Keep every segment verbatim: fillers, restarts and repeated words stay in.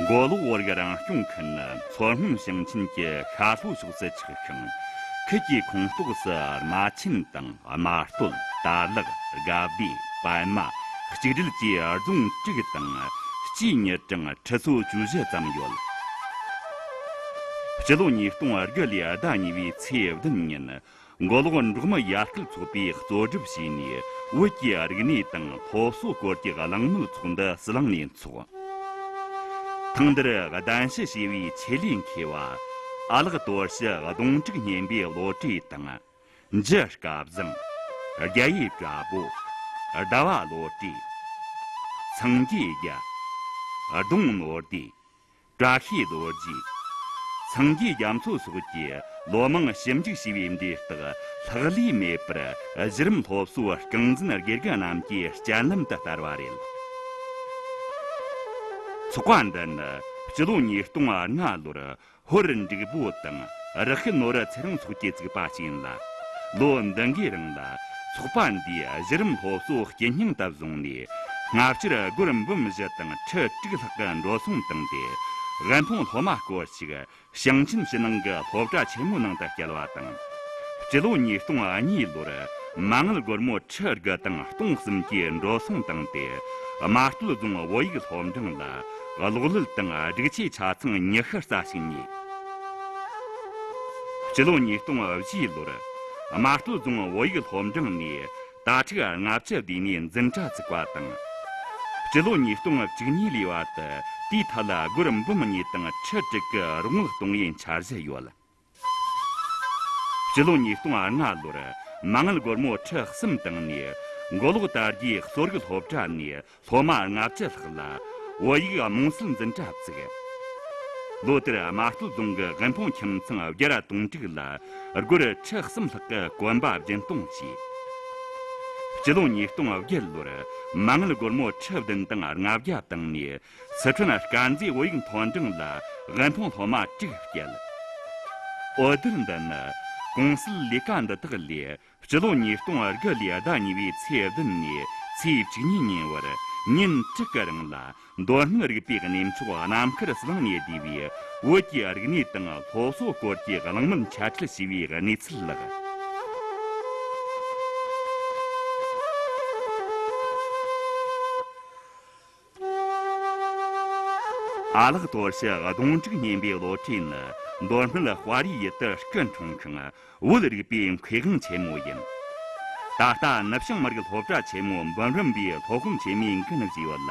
གོ་ལོག་བོད་རིགས་རང་སྐྱོང་ཁུལ་ནི་མཚོ་སྔོན་ཞིང་ཆེན་གྱི་ཤར་ལྷོ་ཕྱོགས་སུ་ཆགས་ཤིང་། ཁུལ་གྱི་ཁོངས་གཏོགས་སུ་རྨ་ཆེན་དང་རྨ་སྟོད། དར་ལག། དགའ་བདེ། པདྨ། གཅིག་སྒྲིལ་བཅས་རྫོང་དྲུག་དང་སྤྱིའི་མི་གྲངས་ཁྲི་ཚོ་བཅུ་བཞི་ཙམ་ཡོད། སྤྱི་ལོ་ཉིས་སྟོང་དགུ་ལོའི་ཟླ་གཉིས་པའི་ཚེས་བདུན་ཉིན། མགོ་ལོག་འབྲོག་མི་ཡར་སྐུལ་ཚོགས་པས་གཙོ་སྒྲུབ་བྱས་ནས། བོད་ཀྱི་རིག་གནས་དང་སློབ་གསོ་སྐོར་གྱི་གླེང་མོལ་ཚོགས་འདུ་ཟི་ལིང་ནས་འཚོགས། ཐེངས་འདིར་གདན་ཞུ་བྱས་པའི་ཆེད་ལས་མཁས་པ། ཨ་ལགས་དོར་ཞི་གདོང་དྲུག་སྙེམས་པའི་བློ་གྲོས་དང་། འཇུ་སྐལ་བཟང་། རྒྱ་ཡེ་བཀྲ་བྷོ། ཟླ་བ་བློ་གྲོས། སངས་རྒྱས་རྒྱལ། ལྡོང་ནོར་བདེ། བཀྲ་ཤིས་རྡོ་རྗེ། སངས་རྒྱས་རྒྱ་མཚོ་སོགས་ཀྱིས་ལོ་མང་ཞིབ་འཇུག་བྱས་པའི་འབྲས་རྟགས་ལྷག་ལུས་མེད་པར། གཞི་རིམ་སློབ་གསོའི་རྐང་འཛིན་དགེ་རྒན་རྣམས་ཀྱི་སྤྱན་ལམ་དུ་བསྟར་བ་རེད། ཚོགས་པ་འདི་ནི་སྤྱི་ལོ་ཉིས་སྟོང་ལྔ་ལོར་ཧོར་འབྲུག་པོ་དང་ར་ཤི་ནོར་ཚེ་རིང་སོགས་ཀྱིས་བཙུགས་པ་ཞིག་ཡིན་ལ། ལོ་འདི་འགའི་རིང་ལ་ཚོགས་པ་འདིས་གཞི་རིམ་སློབ་གསོ་དཀྱིལ་སྙིང་དུ་བཟུང་ནས། སྔ་ཕྱིར་སྒོར་འབུམ་བཞི་དང་ཁྲི་དྲུག་ལྷག་གི་འགྲོ་སོང་བཏང་སྟེ། དབུལ་ཕོངས་སློབ་མ་སྐོར་ཞིག་ཞིང་ཆེན་ཕྱི་ནང་གི་སློབ་གྲྭ་ཆེན་མོའི་ནང་དུ་བསྐྱལ་བ་དང་། སྤྱི་ལོ་ཉིས་སྟོང་གཉིས་ལོར་མ་དངུལ་སྒོར་མོ་ཁྲི་དགུ་དང་སྟོང་གསུམ་གྱི་འགྲོ་སོང་བཏང་སྟེ། རྨ་སྟོད་རྫོང་བོད་ཡིག་སློབ་འབྲིང་ལ་གློག་ཀླད་དང་སྒྲིག་ཆས་ཆ་ཚང་ཉི་ཤུ་རྩ་གཅིག་ཉོས། སྤྱི་ལོ་ཉིས་སྟོང་བཞིའི་ལོར་རྨ་སྟོད་རྫོང་བོད་ཡིག་སློབ་འབྲིང་ནས་དྭ་ཕྲུག་ལྔ་བཅུ་བསྡུས་ནས་འཛིན་གྲྭ་བཙུགས་པ་དང་། སྤྱི་ལོ་ཉིས་སྟོང་བཅུ་གཉིས་ལོའི་བར་དུ་དེའི་ཐད་ལ་སྒོར་འབུམ་གཉིས་དང་ཁྲི་དྲུག་གི་རོགས་དངུལ་གཏོང་བའི་འཆར་གཞི་ཡོད། སྤྱི་ལོ་ཉིས་སྟོང་ལྔ་ལོར་མ་དངུལ་སྒོར་མོ་ཁྲི་གསུམ་བཏང་ནས། མགོ་ལོག་དར་རྒྱས་གསོ་རིག་སློབ་གྲྭ་ནས་སློབ་མ་ལྔ་བཅུ་ལྷག་ལ་བོད་ཡིག་རྨོངས་སེལ་འཛིན་གྲྭ་བཙུགས། ལོ་དེར་རྨ་སྟོད་རྫོང་གི་དབུལ་ཕོངས་ཁྱིམ་ཚང་བརྒྱ་ར་དོན་དྲུག་ལ་སྒོར་ཁྲི་གསུམ་ལྷག་གི་གོན་པ་སྦྱིན་གཏོང་བྱས། སྤྱི་ལོ་ཉིས་སྟོང་བརྒྱད་ལོར་མ་དངུལ་སྒོར་མོ་ཁྲི་བདུན་དང་ལྔ་བརྒྱ་བཏང་ནས། སི་ཁྲོན་དཀར་མཛེས་བོད་ཡིག་མཐོ་འབྲིང་ལ་དབུལ་ཕོངས་སློབ་མ་དྲུག་བསྐྱལ། འོད་སྡེར་འདི་ནི་གོང་གསལ་ལས་ཀ་འདི་དག་ལས། སྤྱི་ལོ་ཉིས་སྟོང་དགུ་ལོའི་ཟླ་གཉིས་པའི་ཚེས་བདུན་ནས་ཚེས་བཅུ་གཉིས་ཉིན་བར་ཉིན་དྲུག་གི་རིང་ལ། མདོ་སྨད་རིག་པའི་གནས་མཆོག་རྣམ་དཀར་ཟི་ལིང་ནས་བསྡུས་པའི་བོད་ཀྱི་རིག་གནས་དང་སློབ་གསོ་སྐོར་གྱི་གླེང་མོལ་འཆད་ཁྲིད་བྱས་པའི་གནས་ཚུལ་ལགས། ཨ་ལགས་དོར་ཞི་གདོང་དྲུག་སྙེམས་པའི་བློ་གྲོས་ནི་མདོ་སྨད་དཔའ་རིས་ཡུལ་དུ་སྐུ་འཁྲུངས་ཤིང་། བོད་རིག་པའི་མཁས་དབང་ཆེན་མོ་ཡིན། ད་ལྟ་ནུབ་བྱང་མི་རིགས་སློབ་གྲྭ་ཆེན་མོ་འབུམ་རམས་པའི་སློབ་དཔོན་ཆེན་མོའི་འགན་བཞེས་ཡོད་ལ།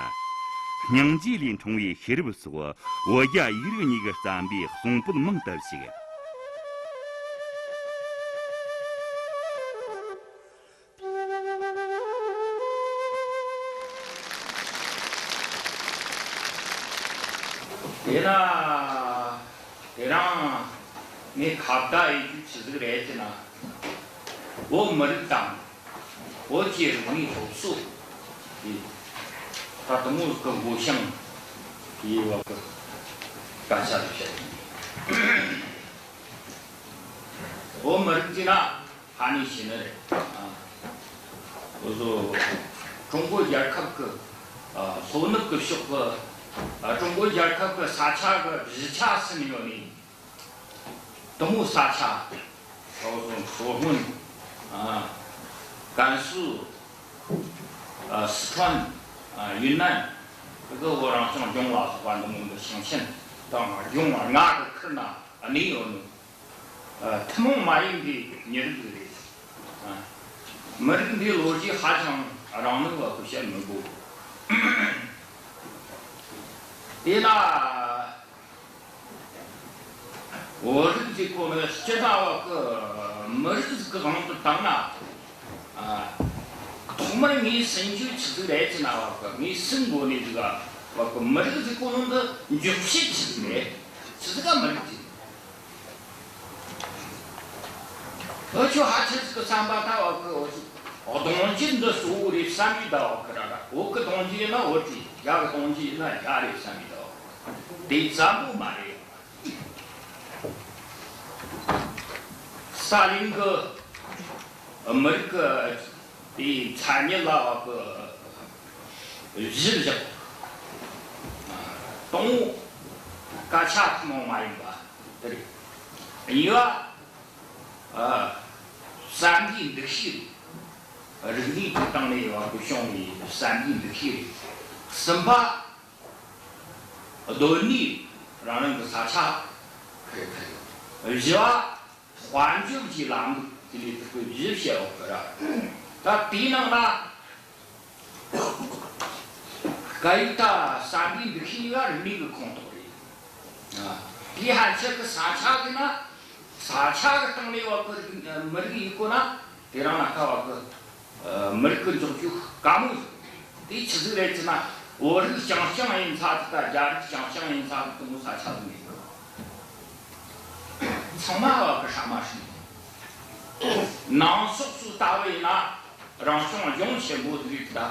སྙིང་རྗེ་ལས་འཁྲུངས་པའི་ཤེས་རབ་སོགས་བོད་རྒྱ་ཡིག་རིགས་གཉིས་ཀྱིས་བརྩམས་པའི་གསུང་པོད་མང་དུ་བཞུགས། དེས་ན། དེ་རིང་ངས་ཁ་བརྡ་ཡེད་རྒྱུ་ཆི་ཟིག་རེད་ཟེར་ན། བོད་མི་རིགས་དང་བོད་ཀྱི་རིག་གནས་སློབ་གསོ་དེ་ད་དུང་ངོ་གི་འགོ་བྱང་དེའི་བར་གི་སྐད་ཆ་རེ་བཤད་ཡིན། བོད་མི་རིགས་ཀྱི་ན། ཧ་ནི་ཤེས་ནི་རེད། ཨ། འུ་ཚོ་ཀྲུང་གོ་རྒྱལ་ཁབ་ཀྱི། ཨ། ལྷོ་ནུབ་ཀྱི་ཕྱོགས་ཀྱི། ཨ། ཀྲུང་གོ་རྒྱལ་ཁབ་ཀྱི་ས་ཆ་གི་བཞི་ཆ་ཟིན་ཡོད་ནི། དེ་མོ་ས་ཆ། འུ་ཚོ་མཚོ་སྔོན། ཨ། ཀན་སུའུ། ཨ། སི་ཁྲོན། ཨ། ཡུན་ནན། ཀྱི་བོད་རང་སྐྱོང་ལྗོངས་ལ་སོགས་པ་འདི་མོ་གི་ཞིང་ཆེན་དང་ལྗོངས་ལྔ་གི་ཁུལ་ན་གནས་ཡོད་ནི། ཨ། ཐུན་མོང་མ་ཡིན་པའི་མི་རིགས་ཤིག་རེད། ཨ། མི་རིགས་འདིའི་ལོ་རྒྱུས་ཧ་ཅང་རིང་ནི་བ་ཁོ་བཤད་མི་དགོས། དེས་ན་བོད་རིགས་ཀྱི་སྐོར་ནས་སྤྱི་ཟླ་བ་གི་མི་རིགས་ཟིག་གི་དབང་དུ་བཏང་ན། ཨ། ཐོག་མར་ངས་ཟིན་རྒྱུ་ཆི་ཟིག་རེད་ཟེར་ན་བ་གི་ངས་ཟིན་དགོས་ནི་ཟིག་ག་བ་གི་མི་རིགས་ཟིག་གི་ནང་དུ་འཇོག་བྱེད་ཆི་ཟིག་རེད། ཆི་ཟིག་ག་མི་རིགས་ཟིག་འུ་ཆོ་ཧ་ཆི་ཟིག་གི་བསམ་པ་ད་བ་གི་འུ་ཆོ་གདུང་རྒྱུད་འདི་གཙོ་བོ་རེད་བསམ་ཡོད་ད་བ་གི་ར་ར། བོད་གི་གདུང་རྒྱུད་ཡིན་ན་བོད་རེད། རྒྱ་གི་གདུང་རྒྱུད་ཡིན་ན་རྒྱ་རེད་བསམ་ཡོད་ད་བ་གི། དེ་ཙམ་པོ་མ་རེད། ས་གླིང་གི་མི་རིགས་ཀྱི་དེའི་མཚན་ཉིད་ལ་བ་གི་གཞི་བཞག། དང་པོ་ སྐད་ཆ་ཐུན་མོང་མ་ཡིན་པ་དེ་རེད། གཉིས་པ། ཨ། བསམ་པའི་འདུ་ཤེས་རེད། རིག་གནས་ཀྱི་སྟེང་ནས་བ་གི་བྱུང་བའི་བསམ་པའི་འདུ་ཤེས་རེད། གསུམ་པ། སྡོད་གནས་རང་རང་གི་ས་ཆ་རེད། བཞི་བ། དཔལ་འབྱོར་གྱི་ལམ་ལུགས་དེ་ལས་དེ་གི་བཞི་བཤད་འོག་གི་ར། ད་དེའི་ནང་ན། སྐད་ཡིག་དང་བསམ་པའི་འདུ་ཤེས་གཉིས་ཀ་རིག་གནས་ཀྱི་ཁོངས་གཏོགས་རེད། ཨ། དེའི་ཕན་ཆད་ཀྱི་ས་ཆ་གི་ན། ས་ཆ་གི་སྟེང་ནས་བ་གི་མི་རིགས་ཡིན་གོ་ན། དེ་རང་ན་ཁ་བ་གི། ཨ། མི་རིགས་ཀྱི་འཇོག་རྒྱུ་དཀའ་མོ་ཟིག་དེ་ཆི་ཟིག་རེད་ཟེར་ན། བོད་རིགས་རྐྱང་རྐྱང་ཡིན་ས་དེ་དང་རྒྱ་རིགས་རྐྱང་རྐྱང་ཡིན་ས་དེ་དེ་མོ་ས་ཆ་ཟིག་མེད་གི། ཚང་མ་བ་གི་ཧྲ་མ་ཧྲི། ནང་སོག་སོགས་ལྟ་བུ་ཡིན་ན་རང་སྐྱོང་ལྗོངས་ཆེན་པོ་ཟིག་རེད་ད།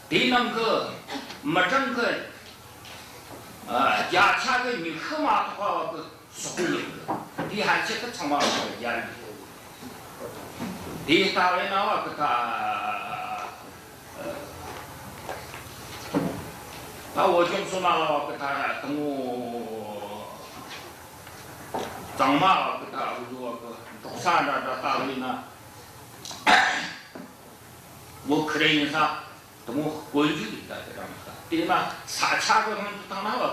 དེའི་ནང་གི་མི་གྲངས་ཀྱི། ཨ། བརྒྱ་ཆ་གི་ཉི་ཤུ་མ་གཏོགས་པ་བ་གི་སོག་པོ་ཡིན་གི། དེའི་ཕན་ཆད་ཀྱི་ཚང་མ་བ་གི་རྒྱ་རིགས་ཡིན། དེ་ལྟ་བས་ན་བ་གི་ད། ད་བོད་ལྗོངས་སུ་ན་ལ་བ་གི་ད་དང་པོ་གཙང་མ་བ་གི་ད་འུ་ཟོ་བ་གི་འབྲོག་ས་འདྲ་འདྲ་ལྟ་བས་ན། བོད་ཁ་རེ་ཡིན་ས་དེ་མོ་དཀོན་མཆོག་གི་ད་དེ་རང་ད། དེ་ན་ས་ཆ་གི་དབང་དུ་བཏང་ན་བ་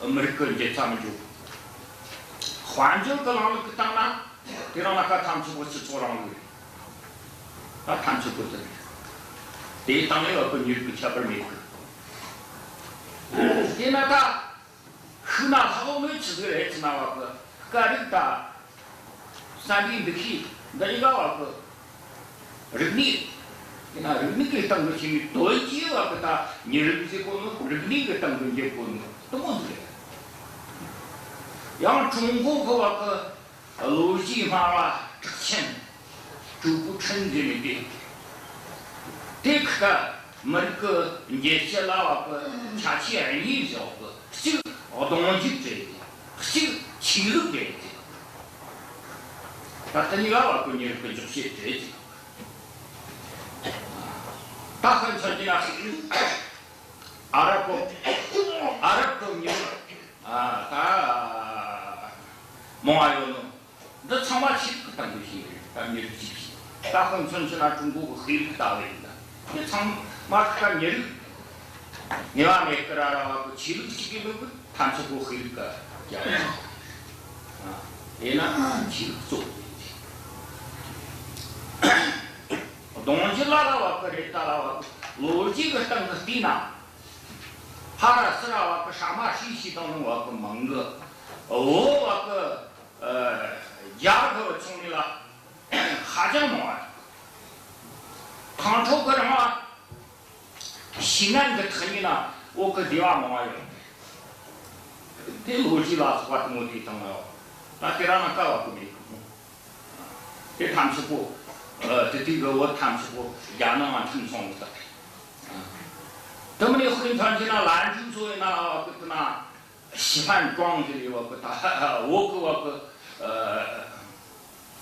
གི་མི་རིགས་ཀྱི་འགྱུར་ཚད་མི་འཇུག་དཔལ་འབྱོར་གྱི་ལམ་ལུགས་ཀྱི་སྟེང་ན་དེ་རང་ན་ཁ་ཐམས་ཅད་པོ་སྤྱི་ཚོགས་རིང་ལུགས་རེད། ད་ཐམས་ཅད་པོ་དེ་རེད། དེའི་སྟེང་ནས་བ་གི་མི་རིགས་ཀྱི་ཁྱད་པར་མེད་གི། དེ་ན་ད། ཤུགས་ན་ལྷག་མེད་ཆི་ཟིག་རེད་ཟེར་ན་བ་གི་སྐད་རིགས་དང་བསམ་པའི་འདུ་ཤེས་འདི་གཉིས་ཀ་བ་གི་རིག་གནས། དེ་ན་རིག་གནས་ཀྱི་སྟེང་དུ་ཕྱིན་ནས་དོན་གྱིས་བ་གི་ད་མི་རིགས་ཟེར་གོ་ནོ། རིག་གནས་ཀྱི་སྟེང་དུ་འགྱུར་གོ་ནོ་དེ་མོ་ཟིག་རེད། ཡང་ཀྲུང་གོ་གི་བ་གི་ལོ་རྒྱུས་སྨྲ་བ་གྲགས་ཆེན་ཀྲུའུ་ཀུའུ་ཁྲིན་ཟེར་ནས་དེ། དེ་ཁ་མི་རིགས་ཀྱི་འགྱུར་བྱེད་ལ་བ་གི་ཆ་ཤས་གཉིས་བཞག་གི། གཅིག་གདུང་རྒྱུད་རེད། གཅིག་ཆོས་ལུགས་རེད། ད་དེ་གཉིས་ཀ་བ་གི་མི་རིགས་ཀྱི་འཇོག་བྱེད་རེད། ད་ཁ་མཚོན་གྱི་ན། ཨ་རབ་གོ། ཨ་རབ་གོ་མི་རིགས། ཨ། ད་མང་བ་ཡོད་ནོ། འདི་ཚང་མ་ཆོས་ལུགས་ཀྱི་སྟེང་དུ་ཕྱིན་རེད། ད་མི་རིགས་གཅིག་ཕྱིན། ད་དཔེ་མཚོན་ཆེ་ན་ཀྲུང་གོ་གི་ཤེས་རིག་ལྟ་བུ་ཡིན་ན། དེ་ཚང་མ་གི་མི་རིགས་ངེས་པ་མེད་ཀི་ར་ར་བ་གི་ཆོས་ལུགས་གཅིག་གི་མི་གི་ཐམས་ཅད་པོ་ཤེས་རིག་ག་རྒྱབ། ཨ། དེ་ན་ཆོས་ལུགས་གཙོ་བོ་ཡིན། གདུང་རྒྱུད་ལ་ར་བ་གི་རེད། ད་ར་བ་གི་ལོ་རྒྱུས་གི་སྟེང་གི་བལྟས་ན། ཕ་ར་སི་ར་བ་གི་ཧྲ་མ་ཧྲི་ཞིག་དང་ནང་བ་གི་མང་གི། བོད་བ་གི། ཨ། རྒྱ་གི་ཚོང་ལས་ལ་ཧ་ཅང་མང་བ། ཁོང་ཁྲོ་གི་རིང་བ་ཞིང་ངན་གི་ཐག་ཉེ་ན་བོད་གི་སྡེ་བ་མང་བ་ཡོད། དེ་ལོ་རྒྱུས་ལ་སོགས་པ་དེ་མོ་དེ་དང་ཡོད། ད་དེ་ར་ན་ཀ་བ་གི་མེད་གི། དེ་ཐམས་ཅད་པོ། ཨ། དེ་དུས་གི་བོད་ཐམས་ཅད་པོ་རྒྱ་ནང་ང་འཐིམ་སོང་གི་ད། དེ་མིན་ནས་དཔེ་མཚོན་གྱི་ན་ལན་ཀྲུའུ་ཚོ་ཡིན་ན་བ་གི་དེ་ན། ཞི་ཧྥན་ཀྲོང་ཟེར་བའི་བ་གི་ད་བོད་གི་བ་གི། ཨ།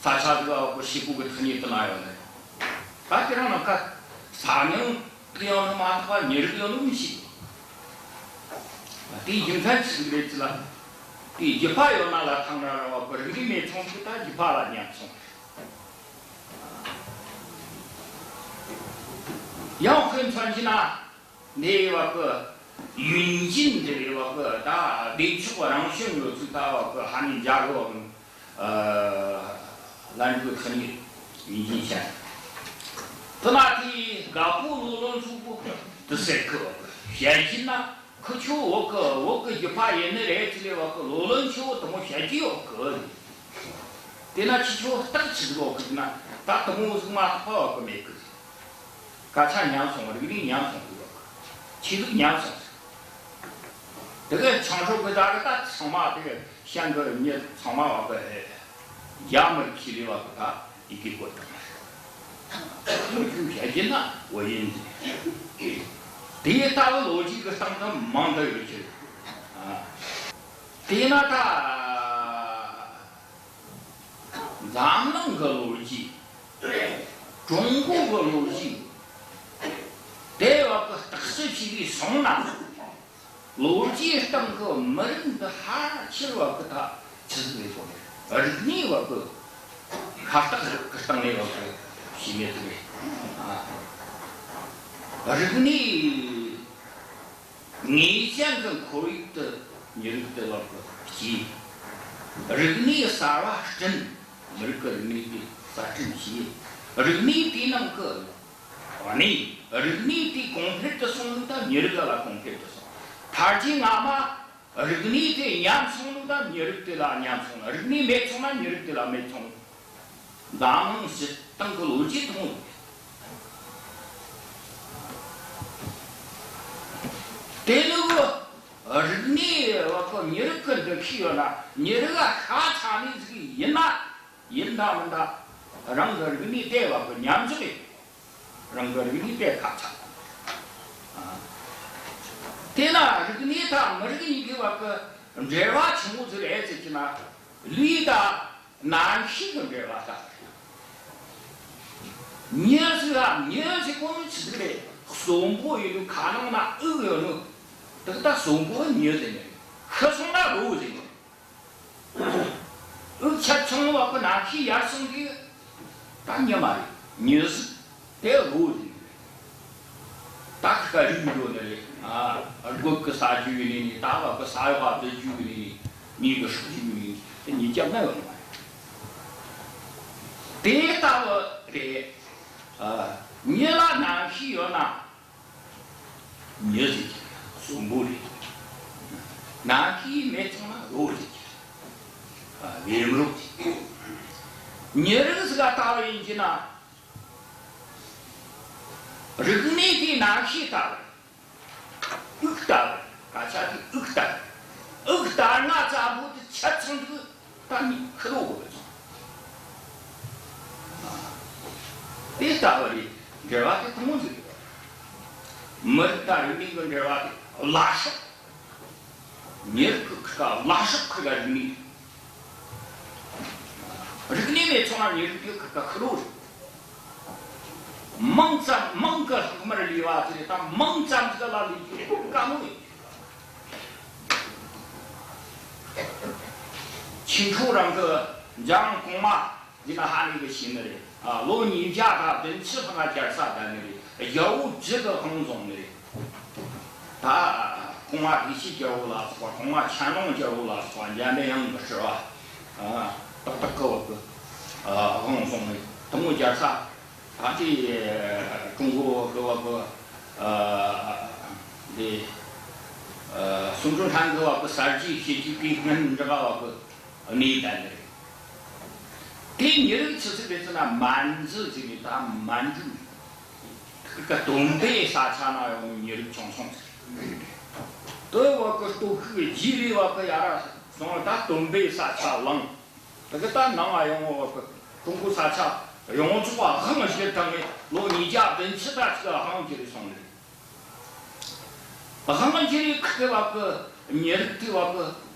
ས་ཆ་ཟིག་བ་གི་ཞི་པོ་གི་ཐག་ཉེ་དུ་ན་ཡོད་ནི། ད་ཁྱེད་རང་ནང་ཁ་ས་མིང་དེ་ཡོད་ནི་མ་གཏོགས་པ་མི་རིགས་ཡོད་ནི་མི་ཤེས། དེའི་རྒྱུ་མཚན་ཅི་ཟིག་རེད་ཟེར་ན། དེའི་རྒྱུད་པ་ཡོད་ན་ལ་ཐང་ར་ར་བ་གི་རིག་གནས་མེད་སོང་ཟིག་ད་རྒྱུད་པ་ལ་ཉམས་སོང་། ཡང་དཔེ་མཚོན་གྱི་ན། འདི་བ་གི་ཡུན་ཅིན་འདི་བ་གི་ད་བདེ་མཆོག་རང་བྱུང་ཡོད་ཚུལ་ལྟ་བ་གི་ཧ་ནི་འཇའ་གི་བ་གི། ཨ། ལན་ཀྲུའུ་ཐག་ཉེ་ཡུན་ཅིན་ཞན། དེ་ན་དེའི་དགའ་པོ་ལོ་ལོན་ཚོ་པོ་དེ་ཟེར་གི་བ་གི། བཤད་རྒྱུ་ན་ཁི་ཆོ་བོད་གི་བོད་གི་རྒྱུད་པ་ཡིན་ནི་རེད་ཟེར་བ་གི་ལོ་ལོན་ཆོ་བོ་དེ་མོ་བཤད་རྒྱུ་ཡོད་གི། དེ་ན་ཁྱེད་ཆོ་རྟགས་ཅི་ཟིག་ཡོད་གི་ཟེར་ན། ད་དེ་མོ་ཟིག་མ་གཏོགས་པ་བ་གི་མེད་གི། སྐད་ཆ་ཉམས་སོང་། རིག་གནས་ཉམས་སོང་གི་བ་གི། ཆོས་ལུགས་ཉམས་སོང་། དེ་གི་ཆང་ཧྲོ་གི་ད་གི་ད་ཚང་མ་དེ་གི་ཤང་གི་མྱི་ཚང་མ་བ་གི་རྒྱ་མི་རིགས་ཁྱི་ལི་བ་གི་ད་ཡི་གེ་བཀོད་བཏང་། ཁྱོད་བཤད་རྒྱུ་ན་བོད་ཡིན་ཟེར། དེ་ལྟ་བུ་ལོ་རྒྱུས་གི་སྟེང་དུ་མང་དུ་ཡོད་ཀྱི། ཨ། དེས་ན་ད། འཛམ་གླིང་གི་ལོ་རྒྱུས། ཀྲུང་གོ་གི་ལོ་རྒྱུས། དེ་བ་གི་རྟགས་གསལ་བྱས་ཏེ་སོང་ན། ལོ་རྒྱུས་སྟེང་གི་མི་རིགས་འདི་ཕལ་ཆེར་བ་གི་ད་ཆི་ཟིག་རེད་གོ། རིག་གནས་བ་གི་ཤ་སྟག་རིག་གི་སྟེང་ནས་བ་གི་ཤེས་ནི་ཟིག་རེད། ཨ། རིག་གནས་ངེས་ཅན་གྱི་ཁོར་ཡུག་ཏུ་མི་རིགས་དེ་བ་གི་སྐྱེས། རིག་གནས་གསར་བ་བསྐྲུན། མི་རིགས་ཀྱི་རིག་གནས་དེ་གསར་སྐྲུན་བྱས། རིག་གནས་དེའི་ནང་གི། ཨ་ནི། རིག་གནས་དེ་གོང་འཕེལ་དུ་སོང་ནི་ད་མི་རིགས་ལ་གོང་འཕེལ་དུ་སོང་། མཐར་གྱིས་སྔ་མ་རིག་གནས་དེ་ཉམས་སོང་ནི་ད་མི་རིགས་དེ་ལ་ཉམས་སོང་། རིག་གནས་མེད་སོང་ན་མི་རིགས་དེ་ལ་མེད་སོང་། འཛམ་གླིང་སྤྱི་བཏང་གི་ལོ་རྒྱུས་ཐུང་ངུ། དེ་ནི་གི་རིག་གནས་བ་གི་མི་རིགས་ཀྱི་འདུ་ཤེས་ཡོད་ན་མི་རིགས་ལ་ཤ་ཚ་ནི་ཟིག་ཡིན་ན། ཡིན་ད་མིན་ད་རང་གི་རིག་གནས་དེ་བ་གི་ཉམས་འཇོག་ཡིན། རང་གི་རིག་གནས་དེ་ཁ་ཚ། ཨ། དེ་ན་རིག་གནས་དང་མི་རིགས་གཉིས་ཀའི་བར་གྱི་འབྲེལ་བ་ཆི་མོ་ཟིག་རེད་ཟེར་གྱི་ན། ལུས་དང་རྣམ་ཤེས་ཀྱི་འབྲེལ་བ་དང་། མྱི་ཟིག་ལ་མྱི་ཟེར་གོ་ནོ་ཆི་ཟིག་རེད། གསོན་པོ་ཡིན་ནོ་ཁ་ནང་ན་དབུགས་ཡོད་ནོ། དེ་ད་གསོན་པོ་མྱི་ཟེར་ནི་རེད། ཤི་སོང་ན་རོ་ཟེར་ནི་རེད། དབུགས་ཆད་སོང་བ་གི་རྣམ་ཤེས་ཡར་སོང་དུས། ད་མྱི་མ་རེད། མྱི་ཟིག་དེ་རོ་ཟིག་རེད། ད་ཁ་རིག་འགྲོ་ནི་རེད། ཨ། སྒོ་གི་ཟ་རྒྱུ་ཡིན་ནི། ད་བ་གི་ཟ་བ་བསྡུ་རྒྱུ་ཡིན་ནི། མྱི་གི་སྲོག་རྒྱུ་ཡིན་ནི། དེ་གཉིས་ཀ་ན་ཡོད་ནི་མ་རེད། དེ་ལྟ་བུ་རེད། ཨ། མྱི་ལ་རྣམ་ཤེས་ཡོད་ན། མྱི་ཟེར་གྱི་རེད། གསོན་པོ་རེད། རྣམ་ཤེས་མེད་སོང་ན་རོ་ཟེར་གྱི་རེད། ཨ། བེམ་རོ་ཟེར། མྱི་རིགས་ཟིག་ལྟ་བུ་ཡིན་གྱི་ན། རིག་གནས་དེའི་རྣམ་ཤེས་ལྟ་བུ། དབུགས་ལྟ་བུ། སྐད་ཆ་དེ་དབུགས་ལྟ་བུ། དབུགས་ལྟར་ན་ཙམ་པོ་དེ་ཆད་སོང་དུས། ད་ནི་ཁུ་རོ་གོ་བ་ཚང་། དེ་ལྟ་བུ་རེད། འབྲེལ་བ་དེ་ཐུང་ངུ་ཟིག་རེད། མི་རིགས་དང་རིག་གནས་ཀྱི་འབྲེལ་བ་དེ་བླ་སྲོག། མྱི་རིགས་ཀྱི་ཁུ་ཁ་བླ་སྲོག་ཁུ་ཁ་རིག་གནས། རིག་གནས་མེད་སོང་ན་མྱི་རིགས་དེ་ཁུ་ཁ་ཁུ་རོ་རེད། མིང་ཙམ། མིང་གི་ལྷག་མར་ལུས་པ་ཟེར། ད་མིང་ཙམ་ཟིག་ལ་ལུས་རྒྱུ་དཀའ་མོ་ཡིན། ཆོས་འཁོར་རང་གི་འཇང་གོང་མ་འདི་ན་ཧ་ནི་གི་ཤེས་ནི་རེད། ཨ། ལོ་ཉིས་བརྒྱ་དང་བདུན་ཅུ་ལྷག་རྒྱལ་ས་བསྡད་ནི་རེད། རྒྱལ་པོ་བརྒྱུད་དུ་དབང་བཟུང་ནི་རེད། ད་གོང་མ་བདེ་སྐྱིད་རྒྱལ་པོ་ལ་སོགས་པ། གོང་མ་ཆན་ལུང་རྒྱལ་པོ་ལ་སོགས་པ། འཇམ་དཔལ་དབྱངས་ཀྱི་སྤྲུལ་པ། ཨ། ཏག་ཏག་གི་བ་གི། ཨ། དབང་བཟུང་ནི་དེ་མོ་རྒྱལ་ས། ད་ལྟའི་ཀྲུང་གོ་གི་བ་གི། ཨ། འདི། ཨ། སུང་ཀྲུང་ཧྲན་གི་བ་གི་གསར་བརྗེ་བྱེད་རྒྱུ་གི་སྔོན་འགྲོ་བ་གི་གནས་བསྡད་ནི་རེད། དེ་མྱི་རིགས་ཆི་ཟིག་རེད་ཟེར་ན། མན་ཇུ་ཟེར་ནི། ད་མན་ཇུ། ཁི་ཀ་སྟོན་པའི་ས་ཆ་ན་ཡོང་ནི་མྱི་རིགས་ཆུང་ཆུང་ཟིག། དེ་བ་གི་སྟོབས་ཤུགས་རྗེས་ལུས་བ་གི་ཡར་སོང་། ད་སྟོན་པའི་ས་ཆ་བླངས། དེ་གི་ད་ནང་ང་ཡོང་བ་གི་ཀྲུང་གོ་ས་ཆ་ཡོངས་རྫོགས་དབང་བསྒྱུར་བཏང་ནས་ལོ་ཉིས་བརྒྱ་བདུན་ཅུ་ད་ཅིག་དབང་བསྒྱུར་སོང་ནས། དབང་བསྒྱུར་ཁི་གི་བ་གི་མྱི་རིགས་དེ་བ་གི་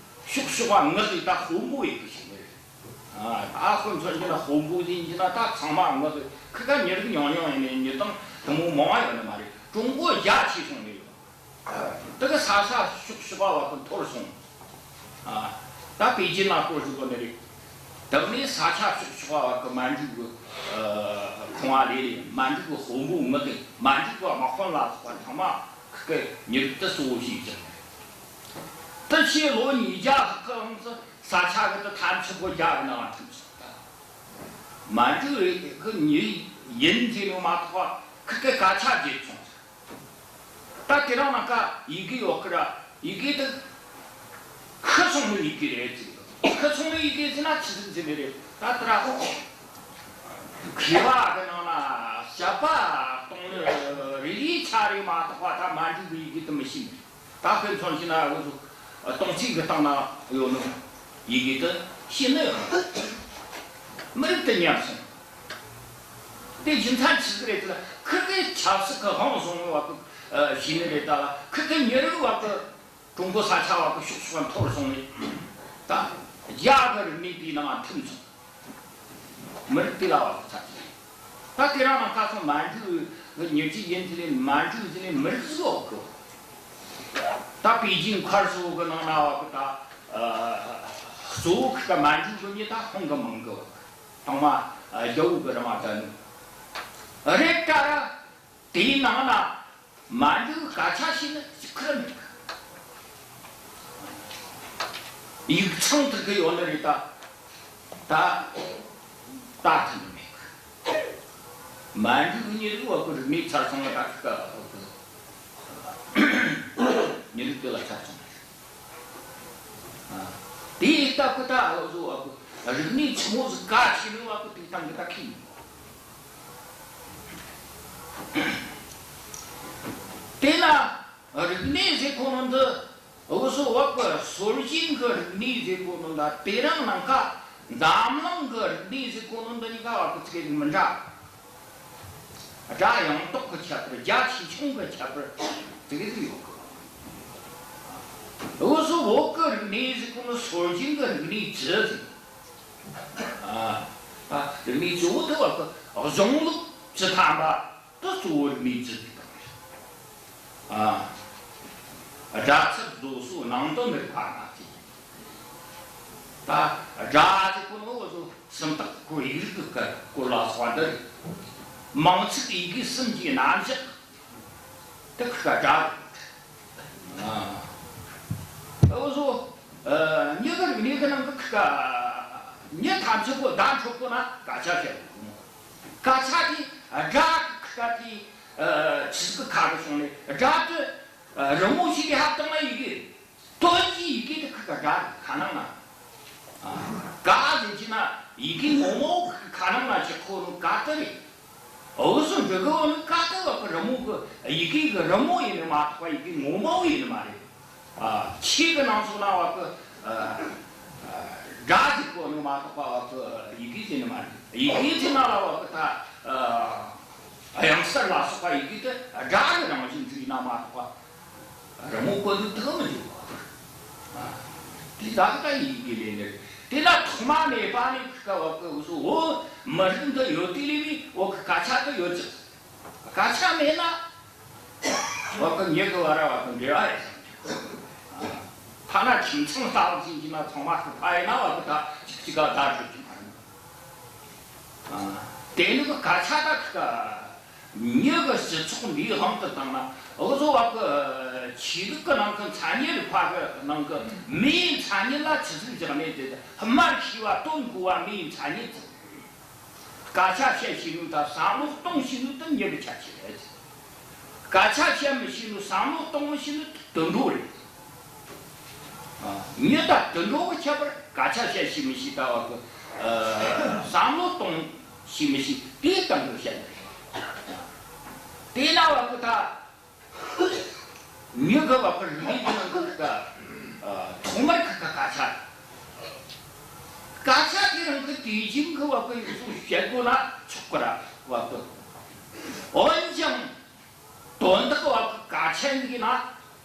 ཕྱོགས་ཕྱོགས་བ་ངག་གི་ད་དཔོན་པོ་ཡིན་གི་ཞིག་ནས། ཨ། ད་དཔེ་མཚོན་གྱི་ན་དཔོན་པོ་ཡིན་གྱི་ན་ད་ཚང་མ་ངག་གི། ཁི་ག་མྱི་རིགས་ཉུང་ཉུང་ཡིན་ནས་མྱི་དང་དེ་མོ་མང་བ་ཡོད་ནི་མ་རེད། ཀྲུང་གོ་རྒྱ་ཆེ་སོང་ནས་ཡོད། དེ་གི་ས་ཆ་ཕྱོགས་ཕྱོགས་བ་བ་གི་འཐོར་སོང་། ཨ། ད་པེ་ཅིན་ན་སྐོར་ཞིག་གོ་ནི་རེད། དེ་ནས་ས་ཆ་ཕྱོགས་ཕྱོགས་བ་བ་གི་མན་ཇུ་གི། ཨ། ཁང་བ་ལས་རེད། མན་ཇུ་གི་དཔོན་པོ་ངག་གི། མན་ཇུ་གི་དམག་དཔོན་ལ་སོགས་པ་ཚང་མ་ཁི་གི་མྱི་རིགས་དེ་གཙོ་བོ་བྱས་ཀྱི། དེ་ཕྱི་ལོ་ཉིས་བརྒྱ་ལྷག་གི་རིང་དུ་ས་ཆ་གི་དེ་ཐམས་ཅད་པོ་རྒྱ་གི་ནང་ང་ཐིམ་སོང་། མན་ཇུ་རེད་གི་མྱི་ཡིན་ཟེར་ནོ་མ་གཏོགས་པ་ཁི་གི་སྐད་ཆ་བརྗེད་སོང་། ད་དེ་རིང་ནངས་ཀ་ཡི་གེ་ཡོད་གི་ར། ཡི་གེ་དེ་ཁུ་སོང་ནི་ཡི་གེ་རེད་ཟེར། ཁུ་སོང་ནི་ཡི་གེ་ཟེར་ན་ཆི་ཟིག་ཟེར་ནི་རེད། ད་དེ་ར་མཁས་པ་གི་ནང་ན་དཔྱད་པ་གཏོང་ནི་རེ་རེ་ཆ་རེ་མ་གཏོགས་པ་ད་མན་ཇུ་གི་ཡི་གེ་དེ་མི་ཤེས་ནི། ད་དཔེ་མཚོན་བྱས་ན་འུ་ཚོ་སྟོང་ཚིག་གི་སྟེང་ན་ཡོད་ནོ་ཡི་གེ་དེ་ཤེས་ནི་ཡོད་མ་རེད། མི་རིགས་དེ་ཉམས་སོང་། དེ་རྒྱུ་མཚན་ཆི་ཟིག་རེད་ཟེར་ན། ཁི་གི་ཆབ་སྲིད་གི་དབང་བཟུང་བ་གི་ཤེས་ནི་རེད། ད་ཁི་གི་མྱི་རིགས་བ་གི་ཀྲུང་གོ་ས་ཆ་བ་གི་ཕྱོགས་ཕྱོགས་འཐོར་སོང་ནས། ད་རྒྱ་གི་རིག་གནས་དེའི་ནང་ཐིམ་སོང་། མི་རིགས་དེ་ལ་བ་གི་ཚ་གི། ད་དེ་རིང་ནངས་ཀ་སོང་མན་ཇུ་གི་མྱི་རྒྱུད་ཡིན་ཟེར་ནས། མན་ཇུ་ཟེར་ནས་མི་རིགས་ཟིག་ཡོད་གི། ད་པེ་ཅིང་མཁར་ཟས་གི་ནང་ན་བ་གི་ད་ཨ་གཙོ་བོ་གི་མན་ཇུ་གི་མྱི་ད་ཧང་གི་མང་གི་བ་གི། ཐང་མ་ཨ་རྒྱ་བོད་གི་རང་ད་ནི་རེད་ད་ར། དེའི་ནང་ན་མན་ཇུ་གི་སྐད་ཆ་བཤད་ནི་གཅིག་ཁར་མེད་གི། ཡིག་ཚང་དེ་གི་ཡོད་ནི་རེད་ད། ད་ད་ཐུབ་ནི་མེད་གི། མན་ཇུ་གི་མྱི་རིགས་བ་གི་རིག་གནས་ཚར་སོང་ལ་ད་གི་ཀ་བ་གི་མྱི་རིགས་དེ་ལ་ཚར་སོང་ལ། ཨ། དེའི་སྟབས་གི་ད་འུ་ཟོ་བ་གི་རིག་གནས་ཆི་མོ་ཟིག་ག་ཤེས་ནི་བ་གི་དེ་སྟངས་གི་ད་ཁི་ཡིན། དེ་ན་རིག་གནས་ཟེར་གོ་ནོ་འདི་འུ་ཟོ་བ་གི་སྲོལ་རྒྱུན་གི་རིག་གནས་ཟེར་གོ་ནོ་འདི་དེ་རང་ནང་ཀ་འཛམ་གླིང་གི་རིག་གནས་ཟེར་གོ་ནོ་འདི་གཉིས་ཀ་བ་གི་ཚིག་གི་མི་འདྲ། སྒྲ་ཡངས་དོག་གི་ཁྱད་པར། རྒྱ་ཆེ་ཆུང་གི་ཁྱད་པར་དེ་གི་ཟིག་ཡོད་གི། འུ་ཟོ་བོད་གི་རིག་གནས་ཟེར་གོ་ནོ་སྲོལ་རྒྱུན་གི་རིག་གནས་བཅུ་ཟིག། ཨ། ཨ། རིག་གནས་བཅུ་བོ་དེ་བ་གི་གཞུང་ལུགས་བཅུ་ཐམ་པ་དེ་གཙོ་བོ་རིག་གནས་བཅུ་ཟིག་དང་། ཨ། སྒྲ་ཚད་བཟོ་སྲོལ་ནང་དོན་རིག་པ་ན་ཅིག། ད་སྒྲ་ཟེར་གོ་ནོ་འུ་ཟོ་སུམ་རྟགས་སྐོར། ཡིག་རིགས་གི་སྐོར་ལ་སོགས་པ་འདི་རེད། མིང་ཚིག་ཡི་གེ་གསུམ་གྱི་རྣམ་གཞག་དེ་ཁི་ཀ་སྒྲ་རེད། ཨ། འུ་ཟོ་ཨ་མྱི་གི་རིག་གནས་གི་ནང་གི་ཁི་ཀ་མྱི་ཐམས་ཅད་པོ་བརྡ་འཕྲོད་གོ་ན་སྐད་ཆ་བཤད་དགོས། སྐད་ཆ་དེ་སྒྲ་གི་ཁི་ཀ་དེ་ཨ་ཆི་ཟིག་གི་ཁ་གི་བྱུང་ནས། སྒྲ་དེ་ཨ་རི་མོ་ཞིག་གི་ཧབ་བཏང་ན་ཡི་གེ་རེད། དོན་གྱི་ཡི་གེ་དེ་ཁི་ཀ་སྒྲ་རེད། ཁ་ནང་ན། ཨ། ག་ཟེར་གྱི་ན་ཡི་གེ་ངོ་མ་བོ་ཁ་ནང་ན་ཅིག་ཁོ་རང་ག་དེ་རེད། འུ་ཟོ་འབྲི་གི་བ་ནི་ག་དེ་བ་གི་རི་མོ་གི་ཡི་གེ་གི་རི་མོ་ཡིན་ནི་མ་གཏོགས་པ་ཡི་གེ་ངོ་མ་བོ་ཡིན་ནི་མ་རེད། ཨ། ཆོས་གི་ནང་སོགས་ན་བ་གི་ཨ་ཨ་སྒྲ་ཟེར་གོ་ནི་མ་གཏོགས་པ་བ་གི་ཡི་གེ་ཟེར་ནི་མ་རེད། ཡི་གེ་ཟེར་ན་ལ་བ་གི་ད་ཨ་དབྱངས་གསལ་ལ་སོགས་པ་ཡི་གེ་དེ་སྒྲ་གི་རང་བཞིན་ཟིག་ཡིན་ན་མ་གཏོགས་པ། རི་མོ་བཀོད་འདོམས་དག་མི་འཇུག་གོ། ཨ། དེ་ད་གི་ད་ཡི་གེ་ལས་ནི་རེད། དེ་ལ་ཐོག་མ་མེད་པ་ནས་ཁི་ཀ་བ་གི་འུ་ཟོ་བོད་མི་རིགས་འདི་ཡོད་དུས་ལས་བས་བ་གི་སྐད་ཆ་དེ་ཡོད་ཅིག། སྐད་ཆ་མེད་ན་བ་གི་མྱི་གི་བར་བ་གི་འབྲེལ་བ་ཡོད་ས་མི་འདུག། ཨ། ཐ་ན་ཁྱིམ་ཚང་ལྟ་བུ་ཟིག་ཡིན་གྱི་ན་ཚང་མ་ཁི་ཕ་ཡིན་ན་བ་གི་ད་གཅིག་གཅིག་ག་བརྡ་འཕྲོད་ཀྱི་མ་རེད། ཨ། དེ་ནི་གི་སྐད་ཆ་ད་ཁི་ཀ་མྱི་གི་སྤྱི་ཚོགས་འདིའི་དབང་དུ་བཏང་ན། འུ་ཟོ་བ་གི་ཆོས་ལུགས་གི་ནང་གི་མཚན་ཉིད་རིག་པ་གི་ནང་གི་མིའི་མཚན་ཉིད་ལ་ཆི་ཟིག་བཞག་ནས་དེ་སྨྲར་ཤེས་པ་དོན་གོ་བ་མིའི་མཚན་ཉིད་ཟེར། སྐད་ཆ་བཤད་ཤེས་ནོ་དང་བསམ་བློ་གཏོང་ཤེས་ནོ་དེ་མྱི་གི་ཁྱད་ཆོས་རེད། སྐད་ཆ་བཤད་མི་ཤེས་ནོ་བསམ་བློ་གཏོང་མི་ཤེས་ནོ་དུད་འགྲོ་རེད། ཨ། མྱི་དང་དུད་འགྲོ་གི་ཁྱད་པར། སྐད་ཆ་བཤད་ཤེས་མི་ཤེས་ད་བ་གི་ཨ་བསམ་བློ་གཏོང་ཤེས་མི་ཤེས་དེའི་སྟེང་དུ་བཤད་ནི་རེད། དེས་ན་བ་གི་ད་མྱི་གི་བ་གི་རིག་གནས་ཀྱི་ནང་གི་ད་ཨ་ཐོག་མར་ཁི་ཀ་སྐད་ཆ་རེད། སྐད་ཆ་དེ་རང་གི་དུས་རྒྱུན་གི་བ་གི་ཡོངས་སུ་བཤད་དགོས་ན་ཆོག་གི་ར་བ་གི། འོན་ཀྱང་དོན་དག་བ་གི་སྐད་ཆ་ཡིན་ན་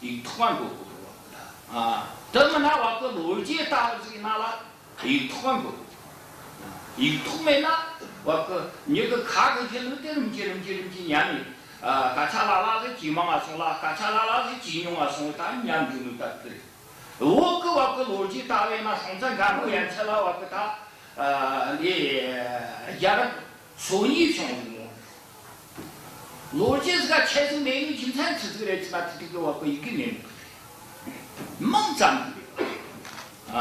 ཡིག་ཐོག་མ་འགོད་དགོས་གི་བ་གི། ཨ། དེ་མིན་ན་བ་གི་ལོ་རྒྱུས་ལྟ་བུ་ཟིག་ཡིན་ན་ལ་ཡིག་ཐོག་མ་འགོད་དགོས། ཡིག་ཐོག་མེད་ན་བ་གི་མྱི་གི་ཁ་གི་བཤད་ནོ་དེ་རིམ་གྱིས་རིམ་གྱིས་རིམ་གྱིས་ཉམས་ནས། ཨ། སྐད་ཆ་ལ་ལ་ཟིག་ཇེ་མང་ང་སོང་ལ། སྐད་ཆ་ལ་ལ་ཟིག་ཇེ་ཉུང་ང་སོང་ད་ཉམས་འགྱོ་ནོ་ད་དེ་རེད། བོད་གི་བ་གི་ལོ་རྒྱུས་ལྟ་བས་ན་སྲོང་བཙན་སྒམ་པོ་ཡན་ཆད་ལ་བ་གི་ད་ཨ་ནི་རྒྱལ་རབས་སོ་གཉིས་བྱུང་ཟིག་མོ། ལོ་རྒྱུས་ཟིག་ག་ཆེ་ཟིག་མེད་ནི་རྒྱུ་མཚན་ཆི་ཟིག་རེད་ཟེར་ན། དེ་དུས་གི་བ་གི་ཡི་གེ་མེད་ནི། མིང་ཙམ་ཟིག་རེད། ཨ།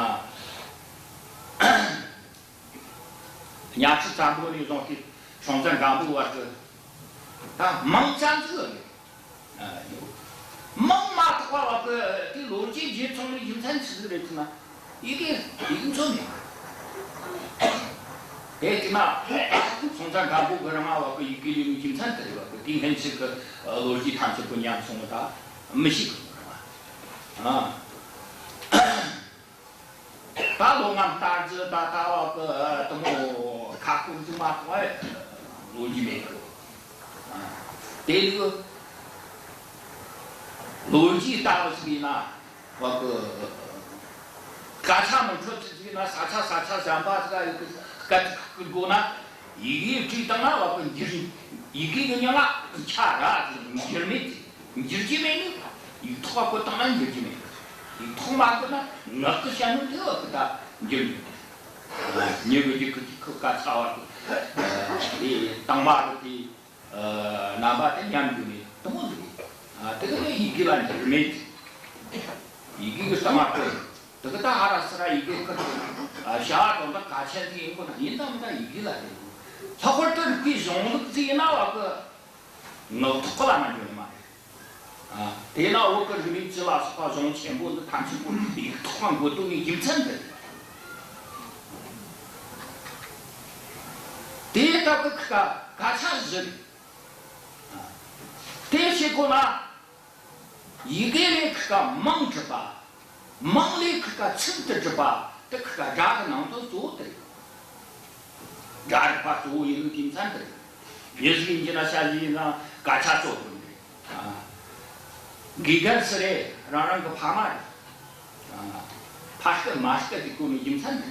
གཉའ་ཁྲི་བཙན་པོ་ནས་བཟུང་སྟེ་སྲོང་བཙན་སྒམ་པོ་བར་དུ་ད་མིང་ཙམ་ཟིག་རེད། ཨ། མིང་མ་གཏོགས་པ་བ་གི་དེ་ལོ་རྒྱུས་བརྗེད་སོང་ནི་རྒྱུ་མཚན་ཆི་ཟིག་རེད་ཟེར་ན། ཡི་གེ་ཡིག་མཚོན་མེད། དེ་དེ་ན་སྲོང་བཙན་སྒམ་པོ་གི་རིང་ང་བ་གི་ཡི་གེ་ལས་ནི་རྒྱུ་མཚན་དེ་རེད། བ་གི་དེ་སྔོན་ཆད་གི་ལོ་རྒྱུས་ཐམས་ཅད་པོ་ཉམས་སོང་ནི་ད་མི་ཤེས་གི་རེད་བ། ཨ། ད་ལོ་ངན་རྟ་རྫི་ད་ད་བ་གི་དེ་མོ་ཁ་སྐོམ་ཟིག་མ་གཏོགས་ལོ་རྒྱུས་མེད་གི། ཨ། དེ་ནི་ལོ་རྒྱུས་ལྟ་བུ་ཟིག་ཡིན་ན་བ་གི་སྐད་ཆ་མི་འཕྲོད་ཟིག་ཡིན་ན། ས་ཆ་ས་ཆ་གཞན་པ་ཟིག་ག་ཡི་གེ་སྐད་ཆ་བསྐུར་དགོས་ན། ཡི་གེ་བྲིས་བཏང་ན་བ་གི་འགྱུར། ཡི་གེ་གི་མྱིང་ང་ཆ་ར་ཟིག་འགྱུར་མེད་ཟིག། འགྱུར་རྒྱུ་མེད་ནི། ཡིག་ཐོག་བཀོད་བཏང་ན་འགྱུར་གྱི་མེད། ཡིག་ཐོག་མ་བཀོད་ན་ངག་གི་བཤད་ནོ་དེ་བ་གི་ད་འགྱུར་གྱི་མེད། ཉེ་གི་རྒྱུད་གི་ཁོ་ག་ཚ་བ་གི་དྭངས་མ་གི་དེ་རྣམ་པ་དེ་ཉམས་རྒྱུ་མེད་དེ་མོ་ཟིག་རེད། དེ་གི་ཡི་གེ་ལ་འགྱུར་མེད། ཡི་གེ་གི་གསང་བ་བཀོད། དེ་གི་ད་ཧ་ར་སི་ར་ཡི་གེ་ཁུར། བྱ་བ་དོན་དག་གལ་ཆེན་ཟིག་ཡིན་དགོས་ན་ཡིན་དང་མིན་དང་ཡི་གེ་ལ་དེ། ལྷག་པར་དུ་རིག་པའི་གཞུང་ལུགས་ཟིག་ཡིན་ན་བ་གི་ངག་ཐོག་གི་ལ་མ་འགྱུར་ནི་མ་རེད། ཨ། དེས་ན་བོད་ཀྱི་རིག་གནས་སྤྱི་ལ་སོགས་པ་གཞུང་ཆེན་པོ་འདི་ཐམས་ཅད་པོ་ཡིག་ཐོག་མ་འགོད་དོན་ནི་རྒྱུ་མཚན་འདི་རེད། དེ་ལྟ་བུ་ཁ་སྐད་ཆ་བཞི་རེད། ཨ། དེ་བྱེད་དགོས་ན་ཡི་གེ་ལས་ཁ་སྐད་མིང་གྲུབ་པ། མིང་ལས་ཁ་སྐད་ཚིག་ཏུ་གྲུབ་པ་དེ་ཁ་སྐད་སྒྲ་གི་ནང་དོན་གཙོ་བོ་དེ་རེད། སྒྲ་རིག་པ་གཙོ་བོ་ཡིན་ནོ་རྒྱུ་མཚན་དེ་རེད། མྱི་ཟིག་ཡིན་གྱི་ན་བྱ་ཟིག་ཡིན་ན་སྐད་ཆ་གཙོ་དོན་རེད། ཨ། དགེ་རྒན་སུ་རེད། རང་རང་གི་ཕ་མ་རེད། ཨ། ཕ་སྐད་མ་སྐད་དེ་གོ་ནོ་རྒྱུ་མཚན་དེ་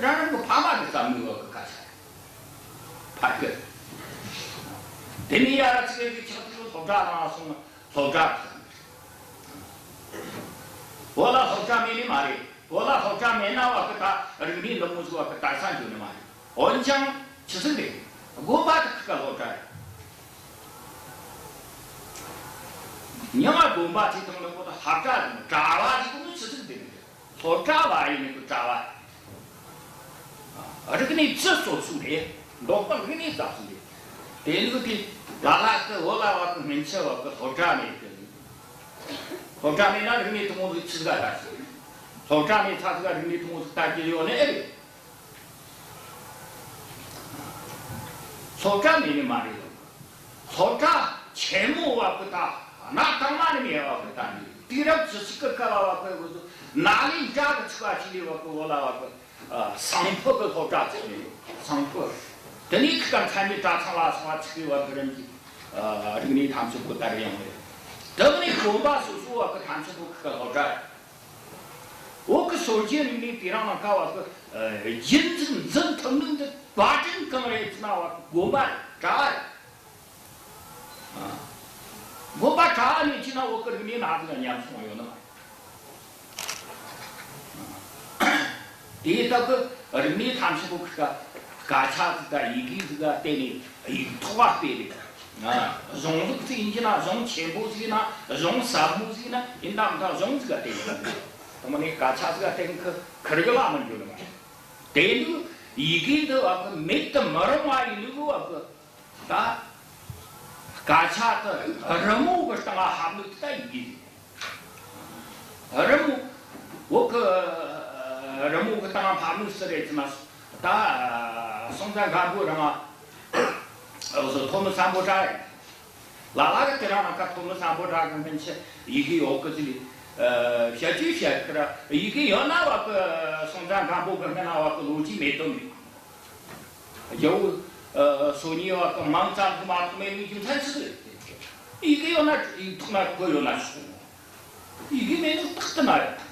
རེད། རང་རང་གི་ཕ་མ་གི་བསམ་བློའི་བ་གི་སྐད་ཆ་རེད། ཕ་སྐད། དེ་ནས་ཡར་ཚིག་གི་ཆགས་དུས་སློབ་གྲྭ་ནང་སོང་ན་སློབ་གྲྭ་རེད། བོད་ལ་སློབ་གྲྭ་མེད་ནི་མ་རེད། བོད་ལ་སློབ་གྲྭ་མེད་ན་བ་གི་ད་རིག་གནས་འདི་མོ་ཟིག་བ་གི་དར་ས་འགྱོ་ནི་མ་རེད། འོན་ཀྱང་ཆི་ཟིག་རེད། དགོན་པ་དེ་ཁ་སློབ་གྲྭ་རེད། མྱིང་ང་དགོན་པ་ཟེར་བཏང་ནི་ཁོ་ད་ཕ་གྲྭ་རེད། གྲྭ་བ་ཟེར་གོ་ནི་ཆི་ཟིག་དེ་རེད། སློབ་གྲྭ་བ་ཡིན་ནི་གི་གྲྭ་བ་རེད། རིག་གནས་སྤྱི་གཙོ་ཟིག་རེད། འདོགས་པ་རིག་གནས་ཙམ་ཟིག་རེད། དེ་ནི་དེ་ལ་ལ་གི་བོད་ལ་བ་གི་སྔོན་ཆད་བ་གི་སློབ་གྲྭ་མེད་གི། སློབ་གྲྭ་མེད་ན་རིག་གནས་དེ་མོ་ཟིག་ཆི་ཟིག་ག་དར་ཟིག། སློབ་གྲྭ་མེད་ཚ་ཟིག་ག་རིག་གནས་དེ་མོ་ཟིག་དར་རྒྱུ་ཡོད་ནི་ཨེ་རེད། སློབ་གྲྭ་མེད་ནི་མ་རེད། སློབ་གྲྭ་ཆེན་མོ་བ་གི་ད་གནའ་དང་མ་ནི་མེད་བ་གི་ད་ནི་དུས་རབས་བཅུ་གཅིག་གི་སྐབས་བ་གི་བོད་དུ་ནཱ་ལེནྡྲ་གི་ཚིག་བ་ཆི་ལི་བ་གི་བོད་ལ་བ་གི། ཨ། སང་ཕོད་གི་སློབ་གྲྭ་ཚུགས་ནས་སང་ཕོད། དེ་ནས་ཁི་ཀ་མཚན་ཉིད་གྲྭ་ཚང་ལ་སོགས་པ་ཚུགས་པའི་བར་དུ་རིམ་གྱིས། ཨ། རིག་གནས་ཐམས་ཅད་པོ་དར་ཡོང་བས། དེ་ནས་དགོན་པ་སོ་སོ་བ་གི་ཐམས་ཅད་པོ་ཁི་ཀ་སློབ་གྲྭ། བོད་ཀྱི་སྲོལ་རྒྱུན་རིག་གནས་དེ་རིང་ནངས་ཀ་བ་གི། ཨ། རྒྱུན་འཛིན་འཛིན་ཐུབ་ནི་འདི་བར་སྐྲུན་གང་རེད་ཟེར་ན་བ་དགོན་པ་རེད། གྲྭ་བ་རེད། ཨ། དགོན་པ་གྲྭ་བ་མེད་རྒྱུ་ན་བོད་ཀྱི་རིག་གནས་ནང་ཟིག་ལ་ཉམས་སོང་ཡོད་ནི་མ་རེད། དེ་ལྟ་བུ་རིག་གནས་ཐམས་ཅད་པོ་ཁི་ཀ་སྐད་ཆ་ཟིག་དང་ཡི་གེ་ཟིག་ག་བརྟེན་ནས་ཡིག་ཐོག་ག་སྤེལ་རེད། ཨ། གཞུང་ལུགས་ཟིག་ཡིན་གྱི་ན་གཞུང་ཆེན་པོ་ཟིག་ཡིན་ན་གཞུང་ཟབ་མོ་ཟིག་ཡིན་ན་ཡིན་དང་མིན་དང་གཞུང་ཟིག་ག་བརྟེན་ནས། དེ་མ་ནས་སྐད་ཆ་ཟིག་ག་བརྟེན་ཁི་ཁུར་གི་ལ་མི་འགྱོ་ནི་མ་རེད། དེ་ནི་ཡི་གེ་འདི་བ་གི་མེད་དུ་མི་རུང་བ་ཡིན་ནི་བ་གི། ད་སྐད་ཆ་དེ་རི་མོ་གི་སྟེང་ལ་ཕབ་ནི་དེ་ད་ཡི་གེ་རེད། རི་མོ། བོད་གི་རི་མོ་གི་སྟེང་ལ་ཕབ་ནི་སུ་རེད་ཟེར་ན། ད་སྲོང་བཙན་སྒམ་པོ་རང་ཨ་སོ་ཐོན་མི་སམ་བྷོ་ཊ་རེད། ལ་ལ་གི་དེ་རིང་ནངས་ཀ་ཐོན་མི་སམ་བྷོ་ཊ་གི་སྔོན་ཆད་ཡི་གེ་ཡོད་གི་ཟེར་ལས། ཨ། བཤད་རྒྱུ་བཤད་ཁི་ར་ཡི་གེ་ཡོད་ན་བ་གི་སྲོང་བཙན་སྒམ་པོ་གི་སྔོན་ན་བ་གི་ལོ་རྒྱུས་མེད་དོན་མེད། རྒྱལ་པོ། ཨ། སོ་གཉིས་བ་གི་མིང་ཙམ་གི་མ་གཏོགས་མེད་ནི་རྒྱུ་མཚན་ཆི་རེད། ཡི་གེ་ཡོད་ན་ཡིག་ཐོག་ན་བཀོད་ཡོད་ན་ཆོག། ཡི་གེ་མེད་ནི་རྟག་ཏུ་མ་རེད།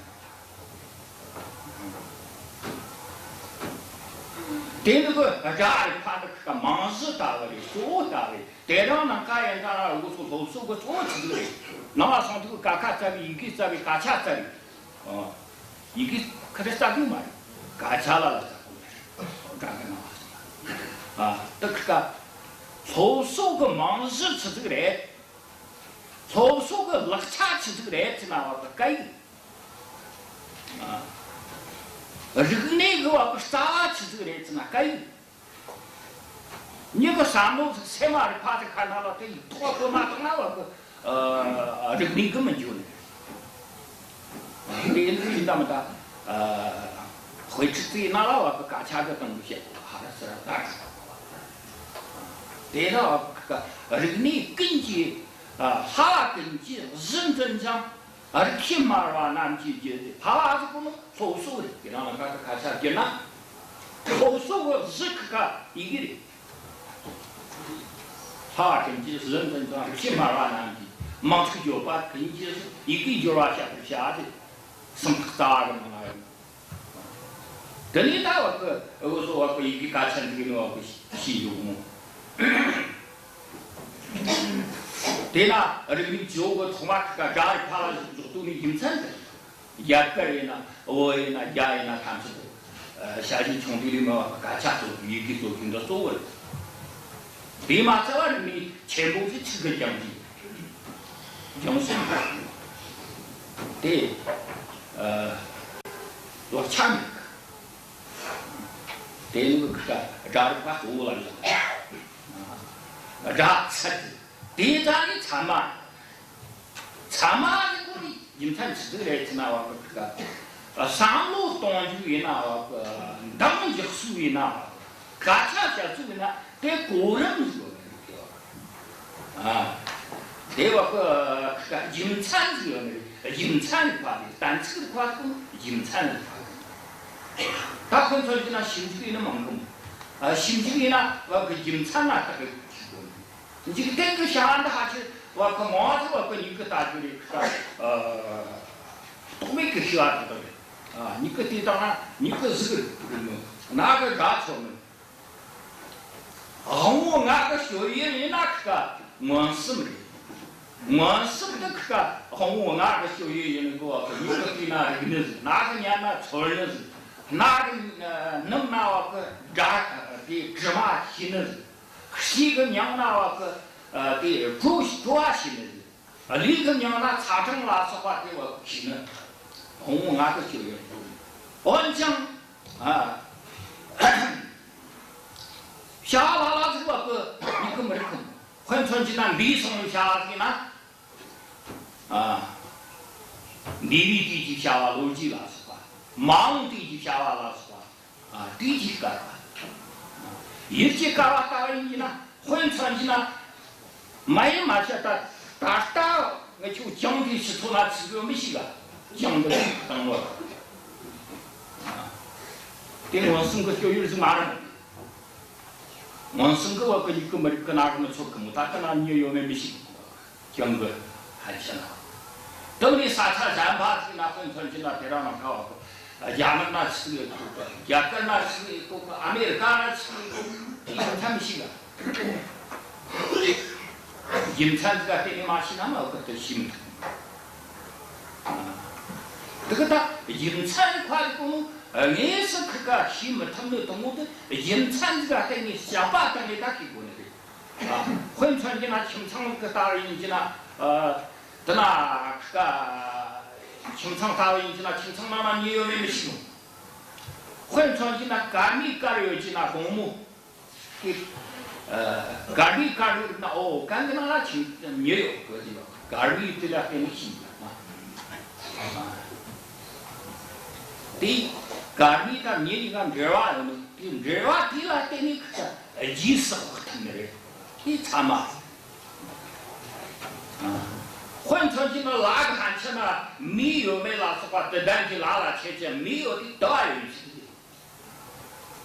དེ་ནི་གི་སྒྲ་རིག་པ་འདི་ཁི་ཀ་རྨང་གཞི་ལྟ་བུ་རེད། གཙོ་བོ་ལྟ་བུ་རེད། དེ་རིང་ནངས་ཀ་ཡིན་ཙང་ར་འུ་ཚོ་སློབ་གསོ་གི་གཙོ་བོ་ཆི་ཟིག་རེད། ནང་ལ་སོང་དུས་ཀ་ཁ་བཙལ་བའི་ཡི་གེ་བཙལ་བའི་སྐད་ཆ་བཙལ་བའི། ཨ། ཡི་གེ་ཁ་རེ་ལྟ་གི་མ་རེད། སྐད་ཆ་ལ་ལ་ལྟ་གི་མ་རེད། སྒྲ་གི་ནང་ལ་སོང་ན། ཨ། དེ་ཁི་ཀ་སློབ་གསོ་གི་རྨང་གཞི་ཆི་ཟིག་རེད། སློབ་གསོ་གི་ལག་ཆ་ཆི་ཟིག་རེད་ཟེར་ན་བ་གི་སྐད་ཡིག། ཨ། རིག་གནས་གི་བ་གི་རྩ་བ་ཆི་ཟིག་རེད་ཟེར་ན་སྐད་ཡིག། མྱི་གི་བསམ་བློ་ཟིག་སེམས་མ་རིག་པ་ཟིག་ཁ་ན་ལ་དེ་ཡིག་ཐོག་བཀོད་མ་བཏང་ན་བ་གི། ཨ། རིག་གནས་གི་མི་འགྱུར་ནི། དེ་ཡིན་དུས་ཡིན་ད་མིན་ད། ཨ། དཔེ་ཁྲིད་ཟིག་ཡིན་ན་ལ་བ་གི་སྐད་ཆ་གི་སྟེང་དུ་བཤད་དགོས། ཧ་ར་སི་ར་ད་ར། དེ་ལ་བ་གི་རིག་གནས་ཀུན་གྱི། ཨ། ལྷ་བ་ཀུན་གྱི་གཞི་འཛིན་ཅིང་། རིགས་ཤིང་སྨྲ་བ་རྣམས་ཀྱི་རྒྱུད་དེ། ལྷ་བ་ཟེར་གོ་ནོ་སློབ་གསོ་རེད། དེ་རིང་ལ་ཁ་ཁ་ཆ་བསྒྱུར་ན། སློབ་གསོ་གི་གཞི་ཁི་ཀ་ཡི་གེ་རེད། ལྷ་བ་ཀུན་གྱི་གཞི་འཛིན་ཅིང་། རིགས་ཤིང་སྨྲ་བ་རྣམས་ཀྱི། མིང་ཚིག་བརྗོད་པ་ཀུན་གྱི་གཞི། ཡི་གེ་སྦྱོར་བ་བཤད་པར་བྱ་སྟེ། སུམ་རྟགས་རྩ་བ་གི་ནང་ན་ཡོད། དེ་ནས་ད་བ་གི་འུ་ཚོ་བ་གི་ཡི་གེ་གལ་ཆེན་འདུག་ནོ་བ་གི་ཤེས་ཡོད་མོ། དེ་ན་རིག་གནས་ཇོ་བོ་ཐོག་མ་ཁ་སྒྲ་རིག་པ་ལ་བཞག་དུས་ནས་རྒྱུ་མཚན་དེ། རྒྱ་གར་ཡིན་ན་བོད་ཡིན་ན་རྒྱ་ཡིན་ན་ཐམས་ཅད་དུ་ཞ་ཡི་ཆུང་དུས་ལས་མ་བ་སྐད་ཆ་རྩོད་ཡི་གེ་རྩོད་རྒྱུ་འདི་གཙོ་བོ་རེད། དེ་མ་ཚད་པ་རིག་གནས་ཆེན་པོ་ཞིག་ཚིག་གི་སྦྱང་རྒྱུ། སྦྱང་སེམས་དེ་ལོ་ཆ་མེད་གི། དེ་ནི་ཁ་སྒྲ་རིག་པ་གཙོ་བོ་ལ་བཞག་སྒྲ་ཚད་དེ་ད་ནི་ཚད་མ། ཚད་མ་ནི་ཁོ་ནི་རྒྱུ་མཚན་ཆི་ཟིག་རེད་ཟེར་ན་བ་གི་ཁ་བསམ་བློ་གཏོང་རྒྱུ་ཡིན་ན་བ་གི། འདང་རྒྱག་སྲོལ་ཡིན་ན་བ་གི། སྐད་ཆ་བཤད་སྲོལ་ཡིན་ན་དེ་གོ་རིམ་ཟིག་ཡོད་ནི་རེད། ཨ། དེ་བ་གི་རྒྱུ་མཚན་ཟིག་ཡོད་ནི་རེད། རྒྱུ་མཚན་རིག་པ་དེ་གཏན་ཚིགས་རིག་པ་དེ་རྒྱུ་མཚན་རིག་པ་དེ། ད་ཁོ་ཚོ་ཡིན་ན་ཞིབ་འཇུག་ཡིན་ན་མང་གི་མོ། ཨ། ཞིབ་འཇུག་ཡིན་ན་བ་གི་རྒྱུ་མཚན་ལ་བརྟག་གི་ཞིག་དགོས་ནི། འཇིག་རྟེན་གྱི་བྱ་བ་འདི་ཧ་ཅང་བ་གི་མང་ཆེ་བ་གི་མྱིག་གིས་ལྟ་རྒྱུ་རེད་ཁ། ཨ། རྟོག་མེད་ཀྱི་ཤེས་པ་དེ་དག་རེད། ཨ། མྱིག་གིས་བལྟས་བཏང་ན་མྱིག་གིས་གཟིགས་རེད་མོ། རྣ་གིས་སྒྲ་ཚོར་མོ། དབང་པོ་ལྔ་གི་སྤྱོད་ཡུལ་ཡིན་ན་ཁ་མངོན་སུམ་རེད། མངོན་སུམ་དུ་ཁ་དབང་པོ་ལྔ་གི་སྤྱོད་ཡུལ་ཡིན་ནོ་བ་གི་མྱིག་གིས་བལྟས་ན་རིག་ནི་ཟིག། རྣ་གིས་ཉན་ན་ཚོར་ནི་ཟིག། སྣ་གིས་སྣུམ་ན་བ་གི་སྒྲ་དེ་དྲི་མ་ཤེས་ནི་ཟིག། ལྕེ་གིས་མྱང་ན་བ་གི། ཨ། དེ་བྲོ་བྲོ་བ་ཤེས་ནི་རེད། ལུས་གིས་མྱང་ན་ཚ་གྲང་ལ་སོགས་པ་དེ་བ་གི་ཤེས་ནི། དབང་པོ་ལྔ་གི་སྤྱོད་ཡུལ། འོན་ཀྱང་། ཨ། བྱ་བ་ལ་ལ་ཟིག་བ་གི་མྱིག་གིས་མི་རིག་གི། དཔེ་མཚོན་བྱས་ན་འདས་སོང་བའི་བྱ་བ་ཟིག་ཡིན་ན། ཨ། འདས་པའི་དུས་ཀྱི་བྱ་བ་ལོ་རྒྱུས་ལ་སོགས་པ། མ་འོངས་དུས་ཀྱི་བྱ་བ་ལ་སོགས་པ། ཨ། དུས་ཀྱི་སྐལ་བ། ཡུལ་གྱི་སྐལ་བ་ལྟ་བུ་ཡིན་གྱི་ན། དཔེ་མཚོན་གྱི་ན། མ་ཡིན་མ་ཤེས་ད་ད་ལྟ་ངས་ཁྱོད་ཅང་གི་ཕྱི་ཚོ་ན་ཚིག་ཡོད་མི་ཤེས་ག། ཅང་གི་བཏང་བ། དེ་མངོན་སུམ་གྱི་སྤྱོད་ཡུལ་ཟིག་མ་རེད། མངོན་སུམ་གྱི་བ་གི་མྱིག་གིས་མི་རིག་གི། རྣ་གིས་མི་ཚོར་གི་མོ། ད་ལྟ་ན་མྱི་ཡོད་མེད་མི་ཤེས་གི། ཅང་གི་ཕན་ཆད་ན། དེ་ནས་ས་ཆ་གཞན་པ་ཟིག་ན་དཔེ་མཚོན་གྱི་ན་དེ་རང་ན་ཁ་བ་གི། རྒྱ་ནག་ན་ཆི་ཡོད་གོ་གི། རྒྱ་གར་ན་ཆི་ཡོད་གོ་གི། ཨ་མེ་རི་ཀ་ན་ཆི་ཡོད་གོ་གི། དེ་ཡང་ཐམས་ཅད་ལ་རྒྱུ་མཚན་ཟིག་ག་བརྟེན་ནས་མ་ཤེས་ན་མ་བ་གི་དེ་ཤེས་མི་ཐུབ། དེ་གི་ད་རྒྱུ་མཚན་ཁ་ཡི་གོ་ནོ། དངོས་སུ་ཁི་ག་ཤེས་མི་ཐུབ་ནི་དང་པོ་དེ་རྒྱུ་མཚན་ཟིག་ག་བརྟེན་ནས་དཔྱད་པ་བཏང་ནས་ད་ཤེས་དགོས་ནི་རེད། ཨ། དཔེ་མཚོན་གྱི་ན་ཁྱིམ་ཚང་གི་ལྟ་བུ་ཡིན་གྱི་ན། ཨ། དེ་ན་ཁ་ཁྱིམ་ཚང་ལྟ་བུ་ཡིན་གྱི་ན་ཁྱིམ་ཚང་ནང་ན་མྱི་ཡོད་མེད་མི་ཤེས་ནོ། དཔེ་མཚོན་གྱི་ན་དཀར་མེ་དཀར་ཡོད་ཀྱི་ན་སྒོར་མོ། དེ། ཨ། དཀར་མེ་དཀར་ཡོད་ན། འོ། གན་གི་ནང་ལ་ཁྱིམ་མྱི་ཡོད་གོ་དེ་ཡོད། དཀར་མེ་དེ་ལ་བརྟེན་ནས་ཤེས་ན། དེ་དཀར་མེ་དང་མྱི་གཉིས་ཀ་འབྲེལ་བ་ཡོད་ནོ། དེ་འབྲེལ་བ་དེ་ལ་བརྟེན་ནས་ཁ་རྗེས་སུ་དཔག་ཐུབ་ནི་རེད། དེ་ཚད་མ། ཨ། དཔེ་མཚོན་གྱི་ན་ལ་གི་ཕན་ཆད་ན་མེ་ཡོད་མེད་ལ་སོགས་པ་དེ་ལྡན་གྱི་ལ་ལ་ཆེ་ཆེ་མེ་ཡོད་དེ་དུ་བ་ཡོད་ཟེར་གི།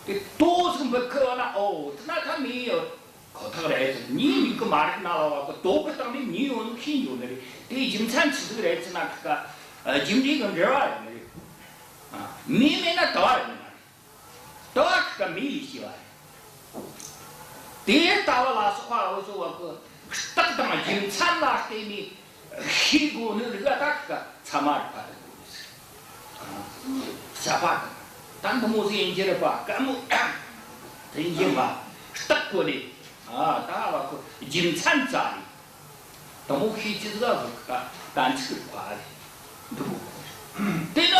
དེ་ལྟོ་ཟིག་འབུད་ཁུ་བ་ན། འོ། དེ་ན་ད་མེ་ཡོད་ཁོ་ཐག་རེད་ཟེར། མྱི་མྱིག་གིས་མ་རིག་ན་ལ་བ་གི་ལྟོ་གི་སྟེང་ནས་མྱི་ཡོད་ནོ་ཤེས་འགྱོ་ནི་རེད། དེའི་རྒྱུ་མཚན་ཆི་ཟིག་རེད་ཟེར་ན་ཁི་ཀ། ཨ། རྒྱུ་འབྲས་ཀྱི་འབྲེལ་བ་ཡོད་ནི་རེད། ཨ། མེ་མེད་ན་དུ་བ་ཡོད་ནི་མ་རེད། དུ་བ་ཁི་ཀ་མེ་ལས་སྐྱེ་བ་རེད། དེ་ལྟ་བུ་ལ་སོགས་པ་འུ་ཚོ་བ་གི་རྟགས་དང་རྒྱུ་མཚན་ལ་བརྟེན་ནས་ཤེས་དགོས་ནི་རིགས་ལ་ད་ཁི་ཀ་ཚད་མ་རིག་པ་དེ་དགོས་ནི་ཟེར། ཨ། བྱ་བ་དང་། ད་འདི་མོ་ཟིག་ཡིན་རྒྱུ་རེད་པ། དཀའ་མོ་དེ་ཡིན་རྒྱུ་མ། རྟགས་བཀོད་ནས། ཨ། ད་བ་གི་རྒྱུ་མཚན་བཙལ་ནས། དེ་མོ་ཤེས་རྒྱུ་ཟིག་ལ་བ་གི་གཏན་ཚིགས་རིག་པ་རེད། འདི་མོ། དེ་ན་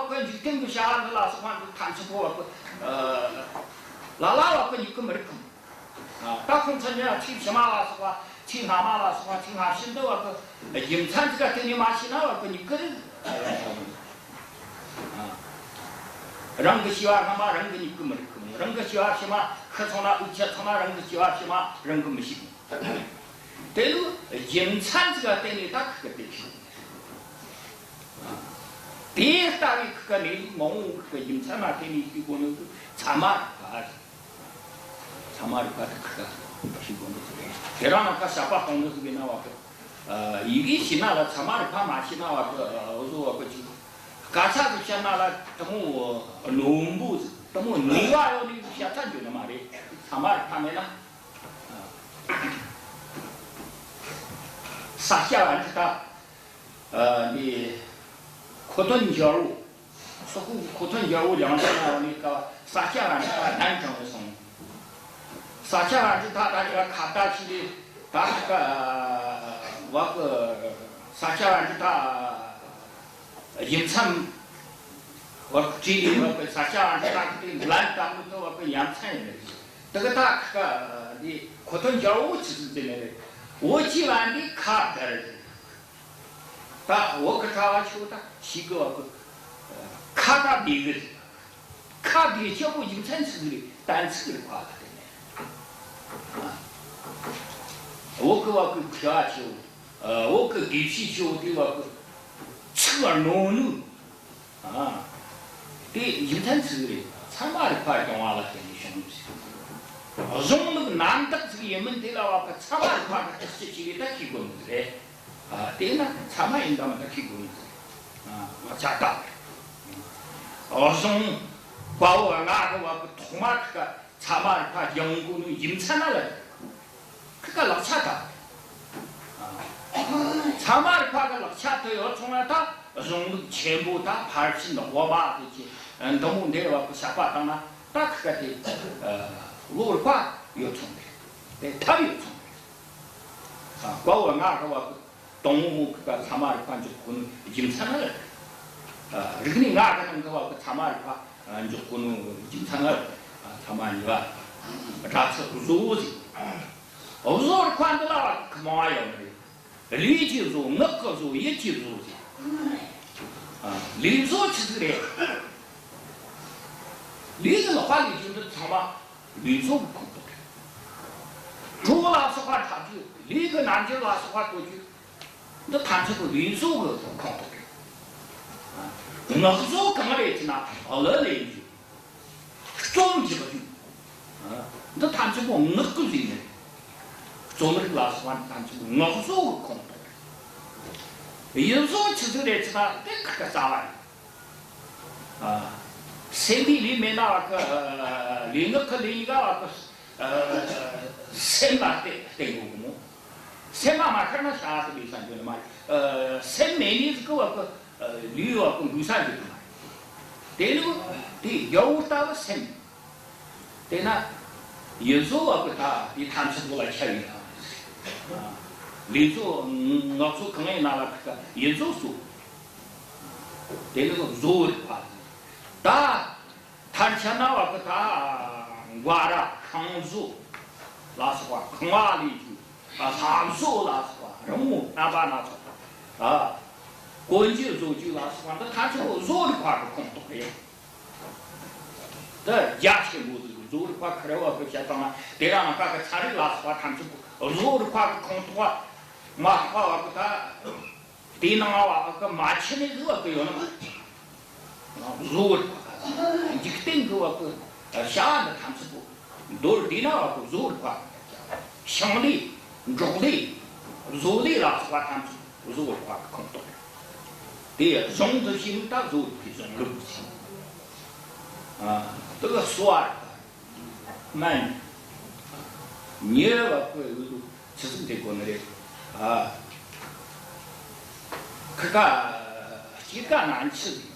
བ་གི་འཇིག་རྟེན་གྱི་བྱ་བ་འདི་ལ་སོགས་པ་འདི་ཐམས་ཅད་པོ་བ་གི། ཨ། ལ་ལ་བ་གི་མྱིག་གིས་མི་རིག་གི། ཨ། ད་ཁོང་ཚོ་ནི་ཚེ་ཕྱི་མ་ལ་སོགས་པ། ཚེ་སྔ་མ་ལ་སོགས་པ། ཚེ་སྔ་ཕྱི་འདི་བ་གི་རྒྱུ་མཚན་ཟིག་ག་བརྟེན་ནས་མ་ཤེས་ན་བ་གི་མྱིག་གིས་རིག། ཨ། རང་གི་སྐྱེ་བ་སྔ་མ་རང་གི་མྱིག་གིས་མི་རིག་གི། རང་གི་སྐྱེ་བ་ཕྱི་མ་ཤི་སོང་ན་དབུགས་ཆད་སོང་ན་རང་གི་སྐྱེ་བ་ཕྱི་མ་རང་གིས་མི་ཤེས་གི། དེ་ལུ་རྒྱུ་མཚན་ཟིག་ག་བརྟེན་ནས་ད་ཁི་ཀ་དེ་ཤེས། དེ་ལྟ་བུའི་ཁི་ཀ་གནས་ལུགས་མང་བོ་ཁི་ཀ་རྒྱུ་མཚན་མ་བརྟེན་ནས་ཤེས་དགོས་ནོ་ཚད་མ་རིག་པ་རེད། ཚད་མ་རིག་པ་དེ་ཁི་ཀ་ཤེས་དགོས་ནོ་ཟིག་རེད། དེ་རང་ན་ཁ་བྱ་བ་གཏོང་ནོ་ཟིག་ཡིན་ན་བ་གི། ཨ། ཡི་གེ་ཤེས་ན་ལ་ཚད་མ་རིག་པ་མ་ཤེས་ན་བ་གི། ཨ། འུ་ཚོ་བ་གི་ཅིག་སྐད་ཆ་ཟིག་བཤད་ན་ལ་དེ་མོ་རྣོན་པོ་ཟིག། དེ་མོ་ནུས་པ་ཡོད་ནི་བཤད་ཚར་འགྱོ་ནི་མ་རེད། ཚད་མ་རིག་པ་མེད་ན། ཨ། ས་སྐྱ་པཎྜི་ཏ། ཨ། འདི་མཁོ་དོན་རྒྱལ་པོ། སོག་པོའི་མཁོ་དོན་རྒྱལ་པོ་ལིའང་ཅན་ལ་ཡོང་ནས་ཀ་ས་སྐྱ་པཎྜི་ཏ་གདན་དྲངས་ནས་སོང་། ས་སྐྱ་པཎྜི་ཏ་ད་ནི་ཁ་བརྡ་བྱས་ནས་ད་ཀ་བ་ཀི་ས་སྐྱ་པཎྜི་ཏ་རྒྱུ་མཚན་བ་ཀི་བྲིས་ནས་བ་ཀི་ས་སྐྱ་པཎྜི་ཏ་གི་ལན་བཏབ་མི་ཐུབ་བ་ཀི་ཡ་མཚན་ཡིན་ནི་རེད། དེ་གི་ད་ཀ་འདི་མཁོ་དོན་རྒྱལ་པོ་ཆི་ཟིག་ཟེར་ནི་རེད། འོ་ཅི་བ་འདི་ཁ་བརྡ་རེད། ད་བོད་གི་གྲྭ་བ་ཆོ་ད་ཞིག་གི་བ་གི་ཁ་ད་བདེ་གི་རེད། ཁ་བདེ་ཆེ་བོ་རྒྱུ་མཚན་ཚིག་རེད། གཏན་ཚིགས་རེད། ཁ་ད་དེ་ནས་བོད་གི་བ་གི་ཁ་ཆེ་བོ། བོད་གི་དགེ་བཤེས་ཆེ་བོ་དེ་བ་གི་ཚིག་རྣོ་ནུ། ཨ། དེ་རྒྱུ་མཚན་ཚིག་རེད། ཚད་མ་རིག་པ་སྦྱོང་བ་ལ་བརྟེན་ནས་བྱུང་ཟེར། གཞུང་ལུགས་རྣམ་དག་ཚིག་ཡིན་མིན་དེ་ལ་བ་གི་ཚད་མ་རིག་པ་གི་རྟགས་ཅིག་ཅིག་རེད། ད་ཤེས་དགོས་ནི་རེད། ཨ། དེས་ན་ཚད་མ་ཡིན་དམ་ད་ཤེས་དགོས་ནི་རེད། ཨ། ང་ཆ་ད། གཞུང་བཀའ་པོད་ལྔ་གི་བ་གི་ཐོག་མ་གི་ཚད་མ་རིག་པ་སྦྱང་དགོས་ནི་རྒྱུ་མཚན་ལ་ལ། ཁི་ཀ་ལག་ཆ་ད། ཚད་མ་རིག་པ་གི་ལག་ཆ་དེ་ཡོད་སོང་ན་ད་གཞུང་ལུགས་ཆེན་པོ་ད་ཕར་ཕྱིན་དབུ་མ་དེ་ཅི་འདི་མོ་འདི་བ་གི་བཤད་པ་བཏང་ན་ད་ཁི་ཀ་དེ་བློ་རིག་པ་ཡོད་སོང་རེད། དེ་ཐབས་ཡོད་སོང་རེད། བཀའ་པོད་ལྔ་གི་བ་གི་དང་པོ་གི་ཚད་མ་རིག་པ་འཇོག་དགོས་ནི་རྒྱུ་མཚན་ལ། རིག་གནས་ལྔ་གི་ནང་གི་བ་གི་ཚད་མ་རིག་པ་འཇོག་དགོས་ནི་རྒྱུ་མཚན་ལ། ཚད་མ་གཉིས་པ། སྒྲ་ཚད་བཟོ་བོ་ཟེར། བཟོ་རིག་པ་འདི་ལ་བ་གི་མང་བ་ཡོད་ནི་རེད། ལུས་ཀྱི་བཟོ། ངག་གི་བཟོ། ཡིད་ཀྱི་བཟོ་ཟེར། ལུས་བཟོ་ཆི་ཟིག་རེད། ལུས་ཀྱི་ལག་པ་ལས་རྒྱུ་འདི་ཚང་མ་ལུས་བཟོ་གི་ཁོངས་གཏོགས་རེད། གྲོ་ལ་སོགས་པ་འཁྲབ་རྒྱུ། ལུས་ཀྱི་རྣམ་འགྱུར་ལ་སོགས་པ་སྟོན་རྒྱུ། འདི་ཐམས་ཅད་པོ་ལུས་བཟོ་གི་ཁོངས་གཏོགས་རེད། ངག་བཟོ་གང་རེད་ཅེ་ན་གླུ་ལེན་རྒྱུ། རྩོམ་རྒྱག་རྒྱུ། འདི་ཐམས་ཅད་པོ་ངག་གི་ལས་ནི། རྩོམ་རིག་ལ་སོགས་པ་འདི་ཐམས་ཅད་པོ་ངག་བཟོ་གི་ཁོངས་གཏོགས་རེད། ཡིད་བཟོ་ཆི་ཟིག་རེད་ཅེ་ན་དེ་ཁི་ཀ་རྩ་བ་རེད། ཨ། སེམས་པའི་ལུས་མེད་ན་བ་གི་ལུས་ངག་གི་ལུས་གཉིས་ཀ་བ་གི་ཨ། སེམས་ལ་བརྟེན་བརྟེན་དགོས་གི་མོ། སེམས་ལ་མ་ཤར་ན་བྱ་བ་དེ་ལས་ས་འགྱུར་ནི་མ་རེད། ཨ། སེམས་མེད་ནི་ཟིག་གི་བ་གི་ཨ། ལུས་བ་གི་འགུལ་ས་འགྱུར་ནི་མ་རེད། དེ་ནི་དེ་རྒྱལ་པོ་ལྟ་བུ་སེམས། དེ་ན་ཡིད་བཟོ་བ་གི་ད་དེ་ཐམས་ཅད་པོ་ལ་ཁྱབ་ཡིན་ན། ལུས་བཟོ་ངག་བཟོ་གང་ཡིན་ན་ལ་གི་ཡིད་བཟོ་གཙོ། དེ་ནི་བཟོ་རིག་པ་ད། མཐར་ཆ་ན་བ་གི་ད་འགའ་ར་ཤིང་བཟོ་ལ་སོགས་པ། ཁང་བ་ལས་རྒྱུ། ལྷ་བཟོ་ལ་སོགས་པ། རི་མོ་བརྣམས་པ་ལ་སོགས་པ། ཨ། གོན་རྒྱུ་བཟོ་རྒྱུ་ལ་སོགས་པ་འདི་ཐམས་ཅད་པོ་བཟོ་རིག་པ་གི་ཁོངས་གཏོགས་རེད། འདི་རྒྱ་ཆེན་པོ་ཟིག་བཟོ་རིག་པ་ཁེར་བ་གི་བཤད་བཏང་ན་དེ་རང་ལ་ཀ་གི་ཚན་རིག་ལ་སོགས་པ་ཐམས་ཅད་པོ་བཟོ་རིག་པ་གི་ཁོངས་གཏོགས་པ་མ་གཏོགས་པ་བ་གི་ད། དེའི་ནང་བ་གི་མ་ཆི་ནས་བཟོ་བ་གི་ཡོད་ནི་མ་རེད། བཟོ་བར་འཇིག་རྟེན་གི་བ་གི་བྱ་བ་འདི་ཐམས་ཅད་པོ་མདོར་བསྡུས་ན་བ་གི་བཟོ་བར། ཞིང་ལས། འབྲོག་ལས། བཟོ་ལས་ལ་སོགས་པ་ཐམས་ཅད་བཟོ་བར་ཁོངས་གཏོགས། དེ་གཞུང་དུ་བྱས་ནས་ད་བཟོ་བར་གི་གཞུང་ལུགས་ཀྱི། ཨ། དེ་གི་གསོ་བ། སྨན། ཉེ་བ་གི་འུ་ཚོ་ཆི་ཟིག་འདྲེ་གོ་ནི་རེད། ཨ། ཁི་ཀ་སྐྱེད་ཀ་ན་འཆི་ཟིག།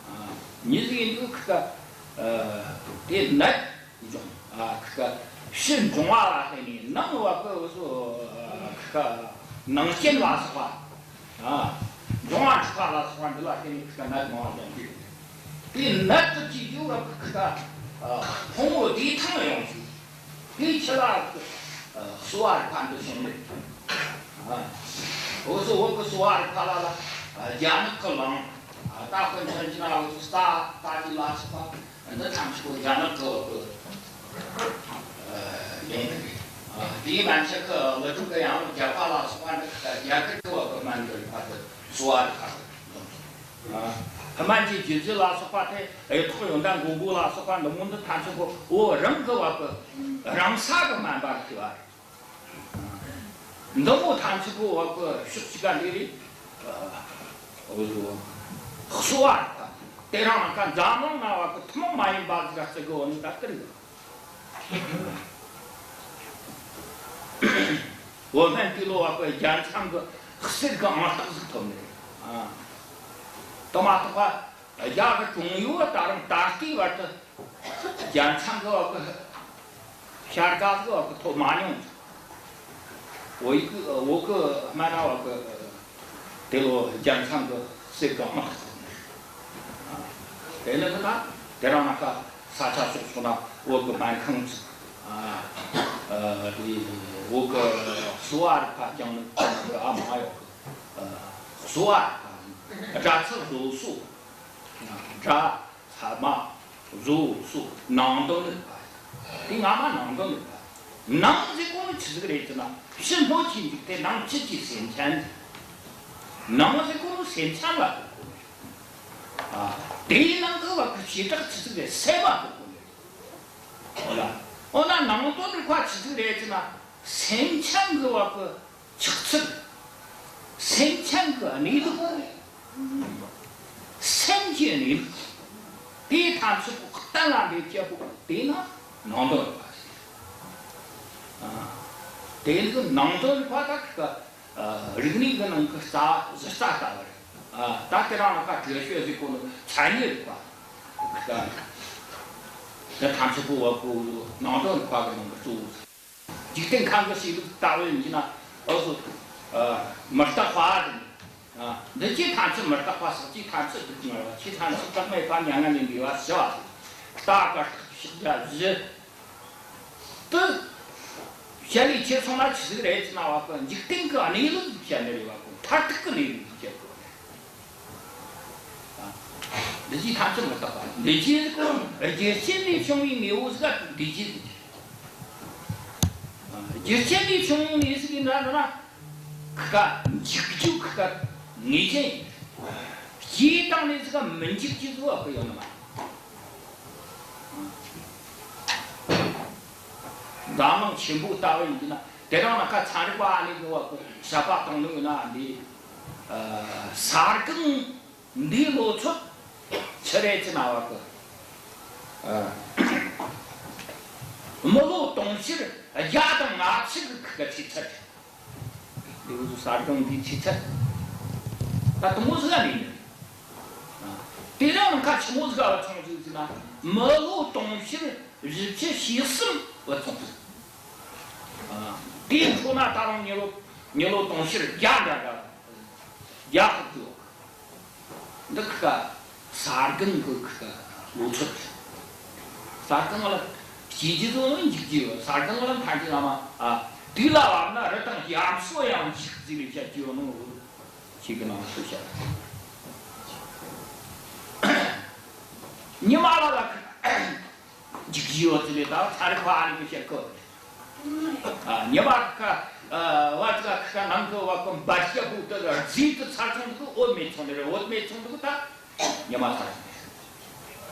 ཨ། མྱི་ཟིག་ཡིན་དུས་ཁི་ཀ་ཨ། དེ་ནད་འབྱུང་། ཨ། ཁི་ཀ་ཕྱི་འབྱུང་བ་ལ་བརྟེན་ནས་ནང་བ་གི་འུ་ཚོ་ཁི་ཀ་ནང་རྐྱེན་ལ་སོགས་པ། ཨ། འབྱུང་བ་འཁྲུགས་པ་ལ་སོགས་པ་འདི་ལ་བརྟེན་ནས་ཁི་ཀ་ནད་མང་བ་འབྱུང་གི། དེ་ནད་དུ་བཅོས་རྒྱུ་བ་ཁི་ཀ་ཕུང་པོ་བདེ་ཐང་ཡོང་རྒྱུ། དེའི་ཕྱི་ལ་གསོ་བ་རིག་པ་འདི་བྱུང་མེད། ཨ། འུ་ཚོ་བོད་ཀྱི་གསོ་བ་རིག་པ་ལ་ལ་རྒྱ་ནག་གི་ལངས། ཨ། ད་དཔེ་མཚོན་བྱས་ན་འུ་ཚོ་རྟ་རྟ་རྒྱུག་ལ་སོགས་པ་འདི་ཐམས་ཅད་པོ་རྒྱ་ནག་གི་བོད་ཀྱི་ཡོང་གི་རེད། ཨ། དེའི་མན་ཆད་ཀྱི་ཀླུ་སྒྲུབ་ཀྱི་ཡང་རྒྱལ་པོ་ལ་སོགས་པ་འདི་རྒྱ་གར་གྱི་བོད་ཀྱི་སྨན་གྱི་རིག་པ་དེ་གསོ་བ་རིག་པ་དེ་ཡོང་གི་རེད། ཨ། སྨན་གྱི་རྒྱུད་རྫས་ལ་སོགས་པ་དེ་གཡུ་ཐོག་ཡོན་ཏན་མགོན་པོ་ལ་སོགས་པ་འདི་མོ་འདི་ཐམས་ཅད་པོ་བོད་རང་གི་བ་གི་རང་ས་གི་སྨན་པ་ཟེར་བ་རེད། འདི་མོ་ཐམས་ཅད་པོ་བ་གི་ཕྱོགས་གཅིག་ག་འདི་རེད། འུ་ཚོ་གསོ་བ་རིག་པ་དེ་རང་ལ་ཀ་འཛམ་གླིང་ན་བ་གི་ཐུན་མོང་མ་ཡིན་པ་ཟིག་ག་བརྩི་གི་འོ་ནི་ད་དེ་རེད། བོད་སྨན་དེ་ལོ་བ་གི་རྒྱལ་མཚམས་གི་གསེར་གི་ཨང་རྟགས་ཟིག་ཐོབ་ནི་རེད། ཨ། དེ་མ་གཏོགས་པ་རྒྱ་གི་གྲོང་ཡུལ་བ་ད་རུང་ད་ལྟའི་བར་དུ་རྒྱལ་མཚམས་གི་བ་གི་བྱ་དགའ་ཟིག་བ་གི་ཐོབ་མ་མྱོང་། བོད་ཡིག་གི་བོད་གི་སྨན་ར་བ་གི་དེ་ལོ་རྒྱལ་མཚམས་གི་གསེར་གི་ཨང་རྟགས་ཐོབ་ནི་རེད། དེ་ནི་ད་དེ་རིང་ནངས་ཀ་ས་ཆ་སོ་སོ་ན་བོད་གི་སྨན་ཁང་ཚོ། ཨ། ཨ། དེ་བོད་གི་གསོ་བ་རིག་པ་སྦྱང་ནི་ཨ་མ་ཡོད་གི། ཨ། གསོ་བ་རིག་པ། དགྲ་ཚོགས་བཟོ་གསོ། ཨ། དགྲ་ཚང་མ་བཟོ་གསོ་ནང་དོན་རིག་པ། དེ་སྔ་མ་ནང་དོན་རིག་པ། ནང་ཟེར་གོ་ནི་ཆི་ཟིག་རེད་ཟེར་ན། ཕྱི་སྣོད་ཀྱི་འཇིག་རྟེན་ནང་བཅུད་ཀྱི་སེམས་ཅན། ནང་ཟེར་གོ་ནི་སེམས་ཅན་ལ་གོ་གོ་ནི། ཨ། དེའི་ནང་གི་བ་གི་བྱེ་བྲག་ཆི་ཟིག་རེད་ཟེར་བ་གོ་གོ་ནི། འོ་ལ། འོ་ན་ནང་དོན་རིག་པ་ཆི་ཟིག་རེད་ཟེར་ན། སེམས་ཅན་གི་བ་གི་ཆགས་ཚུལ། སེམས་ཅན་གི་གནས་ལུགས། སེམས་ཀྱི་གནས་ལུགས། དེའི་ཐམས་ཅད་པོ་གཏན་ལ་འབེབས་རྒྱུ་པོ་དེ་ན་ནང་དོན་རིག་པ་ཟེར། ཨ། དེ་ནི་ནང་དོན་རིག་པ་ད་གི། ཨ། རིག་གནས་གི་ནང་གི་རྩ་གཞི་རྩ་ལྟ་བུ་རེད། ཨ། ད་དེ་རིང་ནངས་ཀ་哲学ཟེར་གོ་ནི་མཚན་ཉིད་རིག་པ། ད་དེ་ཐམས་ཅད་པོ་བ་གི་ནང་དོན་རིག་པ་གི་ནང་གི་གཙོ་བོ། འཇིག་རྟེན་ཁམས་གི་ཤེས་ལུགས་ལྟ་བུ་ཡིན་གྱི་ན། འུ་ཚོ། ཨ། མི་རྟག་པ་ཟེར་ནི། ཨ། འདུ་བྱེད་ཐམས་ཅད་མི་རྟག་པ། ཟག་བཅས་ཐམས་ཅད་སྡུག་བསྔལ་བ། ཆོས་ཐམས་ཅད་བདག་མེད་པ། མྱ་ངན་ལས་འདས་པ་ཟེར་བ། རྟག་པ་རྟག་ཕྱག་རྒྱ་བཞི། དེ་བཤད་ལས་ཁྱེར་སོང་ན་ཆི་ཟིག་རེད་ཟེར་ན་བ་གི་འཇིག་རྟེན་གི་གནས་ལུགས་ཟིག་བཤད་ནི་རེད་བ་གི། མཐར་ཐུག་གི་གནས་ལུགས་ཟིག་བཤད་གོ་རེད། ཨ། འདུ་བྱེད་ཐམས་ཅད་མི་རྟག་པ། འདུ་བྱེད་ཟེར་གོ་རྒྱུ་རྐྱེན་ལས་བྱུང་བའི་དངོས་པོ་ཟིག་ག་འདུ་བྱེད་ཟེར། ཨ། རྒྱུ་རྐྱེན་ལས་བྱུང་བའི་ཟིག་ཡིན་ན་ན། ཁི་ཁ་འཇིག་རྒྱུ་ཁི་ཁ་ངེས་ཅན་ཡིན། སྐྱེས་བཏང་ནས་ཟིག་མི་འཇིག་རྒྱུ་ཟིག་བ་གི་ཡོད་ནི་མ་རེད། འཛམ་གླིང་ཆེན་པོ་ལྟ་བུ་ཡིན་གྱི་ན། དེ་རིང་ནངས་ཀ་ཚན་རིག་པ་ཨ་ནི་གི་བ་གི་བཤད་པ་བཏང་ནི་ཡོད་ན། འདི། ཨ། ས་སྒང་འདིའི་ལོ་ཚོད་ཆི་རེད་ཟེར་ན་བ་གི། ཨ། མི་ལོ་དུང་ཕྱུར་བརྒྱ་དང་ལྔ་བཅུ་གི་ཁི་ཁ་ཆུ་ཚད། འདི་བཟོ་ས་སྒང་འདི་ཆུ་ཚད། ད་དུང་མོ་ཟིག་ལ་ནི། ཨ། དེ་རིང་ཁ་ཆི་མོ་ཟིག་ལ་ཚོང་ཟིག་ཟེར་ན། མི་ལོ་དུང་ཕྱུར་བཞི་བཅུ་ཞེ་གསུམ་བ་ཚོང་ཟིག། ཨ། དེའི་འཕྲོ་ན་ད་རུང་མི་ལོ་མི་ལོ་དུང་ཕྱུར་བརྒྱ་འདྲ་འདྲ། བརྒྱ་ལྷག་ཟིག་ཡོད། འདི་ཁི་ཁ་ས་སྒང་གི་ཁི་ཁ་ལོ་ཚོད། ས་སྒང་ལ་སྐྱེ་རྒྱུ་ཟོ་ནི་འཇིག་རྒྱུ་ཡོད། ས་སྒང་ལ་མཐའ་འཁྱོལ་ལ་མ། ཨ། དུས་ལ་བབ་ན་རི་དང་རྒྱ་མཚོ་ཡང་འཇིག་ཟེར་ནས་བཤད་རྒྱུ་ཡོད་ནོ། ཁྱེད་ཀྱི་ནང་དུ་བཤད། ཉི་མ་ལ་ལ་ཁི། འཇིག་རྒྱུ་ཡོད་ཚུལ་ལས་ད་ཚན་རིག་པ་ཨ་ནི་གི་བཤད་གོ། ཨ། ཉི་མ་ཁ། ཨ། བ་ཚ་ཁ་ནང་གི་བ་གི་འབར་ཤ་བུ་དེ་ལ་རྫས་དེ་ཚར་སོང་དུས་འོད་མེད་སོང་ནི་རེད། འོད་མེད་སོང་དུས་ད་ཉི་མ་ཚར་སོང་ནི་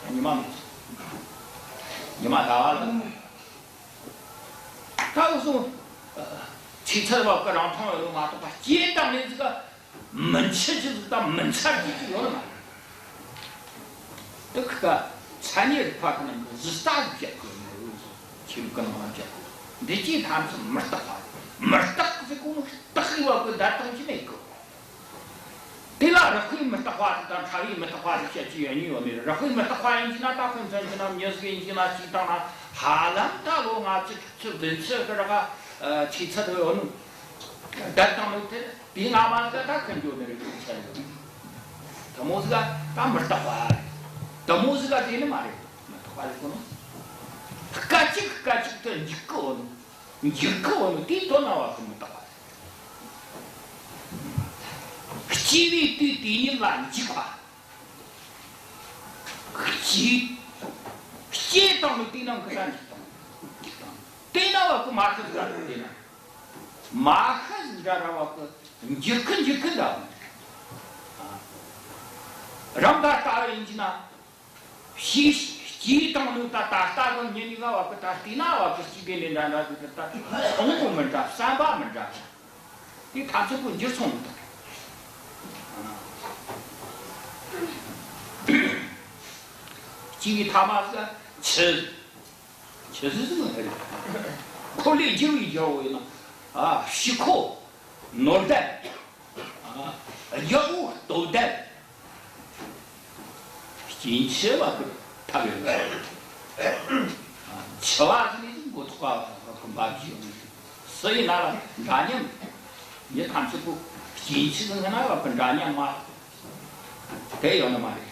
རེད། ཉི་མ་མེད་སོང་། ཉི་མ་ཟླ་བ་ལ། ད་འུ་ཚོ། ཨ། ཆུ་ཚད་བ་གི་རིང་ཐུང་ཡོད་ནོ་མ་གཏོགས་པ་སྐྱེས་བཏང་ནས་ཟིག་ག་མི་འཆི་རྒྱུ་ཟིག་དང་མི་འཚར་རྒྱུ་ཟིག་ཡོད་ནི་མ་རེད། དེ་ཁི་ཁ་མཚན་ཉིད་རིག་པ་གི་ནང་གི་གཞི་རྩ་ཟིག་བཤད་གོ་ནི། ཆོས་ལུགས་གི་ནང་ན་བཤད་གོ། འདུ་བྱེད་ཐམས་ཅད་མི་རྟག་པ་རེད། མི་རྟག་ཟེར་གོ་ནོ་རྟག་གི་བ་གི་བརྡ་བཏང་རྒྱུ་མེད་གི། དེ་ལ་རགས་པའི་མི་རྟག་པ་ཟིག་དང་ཕྲ་བའི་མི་རྟག་པ་ཟིག་བཤད་རྒྱུ་ཡོད་ནི་ཡོད་མེད། རགས་པའི་མི་རྟག་པ་ཡིན་གྱི་ན་ད་དཔེ་མཚོན་གྱི་ན་མྱི་ཟིག་ཡིན་གྱི་ན་སྐྱེས་བཏང་ན་ཧ་ལམ་ད་ལོ་ལྔ་བཅུ་དྲུག་ཅུ་བདུན་ཅུ་གི་རག་ཨ། ཆུ་ཚད་ཡོད་ནོ། བརྡ་བཏང་ནོ་དེ། དེའི་སྔ་མ་ཟིག་ད་ཁོ་འགྱོ་ནི་རེད་ཟེར་ཡོད། དེ་མོ་ཟིག་ད་མི་རྟག་པ་རེད། དེ་མོ་ཟིག་དེ་ནི་མ་རེད། མི་རྟག་པ་རེད་གོ་ནོ། སྐད་ཅིག་སྐད་ཅིག་ཏུ་འཇིག་གི་ཡོད་ནོ། འཇིག་གི་ཡོད་ནོ་དེའི་དོན་ན་བ་གི་མི་རྟག་པ་རེད། སྐྱེ་བའི་དུས་དེ་ཉིད་ལ་འཇིག་པ། སྐྱེ། སྐྱེ་བཏང་ནོ་དེ་ནང་གི་ད་འཇིག་བཏང་། འཇིག་བཏང་། དེ་ན་བ་གི་མ་ཤི་ཟིག་དེ་ན། མ་ཤི་ཟིག་འདྲ་ར་བ་གི་འཇིག་གི་འཇིག་གི་འདྲ། ཨ། རང་ད་ལྟ་ཡིན་གྱི་ན། ཤི། སྐྱེས་བཏང་ནོ་ད་ད་ལྟ་གི་ཉིན་ནི་ག་བ་གི་ད་ལྟའི་ན་བ་གི་སྐྱེ་དགོས་ནི་འདྲ་འདྲ་ཟིག་གི་ད་མཐོང་གོ་མི་འདྲ། བསམ་པ་མི་འདྲ། དེ་ཐམས་ཅད་པོ་འགྱུར་སོང་ནི་ད། སྐྱེ་བའི་ཐ་མ་ཟིག་འཆི། འཆི་ཟིག་ཟིག་མ་རེད། འཁོར་ལོས་སྒྱུར་བའི་རྒྱལ་པོ་ཡིན་ན། ཨ། ཕྱི་ཁོག་ནོར་དལ། ཨ། རྒྱལ་པོ་སྟོབས་དལ། སྐྱིན་ཆུ་བ་གི་ཐབས་ཡོད་ནི། ཆུ་བ་ཟེར་ནི་མགོ་ཐོག་ག་གི་འབབ་རྒྱུ་ཡོད་ནི། སུ་ཡིན་ན་ལ་འདྲ་མཉམ། ངས་ཐམས་ཅད་པོ་སྐྱིན་ཆུ་ཟེར་ན་བ་གི་འདྲ་མཉམ་མ། དེ་ཡོད་ནི་མ་རེད།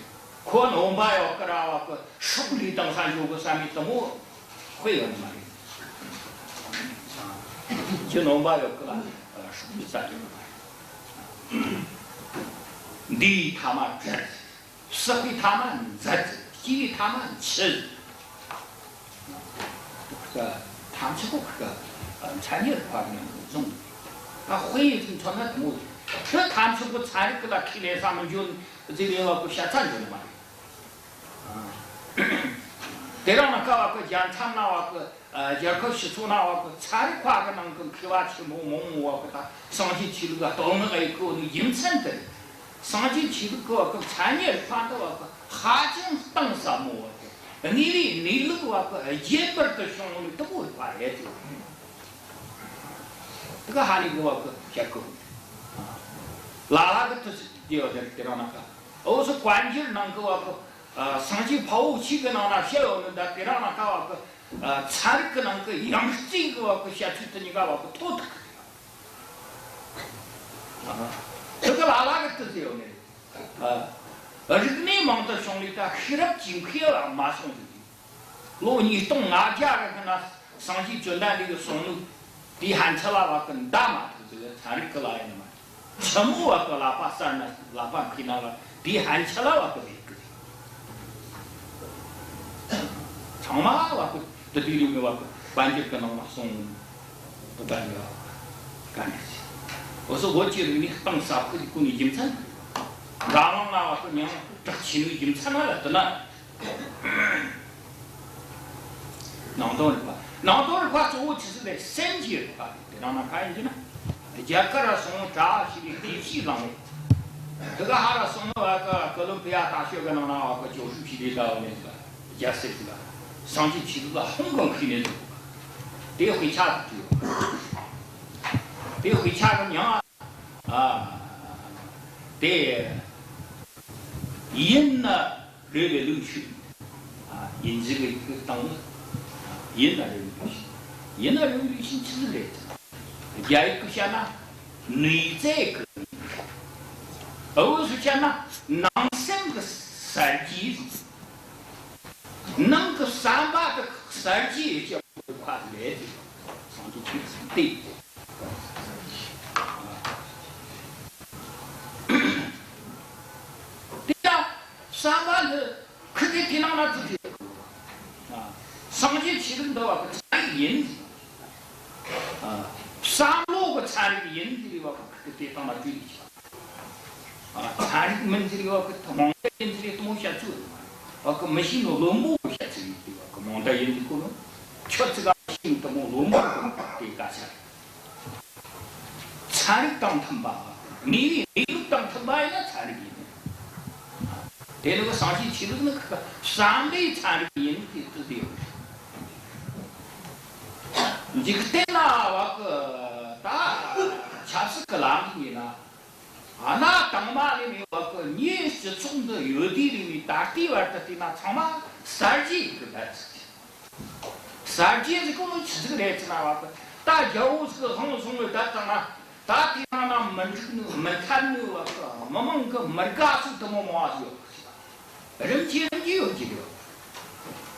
ཁོ་ནོམ་པ་ཡོད་གི་ར་བ་གི་སྲོག་ལུས་བཏང་ས་འཇོག་གི་བསམ་མི་དེ་མོ་དཔེ་ཡོད་ནི་མ་རེད། ཁྱོད་ནོམ་པ་ཡོད་གི་ལ་སྲོག་ལུས་ས་འཇོག་གི་མ་རེད། འདིའི་ཐ་མ་བྲལ། བསགས་པའི་ཐ་མ་མཛད། སྐྱེ་བའི་ཐ་མ་འཆི། ཐམས་ཅད་པོ་གི་མཚན་ཉིད་རིག་པ་ནས་བཟུང་། ད་དཔེ་ཡིན་ཚུལ་མཚོན་ན་དེ་མོ་ཡིན། ཁྱོད་ཐམས་ཅད་པོ་ཚན་རིག་གི་ལ་ཁས་ལེན་ས་མི་འཇོན་ཟེར་བའི་བ་གི་བཤད་ཚ་འཇོན་ནི་མ་རེད། དེ་རིང་ནངས་ཀ་བ་གི་རྒྱལ་མཚམས་ན་བ་གི་རྒྱལ་ཁབ་སྤྱི་ཚོགས་ན་བ་གི་ཚན་རིག་པ་གི་ནང་གི་མཁས་པ་ཆེན་པོ་མང་བོ་བ་གི་ད་སངས་རྒྱས་ཆོས་ལུགས་ལ་བསྟོད་བསྔགས་ཡེད་གོ་ནི་རྒྱུ་མཚན་དེ་རེད། སངས་རྒྱས་ཆོས་ལུགས་ཀྱི་བ་གི་མཚན་ཉིད་རིག་པ་འདི་བ་གི་ཧ་ཅང་གཏིང་ཟབ་མོ་བ་གི་དངོས་པོའི་གནས་ལུགས་བ་གི་རྒྱས་པར་དུ་བྱུང་ནི་དེ་མོ་རིག་པ་རེད་དེ། དེ་ག་ཧ་ལས་གི་བ་གི་བཤད་གོ། ལ་ལ་གི་དུས་སུ་དེ་བ་དེ་རེད། དེ་རིང་ནངས་ཀ་འོ་སོ་བཀའ་འགྱུར་ནང་གི་བ་གི་སངས་རྒྱས་དཔའ་བོ་ཆོས་ཀྱི་ནང་ན་བཤད་ཡོད་ནི་འདི་དེ་རིང་ནངས་ཀ་བ་གི་ཚན་རིག་གི་ནང་གི་ཡང་རྩིས་གི་བ་གི་བཤད་ཚུལ་དེ་གཉིས་ཀ་བ་གི་ཐོག་ཐུག་གི། དེ་གི་ལ་ལ་གི་དུས་སུ་ཡོད་ནི་རེད། རིག་གནས་མང་དུ་བྱུང་ནས་ད་ཤེས་རབ་ཀྱི་མཁས་པ་མ་སོང་ཟིག་ལོ་ཉིས་སྟོང་ལྔ་བརྒྱ་གི་སྔོན་ན་སངས་རྒྱས་བཅོམ་ལྡན་འདས་ཀྱི་གསུང་ནི་དེའི་ཕན་ཆད་ལ་བ་གི་འདའ་མ་ཐུབ་ཟིག་ཚན་རིག་གི་ལ་ཡིན་ནི་མ་རེད། ཆི་མོ་བ་གི་ལག་པ་གསར་ན་ལག་པ་མཁས་ན་ལ་དེའི་ཕན་ཆད་ལ་བ་གི་མེད་གི། ཚང་མ་བ་གི་དེ་དུས་རིང་གི་བ་གི་བཀའ་འགྱུར་གི་ནང་ལ་གསུངས་དེ་ལྟ་ནི་བ་གི་ག་ནས་ཟེར། འོ་སོ་བོད་ཀྱི་རིག་གནས་གཏིང་ཟབ་ཁུལ་གྱི་སྒོ་ནས་རྒྱུ་མཚན། འཛམ་གླིང་ན་བ་གི་མྱིང་གྲགས་ཆེ་ནི་རྒྱུ་མཚན་ལ་ལ་དེ་ན། ནང་དོན་རིག་པ། ནང་དོན་རིག་པ་གཙོ་བོ་ཆི་ཟིག་ལས་སེམས་ཀྱི་རིག་པ་རེད། དེ་རིང་ནངས་ཀ་ཡིན་གྱི་ན། རྒྱ་གར་ར་སོང་གྲྭ་བ་ཞིག་ལས་ལྟེབ་ཤིག་བླངས་རེད། དེ་ག་ཧ་ར་སོང་ནི་བ་གི་ཀོ་ལོམ་པི་ཡ་ད་ཤོད་གི་ནང་ན་བ་གི་ཇོ་ཧྲུའུ་ཅི་ལས་ད་བ་ནས་ཟིག་རྒྱལ་སྲས་ཟིག་ལ་སངས་རྒྱས་ཆོས་ལུགས་ལ་ཧང་གང་ཁུལ་ནས་ཟིག་དེ་དཔེ་ཆ་ཟིག་བྲིས་ཡོད། དེ་དཔེ་ཆ་གི་མྱིང་ཨ། ཨ། དེ་ཡིན་ན་རེ་བའི་ལུགས་ཤིག་ཨ། ཡིན་གཞི་གི་སྟེང་ལ་ཡིན་ན་རེ་བའི་ལུགས་ཤིག་ཡིན་ན་རེ་བའི་ལུགས་ཤིག་ཆི་ཟིག་རེད། རྒྱ་ཡིག་གི་བཤད་ན་内在ཀི། ཨ། འུ་ཚོ་བཤད་ན་ནང་སེམས་ཀྱི་གསར་བརྗེ། ནང་གི་བསམ་པ་དེ་གསར་བརྗེ་བྱེད་པའི་ཁ་ལས་སངས་རྒྱས་ཆོས་ཟིན་ཏེ། དེ་ཡང་བསམ་པ་འདི་ཁི་དེ་དེ་ནང་ན་ཙི་ཙི། ཨ། སངས་རྒྱས་ཆོས་ལུགས་འདི་བ་གི་ཚན་རིག་ཡིན། ཨ། བསམ་བློ་གི་ཚན་རིག་ཡིན་ཟེར་བ་གི་ཁི་དེ་དེ་དང་ན་དུས་ཀྱི། ཨ། ཚན་རིག་མིན་ཟེར་བ་གི་རྨོངས་དད་ཡིན་ཟེར་དེ་མོ་བཤད་ཚུལ། བ་གི་མི་ཤེས་ནོ་བླུན་པོ་བཤད་ཚུལ་ཡིན་ཟེར་བ་གི་རྨོངས་དད་ཡིན་ཟེར་གོ་ནོ། ཁྱོད་ཚིག་ག་མི་ཤེས་ནོ་དེ་མོ་བླུན་པོ་དེ་ག་ཤ། ཚན་རིག་དང་མཐུན་པ། དངོས་པོའི་གནས་ལུགས་དང་མཐུན་པ་ཡིན་ན་ཚན་རིག་ཡིན། དེ་ནི་གི་སངས་རྒྱས་ཆོས་ལུགས་ནི་གི་བསམ་པའི་ཚན་རིག་ཡིན་ཟེར་དུས་དེ་ཡོད། འཇིག་རྟེན་ན་བ་གི་ད་ཆབ་སྲིད་གི་ལམ་ལུགས་ཡིན་ན། ཨ། གནའ་དང་མ་ནས་མེད་བ་གི་མིའི་སྤྱི་ཚོགས་འདི་ཡོད་དུས་རིང་ནས་ད་ལྟའི་བར་དུ་བལྟས་ན་ཚང་མ་གསར་བརྗེ་གི་བར་ཚིགས། གསར་བརྗེ་ཟེར་གོ་ནོ་ཆི་ཟིག་རེད་ཟེར་ན་བ་གི་ད་རྒྱལ་པོ་ཟིག་གི་དབང་བཟུང་བའི་བརྡ་བཏང་ན་ད་དེ་ནང་ན་མི་འགྲིག་ནི་མི་འཐད་ནི་བ་གི་མི་མང་གི་མི་དགའ་ས་དེ་མོ་མང་བ་ཟིག་ཡོད་གི། རིམ་གྱིས་རིམ་གྱིས་ཡོད་ཀྱི་རེད།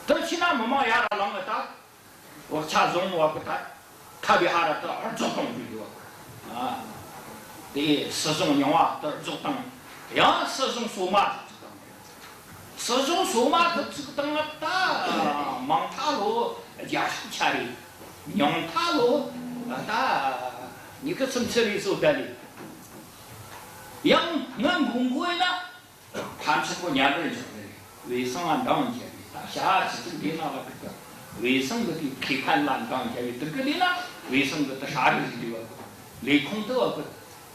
དེ་ཕྱིན་ན་མི་མང་ཡར་ལངས་ནས་ད། བག་ཆགས་བཟུང་བ་གི་ད་ཐབས་ཡ་ཧ་ར་ད་རྫོགས་གཏོང་རྒྱུ་ཡོད། ཨ། དེ་སྲིད་གཞུང་རྙིང་བ་ད་རྫོགས་བཏང་། ཡང་སྲིད་གཞུང་སོ་མ་ད་བཙུགས་བཏང་། སྲིད་གཞུང་སོ་མ་ད་བཙུགས་བཏང་ན་ད་མང་ཐ་ལོ་རྒྱ་ཤོག་ཆ་རེད། ཉུང་ཐ་ལོ་ད་ཉི་ཤུ་སུམ་ཅུ་རེ་སོ་ད་ལེ། ཡང་ངན་གོང་གོ་ཡིན་ན། ཐམས་ཅད་པོ་ཉམས་རེ་འཇོག་རེ། བའི་སང་ང་འདང་རྒྱབ་རེ། ད་ཞག་ཅི་ཙིག་འདི་ན་བ་ཀི་ཀི། བའི་སང་གི་དེ་ཁེ་ཕན་ལ་འདང་རྒྱབ་རེ། དེ་གི་ལས་ན་བའི་སང་གི་དེ་ཧྲ་རེ་ཟིག་རེ་བ་ཀི། ལས་ཁུངས་དེ་བ་ཀི།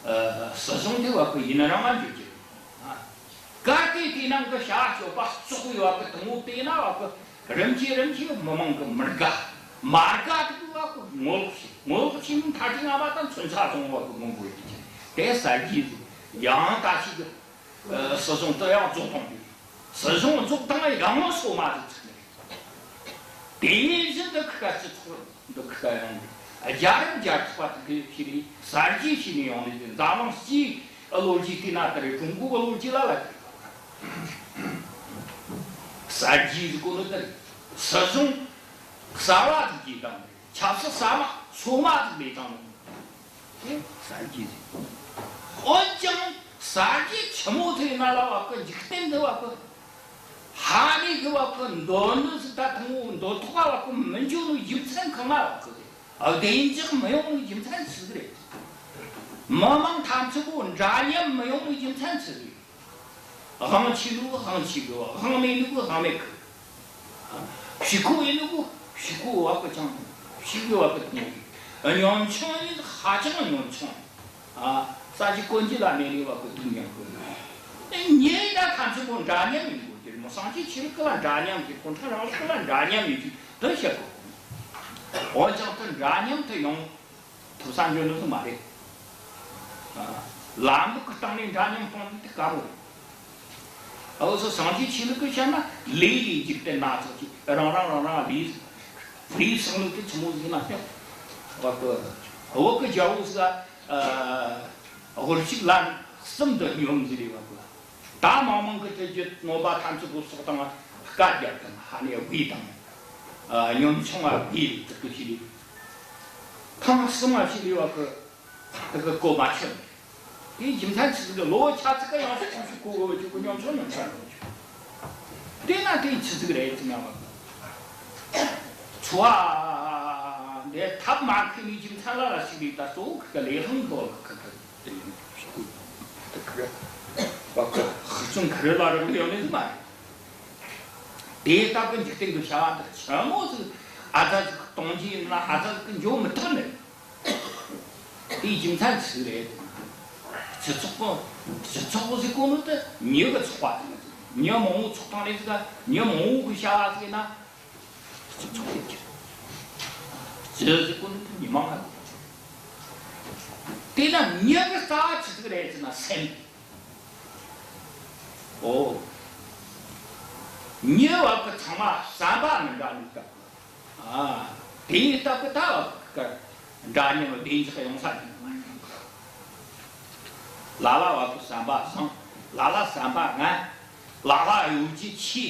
ཨ། སྲིད་གཞུང་དེ་བ་ཀི་ཡིན་རང་ང་འཇོག་རྒྱུ་རེད། ཨ། གལ་ཏེ་དེ་ནང་གི་བྱ་སྤྱོད་པ་བཙོག་པའི་བ་ཀི་དེ་མོ་དེ་ན་བ་ཀི་རིམ་གྱིས་རིམ་གྱིས་མི་མང་གི་མི་དགའ། མ་དགའ་དེ་གི་བ་གི་ངོ་ལོག་བྱེད། ངོ་ལོག་བྱེད་ནི་མཐའ་དེ་ང་བ་དང་མཚོན་ཆ་བཟུང་བ་གི་མང་པོ་ཡོད་ཀྱི། དེ་གསར་བརྗེ་ཟིག་ཡང་ད་ཞིག་གི་ཨ་སྲིད་གཞུང་དེ་ཡང་རྫོགས་གཏོང་རྒྱུ། སྲིད་གཞུང་རྫོགས་བཏང་ཡང་སོ་མ་ཟིག་ཚུགས་ནས། དེ་བཞིན་དུ་ཁི་ཁ་སྤྱི་ཚོགས་འདི་ཁི་ཁ་ཡོང་། རྒྱལ་རབས་རྒྱལ་ཚོགས་པ་དེ་གི་ཕྱི་ལས་གསར་བརྗེ་བྱས་ནས་ཡོང་ནས་འཛམ་གླིང་སྤྱིའི་ལོ་རྒྱུས་བལྟས་ན་ད་རེད། ཀྲུང་གོའི་ལོ་རྒྱུས་ལ་ལ་གསར་བརྗེ་ཟེར་གོ་ནི་ད་རེད། སྲིད་གཞུང་གསར་བ་ཟིག་བརྗེས་བཏང་ནི། ཆབ་སྲིད་གསར་མ་སོ་མ་ཟིག་ལས་བཏང་ནི། དེ་གསར་བརྗེ་ཟེར། འོན་ཀྱང་གསར་བརྗེ་ཆི་མོ་ཟིག་ཡིན་ན་ལ་བ་གི་འཇིག་རྟེན་འདི་བ་གི་ཧ་ནི་གི་བ་གི་འདོད་ནི་ཟིག་ད་དང་པོ་འདོད་ཐོག་བ་གི་མི་འཇོག་ནི་རྒྱུ་མཚན་གང་ང་བ་གི་བདེ་འཇགས་མི་ཡོང་ནི་རྒྱུ་མཚན་ཆི་ཟིག་རེད། མི་མང་ཐམས་ཅད་པོ་འདྲ་མཉམ་མི་ཡོང་ནི་རྒྱུ་མཚན་ཆི་ཟིག་རེད། དབང་ཆེ་ནོ་གི་དབང་ཆེ་གི། དབང་མེད་ནོ་གི་དབང་མེད་གི། ཕྱུག་པོ་ཡིན་ནོ་གི་ཕྱུག་པོ་བ་གི་ཅང་ཕྱུག་པོ་བ་གི་ཐུང་གི། ཉམ་ཆུང་ཡིན་ཧ་ཅང་ཉམ་ཆུང་། ཨ། ས་གཞི་གོན་རྒྱུ་ལ་མེད་ནི་བ་གི་སྡུག་མྱངས་གི། ཨེ། ཉེ་ད་ཐམས་ཅད་པོ་འདྲ་མཉམ་ཡིན་དགོས་རྒྱུ་རེད་མོ། སངས་རྒྱས་ཆོས་ལུགས་ལ་འདྲ་མཉམ་གི། གུང་ཁྲན་རིང་ལུགས་ལ་འདྲ་མཉམ་ཡིན་རྒྱུ་དེ་བཤད་དགོས། འོན་ཀྱང་དེ་འདྲ་མཉམ་དུ་ཡོང་ཐུབ་ས་འཇོན་ནི་ཟིག་མ་རེད། ཨ། ལམ་ལུགས་ཀྱི་སྟེང་ནས་འདྲ་མཉམ་གཏོང་ནི་དེ་དཀའ་མོ་རེད། འུ་ཚོ་སངས་རྒྱས་ཆོས་ལུགས་ཀྱི་བཤད་ན་ལས་ལས་འཇིག་རྟེན་སྣ་ཚོགས་ཀྱི་རང་རང་རང་རང་ལས་ལས་བསགས་ནོ་དེ་ཆི་མོ་ཟིག་ན་སྙམ། བ་གི་བོད་ཀྱི་རྒྱལ་པོ་ཟིག་ཨ་དབུ་བཞུགས་ལན་གསུམ་དུ་སྙོམས་ཟེར་རེ་བ་གི། ད་མང་མང་གི་དེ་རྒྱུ་ནོར་བ་ཐམས་ཅད་པོ་གསོག་བཏང་། བཀའ་རྒྱབ་བཏང་། ཧ་ནས་དབུས་བཏང་། ཨ་ཉམ་ཆུང་བ་དབུས་དེ་གི་ཤི་ལི། ཐེངས་གསུམ་མ་ཤི་ལི་བ་གི། དེ་གི་གོ་མ་ཆོད། དེའི་རྒྱུ་མཚན་ཆི་ཟིག་རེད། ལོ་ཆ་ཙིག་ག་ཡང་སོ་སོ་གོ་གོ་བ་ཅིག་གོ། ཉམ་ཆུང་ཉམ་ཆུང་ལོ་ཅིག་དེ་ན་དེ་ཆི་ཟིག་རེད་ཅི་ན་བ། འཚོ་བ་འདི་ཐབས་མ་མཁས་ནི་རྒྱུ་མཚན་ལ་ལ་ཞིག་རེད། ད་གཙོ་བོ་ཁི་ལས་ལྷུང་གོ་ལ་ཁི་ཁི་དེ་ཡིན་ཞིག་གོ། དེ་ཁི་རེད། བ་ཁི་ཧི་ཙུང་ཁི་རེད་ལ་རེད་ཡོང་ནི་ཟིག་མ་རེད། དེ་ལྟ་བུ་འཇིག་རྟེན་གྱི་བྱ་བ་འདི་ཆི་མོ་ཟིག་ཨ་ཙ་ཟིག་གཏོང་རྒྱུ་ཡིན་ན་ཨ་ཙ་ཟིག་གི་འཇོག་མི་ཐུབ་ནི། དེའི་རྒྱུ་མཚན་ཆི་རེད། སྤྱི་ཚོགས་པ། སྤྱི་ཚོགས་པ་ཟེར་གོ་ནོ་དེ་མྱི་གི་ཚོགས་པ་ཟེར་ནོ། མྱི་མང་བོ་ཚོགས་སྟངས་རེད་ཟེར་ག་མྱི་མང་བོ་གི་བྱ་བ་ཟེར་ན་སྤྱི་ཚོགས་རེད་ཀྱི། སྤྱི་ཟེར་གོ་ནོ་དེ་མི་མང་ང་། དེས་ན་མྱི་གི་རྩ་བ་ཆི་ཟིག་རེད་ཟེར་ན་སེམས། ཨོ། མྱི་བ་གི་ཚང་མ་བསམ་པ་མི་འདྲ་ནི་ལྟ་བུ། ཨ། དེའི་སྟབས་ཀྱིས་ད་བ་གི་འདྲ་མཉམ་བདེ་འཇགས་ཡོང་ས་ཡིན་ནི་མ་རེད། ལ་ལ་བ་གི་བསམ་པ་བཟང་། ལ་ལ་བསམ་པ་ངན། ལ་ལ་གཡོ་སྒྱུ་ཆེ།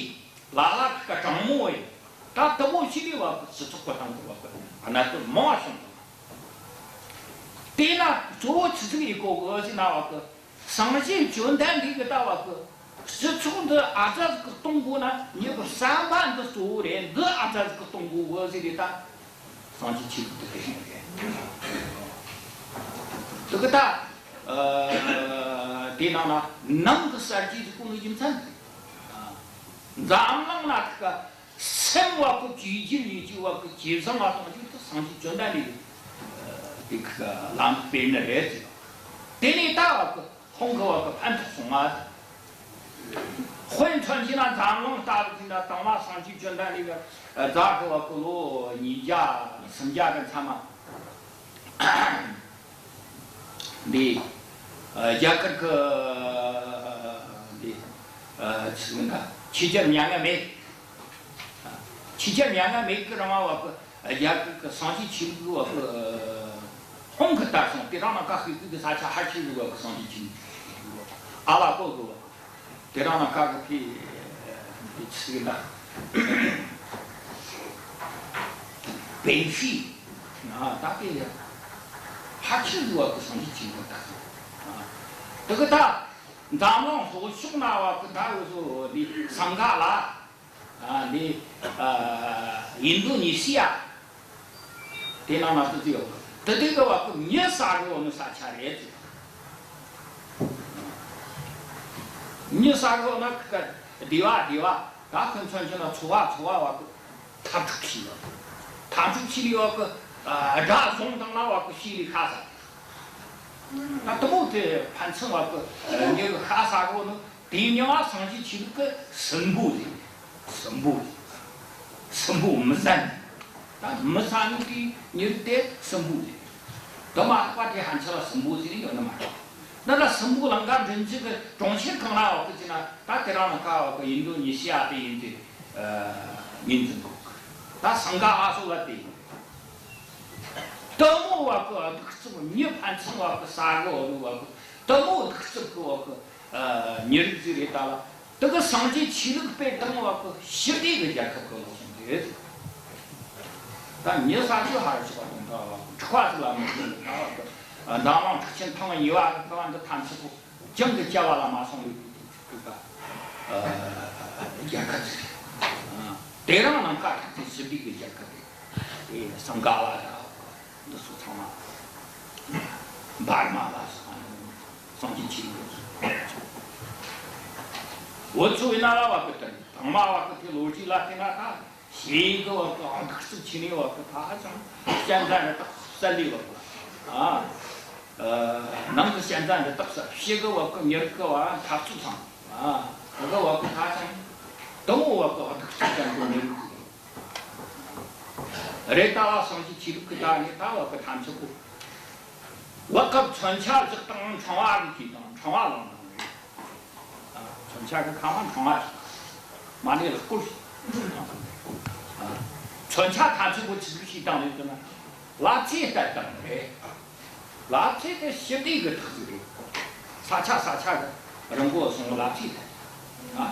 ལ་ལ་གི་དྲང་མོ་ཡིན། ད་དེ་མོ་ཞིག་ལས་བ་གི་སྤྱི་ཚོགས་ཀྱི་སྟེང་དུ་བ་གི་གནད་དོན་མང་བ་བྱུང་སོང་། དེས་ན་གཙོ་བོ་ཆི་ཟིག་ཡིན་དགོས་གི་ཟེར་ན་བ་གི། སངས་རྒྱས་བཅོམ་ལྡན་འདས་ཀྱིས་ད་བ་གི། སྤྱི་ཚོགས་འདི་ཨ་ཙ་ཟིག་གི་གཏོང་དགོས་ན་མྱི་གི་བསམ་པ་འདི་གཙོ་བོ་རེད། འདི་ཨ་ཙ་ཟིག་གི་གཏོང་དགོས་གི་ཟེར་རེ་ད། སངས་རྒྱས་ཆོས་ལུགས་འདི་དེ་བཞིན་རེད། དེ་གི་ད། ཨ། དེ་ནང་ན་ནང་གི་གསར་བརྗེ་ཟེར་གོ་ནོ་རྒྱུ་མཚན་འདི། འཛམ་གླིང་ན་ད་ག་སེམས་བ་གི་བཅོས་བསྒྱུར་ཡེད་རྒྱུ་བ་གི་ཇེ་བཟང་ང་གཏོང་རྒྱུ་དེ་སངས་རྒྱས་བཅོམ་ལྡན་འདས་ཀྱིས་དེ་གི་ལམ་སྤེལ་ནི་རེད་ཟེར། དེ་ནས་ད་བ་གི་ཁོང་གི་བ་གི་ཕན་ཐོགས་སོང་ང་། དཔེ་མཚོན་བྱས་ན་འཛམ་གླིང་ལྟ་བུ་ཟེར་ན་དང་བ་སངས་རྒྱས་བཅོམ་ལྡན་འདས་ཀྱི་རྫ་གི་བ་གི་ལོ་ཉིས་བརྒྱ་སུམ་བརྒྱ་གི་མཚམས་མ། འདི། ཨ། རྒྱ་གར་གི་འདི། ཨ། ཆི་ཟེར་ན་ཆོས་རྒྱལ་མྱ་ངན་མེད། ཆོས་རྒྱལ་མྱ་ངན་མེད་ཀྱི་རིང་བ་གི་རྒྱ་གར་གི་སངས་རྒྱས་ཆོས་ལུགས་བ་གི་ཧོང་གི་དར་སོང་། དེ་རིང་ན་ཁ་ཤས་གི་ས་ཆ་ཧ་ཆི་ཟིག་བ་གི་སངས་རྒྱས་ཆོས་ལུགས་ཨ་ལ་པོ་གི་བ། དེ་རིང་ན་ཁ་གི་ཕི་དེ་ཆི་ཟིག་ན། པེ་ཤི། ང་ད་དེ་ཡ་ཧ་ཆི་ཟིག་བ་གི་སངས་རྒྱས་ཆོས་ལུགས་དར་སོང་། དེ་གི་ད་འཛམ་གླིང་ལྷོ་ཕྱོགས་ན་བ་གི་ད་འུ་ཚོ་འདི་སིང་ག་ལ། ཨ། འདི། ཨ། ཨིན་རྡུ་ནི་སི་ཡ། དེ་ནང་ན་དེ་ཚོ་ཡོད། དེ་དེ་གི་བ་གི་མྱི་ཟ་གི་ཡོད་ནི་ས་ཆ་རེད་ཟེར། མྱི་ཟ་གི་ཡོད་ན་ཁི་ཁ་སྡེ་བ་སྡེ་བ། ད་ཁོ་མཚོན་ཆེ་ན་ཚོ་བ་ཚོ་བ་བ་གི་འཐབ་འཁྲུག་ཆེ་ཡོད། འཐབ་འཁྲུག་ཆེ་ལི་བ་གི། ཨ། དགྲ་བཟུང་བཏང་ན་བ་གི་ཤི་ལི་ཤ་ཟ། ད་དེ་མོ་དེ་ཕན་ཚུན་བ་གི་མྱི་གི་ཤ་ཟ་གི་ཡོད་ནི། དེའི་མྱིང་ང་སངས་རྒྱས་ཆོས་ལུགས་ཀྱི་སྲིན་པོ་ཟེར། སྲིན་པོ་ཟེར། སྲིན་པོ་མི་བཟད་ནི། ད་མི་ས་ནི་དེ་མྱི་རིགས་དེ་སྲིན་པོ་རེད། དེ་མ་གཏོགས་པ་དེ་ཕན་ཆད་ལ་སྲིན་པོ་ཟེར་ནི་ཡོད་ནི་མ་རེད། འདི་ལ་སྲིན་པོ་ལང་ཀ་མགྲིན་བཅུ་གི་གྲོང་ཁྱེར་གང་ན་ཡོད་གི་ཟེར་ན། ད་དེ་རིང་ནངས་ཀ་ཡོད་གི་ཨིན་རྡུ་ནི་ཤི་ཡ་དེ་ཡིན་ཏེ། ཨ། ངོས་འཛིན་དགོས་གི། ད་སིང་ག་ལ་སོགས་ལ་དེ་ཡིན། དེ་མོ་ཡོད་གི་གདུག་རྩུབ་མྱི་ཕན་ཚུན་ཡོད་གི་ཟ་གི་ཡོད་ནི་ཡོད་གི། དེ་མོ་གདུག་རྩུབ་གི་ཡོད་གི། ཨ། མྱི་རིགས་ཟིག་རེད་ད་ལ། དེ་གི་སངས་རྒྱས་ཆོས་ལུགས་སྤེལ་བཏང་བ་གི་ཞི་བདེ་གི་རྒྱལ་ཁབ་གི་ལོག་སོང་རེད། ད་མྱི་ས་ཆུ་ཧར་ཞོག་པ་དང་ད་བ་གི་འཁྲུག་པ་ཟིག་ལ་མི་ཤེས་ནི་ད་བ་གི། ཨ། འཛམ་གླིང་འཁྲུག་ཆེན་ཐེངས་གཉིས་པ་གི་ད་བ་འདི་ཐམས་ཅད་པོ་ཅང་གི་བྱ་བ་ལ་མ་སོང་བའི་གི་ད། ཨ། རྒྱལ་ཁབ་ཟིག་རེད། ཨ། དེ་རིང་ནངས་ཀ་ཐུག་ཚེ་ཞི་བདེ་གི་རྒྱལ་ཁབ་རེད། དེ་སིང་ག་ལ་ད་འདི་ཚོ་ཚང་མ། འབར་མ་ལ་སོགས་པ་སངས་རྒྱས་ཆོས་ལུགས། འུ་ཚོ་ཡིན་ན་ར་བ་གི་དེ་དང་མ་བ་གི་དེ་ལོ་རྒྱུས་ལ་བལྟས་ན་ད་ཞེ་གི་བ་གི་གདུག་རྩུབ་ཆེ་ནི་བ་གི་ད་ཧ་ཅང་གཅན་གཟན་རི་དྭགས་བསད་ལས་བ་གི། ཨ། ཨ། ནང་གི་གཅན་གཟན་རི་དྭགས་བསད། ཕྱི་གི་བ་གི་མྱི་རིགས་གི་བ་འཐབ་རྩོད་བཏང་། ཨ། དེ་གི་བ་གི་ད་ཧ་ཅང་དེ་མོ་བ་གི་གདུག་རྩུབ་ཅན་གི་མྱི་རིགས་གི། རེད། ད་བ་སངས་རྒྱས་ཆོས་ལུགས་ཀྱི་ད་ནི་ད་བ་གི་ཐམས་ཅད་པོ། བ་གི་མཚོན་ཆ་བཞག་དང་ཕྲེང་བ་གི་གྱིས་དང་ཕྲེང་བ་བླངས་དང་རེད། ཨ། མཚོན་ཆ་གི་ཁ་མ་ཕྲེང་བ་ཞིག་མ་ནི་ལ་བསྐོར་ཞིག་ཨ། མཚོན་ཆ་ཐམས་ཅད་པོ་ཆི་ཟིག་བྱས་བཏང་རེད་ཟེར་ན། ལབ་ཙེ་བཏབ་བཏང་རེད། ལབ་ཙེ་དེ་ཞི་བདེ་གི་རྟགས་ཅིག་རེད། ས་ཆ་ས་ཆ་གི་རི་མགོ་སོང་ལབ་ཙེ་བཏབ། ཨ།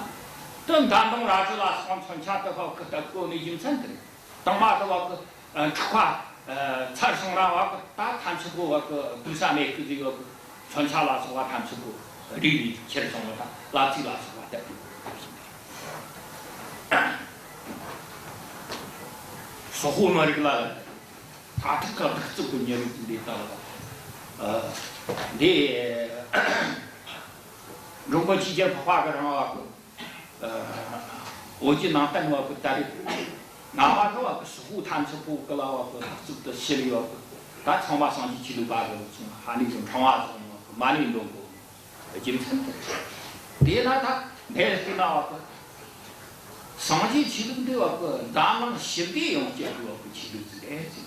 དེ་མདའ་མདུང་རལ་གྲི་ལ་སོགས་མཚོན་ཆ་དེ་བ་གི་བཏབ་གོ་ནི་རྒྱུ་མཚན་དེ་རེད། དང་མ་དེ་བ་གི། ཨ། འཁྲུག་པ། ཨ། ཚར་སོང་ར་བ་གི་ད་ཐམས་ཅད་པོ་བ་གི་སྡོད་ས་མེད་གི་ཟིག་ཡོད་གི། མཚོན་ཆ་ལ་སོགས་པ་ཐམས་ཅད་པོ་རིལ་རིལ་ཁྱེར་སོང་བ་དང་ལབ་ཙེ་ལ་སོགས་པ་བཏབ་གི། སོག་པོ་མི་རིགས་ལ་ད་ཐུག་ག་གདུག་རྩུབ་གི་མྱི་རིགས་འདི་ལྟ་བུ། ཨ། འདི་འགྲོ་མགོན་ཆོས་རྒྱལ་འཕགས་པ་གི་རིང་བ་གི། ཨ། བོད་བརྒྱུད་ནང་བསྟན་བ་གི་ད་རེས་ང་བ་གི་བ་གི་སོག་པོ་ཐམས་ཅད་པོ་གི་ལ་བ་གི་གདུག་རྩུབ་ཏུ་ཞི་ལི་བ་གི། ད་ཚང་མ་སངས་རྒྱས་ཆོས་ལུགས་པ་གི་ཚང་ཧ་ནི་གི་ཕྲེང་བ་ཚང་མ་གི་མ་ནི་འདོན་གོ། རྒྱུ་མཚན་དེ། དེས་ན་ད་འདིར་བལྟས་ན་བ་གི། སངས་རྒྱས་ཆོས་ལུགས་འདི་བ་གི་འཛམ་གླིང་ཞི་བདེ་ཡོང་བྱེད་ཀྱི་བ་གི་ཆོས་ལུགས་ཟིག་རེད་ཟེར།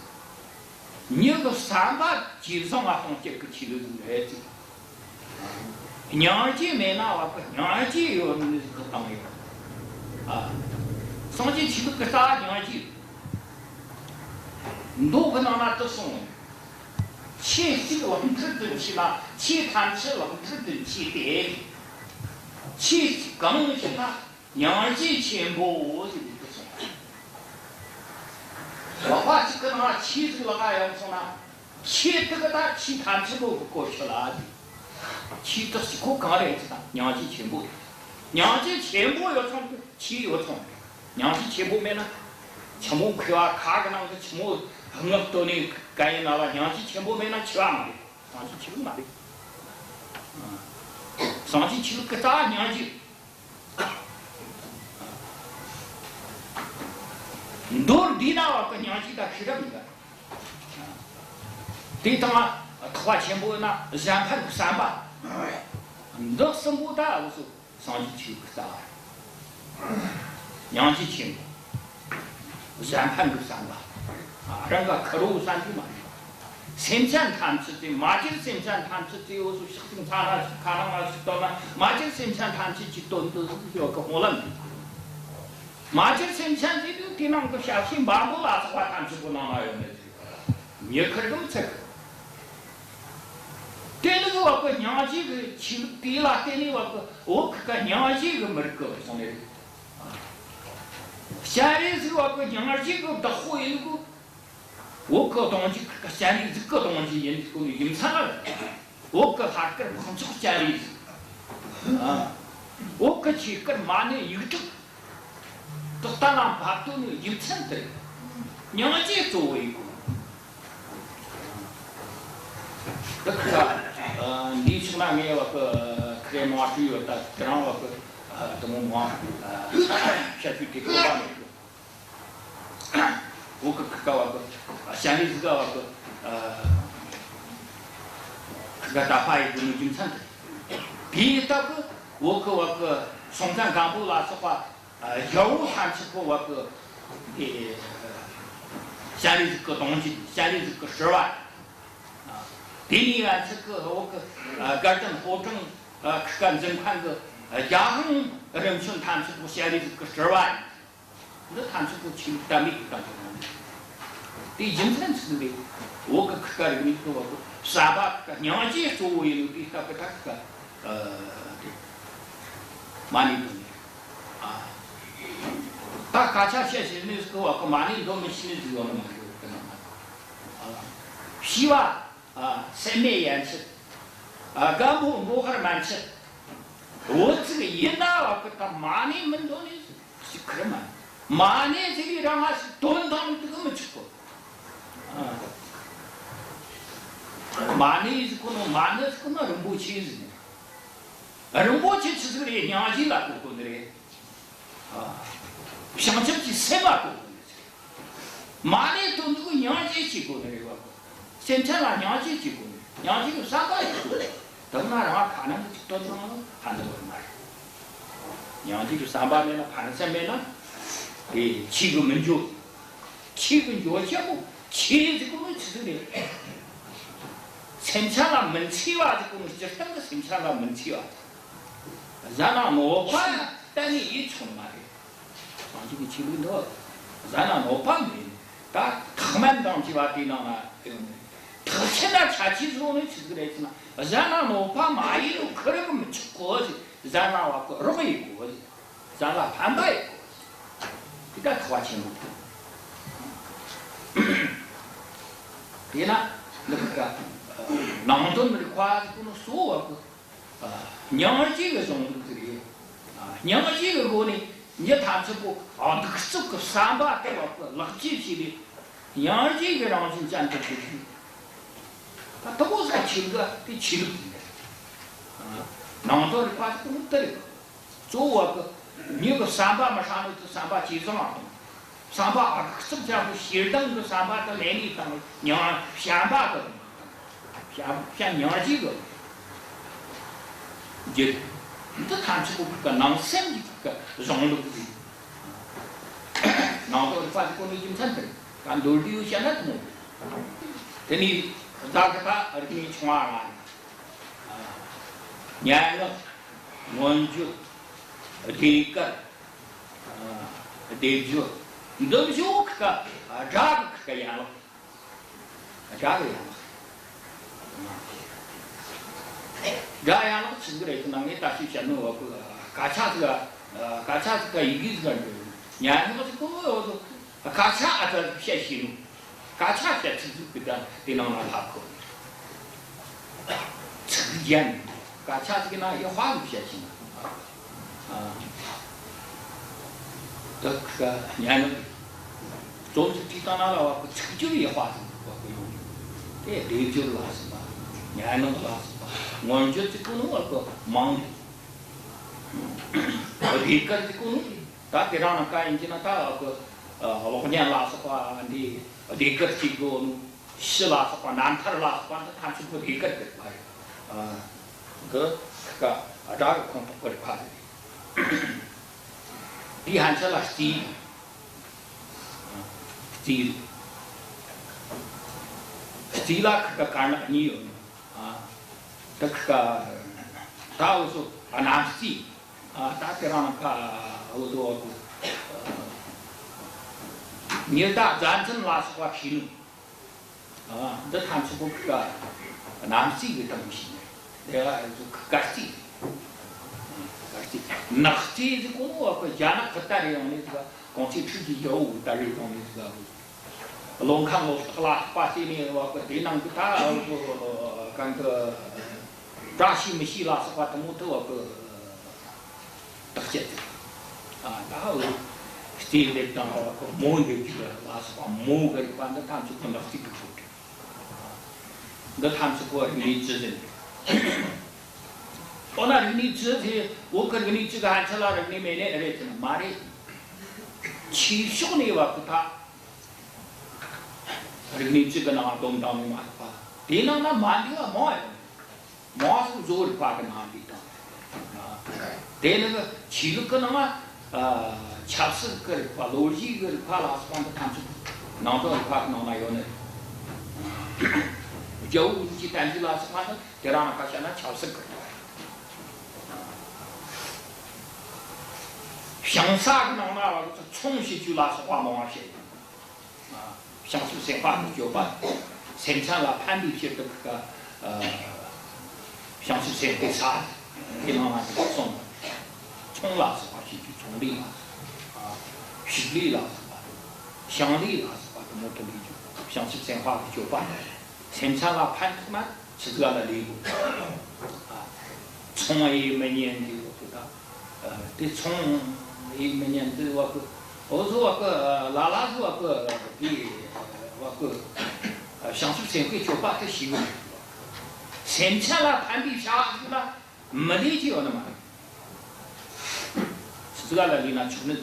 མྱི་གི་བསམ་པ་ཇེ་བཟང་ང་གཏོང་བྱེད་ཀྱི་ཆོས་ལུགས་ཟིག་རེད་ཟེར། སྙིང་རྗེ་མེད་ན་བ་གི་སྙིང་རྗེ་ཡོད་ནི་ཟིག་གི་སྟེང་ཡོད། ཨ། སངས་རྒྱས་ཆོས་ལུགས་ཀྱི་རྩ་བ་སྙིང་རྗེ། མདོ་གི་ནང་ན་དེ་གསུངས། ཆོས་གཅིག་བང་ཁྲིད་དུ་མཆིས་ན་ཆོས་ཐམས་ཅད་བང་ཁྲིད་དུ་མཆིས་ཏེ། ཆོས་གཅིག་གང་ཞིག་ན་སྙིང་རྗེ་ཆེན་པོ་ཟེར་ནས་གསུངས། ལག་པ་གཅིག་གི་ནང་ཆོས་ཟིག་ལག་ག་ཡོང་སོང་ན། ཆོས་དེ་གི་ད་ཆོས་ཐམས་ཅད་པོ་གི་གོ་ཆོད་ལ་ཟེར། ཆོས་དེ་གཅིག་པོ་གང་རེད་ཟེར་ན་སྙིང་རྗེ་ཆེན་པོ་རེད། སྙིང་རྗེ་ཆེན་པོ་ཡོད་ཙང་གི་ཆོས་ཡོད་ཙང་རེད། སྙིང་རྗེ་ཆེན་པོ་མེད་ན། ཆུ་མོ་ཁུ་བ་ཁ་གི་ནང་གི་ཆུ་མོ་ངག་ཏོ་ནས་ག་ཡིན་ན་ལ་སྙིང་རྗེ་ཆེན་པོ་མེད་ན་ཆེ་བ་མ་རེད། སངས་རྒྱས་ཆོས་ལུགས་མ་རེད། སངས་རྒྱས་ཆོས་ལུགས་ཀྱི་རྩ་བ་སྙིང་རྗེ། མདོར་བསྡུས་ན་བ་གི་སྙིང་རྗེ་དང་ཤེས་རབ་ཡིན་པ། དེ་དང་ཐེག་པ་ཆེན་པོ་ཡིན་ན་གཞན་ཕན་གྱི་བསམ་པ། འདི་གསུམ་པོ་ད་འུ་ཚོ་སངས་རྒྱས་ཆོས་ཀྱི་རྩ་བ་རེད། སྙིང་རྗེ་ཆེན་པོ། གཞན་ཕན་གྱི་བསམ་པ། རང་ག་ཁེར་རོ་བསམ་གྱི་མ་རེད། སེམས་ཅན་ཐམས་ཅད་དེ་མ་གྱུར་སེམས་ཅན་ཐམས་ཅད་དེ་འུ་ཚོ་ཕྱག་ཅིག་ཚ་ན་ཞིག་ཁ་ནང་ལ་ཞིག་བཏོན་ན་མ་གྱུར་སེམས་ཅན་ཐམས་ཅད་ཀྱི་དོན་དུ་ཡོད་གི་སྨོན་ལམ་འདེབས། མ་གྱུར་སེམས་ཅན་དེ་དུས་དེ་ནང་གི་ཞབས་ཕྱི་འབའ་འབུ་ལ་སོགས་པ་ཐམས་ཅད་པོ་ནང་ན་ཡོད་ནི་དེ་མྱི་ཁེར་རྐྱང་ཚད། དེ་ནི་གི་བ་གི་སྙིང་རྗེ་གི་ཆོས་ལུགས་དེ་ལ་བརྟེན་ནས་བ་གི་བོད་ཁ་སྙིང་རྗེ་གི་མི་རིགས་གི་སོང་ནས་རེད། སྤྱན་རས་གཟིགས་བ་གི་སྙིང་རྗེ་གི་བདག་པོ་ཡིན་གི། བོད་གི་གདུང་རྒྱུད་ཁ་སྤྱན་རས་གཟིགས་གི་གདུང་རྒྱུད་ཡིན་གོ་ནི་ཡིན་ཚང་ལ། བོད་གི་ལྷ་སྐལ་འཕགས་མཆོག་སྤྱན་རས་གཟིགས། ཨ། བོད་གི་ཆོས་སྐལ་མ་ཎི་ཡིག་དྲུག་དག་ལྟ་ན་འབབ་དོ་ནི་ཡིག་ཚན་དེ་རེད། སྙིང་རྗེ་གཙོ་བོ་ཡིན་གོ། དེ་ཁ། ཨ། འདིའི་ཕྱོགས་ན་ངས་བ་གི་ཁ་རེ་མང་བ་ཞུས་ཡོད། ད་དེ་རིང་བ་གི། ཨ། དེ་མོ་མང་། ཨ། བཤད་རྒྱུ་དེ་དགོས་པ་མེད་གི། བོད་གི་ཁི་ཀ་བ་གི། ཨ། སྤྱན་རས་གཟིགས་བ་གི། ཨ། ཁི་ཀ་དད་པ་ཡི་གི་ནི་རྒྱུ་མཚན་དེ། དེའི་སྟབས་གི་བོད་གི་བ་གི་སྲོང་བཙན་སྒམ་པོ་ལ་སོགས་པ། ཨ། རྒྱལ་པོ་ཐམས་ཅད་པོ་བ་གི། ཨེ། ཞལ་རས་གཟིགས་ཀྱི་གདུང་རྒྱུད། ཞལ་རས་གཟིགས་ཀྱི་སྲིད་པ། ཨ། དེ་ནས་ཡན་ཆད་ཀྱི་འོག་གི། ཨ། དགའ་ལྡན་ཕོ་བྲང་། ཨ། ཁུ་ཁ་འཛིན་མཁན་གྱི། ཨ། རྒྱ་གང་རིམ་བྱོན་ཐམས་ཅད་པོ་ཞལ་རས་གཟིགས་ཀྱི་སྲིད་པ་ཡིན། འདི་ཐམས་ཅད་པོ་ཆོས་ལུགས་དད་མོས་ཀྱི་སྟེང་དུ་ཡོང་། དེའི་རྒྱུ་མཚན་ཅི་ཟིག་རེད། བོད་ཀྱི་ཁུ་ཁ་རིག་གནས་ཀྱི་བ་གི་བསམ་པ་གི་སྙིང་རྗེ་གཙོ་བོ་ཡིན་ནོ་དེ་སྟབས་ཀྱིས་ད་ཁུ་ཁ། ཨ། དེ་མ་ཎི་འདོན་ནི། ཨ། ད་སྐད་ཆ་བཤད་ཤེས་ནི་ཟིག་གི་བ་གི་མ་ཎི་འདོན་མི་ཤེས་ནི་ཟིག་ཡོད་ནི་མ་རེད། བོད་ཀྱི་ནང་ན། ཨ། བྱིས་པ། ཨ། སེམས་མེད་ཡན་ཆད། ཨ། རྒན་པོ་མོ་ཧར་མན་ཆད། འུ་ཚོ་གི་ཡིན་ན་བ་གི་ད་མ་ཎི་མི་འདོན་ནི་ཟིག་ཁེར་མ། མ་ཎི་ཟེར་བའི་རང་ང་ཞིག་དོན་དང་དུ་མི་ཆོག་གོ། ཨ། མ་ཎི་ཟེར་གོ་ནོ། མ་ཎི་ཟེར་གོ་ནོ་རིན་པོ་ཆེ་ཟེར་ནི། རིན་པོ་ཆེ་ཆི་ཟིག་རེད། སྙིང་རྗེ་ལ་གོ་དགོས་ནི་རེད། ཨ། བྱང་ཆུབ་ཀྱི་སེམས་ལ་གོ་དགོས་ནི་རེད། མ་ཎི་འདོན་དུས་སྙིང་རྗེ་བྱེད་དགོས་ནི་རེད་བ། སེམས་ཅན་ལ་སྙིང་རྗེ་བྱེད་དགོས་ནི། སྙིང་རྗེ་གི་བསམ་པ་ཡོད་དགོས། དེ་ན་རང་ཁ་ནང་གི་ཅིག་དོན་དང་ཧ་འདུག་བ་མ་རེད། སྙིང་རྗེ་གི་བསམ་པ་མེད་ན། ཕན་སེམས་མེད་ན། དེ་ཆོས་གི་མི་འཇུག་ཆོས་གི་འཇུག་ཆེན་པོ། ཆོས་ཟེར་གོ་ནོ་ཆི་ཟིག་རེད། སེམས་ཅན་ལ་མི་འཚེ་བ་ཟེར་གོ་ནོ། སྤྱིར་བཏང་གི་སེམས་ཅན་ལ་མི་འཚེ་བ། གཞན་ལ་གནོད་པ་གཏན་ནས་ཡེད་ཆོག་ནི་མ་རེད། སངས་རྒྱས་ཀྱི་ཆོས་ལུགས་འདི་གཞན་ལ་གནོད་པ་མེད། ད་ཐེག་དམན་དང་བཅས་པ་དེའི་ནང་ན་ཡོད་ནི། ཐེག་ཆེན་ན་ཆ་ཆེ་ཟེར་ནི་ཆི་ཟིག་རེད་ཟེར་ན། གཞན་ལ་གནོད་པ་མ་ཡེད་ནོ་ཁེར་གིས་མི་ཆོག་གོ་ཟེར། གཞན་ལ་བ་གི་རོགས་ཡེད་དགོས་ཟེར། གཞན་ལ་ཕན་པ་ཡེད་དགོས་ཟེར། དེ་ད་ཐེག་པ་ཆེན་པོ་དེ། དེས་ན་འདི་གི་ནང་དོན་རིག་པ་ཟེར་གོ་ནོ་གཙོ་བོ་བ་གི། ཨ། སྙིང་རྗེ་གི་གཞུང་ལུགས་ཟིག་རེད། ཨ། སྙིང་རྗེ་གི་སྒོ་ནས་མྱི་ཐམས་ཅད་པོ། ཨ། གདུག་རྩུབ་ཀྱི་བསམ་པ་དེ་བ་གི་ལེགས་བཅོས་བྱས་ཏེ། སྙིང་རྗེ་གི་རང་བཞིན་ཅན་དུ་གྱུར་ཅིག་ད་དེ་མོ་ཟིག་ཆོས་ལུགས་དེ་ཆོས་ལུགས་ཟིག་རེད། ཨ། ནང་དོན་རིག་པ་ཟེར་གོ་ནོ་དེ་རེད། གཙོ་བོ་བ་གི་མྱི་གི་བསམ་པ་མི་ཧྲ་ནོ་དེ་བསམ་པ་ཇེ་བཟང་ང་གཏོང་། བསམ་པ་གདུག་རྩུབ་ཅན་པོ་ཞེ་སྡང་གི་བསམ་པ་དེ་ལས་ནས་བཏང་། སྙིང་བྱམས་པ་གི། བྱམས་བྱམས་སྙིང་རྗེ་གི་རྒྱུད། འདི་ཐམས་ཅད་པོ་གི་ནང་སེམས་ཀྱི་གི་གཞུང་ལུགས་ཀྱི་ནང་དོན་རིག་པ་ཟེར་གོ་ནོ་རྒྱུ་མཚན་དེ་རེད། ད་མདོར་བསྡུས་བཤད་ན་དེ་མོ་རེད། དེ་ནས་ད་གི་ད་རིག་གནས་ཆུང་བ་ལྔ་རེད། སྙན་ངག་མངོན་བརྗོད། ཟློས་གར། ཨ། སྡེབ་སྦྱོར། འདི་བཞི་བོ་ཁི་ཁ་སྒྲ་གི་ཁི་ཁ་ཡན་ལག་སྒྲ་གི་ཡན་ལག་སྒྲ་ཡན་ལག་ཆི་ཟིག་རེད་ཟེར་ན། ངས་ད་ཅི་བཤད་ནོ་བ་གི་སྐད་ཆ་ཟིག་སྐད་ཆ་ཟིག་ག་ཡི་གེ་ཟིག་ག་འདྲ། སྙན་ངག་ཟིག་གོ་ཡོད་དོ། སྐད་ཆ་ཨ་ཙ་བཤད་ཤེས་ནོ། སྐད་ཆ་བཤད་ཚིག་ཟིག་གི་ད་དེ་ནང་ན་ལྷག་གོ། ཚིག་རྒྱན། སྐད་ཆ་ཟིག་ན་ཡག་པ་ཟིག་བཤད་ཤེས་ན། ཨ། ད་ཁ་སྙན་ངག་རྩོམ་ཟིག་བྲིས་བཏང་ན་ལ་བ་གི་ཚིག་སྦྱོར་ཡག་པ་ཟིག་བ་གི་ཡོང་། དེ་སྡེབ་སྦྱོར་ལ་སོགས་པ། སྙན་ངག་ལ་སོགས་པ། མངོན་བརྗོད་ཟེར་གོ་ནོ་བ་གི་མང་གི། ཟློས་གར་ཟེར་གོ་ནོ། ད་དེ་རིང་ནངས་ཀ་ཡིན་གྱི་ན་ད་གི། ཨ། གློག་བརྙན་ལ་སོགས་པ་འདི་ཟློས་གར་བྱེད་དགོས་ནོ། ཕྱི་ལ་སོགས་པ། རྣམ་ཐར་ལ་སོགས་པ་འདི་ཐམས་ཅད་པོ་ཟློས་གར་གྱི་རིག་པ་རེད། ཨ། འདི་ཁི་ཁ་སྒྲ་གི་ཁོངས་གཏོགས་ཀྱི་རིག་པ་རེད། དེའི་ཕན་ཆད་ལ་རྩིས། རྩིས། རྩིས་ལ་ཁི་ཁ་དཀར་ནག་གཉིས་ཡོད་ནོ། ཨ། ད་ཁི་ཁ་ད་འུ་ཚོ་གནམ་རྩིས། ཨ། ད་དེ་རིང་ཁ་འུ་ཚོ་གི་ཉི་ཟླ་ཟླ་འཛིན་ལ་སོགས་པ་ཤེས་ནོ། ཨ། འདི་ཐམས་ཅད་པོ་ཁི་ཁ་གནམ་རྩིས་གི་སྟེང་ནས་ཤེས་ནི། དེ་ལ་ཁི་ཁ་སྐར་རྩིས། སྐར་རྩིས། ནག་རྩིས་ཟེར་གོ་ནོ་བ་གི་རྒྱ་ནག་གི་ད་རེ་ཡོང་ནི་ཟིག། གོང་ཚེས་ཁྲི་གི་རྒྱལ་པོ་གི་ད་རེ་ཡོང་ནི་ཟིག། བློན་ཁང་ལོ་སྟག་ལ་སོགས་པ་བྱས་ནས་བ་གི་དེ་ནང་གི་ད་གང་གི་བཀྲ་ཤིས་མི་ཤིས་ལ་སོགས་པ་དེ་མོ་དེ་བ་གི་བརྟག་དཔྱད་ཟིག། ཨ། ད་རྩིས་འདེབས་དང་བ་གི་མོ་འདེབས་རྒྱུ་ལ་སོགས་པ། མོ་གི་རིག་པ་འདི་ཐམས་ཅད་པོ་ནག་རྩིས་ཀྱི་ཁོངས་རེད། འདི་ཐམས་ཅད་པོ་རིག་གནས་བཅུ་ཟེར། འོ་ན་རིག་གནས་བཅུ་ཟེར། བོད་ཀྱི་རིག་གནས་བཅུ་གི་ཕན་ཆད་ལ་རིག་གནས་མེད་ནི་རེད་ཟེར་ན་མ་རེད། ཆོས་ཕྱོགས་ནས་བ་གི་ད་རིག་གནས་བཅུ་གི་ནང་སྡོམ་བཏང་ནི་མ་རེད་པ། དེའི་ནང་ན་མ་འདུས་པ་མང་ཡོད། མང་སུ་བཟོ་རིག་པ་གི་ནང་འདུས་བཏང་། དེ་ནི་ཆོས་ལུགས་ཀྱི་ནང་ང་ཆབ་སྲིད་ཀྱི་རིག་པ། ལོ་རྒྱུས་ཀྱི་རིག་པ་ལ་སོགས་པ་འདི་ཐམས་ཅད་ ནང་དོན་རིག་པ་གི་ནང་ན་ཡོད་ནི། རྒྱལ་པོ་གི་གཏན་ཚིགས་ལ་སོགས་པ་ནི་དེ་རང་ལ་ཁ་བཤད་ན་ཆབ་སྲིད་ཀྱི། ཞིང་ས་གི་ནང་ན་བ་ཚོང་བྱེད་རྒྱུ་ལ་སོགས་པ་མང་བ་བཤད་ཡོད། བྱང་ཆུབ་སེམས་དཔའ་གི་སྤྱོད་པ། སེམས་ཅན་ལ་ཕན་པའི་ཕྱིར་དུ་ཁ། བྱང་ཆུབ་སེམས་དཔའི་ས། དེ་ནང་ལ་འདི་གསུངས། ཚོང་ལ་སོགས་པ་བྱེད་རྒྱུ། ཚོང་ལས་ལ་སོགས་པ། ཕྱུགས་ལས་ལ་སོགས་པ། ཞིང་ལས་ལ་སོགས་པ་དེ་མོ་དེ་ལས་རྒྱུ། བྱང་ཆུབ་སེམས་དཔའ་གི་སྤྱོད་པ། སེམས་ཅན་ལ་ཕན་ཐོགས་ན་ཆི་ཟིག་ལ་ལས་དགོས། ཚོང་ཡེ་མི་ཉན་གི་ཡོད་གི་ད། ཨ། དེ་ཚོང་ཡེ་མི་ཉན་དེ་བ་གི། འོ་ཟོ་བ་གི། ལ་ལ་ཟོ་བ་གི། དེ་བ་གི། བྱང་ཆུབ་སེམས་དཔའི་སྤྱོད་པ་དེ་ཤེས་གི། སེམས་ཅན་ལ་ཕན་པའི་བྱ་བ་ཞིག་ལ་མི་ལས་ཀྱི་ཡོད་ནི་མ་རེད། ཆི་ཟིག་ལ་ལས་ན་ཆོག་ནི།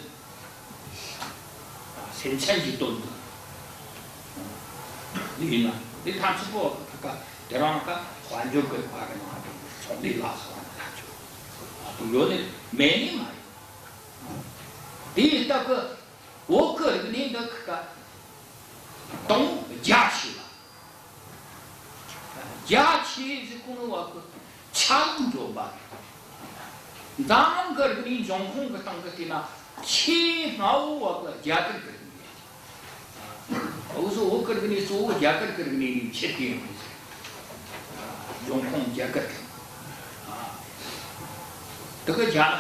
སེམས་ཅན་གྱི་དོན་དུ་ལས་ན། དེ་ཐམས་ཅད་པོ་ད་ག་དེ་རང་ག་དཔལ་འབྱོར་གྱི་བར་གི་ནང་དུ་ཚོང་ལས་ལ་སོགས་པ་ཐམས་ཅད་ཡོད་ནི་མེད་ནི་མ་རེད། དེའི་སྟབས་ཀྱིས་བོད་ཀྱི་རིག་གནས་འདི་ཁ་དང་རྒྱ་ཆེ་བ། རྒྱ་ཆེ་ཟེར་གོ་ནོ་བ་གི་ཆ་ལུགས་འདྲ་བ་རེད། འཛམ་གླིང་གི་རིག་གནས་འབྱུང་ཁུངས་ཀྱི་སྟེང་གི་བལྟས་ན་ཆེས་སྔ་བོ་བ་གི་རྒྱ་གར་གི་རིག་གནས། འུ་ཚོ་བོད་ཀྱི་རིག་གནས་གཙོ་བོ་རྒྱ་གར་གི་རིག་གནས་ནས་མཆེད་དེ་ཡོང་གི་རེད། འབྱུང་ཁུངས་རྒྱ་གར་གི། དེ་གི་རྒྱ་ནག་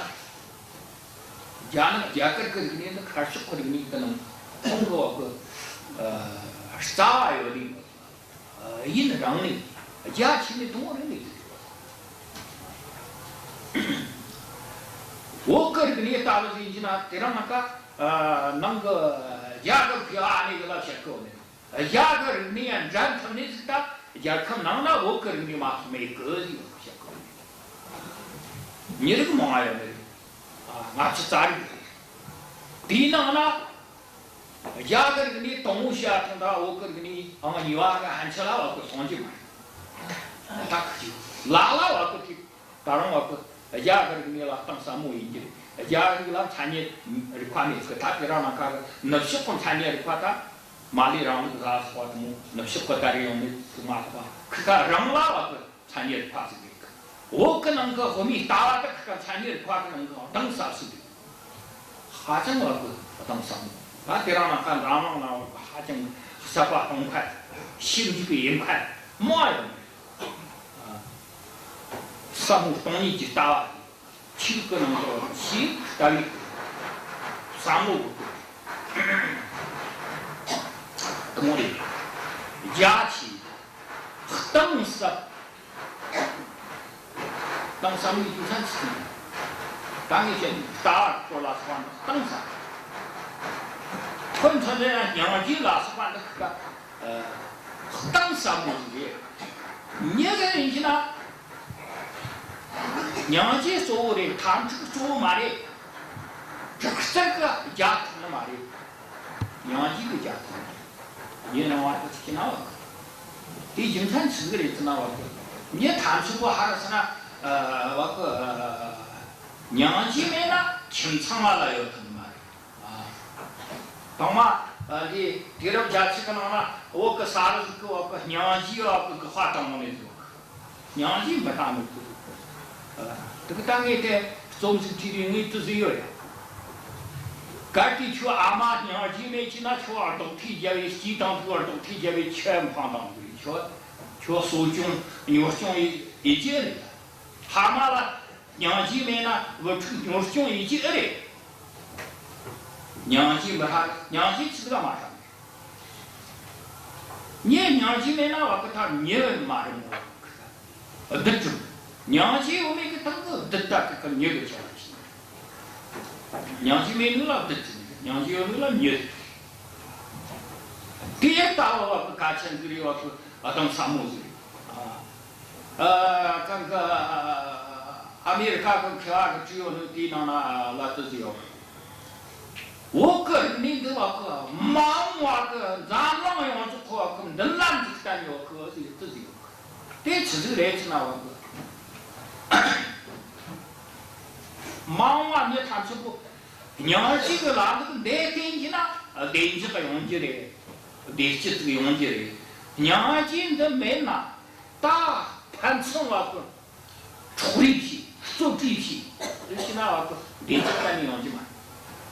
རྒྱ་ནག་རྒྱ་གར་གི་རིག་གནས་ནི་ཁ་ཕྱོགས་ཀྱི་རིག་གནས་ཀྱི་ནང་ཁོང་གི་བ་གི། ཨ། རྩ་བ་ཡོད་ནི་ཡིན་རང་ནི་རྒྱ་ཆེ་ནི་དང་པོ་རེད་ནི། བོད་ཀྱི་རིག་གནས་ལྟ་བུ་ཟིག་ཡིན་ན་དེ་རང་ང་ཀ། ཨ། ནང་གི་རྒྱ་གར་གི་ཨ་ནི་གི་ལ་བཤད་གི་ཡོད་ནི། རྒྱ་གི་རིག་གནས་ཡང་འགྲན་ཐུབ་ནི་ཟིག་ད་རྒྱལ་ཁབ་ནང་ན་བོད་ཀྱི་རིག་གནས་མ་གཏོགས་མེད་གི་ཟིག་ཡོད་བཤད་གི་ཡོད་ནི། མི་རིགས་མང་ང་ཡོད་ནི་རེད། ཨ། ལྔ་བཅུ་རྩ་དྲུག་རེད། དེའི་ནང་ན། རྒྱ་གི་རིག་གནས་དང་པོ་བཤད་ཐུབ་ད་བོད་གི་རིག་གནས་ཨང་གཉིས་པ་གི་ཕན་ཆད་ལ་བ་གི་སོང་རྒྱུ་མ་རེད། ད་ཁི་ཅིག་ལ་ལ་བ་གི་ཐིག་ད་རུང་བ་གི་རྒྱ་གི་རིག་གནས་ལ་གཏིང་ཟབ་མོ་ཡིན་རྒྱུ་རེད། རྒྱ་རིགས་ལ་མཚན་ཉིད་རིག་པ་མེད་གི། ད་དེ་རང་ནང་ཁ་གི་ནུབ་ཕྱོགས་གི་མཚན་ཉིད་རིག་པ་ད་མར་ལེ་རིང་ལུགས་ལ་སོགས་པ་དེ་མོ་ནུབ་ཕྱོགས་གི་དར་ཡོང་ནི་ཟིག་མ་གཏོགས་པ་ཁི་ཁ་རང་ལ་བ་གི་མཚན་ཉིད་རིག་པ་ཟིག་མེད་གི། བོད་གི་ནང་གི་དབུ་མའི་ལྟ་བ་དེ་ཁི་ཁ་མཚན་ཉིད་རིག་པ་གི་ནང་གི་གཏིང་ཟབ་ཟིག་རེད། ཧ་ཅང་བ་གི་གཏིང་ཟབ་མོ། ད་དེ་རང་ནང་ཁ་འཛམ་གླིང་ནང་བ་གི་ཧ་ཅང་གསར་པ་གཏོང་མཁན། ཞིབ་འཇུག་གི་ཡིན་མཁན་མང་ཡོད་ནི། ཨ། ཟབ་མོ་སྟོང་ཉིད་ཀྱི་ལྟ་བ། ཆོས་ལུགས་ཀྱི་ནང་དུ་ཞིག་ལྟ་བའི་བསམ་བློ་དེ་མོ་རེད། རྒྱ་ཆེ། གཏིང་ཟབ། གཏིང་ཟབ་ནི་རྒྱུ་མཚན་ཅི་ཡིན། ད་ངས་བཤད་ནི་ལྟ་བ་སྐོར་ལ་སོགས་པ་འདི་གཏིང་ཟབ། ཁོ་ཚོ་ལ་ཡང་སྙིང་རྗེ་ལ་སོགས་པ་འདི་ཁ། ཨ། གཏིང་ཟབ་མོ་ཞིག་རེད། མྱི་གི་ཡིན་གྱི་ན། སྙིང་རྗེ་གཙོ་བོ་རེད། ཐབས་མཁས་གཙོ་བོ་མ་རེད། དྲག་རྩལ་གི་རྒྱལ་ཐང་ནི་མ་རེད། སྙིང་རྗེ་གི་རྒྱལ་ཐང་རེད། ཡིན་རུང་བ་དེ་ཅིག་ན་བ་གི། དེའི་རྒྱུ་མཚན་ཆི་ཟིག་རེད་ཟེར་ན་བ་གི། མྱི་ཐམས་ཅད་པོ་ཧ་ར་ཟེར་ན། ཨ། བ་གི། ཨ། སྙིང་རྗེ་མེད་ན་ཁྱིམ་ཚང་ང་ལ་ཡོད་ཐུབ་ནི་མ་རེད། ཨ། དང་མ། ཨ། འདི་དུས་རབས་བརྒྱད་ཅུ་གི་ནང་ན་བོད་གི་ས་རུ་ཟིག་གི་བ་གི་སྙིང་རྗེ་བ་གི་གི་དཔའ་དང་མོ་ནས་ཟིག་བ་གི། སྙིང་རྗེ་མི་དང་མི་གི་ཟིག་གི། ཨ། དེ་གི་ད་ངས་དེ་རྩོམ་ཟིག་བྲིས་རེ་ངས་དེ་ཟིག་ཡོད་ཡ། གལ་ཏེ་ཁྱོད་ཨ་མ་སྙིང་རྗེ་མེད་ཀྱི་ན་ཁྱོད་རྡོག་ཐེ་རྒྱབ་བས་སྐྱིད་དང་ཐུག་རྡོག་ཐེ་རྒྱབ་བས་ཆོས་འཕང་དང་ཟིག་ཁྱོད་ཁྱོད་གསོ་སྐྱོང་གཉོར་སྐྱོང་ཡེ་ཡེ་རྒྱུ་རེད། ཕ་མ་ལ། སྙིང་རྗེ་མེད་ན་བུ་ཕྲུག་གཉོར་སྐྱོང་ཡེ་རྒྱུ་ཨེ་རེད། སྙིང་རྗེ་མི་ཧྲ། སྙིང་རྗེ་ཆི་ཟིག་ལ་མ་ཧྲ་མེད། མྱི་སྙིང་རྗེ་མེད་ན་བ་གི་ད་མྱི་མ་རེད་མོ། བདུད་ཀྱི། སྙིང་རྗེ་ཡོད་མེད་གི་སྟེང་གི་བདུད་ད་གི་གི་མྱི་གི་ཆ་ལ་ཞིག་སྙིང་རྗེ་མེད་ནི་ལ་བདུད་ཟེར། སྙིང་རྗེ་ཡོད་ནི་ལ་མྱི་ཟེར། དེ་ལྟ་བུ་བ་གི་གལ་ཆེན་ཟིག་རེད། བ་གི་གཏིང་ཟབ་མོ་ཟིག་རེད། ཨ། ཨ། གང་གི། ཨ། ཨ་མེ་རི་ཁ་གི་མཁས་པ་གིས་བྲིས་ཡོད་ནི་དེའི་ནང་ན་ལ་དེ་ཟིག་ཡོད། བོད་གི་རིག་གནས་འདི་བ་གི་མ་འོངས་བ་གི་འཛམ་གླིང་ཡོངས་རྫོགས་ཁོ་བ་གི་མདུན་ལམ་ཟིག་བསྟན་ཡོད་གི་ཟིག་དེ་ཟིག་ཡོད་གི། དེ་ཆི་ཟིག་རེད་ཟེར་ན་བ་གི། མ་འོངས་བ་མྱི་ཐམས་ཅད་པོ་སྙིང་རྗེ་གི་ལམ་ལུགས་འདི་བསྟེན་གྱི་ན་བདེ་འཇགས་ཡོང་རྒྱུ་རེད། བདེ་སྐྱིད་ཅིག་ཡོང་རྒྱུ་རེད། སྙིང་རྗེ་འདི་མེད་ན་ད་ཕན་ཚུན་བ་གི་འཕྲོག་རེས་བྱས། རྩོད་རེས་བྱས། རེ་བྱས་ན་བ་གི་བདེ་སྐྱིད་གཏན་ནས་ཡོང་རྒྱུ་མ་རེད།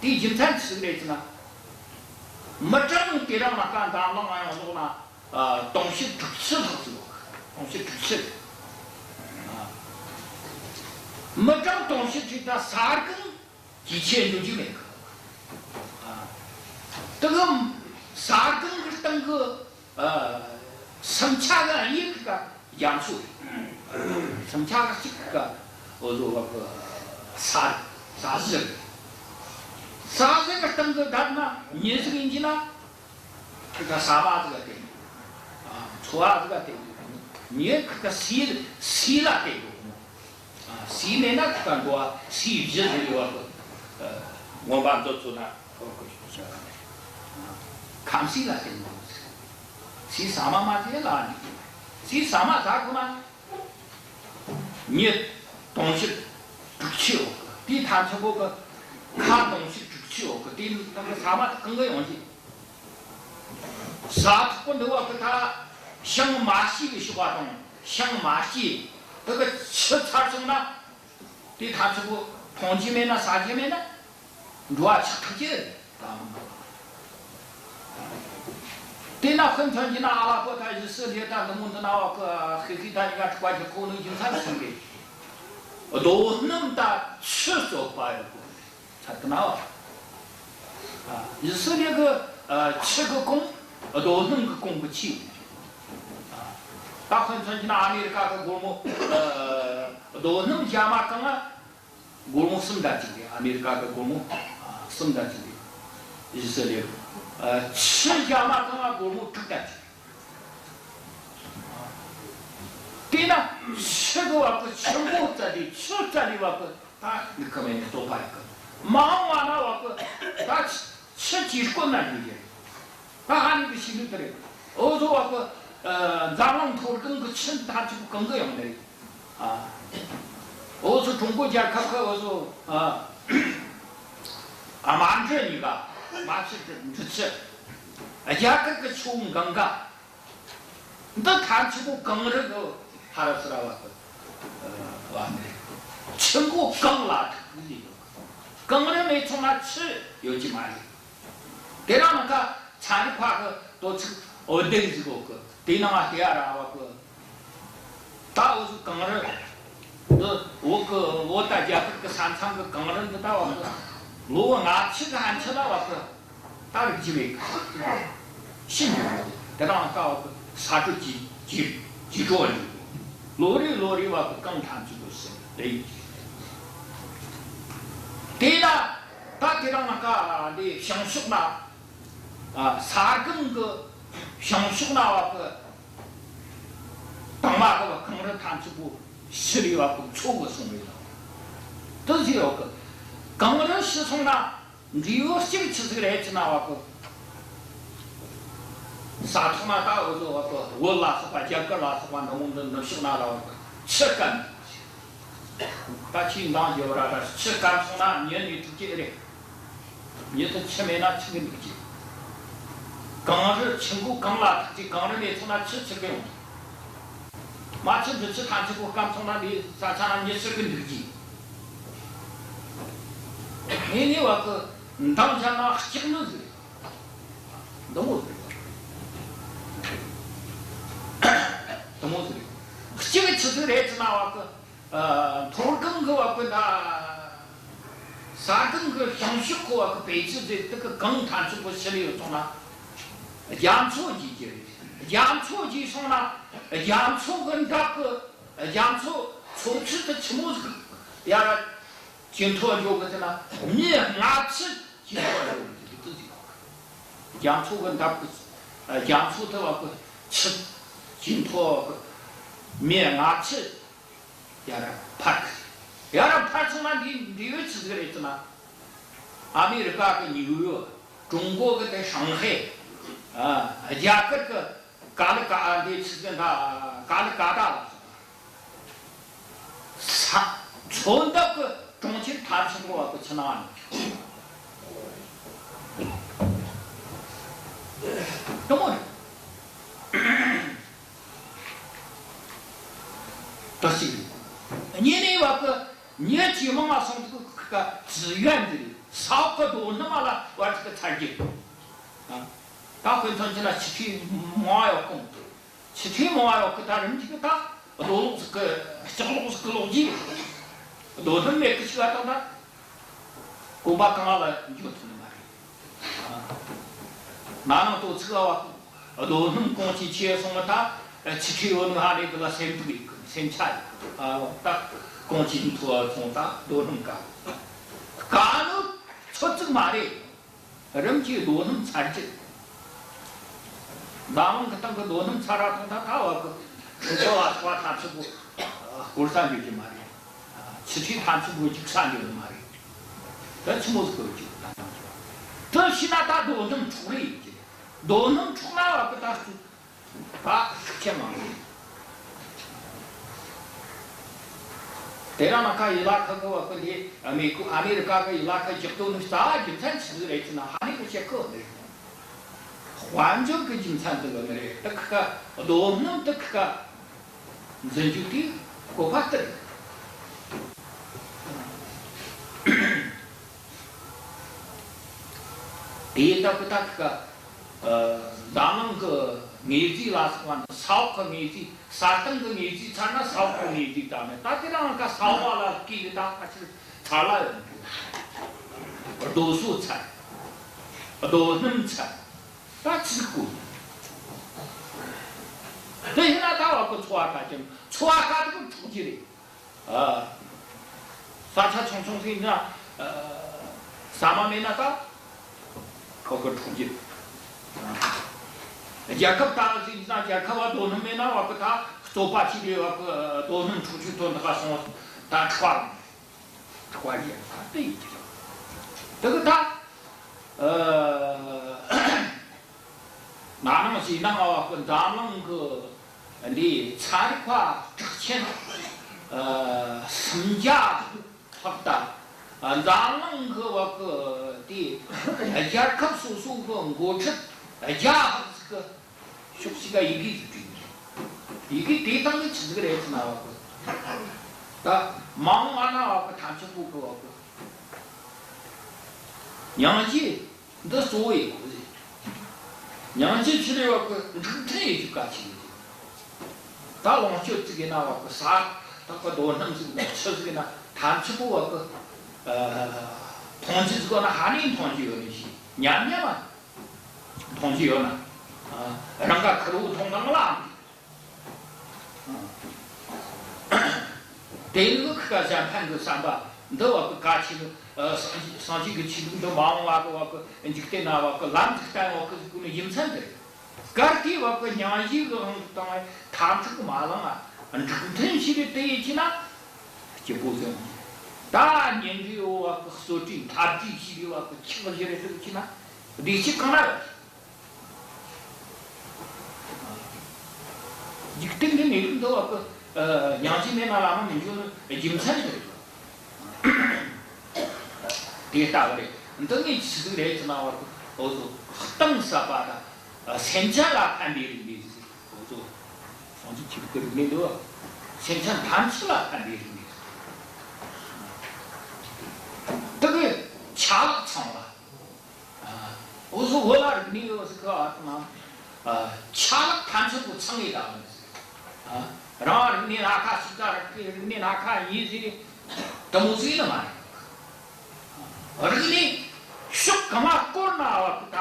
དེའི་རྒྱུ་མཚན་ཆི་ཟིག་རེད་ཟེར་ན། མི་གྲངས་དེ་རིང་ལ་ཀ་འཛམ་གླིང་ང་ཡོངས་རྫོགས་ན། ཨ། དུང་ཕྱུར་དྲུག་ཅུ་ལྷག་ཙམ་ཡོད་གི། དུང་ཕྱུར་དྲུག་ཅུ་རེད། ཨ། མི་གྲངས་དུང་ཕྱུར་དྲུག་ཅུ་ད་ཟ་གི་ཇེ་ཆེར་འགྲོ་རྒྱུ་མེད་གི། ཨ། དེ་གི་ཟ་གི་གི་སྟེང་གི། ཨ། སུམ་ཆ་གི་གཉིས་ཀ་རྒྱ་མཚོ་རེད། སུམ་ཆ་གི་གཅིག་ག་འུ་ཚོ་བ་གི་ས་རེད། ས་གཞི་རེད། ས་གཞི་གི་སྟེང་གི་ད་ན་མྱི་ཟིག་ཡིན་གྱི་ན། ཁི་ཁ་ས་མ་ཟིག་ག་བརྟེན། ཨ། འཚོ་བ་ཟིག་ག་བརྟེན། མྱི་ཁི་ཁ་ཟས། ཟས་ལ་བརྟེན་དགོས། ཨ། ཟས་མེད་ན་ཁི་ཁ་འགྲོ་བ། ཟས་བཞི་ཟིག་ཡོད་པ། ཨ། མངོན་པ་མཛོད་ཚོ་ན་ཁོ་ཁོ་ཁོ་ཁམས་ཟས་ལ་བརྟེན་དགོས། ཟས་ཟ་མ་མ་ཟོས་ལ་ནི། ཟས་ཟ་མ་ཟ་དགོས་ན། མྱི་དུང་ཕྱུར་དྲུག་ཅུ་ཡོད་གི། དེའི་མཐའ་མཚམས་པོ་གི་ཁ་དུང་ཕྱུར་དྲུག་ཅུ་ཡོད་གི། དེའི་ནང་གི་ས་མ་དེ་གང་གི་ཡོང་གི། ཟ་ཐུབ་པོ་འདུག་བ་གི། ད་ཤིང་མ་སྐྱེས་གི་ཤོག་པ་དང་། ཤིང་མ་སྐྱེས་དེ་གི་ཆུ་ཚར་སོང་ན། དེའི་མཐའ་མཚམས་པོ་འཐུང་རྒྱུ་མེད་ན་ཟ་རྒྱུ་མེད་ན། འགྲོ་བ་ཆགས་ཐུབ་ཀྱི་རེད། ད་མི་འདུག་དེ་ན་ཧུན་ཐོན་གྱི་ན་ཨ་ལ་པོ་ད་ཡི་སི་ལེ་ད་འདི་མོ་འདི་ན་བ་གི་ཧི་ཧི་ད་ཉི་ག་དྲུག་པ་གི་ཁོ་ནི་རྒྱུ་མཚན་གསུང་གི། རྡོ་སྣུམ་ད་ཆུ་བཙོག་པ་ཡོད་གོ། ཚ་གི་ན་བ། ཡི་སི་ལེ་གི་ཆུ་གི་གོང་། རྡོ་སྣུམ་གི་གོང་གི་ཆེ། ད་ཧུན་ཐོན་གྱི་ན་ཨ་མེ་རི་ཀ་གི་སྒོར་མོ། རྡོ་སྣུམ་རྒྱ་མ་གང་ང་། སྒོར་མོ་གསུམ་དང་གཅིག་རེད། ཨ་མེ་རི་ཀ་གི་སྒོར་མོ་གསུམ་དང་གཅིག་རེད། ཡི་སི་ལེ། ཆུ་རྒྱ་མ་གང་ང་སྒོར་མོ་དྲུག་དང་གཅིག་རེད། དེས་ན་ཆུ་གི་བ་གི་ཆུ་མགོ་བཙལ་ཏེ་ཆུ་བཙལ་ཏེ་བ་གི་ད་འདི་ག་མེད་ནས་བཙོག་པ་ཡོད་གི། མ་འོངས་པ་ན་བ་གི་ད་ཆུ་ཆུ་ཇེ་དཀོན་ན་འགྱུར་གི་རེད། ད་ཧ་ནི་གི་ཤི་ལུགས་དེ་རེད། འུ་ཚོ་བ་གི། ཨ། འཛམ་གླིང་མཐོ་སྒང་གི་ཆུ་ད་ཆུ་གང་གི་ཡོང་ནི་རེད། ཨ། འུ་ཚོ་ཀྲུང་གོ་རྒྱལ་ཁབ་གི་འུ་ཚོ། ཨ། ཨ། མ་འབྲི་གཉིས་ཀ། མ་ཆུ་འབྲི་ཆུ། རྒྱ་གར་གི་ཆུ་བོ་གངྒཱ། འདི་ཐམས་ཅད་པོ་གངས་རི་གི་ཕ་ར་སི་ར་བ་གི། ཨ། བ་ནི་ཆུ་མགོ་གངས་ལ་ཐུག་གི་ཡོད། གངས་རི་མེད་སོང་ན་ཆུ་ཡོད་ཀྱི་མ་རེད། དེ་རིང་ནངས་ཀ་ཚན་རིག་པ་གི་དོ་ཚིག་འོད་སྡེར་ཟིག་ཡོད་གི། དེ་ནང་ང་བལྟས་ཡ་ར་བ་གི། ད་འུ་ཚོ་གངས་རི་འདི་བོད་གི། བོད་དང་རྒྱ་གར་གི་ས་མཚམས་གི་གངས་རི་འདི་ད་བ་གི་ལོ་ལྔ་བཅུ་གི་ཕན་ཆད་ལ་བ་གི་ད་རིག་རྒྱུ་མེད་གི། ཤི་འགྱོ་གི། དེ་རིང་ནངས་ཀ་བ་གི་ས་དྲོད་ཇེ་ཇེ་ཇེ་དྲོ་འགྱོ་གི། ལོ་རེ་ལོ་རེ་བ་གི་གངས་ཐམས་ཅད་པོ་ཟད་རེད། དེ་ལ་ད་དེ་རིང་ནངས་ཀ་འདི་བྱང་ཕྱོགས་ན། ཨ། ས་སྒང་གི་བྱང་ཕྱོགས་ན་བ་གི་དང་མ་གི་བ་གངས་རི་ཐམས་ཅད་པོ་ཤི་རེ་བ་གི་མཚོ་གི་སོང་རེད་ལ། དེ་ཟེར་བ་གི་གངས་རི་ཤི་སོང་ན་འབྲས་བུ་གཅིག་ཆི་ཟིག་རེད་ཟེར་ན་བ་གི། ས་ཐོག་ན་ད་འུ་ཚོ་བ་གི་བོད་ལ་སོགས་པ། རྒྱ་གར་ལ་སོགས་པ་འདི་མོ་འདི་ནུབ་ཕྱོགས་ན་ར་བ་གི་ཆུ་སྐམ། ད་ཁྱེད་འདང་རྒྱབ་ར་ད་ཆུ་སྐམ་སོང་ན་མྱི་ནི་ཐུག་ཀྱི་རེད། མྱི་དེ་ཆུ་མེད་ན་ཆི་གི་འདུག་གི། གངས་རི་ཆུ་མགོ་གངས་ལ་ཐུག་གི། གངས་རི་མེད་སོང་ན་ཆུ་ཆི་གི་ཡོང་གི། མ་ཆུ་འབྲི་ཆུ་ཐམས་ཅད་པོ་སྐམ་སོང་ན་འདི་ས་ཆ་ན་མྱི་ཆི་གི་འདུག་གི། ངས་ནི་བ་གི་འདང་བྱས་ན་ལྕགས་ནི་ཟིག་འདི་མོ་ཟིག་འདི་མོ་ཟིག་གཅིག་ཆི་ཟིག་རེད་ཟེར་ན་བ་གི། ཨ། མཐོ་སྒང་གི་བ་གི་ད་ས་སྒང་གི་བྱང་ཕྱོགས་གི་བ་གི་བེད་སྤྱོད་ཟེར། དེ་གི་གངས་ཐམས་ཅད་པོ་ཤི་ལེ་ཡོད་སོང་ན་རྒྱ་མཚོ་རྒྱས་ཀྱི་རེད། རྒྱ་མཚོ་རྒྱས་སོང་ན་རྒྱ་མཚོ་གི་འདབས་གི། རྒྱ་མཚོ་མཚོ་ཆུ་དེ་ཆི་མོ་ཟིག་ཡར་ཇེ་མཐོ་འགྱོ་གི་ཟེར་ན། མྱི་ལྔ་བཅུ་ཇེ་མཐོ་འགྱོ་གི་ཟེར་གི་དེ་ཟིག་རྒྱ་མཚོ་གི་འདབས་གི། རྒྱ་མཚོ་དེ་བ་གི་ཆུ་ཇེ་མཐོ་གི། མྱི་ལྔ་བཅུ་ཡར་འཕར་གི། ཡར་འཕར་སོང་ན་འདི་འབྲས་བུ་ཆི་ཟིག་རེད་ཟེར་ན། ཨ་མེ་རི་ཀ་གི་ནིའུ་ཡོག། ཀྲུང་གོ་གི་དེ་ཧྲང་ཧའེ། ཨ། རྒྱ་གར་གི་ཀ་ལི་ཀ། ཨ། འདི་ཆི་ཟིག་ད་ཀ་ལི་ཀ་ཏ་ལ་སོགས་པ། ས་མཚོ་འདབས་གི་གྲོང་ཁྱེར་ཐམས་ཅད་པོ་བ་གི་ཆུ་ནང་ནས། དེ་མོ་རེད། དེ་གཅིག་རེད། གཉིས་ནས་བ་གི་མྱི་ཇེ་མང་ང་སོང་དུས་ཀ་ཙི་ཡོན་འདི་རེད། ས་འོག་གི་རྡོ་སྣུམ་མ་ལ་བར་དུ་ཚར་གྱི་རེད། ཨ། ད་དཔེ་མཚོན་ཆེ་ན་ཆུ་ཁྲི་མང་ཡོད་གོང་དུ། ཆུ་ཁྲི་མང་བ་ཡོད་གི། ད་རིམ་གྱིས་ད་རྡོ་ལོག་ཟིག་གི་ལྕགས་ལོག་ཟིག་གི་ལོག་རྗེས་རྡོ་སྣུམ་མེད་གི་ཞིག་ལ་བཏང་ན་གོམ་པ་གང་ལ་འཇོག་ཐུབ་ནི་མ་རེད། ན་ནིང་དོ་ཚིགས་བ་གི་རྡོ་སྣུམ་གོང་ཆེ་ཆེ་སོང་བ། ད་ཆུ་ཁྲི་ཡོད་ནི་ཧ་ལས་གི་ལ་སེམས་སྡུག་ཡིན་གི། སེམས་ཆག་ཡིན་གི། ཨ། ད་གོང་ཆེ་མཐོ་བ་སོང་ད་རྡོ་སྣུམ་དཀའ་དཀའ་ནི་ཚོད་ཅིག་མ་རེད། རིམ་གྱིས་རྡོ་སྣུམ་ཚར་གྱི། འཛམ་གླིང་གི་སྟེང་གི་རྡོ་སྣུམ་ཚར་ར་ཐོན་ད། ད་བ་གི་ཁྲུང་ཆོ་བ་ཚོ་བ་ཐམས་ཅད་པོ་སྐོར་ས་འགྱོ་རྒྱུ་མ་རེད། ཆུ་ཁྲི་ཐམས་ཅད་པོ་རྒྱུག་ས་འགྱོ་ནི་མ་རེད། ད་ཆི་མོ་ཟིག་གི་རྒྱུག་ད་ཐམས་ཅད་པོ། དེ་བྱས་ན་ད་རྡོ་སྣུམ་འཕྲོག་རེས་ཡིན་གྱི་རེད། རྡོ་སྣུམ་འཕྲོག་ན་བ་གི་ད་ད་ཤུགས་རྐྱེན་མང་གི། དེ་རིང་ནངས་ཁ་ཡུ་ལ་ཁ་གི་བ་གི་འདི་ཨ་མེ་ཀུ་ཨ་མེ་རི་ཀ་གི་ཡུ་ལ་ཁ་རྒྱག་དོ་ནི་རྩ་བ་རྒྱུ་མཚན་ཆི་ཟིག་རེད་ཟེར་ན། ཧ་ནི་གི་བཤད་གོ་ནི་རེད། དཔལ་འབྱོར་གི་རྒྱུ་མཚན་དེ་གི་ནི་རེད། དེ་ཁི་ཁ་རྡོ་སྣུམ་དེ་ཁི་ཁ་འཛིན་རྒྱུ་དེ་བཀོད་པ་དེ་རེད། དེ་ལྟ་བུ་ད་ཁི་ཁ་ཨ། འཛམ་གླིང་གི་དངོས་རྫས་ལ་སོགས་པ་ནི། ས་འོག་གི་དངོས་རྫས། ས་སྟེང་གི་དངོས་རྫས་ཚར་ན་ས་འོག་གི་དངོས་རྫས་དང་ནི། ད་དེ་རིང་ཁ་ས་འོག་ལ་སྐྱེས་གི་ད་ཁ་ཕྱིར་ཚར་ལ་ཡོང་གི། རྡོ་སོལ་ཚར། རྡོ་སྣུམ་ཚར། ད་ཚིག་གོ། དེ་ཡིན་ན་ད་བ་གི་འཚོ་བ་དཀའ་ཅན། འཚོ་བ་དཀའ་དེ་གི་འཕྲོག་རྒྱུ་རེད། ཨ། ས་ཆ་ཆུང་ཆུང་ཟིག་ཡིན་ན། ཨ། ཟ་མ་མེད་ན་ད་ཁོ་གི་འཕྲོག་རྒྱུ། ཨ། རྒྱལ་ཁབ་ད་ཟིག་ཡིན་ན། རྒྱལ་ཁབ་བ་རྡོ་སྣུམ་མེད་ན་བ་གི་ད་རྩོད་པ་བྱས་ཏེ་བ་གི་རྡོ་སྣུམ་འཕྲོག་རྒྱུ་དོན་དག་སོང་ད་འཕྲོག་པ། འཕྲོག་པ་རྒྱལ་ཁབ་དེ་ཡིན་གྱི་རེད། དེ་གི་ད། ཨ། ན་ནིང་གཞེས་ནིང་ང་བ་གི་འཛམ་གླིང་གི་འདི་ཚན་རིག་པ་གྲགས་ཆེན། ཨ། སུམ་བརྒྱ་ལྷག་དང་། ཨ། འཛམ་གླིང་གི་བ་གི་དེ་རྒྱལ་ཁབ་སོ་སོ་གི་འགོ་ཁྲིད་བརྒྱ་ལྷག་ཟིག་གི་ཕྱོགས་གཅིག་ག་ཡི་གེ་ཟིག་བྲིས་ནས། ཡི་གེ་དེ་སྟེང་གི་ཆི་ཟིག་རེད་ཟེར་ན་བ་གི། ད་མ་འོངས་པ་ན་བ་གི་ཐམས་ཅད་པོ་གི་བ་གི་སྙིང་རྗེ། འདི་གཙོ་བོ་ཡིན་གོ་ཟེར། སྙིང་རྗེ་ཆི་རེད་བ་གི་འགྲིག་མཐུན་ཡེད་རྒྱུ་གལ་ཆེ་གི། ད་ལོངས་སྤྱོད་ཅིག་ཡིན་ན་བ་གི་ས་ད་གི་རྡོ་སྣུམ་ཟིག་ན་ཆུ་ཟིག་ན་ཐམས་ཅད་པོ་བ་གི། ཨ། མཐོང་རྒྱུ་ཟིག་ན་ཧ་ནི་མཐོང་རྒྱུ་ཡོད་ནི་ཞིག་ཉམས་ཉམས་མ་མཐོང་རྒྱུ་ཡོད་ན། ཨ། རང་ག་ཁུར་བོ་མཐོང་ནང་ལ། དེ་ནི་ཁི་ཁ་གཞན་ཕན་གི་བསམ་པ་འདི་བ་གི་གལ་ཆེ་ནི། ཨ། སངས་རྒྱས་སངས་རྒྱས་ཀྱི་ཆོས་ལུགས་འདི་མ་འོངས་བ་གི་བ་གི་འཇིག་རྟེན་ན་བ་གི་ལམ་འདི་བསྟན་བ་གི་ཟིག་གི་ནི་ཡིན་ཚན་དེ་རེད། གལ་ཏེ་བ་གི་སྙིང་རྗེ་གི་དབང་དུ་བཏང་བའི་ཐབས་མཁས་མ་བླངས་ན། འགྲིག་མཐུན་ཞིག་རེད་དེ་ཡིན་གྱི་ན་སྐྱིད་པོ་ཟིག་ད་ཉིན་རེའི་བ་གི་གསོ་གྲྭའི་འཐབ་ཇུས་ཞིག་རེད་བ་གི་ཆགས་བཞི་རེད་དེ་ཡིན་གྱི་ན་བདེ་སྐྱིད་གང་ན་ཡོད། འཇིག་རྟེན་གྱི་གནས་ལུགས་འདི་བ་གི། ཨ། སྙིང་རྗེ་མེད་ན་བླ་མ་མི་འབྱུང་ནི་རྒྱུ་མཚན་དེ་རེད། དེ་ལྟ་བུ་རེད། འདི་ནི་ཆི་ཟིག་རེད་ཟེར་ན་བ་གི། འུ་ཚོ་གཏིང་ཟབ་པ་དང་། ཨ། སེམས་ཅན་ལ་ཕན་པའི་རིག་གནས་ཟིག་འུ་ཚོ་སངས་རྒྱས་ཆོས་ལུགས་ཀྱི་རིག་གནས་འདི་བ་སེམས་ཅན་ཐམས་ཅད་ལ་ཕན་པའི་རིག་གནས་ཟིག་དེ་གི་ཆ་ལག་ཚང་བ། ཨ། འུ་ཚོ་བོད་ལ་རིག་གནས་ཡོད་ཟེར་གི། ཨ། ཨ། ཆ་ལག་ཐམས་ཅད་པོ་ཚང་ངེ་ད་ཟེར། ཨ། རང་རིག་གནས་སྣ་ཁ་ཞིག་ད་རིག་གི་རིག་གནས་སྣ་ཁ་ཡིན་ཟེར་དེ་མོ་ཟིག་ནི་མ་རེད། རིག་གནས་ཕྱོགས་གང་ང་བསྐོར་ན་བ་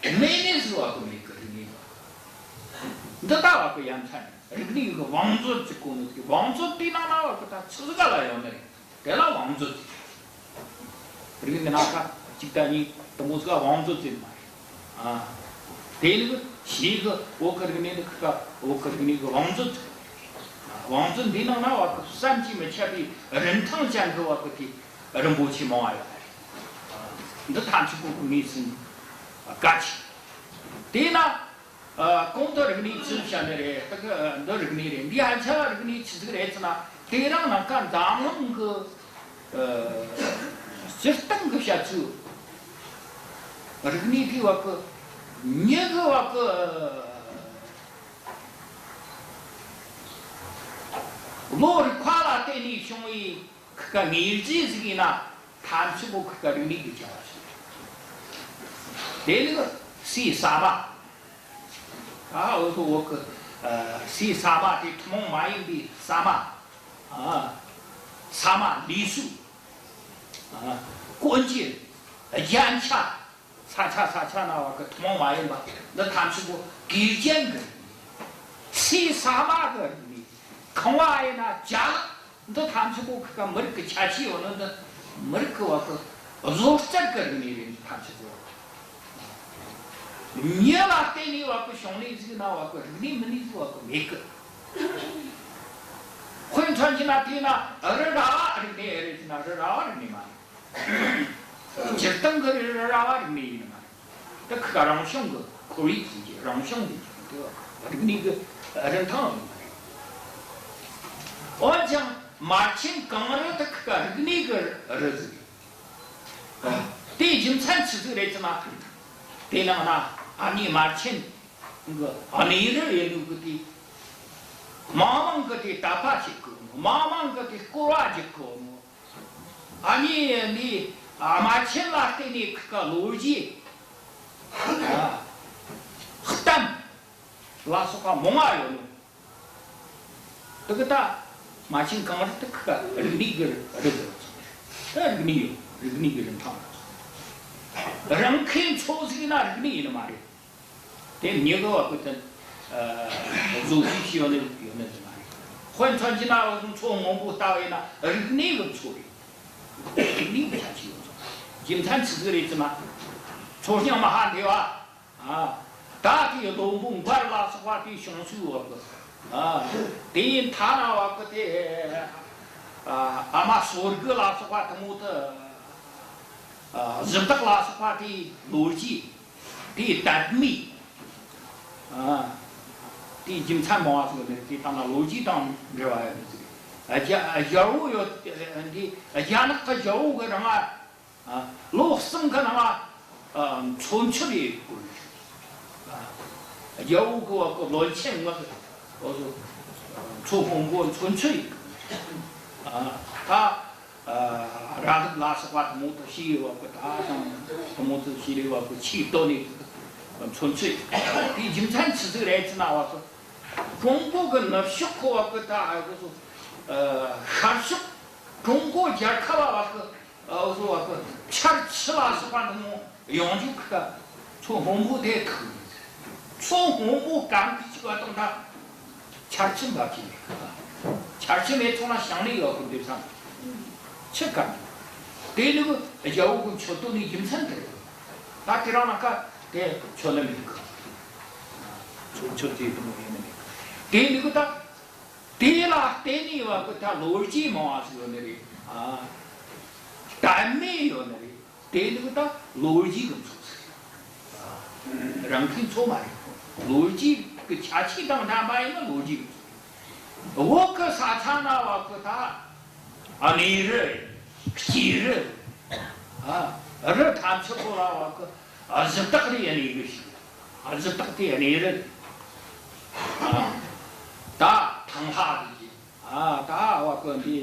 གི་ད་མེད་ནི་ཟེར་བ་གི་མེད་གི། རིག་གནས་འདི་ལྟ་བ་གི་ཡ་མཚན་རིག་གནས་གི་བང་མཛོད་ཅིག་གོ་ནི་ཟིག་བང་མཛོད་དེ་ནང་ན་བ་གི་ད་ཆི་ཟིག་ག་ལ་ཡོད་ནི་རེད། དེ་ལ་བང་མཛོད་ཟེར། རིག་གནས་སྣ་ཁ་གཅིག་དང་གཉིས་དེ་མོ་ཟིག་ག་བང་མཛོད་ཟེར་མ་རེད། ཨ། དེ་ནི་གི་ཞིག་གི་བོད་གི་རིག་གནས་ནི་ཁི་ཁ་བོད་གི་རིག་གནས་གི་བང་མཛོད་ཟེར། བང་མཛོད་འདི་ནང་ན་བ་གི་བསམ་གྱིས་མི་ཁྱབ་པའི་རིན་ཐང་ཅན་གི་བ་གི་དེ་རིན་པོ་ཆེ་མང་བ་ཡོད་རེད། འདི་ཐམས་ཅད་པོ་གི་ངོས་ཟིན་གལ་ཆེ། དེས་ན། ཨ། གོང་དུ་རིག་གནས་ཚུལ་བཤད་ནི་རེད། དེ་གི་འདི་རིག་གནས་རེད། འདི་ཧ་ཆ་རིག་གནས་ཆི་ཟིག་རེད་ཟེར་ན། དེ་རིང་ནངས་ཀ་འཛམ་གླིང་གི། ཨ། སྤྱིར་བཏང་གི་བཤད་ཚུལ་རིག་གནས་དེ་བ་གི་ མྱི་གི་བ་གི་ལོ་རིག་པ་ལ་བརྟེན་ནས་བྱུང་བའི་ཁི་ཀ་དངོས་རྫས་ཟིག་ཡིན་ན་ཐམས་ཅད་པོ་ཁི་ཀ་རིག་གནས་ཀྱི་བྱ་བ་ཞིག་དེ་ནི་ཟས་ཟ་མ། ཨ་འུ་ཚོ་བོད་གི་ཨ་ཟས་ཟ་མ་དེ་ཐུན་མོང་མ་ཡིན་པའི་ཟ་མ། ཨ་ཟ་མ་ལུས་གསོ། ཨ་གོན་རྒྱུ། རྒྱན་ཆ། ས་ཆ་ས་ཆ་ན་བ་གི་ཐུན་མོང་མ་ཡིན་པ་འདི་ཐམས་ཅད་པོ་གོས་རྒྱན་གི་རིག་གནས། ཟས་ཟ་མ་གི་རིག་གནས། ཁང་བ་ཡིན་ན་ཅ་ལག་འདི་ཐམས་ཅད་པོ་ཁི་ཀ་མི་རིགས་ཀྱི་ཁྱད་ཆོས་ཡོད་ནི་འདི། མི་རིགས་ཀྱི་བ་གི་བཟོ་རྩལ་གི་རིག་གནས་རེད། འདི་ཐམས་ཅད་པོ་མྱི་ལ་བརྟེན་ནས་བ་གི་བྱུང་ནི་ཟིག་ན་བ་གི་རིག་གནས་མིན་ནི་ཟིག་བ་གི་མེད་གི། དཔེ་མཚོན་གྱི་ན་དེ་ན་རི་ར་བ་རིག་གནས་རེད་ཟེར་ན་རི་ར་བ་རིག་གནས་མ་རེད། སྤྱིར་བཏང་གི་རི་ར་བ་རིག་གནས་ཡིན་མ་རེད། དེ་ཁི་ཀ་རང་བྱུང་གི་ཁོར་ཡུག་ཟེར་གྱི་རང་བྱུང་གི་དེ་རིག་གནས་ཀྱི་རིན་ཐང་ཡིན་པ་རེད། འོན་ཀྱང་མར་ཆེན་གངས་རི་དེ་ཁི་ཀ་རིག་གནས་ཀྱི་རི་ཟིག་རེད། དེའི་རྒྱུ་མཚན་ཆི་ཟིག་རེད་ཟེར་ན། དེ་ནང་ན་ཨ་ནི་མར་ཆེན་གི་གནས་རི་ཡིན་ནོ་གི་དེ་མང་མང་གི་དེ་དད་པ་བྱེད་གོ་ནོ། མང་མང་གི་དེ་སྐོར་བ་བརྒྱུད་གོ་ནོ། ཨ་ནི་ནི་ཨ་མར་ཆེན་ལ་བརྟེན་ནས་ཁི་ཀ་ལོ་རྒྱུས་ཨ་གཏམ་ལ་སོགས་པ་མང་ང་ཡོད་ནོ། དེ་གི་ད་མར་ཆེན་གངས་རི་དེ་ཁི་ཀ་རིག་གནས་ཀྱི་རི་ཟེར། ད་རིག་གནས་ཡོད། རིག་གནས་ཀྱི་རིན་ཐང་རེད། རང་ཁའི་མཚོ་ཟིག་ན་རིག་གནས་ཡིན་ནི་མ་རེད། དེ་མྱི་གི་བ་གི་དེ་ཨ་བཟོ་རྒྱུ་ཞིག་ཡོད་ནི་ཡོད་ནི་ཟིག་མ་རེད། དཔེ་མཚོན་གྱི་ན་བ་གི་མཚོ་སྔོན་པོ་ལྟ་བས་ན་རིག་གནས་ཀྱི་མཚོ་རེད། རིག་གནས་ཀྱི་ཁྱད་ཆོས་ཡོད་ནོ། རྒྱུ་མཚན་ཆི་ཟིག་རེད་ཟེར་ན། མཚོ་རྙིང་མ་ཧཱ་དེ་བ། ཨ་ད་དེའི་བློན་པོ་མགར་ལ་སོགས་པ་དེའི་བྱུང་ཚུལ་བ་གི། ཨ་དེའི་མཐའ་ན་བ་གི་དེ་ཨ་ཨ་མ་སོར་གི་ལ་སོགས་པ་དེ་མོ་དེ། ཨ་གཞི་བདག་ལ་སོགས་པ་དེའི་ལོ་རྒྱུས། དེའི་དད་མོས། ཨ་དེའི་རྒྱུ་མཚན་མང་བ་ཟིག་ཡོད་ནི་རེད། དེ་དང་ན་ལོ་རྒྱུས་དང་འབྲེལ་བ་ཡོད་ནི་ཟིག་རེད། རྒྱ་རྒྱལ་པོ་ཡོད། འདི་རྒྱ་ནག་གི་རྒྱལ་པོ་གི་རིང་ང་ཨ་ལོ་གསུམ་གི་ནང་ང་ཨ་མཚོ་མཆུ་རེ་བསྐོར། ཨ་རྒྱལ་པོ་གི་བ་གི་བློན་ཆེན་ལྔ་གི་འུ་ཚོ་མཚོ་སྔོན་པོ་མཚོ་མཆུ་རེ་བསྐོར། ཨ་ད་ཨ་ར་ལུག་ལ་སོགས་པ་དེ་མོ་དེ་ཤི་ཡི་བ་གི། ད་ཅང་དེ་མོ་དེ་ཤི་ཡི་བ་གི་ཆེས་སྟོད་ནས་མཚོ་མཆུ་རེ་བསྐོར། དེའི་རྒྱུ་མཚན་ཆི་ཟིག་རེད་ཟེར་ན་བ་གི། ཀྲུང་གོ་གི་ནུབ་ཕྱོགས་ཁོ་བ་གི་ད་ཨ་གི་སོ་ཨ་ཤར་ཕྱོགས་ཀྲུང་གོ་རྒྱལ་ཁབ་བ་གི་ཨ་བཟོ་བ་གི་ཆར་ཆུ་ལ་སོགས་པ་འདི་མོ་ཡོང་རྒྱུ་གི་ད་མཚོ་སྔོན་པོ་དེ་ཁུག་མཚོ་སྔོན་པོ་གང་གི་ཅིག་བ་དང་ད་ཆར་ཆུ་འབབ་ཀྱི་མེད་གི། ཆར་ཆུ་མེད་ཙང་ན་ཞིང་ལས་ཡོད་གི་འདི་བསམ་ཆུ་གང་དེ་ནི་གི་རྒྱལ་པོ་གི་མཆུ་སྟོད་ནི་རྒྱུ་མཚན་དེ་རེད། ད་དེ་རང་ན་ཁ་དེ་ཆུ་ལ་མེད་གི། མཚོ་མཆུ་དེ་དེ་མོ་ཡེ་ནི་མེད་གི། དེ་ནི་གི་ད། དེ་ལ་བརྟེན་ནས་བ་གི་ད་ལོ་རྒྱུས་མང་བ་ཟིག་ཡོད་ནི་རེད། ཨ་དད་མོས་ཡོད་ནི་རེད། དེ་ནི་གི་ད་ལོ་རྒྱུས་གི་མཚོ་ཟིག་རེད། རང་ཁའི་མཚོ་མ་རེད། ལོ་རྒྱུས་གི་ཁྱད་ཆོས་དང་ལྡན་པ་ཡིན་ན་ལོ་རྒྱུས་གི་མཚོ་རེད། བོད་གི་ས་ཆ་ན་བ་གི་ད་གནས་རི། སྐྱེས་རི། ཨ་རི་ཐམས་ཅད་པོ་ལ་བ་གི་གཞི་བདག་རེ་གནས་གི་ཞིག་གཞི་བདག་དེ་གནས་རི། ཨ་ད་ཐང་ལྷ་རེ་གི། ཨ་ད་བ་གི་འདི་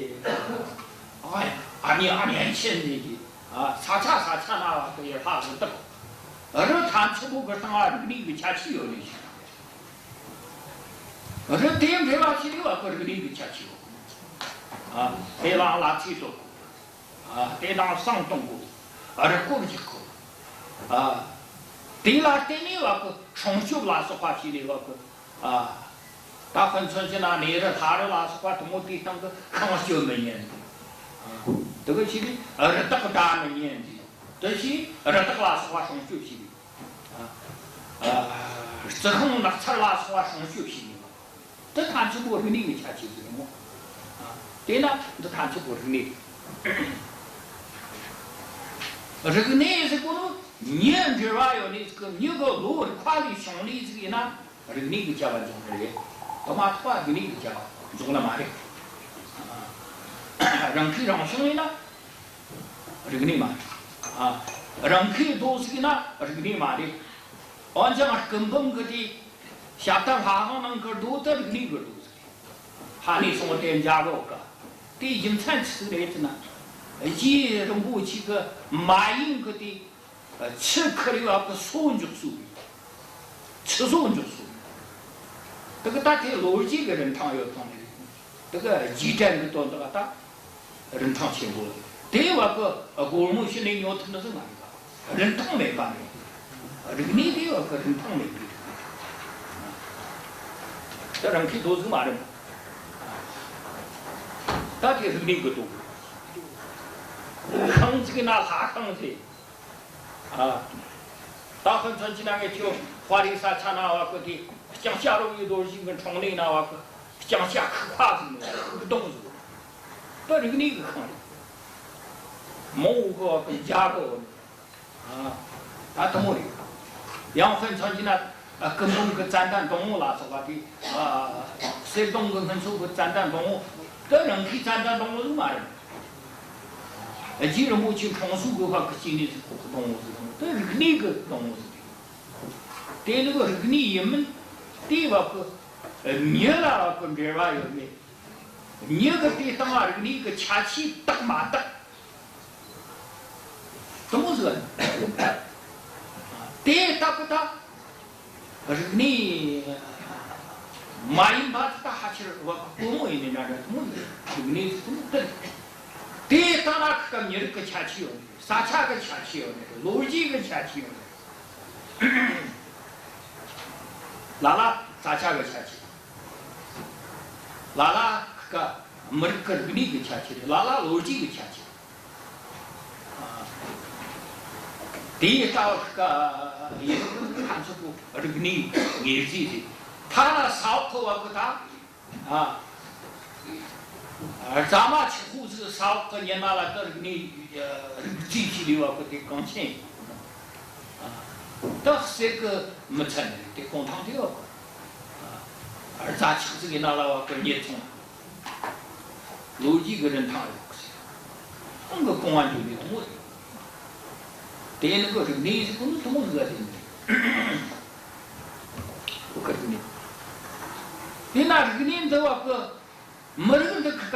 ཨ་ཨ་ནི་ཨ་ནི་ཨན་ཆེན་རེ་གི། ཨ་ས་ཆ་ས་ཆ་ན་བ་གི་ཡི་ལྷ་གཞི་བདག་རི་ཐམས་ཅད་པོ་གི་སྟེང་ང་རིག་གནས་གི་ཁྱད་ཆོས་ཡོད་ནི་ཞིག་རི་དེ་འབྲེལ་བ་ཞིག་རེད་བ་གི་རིག་གནས་གི་ཁྱད་ཆོས་ཡོད། ཨ་དེ་ལའང་ལ་ཚིག་ཏོ། ཨ་དེ་དང་བསང་གཏོང་དགོས། རུ་སྐོར་རྒྱག་དགོས། ཨ་དེ་ལ་བརྟེན་ནས་བ་གི་སྲུང་སྐྱོབ་ལ་སོགས་པ་བྱས་ནས་བ་གི། ཨ་ད་དཔེ་མཚོན་བྱས་ན་གནས་རི་ལྷ་རི་ལ་སོགས་པ་དེ་མོ་དེའི་སྟེང་གི་ཤིང་གཅོད་མི་ཉན། ཨ་དེ་གི་བྱས་ནས་རི་དྭགས་བདའ་མི་ཉན། དེ་བྱས་རི་དྭགས་ལ་སོགས་པ་སྲུང་སྐྱོབ་བྱས་ནས། ཨ་རྩི་ཤིང་ནགས་ཚལ་ལ་སོགས་པ་སྲུང་སྐྱོབ་བྱས་ནས། འདི་ཐམས་ཅད་པོ་རིག་གནས་ཀྱི་ཁྱད་ཆོས་ཟིག་རེད་མོ། ཨ་དེས་ན་འདི་ཐམས་ཅད་པོ་རིག་གནས། རིག་གནས་ཟེར་གོ་ནོ་མྱི་འབྲེལ་བ་ཡོད་ནི་ཟིག་གི། མྱི་གི་བློ་རིག་པ་ལས་བྱུང་ནི་ཟིག་ཡིན་ན་རིག་གནས་ཀྱི་བྱ་བ་འཇོག་ནི་རེད། དེ་མ་ཐག་པ་རིག་གནས་ཀྱི་བྱ་བ་འཇོག་ནི་མ་རེད། ཨ་རང་ཁའི་རང་བྱུང་ཡིན་ན་རིག་གནས་མ་རེད། ཨ་རང་ཁའི་རྡོ་ཟིག་ཡིན་ན་རིག་གནས་མ་རེད། འོན་ཀྱང་སྐུ་འབུམ་གི་དེ་ཞབས་བརྟན་ལྷ་ཁང་ནང་གི་རྡོ་དེ་རིག་གནས་གི་རྡོ་ཟིག་རེད། ཧ་ནས་སོང་སྟེ་འཇའ་གི་འོག་ག། དེའི་རྒྱུ་མཚན་ཆི་ཟིག་རེད་ཟེར་ན། རྗེ་རིན་པོ་ཆེ་གི་མ་ཡིན་གི་དེ་ཆུ་ཁུར་ཡོད་གི་སོ་འཇོག་སོ། ཆུ་སོ་འཇོག་སོ། དེ་གི་ད་དེ་ལོ་རྒྱུས་གི་རིན་ཐང་ཡོད་ཐང་རེད། དེ་གི་རྗེས་དྲན་གི་དོན་དག་ད། རིན་ཐང་ཆེན་པོ། དེ་བ་གི་སྒོར་མོ་ཞིག་ནས་ཉོ་ཐུབ་ནི་ཟིག་མ་རེད་པ། རིན་ཐང་མེད་པ་རེད། རིག་གནས་དེ་བ་གི་རིན་ཐང་མེད་པའི་རིག་གནས། དེ་རང་གི་དོ་ཟིག་མ་རེད། ད་དེ་རིག་གནས་གི་དོ། ཁང་ཟིག་ན་ལྷ་ཁང་ཟིག་ཨ། ད་ཧོན་ཚོན་གྱི་ནང་གི་ཁྱོད་དཔའ་རིས་ས་ཆ་ན་བ་གི་དེ་ལྕང་སྐྱ་རོ་ཡི་རྡོ་རྗེ་གི་འཕྲང་ལས་ན་བ་གི་ལྕང་སྐྱ་ཁུག་པ་ཟིག་ནི་གདོང་ཟིག་ད་རིག་གནས་གི་ཁང་རེད། མོ་འུ་གི་བ་གི་རྒྱ་གི་བ་ནི། ཨ། ད་དེ་མོ་རེད། ཡང་ཧོན་ཚོན་གྱི་ན་སྐུ་འབུམ་གི་ཙན་དན་སྡོང་བོ་ལ་སོགས་པ་དེ། ཨ། གསེར་སྡོང་གི་སྔོན་ཚོད་གི་ཙན་དན་སྡོང་བོ། དེ་རང་གི་ཙན་དན་སྡོང་བོ་ཟིག་མ་རེད། རྗེ་རིན་པོ་ཆེ་འཁྲུངས་ས་གི་བ་གི་སྐྱེས་ནས་ཟིག་ཁོག་གི་སྡོང་བོ་ཟིག་དང་། དེ་རིག་གནས་གི་སྡོང་བོ་ཟིག་རེད། དེ་ནི་གི་རིག་གནས་ཡིན་མིན་དེ་བ་གི་མྱི་ལ་བ་གི་འབྲེལ་བ་ཡོད་མེད། མྱི་གི་དེ་སྟེང་ང་རིག་གནས་གི་ཁྱད་ཆོས་དག་མ་དག་དེ་མོ་ཟིག་རེད། དེ་ལྟ་བུ་ད། རིག་གནས་མ་ཡིན་པ་ད་ཧ་ཆེར་བ་དཀོན་མོ་ཡིན་ནི་འདྲ་འདྲ་དེ་མོ་ཡིན། རིག་གནས་དེ་མོ་དེ་རེད། དེ་ལྟ་ན་ཁི་ཀ་མྱི་རིགས་ཀྱི་ཁྱད་ཆོས་ཡོད་ནི་རེད། ས་ཆ་གི་ཁྱད་ཆོས་ཡོད་ནི་རེད། ལོ་རྒྱུས་ཀྱི་ཁྱད་ཆོས་ཡོད་ནི་རེད། ལ་ལ་ས་ཆ་གི་ཁྱད་ཆོས། ལ་ལ་ཁི་ཀ་མི་རིགས་ཀྱི་རིག་གནས་ཀྱི་ཁྱད་ཆོས་རེད། ལ་ལ་ལོ་རྒྱུས་ཀྱི་ཁྱད་ཆོས་རེད། དེའི་ལྟ་བ་ཁ་ཡིན་ཐམས་ཅད་པོ་རིག་གནས་ངོས་འཛིན་རེད། ཐ་ན་ས་འོག་གི་བ་གི་ད། ཨ། རྫ་མ་ཆུ་ཁོལ་ཟིག་ས་འོག་གི་ཉི་མ་ལ་ད་རིག་གནས་རིག་རྩིས་ཀྱི་ལས་བ་གི་དེ་གང་ཆེན། ཨ། ད་གསེར་གི་མི་ཚད་ནི་དེ་གོང་ཐང་དེ་བ་གི། ཨ། རྫ་ཆག་ཟིག་ཡིན་ན་ལ་བ་གི་ཉེར་ཚང་། ལོ་རྒྱུས་ཀྱི་རིན་ཐང་ཡོད་གི་ཟེར། ཁོང་གི་རྐང་བ་འཇུག་ནི་དེ་མོ་རེད། དེ་ནི་གི་རིག་གནས་ཟེར་གོ་ནི་དེ་མོ་ཟིག་ལ་བརྟེན་ནས། ཁོ་གི་རིག་གནས། དེས་ན་རིག་གནས་འདི་བ་གི་མི་རིགས་འདི་ཁི་ཀ་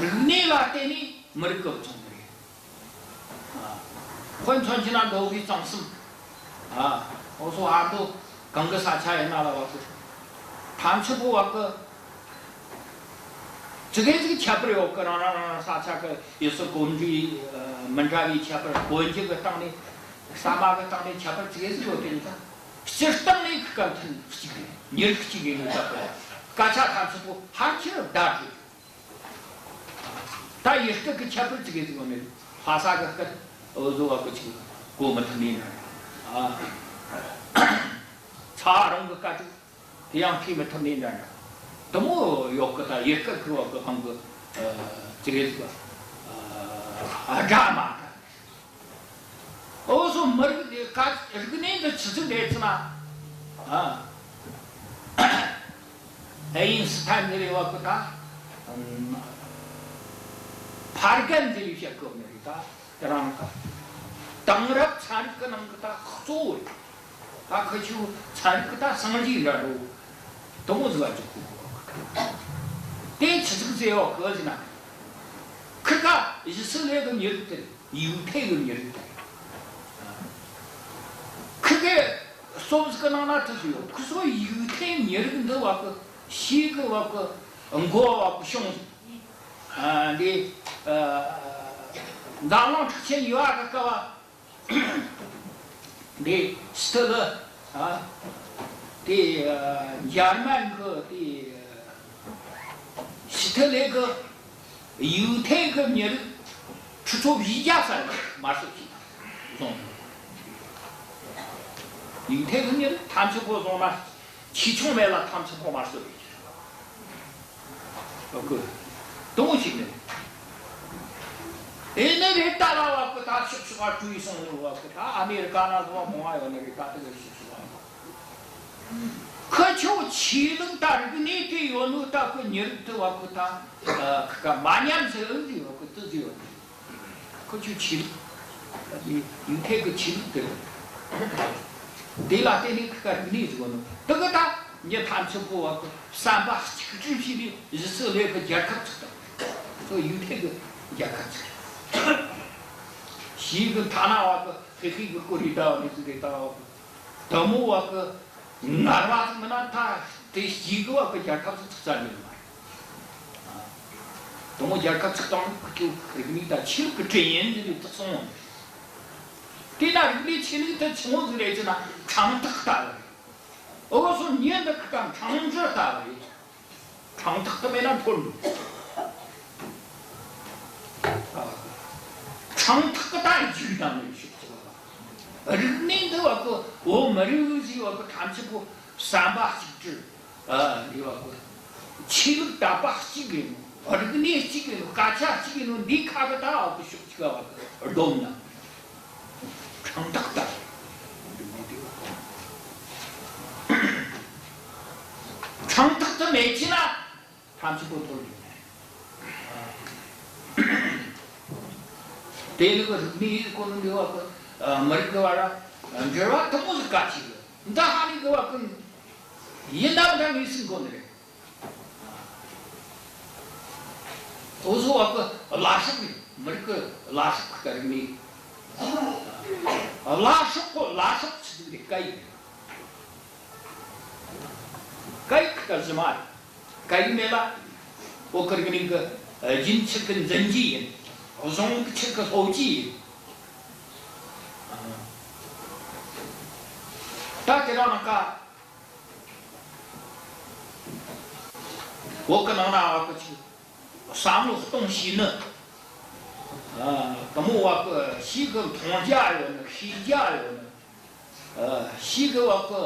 རིག་གནས་ལ་བརྟེན་ནས་མི་རིགས་ཀྱི་བུ་ཚང་འདི་རེད། ཨ། དཔེ་མཚོན་བྱས་ན་མདོ་དབུས་གཙང་གསུམ། ཨ། འུ་ཚོ་ཨ་མདོ་གང་གི་ས་ཆ་ཡིན་ན་ལ་བ་གི། ཐམས་ཅད་པོ་བ་གི། ཙི་གེ་ཟིག་ཁྱད་པར་ཡོད་གི། རང་རང་རང་རང་ས་ཆ་གི་ཡུལ་སྲོལ་གོམས་འདྲིས་མི་འདྲ་བའི་ཁྱད་པར། གོན་རྒྱུ་གི་སྟེང་ནས། ཟ་མ་གི་སྟེང་ནས་ཁྱད་པར་ཙི་གེ་ཟིག་ཡོད་དེ་ཡིན་ཙང་། སྤྱིར་བཏང་ནས་ཁི་ཀ་མཐུན་གཅིག་རེད། མྱི་རིགས་གཅིག་ཡིན་ནོ་ད་གི། སྐད་ཆ་ཐམས་ཅད་པོ་ཧ་ཁྱེར་བརྡ་སྤྲོད། ད་ཡུལ་སྐད་ཀྱི་ཁྱད་པར་ཙི་གེ་ཟིག་ཡོད་མེད། ལྷ་ས་གི་སྐད་འུ་ཚོ་བ་གི་ཅིག་གོ་མི་ཐུབ་ནི་འདྲ། ཨ། ཚ་བ་རང་གི་སྐད་ཅིག་དེ་ཡང་ཤེས་མི་ཐུབ་ནི་འདྲ་འདྲ་དེ་མོ་ཡོད་གི། ད་ཡུལ་སྐད་ཀྱི་བ་གི་ཧང་གི་ཙི་གེ་ཟིག་ཨ་འདྲ་མ་འདྲ། འུ་ཚོ་མི་རིགས་འདི་ཀ་རིག་གནས་འདི་ཆི་ཟིག་རེད་ཟེར་ན། ཨ། ཨེ་ཡིན་སི་ཐན་ནི་རེད་བ་གི་ད། ཕར་རྒན་འདི་ལས་བཤད་གོ་ནི་རེད་ད། དེ་རང་ད། དེང་རབས་ཚན་རིག་གི་ནང་གི་ད་གཙོ་བོ་རེད། ད་ཁི་ཆོ་ཚན་རིག་གི་ད་སངས་རྒྱས་འདྲ་འགྲོ། དེ་མོ་ཟིག་བ་འཇོག་གི་གོ་གི། དེ་ཆི་ཟིག་ཟེར་བ་གི་ཟེར་ན། ཁི་ཀ་ཨི་སི་རེལ་གི་མྱི་རིགས་དེ་རེད། ཡུ་ཐེ་གི་མྱི་རིགས་དེ་རེད། ཁི་ཀའི་སོབ་ཟིག་གི་ནང་ན་དེ་ཟིག་ཡོད། ཁི་ཚོ་ཡུ་ཐེ་མྱི་རིགས་འདི་བ་གི་ཤེས་གི་བ་གི་མགོ་བ་གི་བྱུང་། ཨ། འདི། ཨ། འཛམ་གླིང་འཁྲུག་ཆེན་ཡོད་གི་སྐབས་བ། འདི་ཧི་ཊི་ལར། ཨ། དེ། ཨ། འཇར་མན་གི་དེ། ཧི་ཊི་ལར་གི་ཡུ་ཐེ་གི་མྱི་རིགས་ཁྲི་ཚོ་བཞི་བརྒྱ་ཙམ་དམར་གསོད་བྱས་བཟུང་། ཡུ་ཐེ་གི་མྱི་རིགས་ཐམས་ཅད་པོ་བཟུང་ན། ཆེ་ཆུང་མེད་ལ་ཐམས་ཅད་པོ་དམར་གསོད་བྱས། ཨོ་ཀེ། དེ་མོ་ཞིག་ནས། ཨེ་ནི་རེད་ད་ལ་བ་གི་ད་ཕྱོགས་ཕྱོགས་ལ་བྲོས་སོང་ནི་བ་གི། ད་ཨ་མེ་རི་ཀ་ན་བཟོ་བ་མང་བ་ཡོད་ནི་རེད། ད་དེ་གི་ཕྱོགས་ཕྱོགས་ལ། ཁི་ཆོ་ཆོས་ལུགས་ད་རིག་གནས་དེ་ཡོད་ནོ་ད་ཁི་མྱི་རིགས་དེ་བ་གི་ད། ཨ། ཁི་ཀ་མ་ཉམས་ཟེར་ཨེ་ཟེར་བ་གི་དེ་ཟེར་ཡོད་ནི། ཁི་ཆོ་ཆོས་ལུགས། ད་དེ་ཡུ་ཐེ་གི་ཆོས་ལུགས་དེ་རེད། དེ་ལ་བརྟེན་ནས་ཁི་ཀ་རིག་གནས་ཟིག་ནོ། དེ་གི་ད་ཉི་ཐམས་ཅད་པོ་བ་གི་བསམ་པ་གཅིག་སྒྲིལ་བྱས་ནས་གཞི་རྩའི་ལས་ཀྱི་རྒྱལ་ཁབ་ཚུགས་དང་། ཁོ་ཡུལ་ཐད་ཀྱི་རྒྱལ་ཁབ་ཚུགས། ཞིག་གི་ཐ་ན་བ་གི་ཧི་ཧི་གི་ཀོ་རི་ད་བ་ནི་ཟིག་རེད། ད་བ་གི་དེ་མོ་བ་གི་ངར་བ་ཟིག་མིན་ན། ད་དེ་ཞིག་གི་བ་གི་རྒྱལ་ཁབ་ཟིག་ཚུགས་ས་ཡོད་མ་རེད། དེ་མོ་རྒྱལ་ཁབ་ཚུགས་སྟངས་ཁོ་ཚོ་རིག་གནས་ད་ཆོས་ལུགས་ཀྱི་དྲིན་ཡིན་ཟེར་ནས་བརྩི་སོང་། དེ་ན་རིག་གནས་ཆོས་ལུགས་དེ་ཆི་མོ་ཟིག་རེད་ཟེར་ན། ཕྲེང་ཐག་ལྟ་བུ་རེད། འུ་ཚོ་མྱི་འདི་གི་ཀ་ཕྲེང་སྦྱོར་ལྟ་བུ་རེད། ཕྲེང་ཐག་དེ་མེད་ན་འཐོར་འགྲོ། ཕྲེང་ཐག་གི་ད་འཇུག་དང་མེད་ཤོག་ཅིག། རིག་གནས་འདི་བ་གི་བོད་མི་རིགས་ཟེར་བ་གི་ཐམས་ཅད་པོ་བསམ་པ་གཅིག་སྒྲིལ། ཨ། རེད་བ་གི། ཆོས་ལུགས་དད་པ་གཅིག་ཡིན་ནོ། རིག་གནས་གཅིག་ཡིན་ནོ། སྐད་ཆ་གཅིག་ཡིན་ནོ། འདི་ཁ་གི་ད་བ་གི་ཕྱོགས་གཅིག་བ་གི་བསྡོམས་ན། ཕྲེང་ཐག་ལྟ་བུ། ཕྲེང་ཐག་དེ་མེད་ཀྱི་ན་ཐམས་ཅད་པོ་འཐོར་འགྲོ་ནས། དེ་ནི་གི་རིག་གནས་ཀོ་ནི་འདི་བ་གི་མི་རིགས་གི་བར་འབྲེལ་བ་དེ་མོ་ཟིག་གལ་ཆེ་གི། འདི་ཧ་ནི་གི་བ་གི་ཡིན་ན་འདྲ་ངེས་སྲིད་གོ་ནི་རེད། འུ་ཚོ་བ་གི་བླ་སྲོག་ནི་མི་རིགས་ཀྱི་བླ་སྲོག་གི་རིག་གནས། བླ་སྲོག་གི་བླ་སྲོག་ཆི་ཟིག་རེད། སྐད་ཡིག་རེད། སྐད་ཡིག་གི་གཞི་མ་རེད། སྐད་ཡིག་མེད་ལ་བོད་ཀྱི་རིག་གནས་ཀྱི་རྒྱུན་ཆད་ཀྱི་འཛིན་རྒྱུ་ཡིན། གཞུང་ཆད་ཀྱི་སློབ་རྒྱུ་ཡིན། ད་དེ་རིང་ནངས་ཀ་བོད་ཀྱི་ནང་ན་བ་གི་ཅིག་བསམ་བློ་གཏོང་ཤེས་ནི། ཨ། དེ་མོ་བ་གི་ཞིག་གི་མཐོང་རྒྱ་ཡོད་ནི། ཤེས་རྒྱ་ཡོད་ནི། ཨ། ཞིག་གི་བ་གི་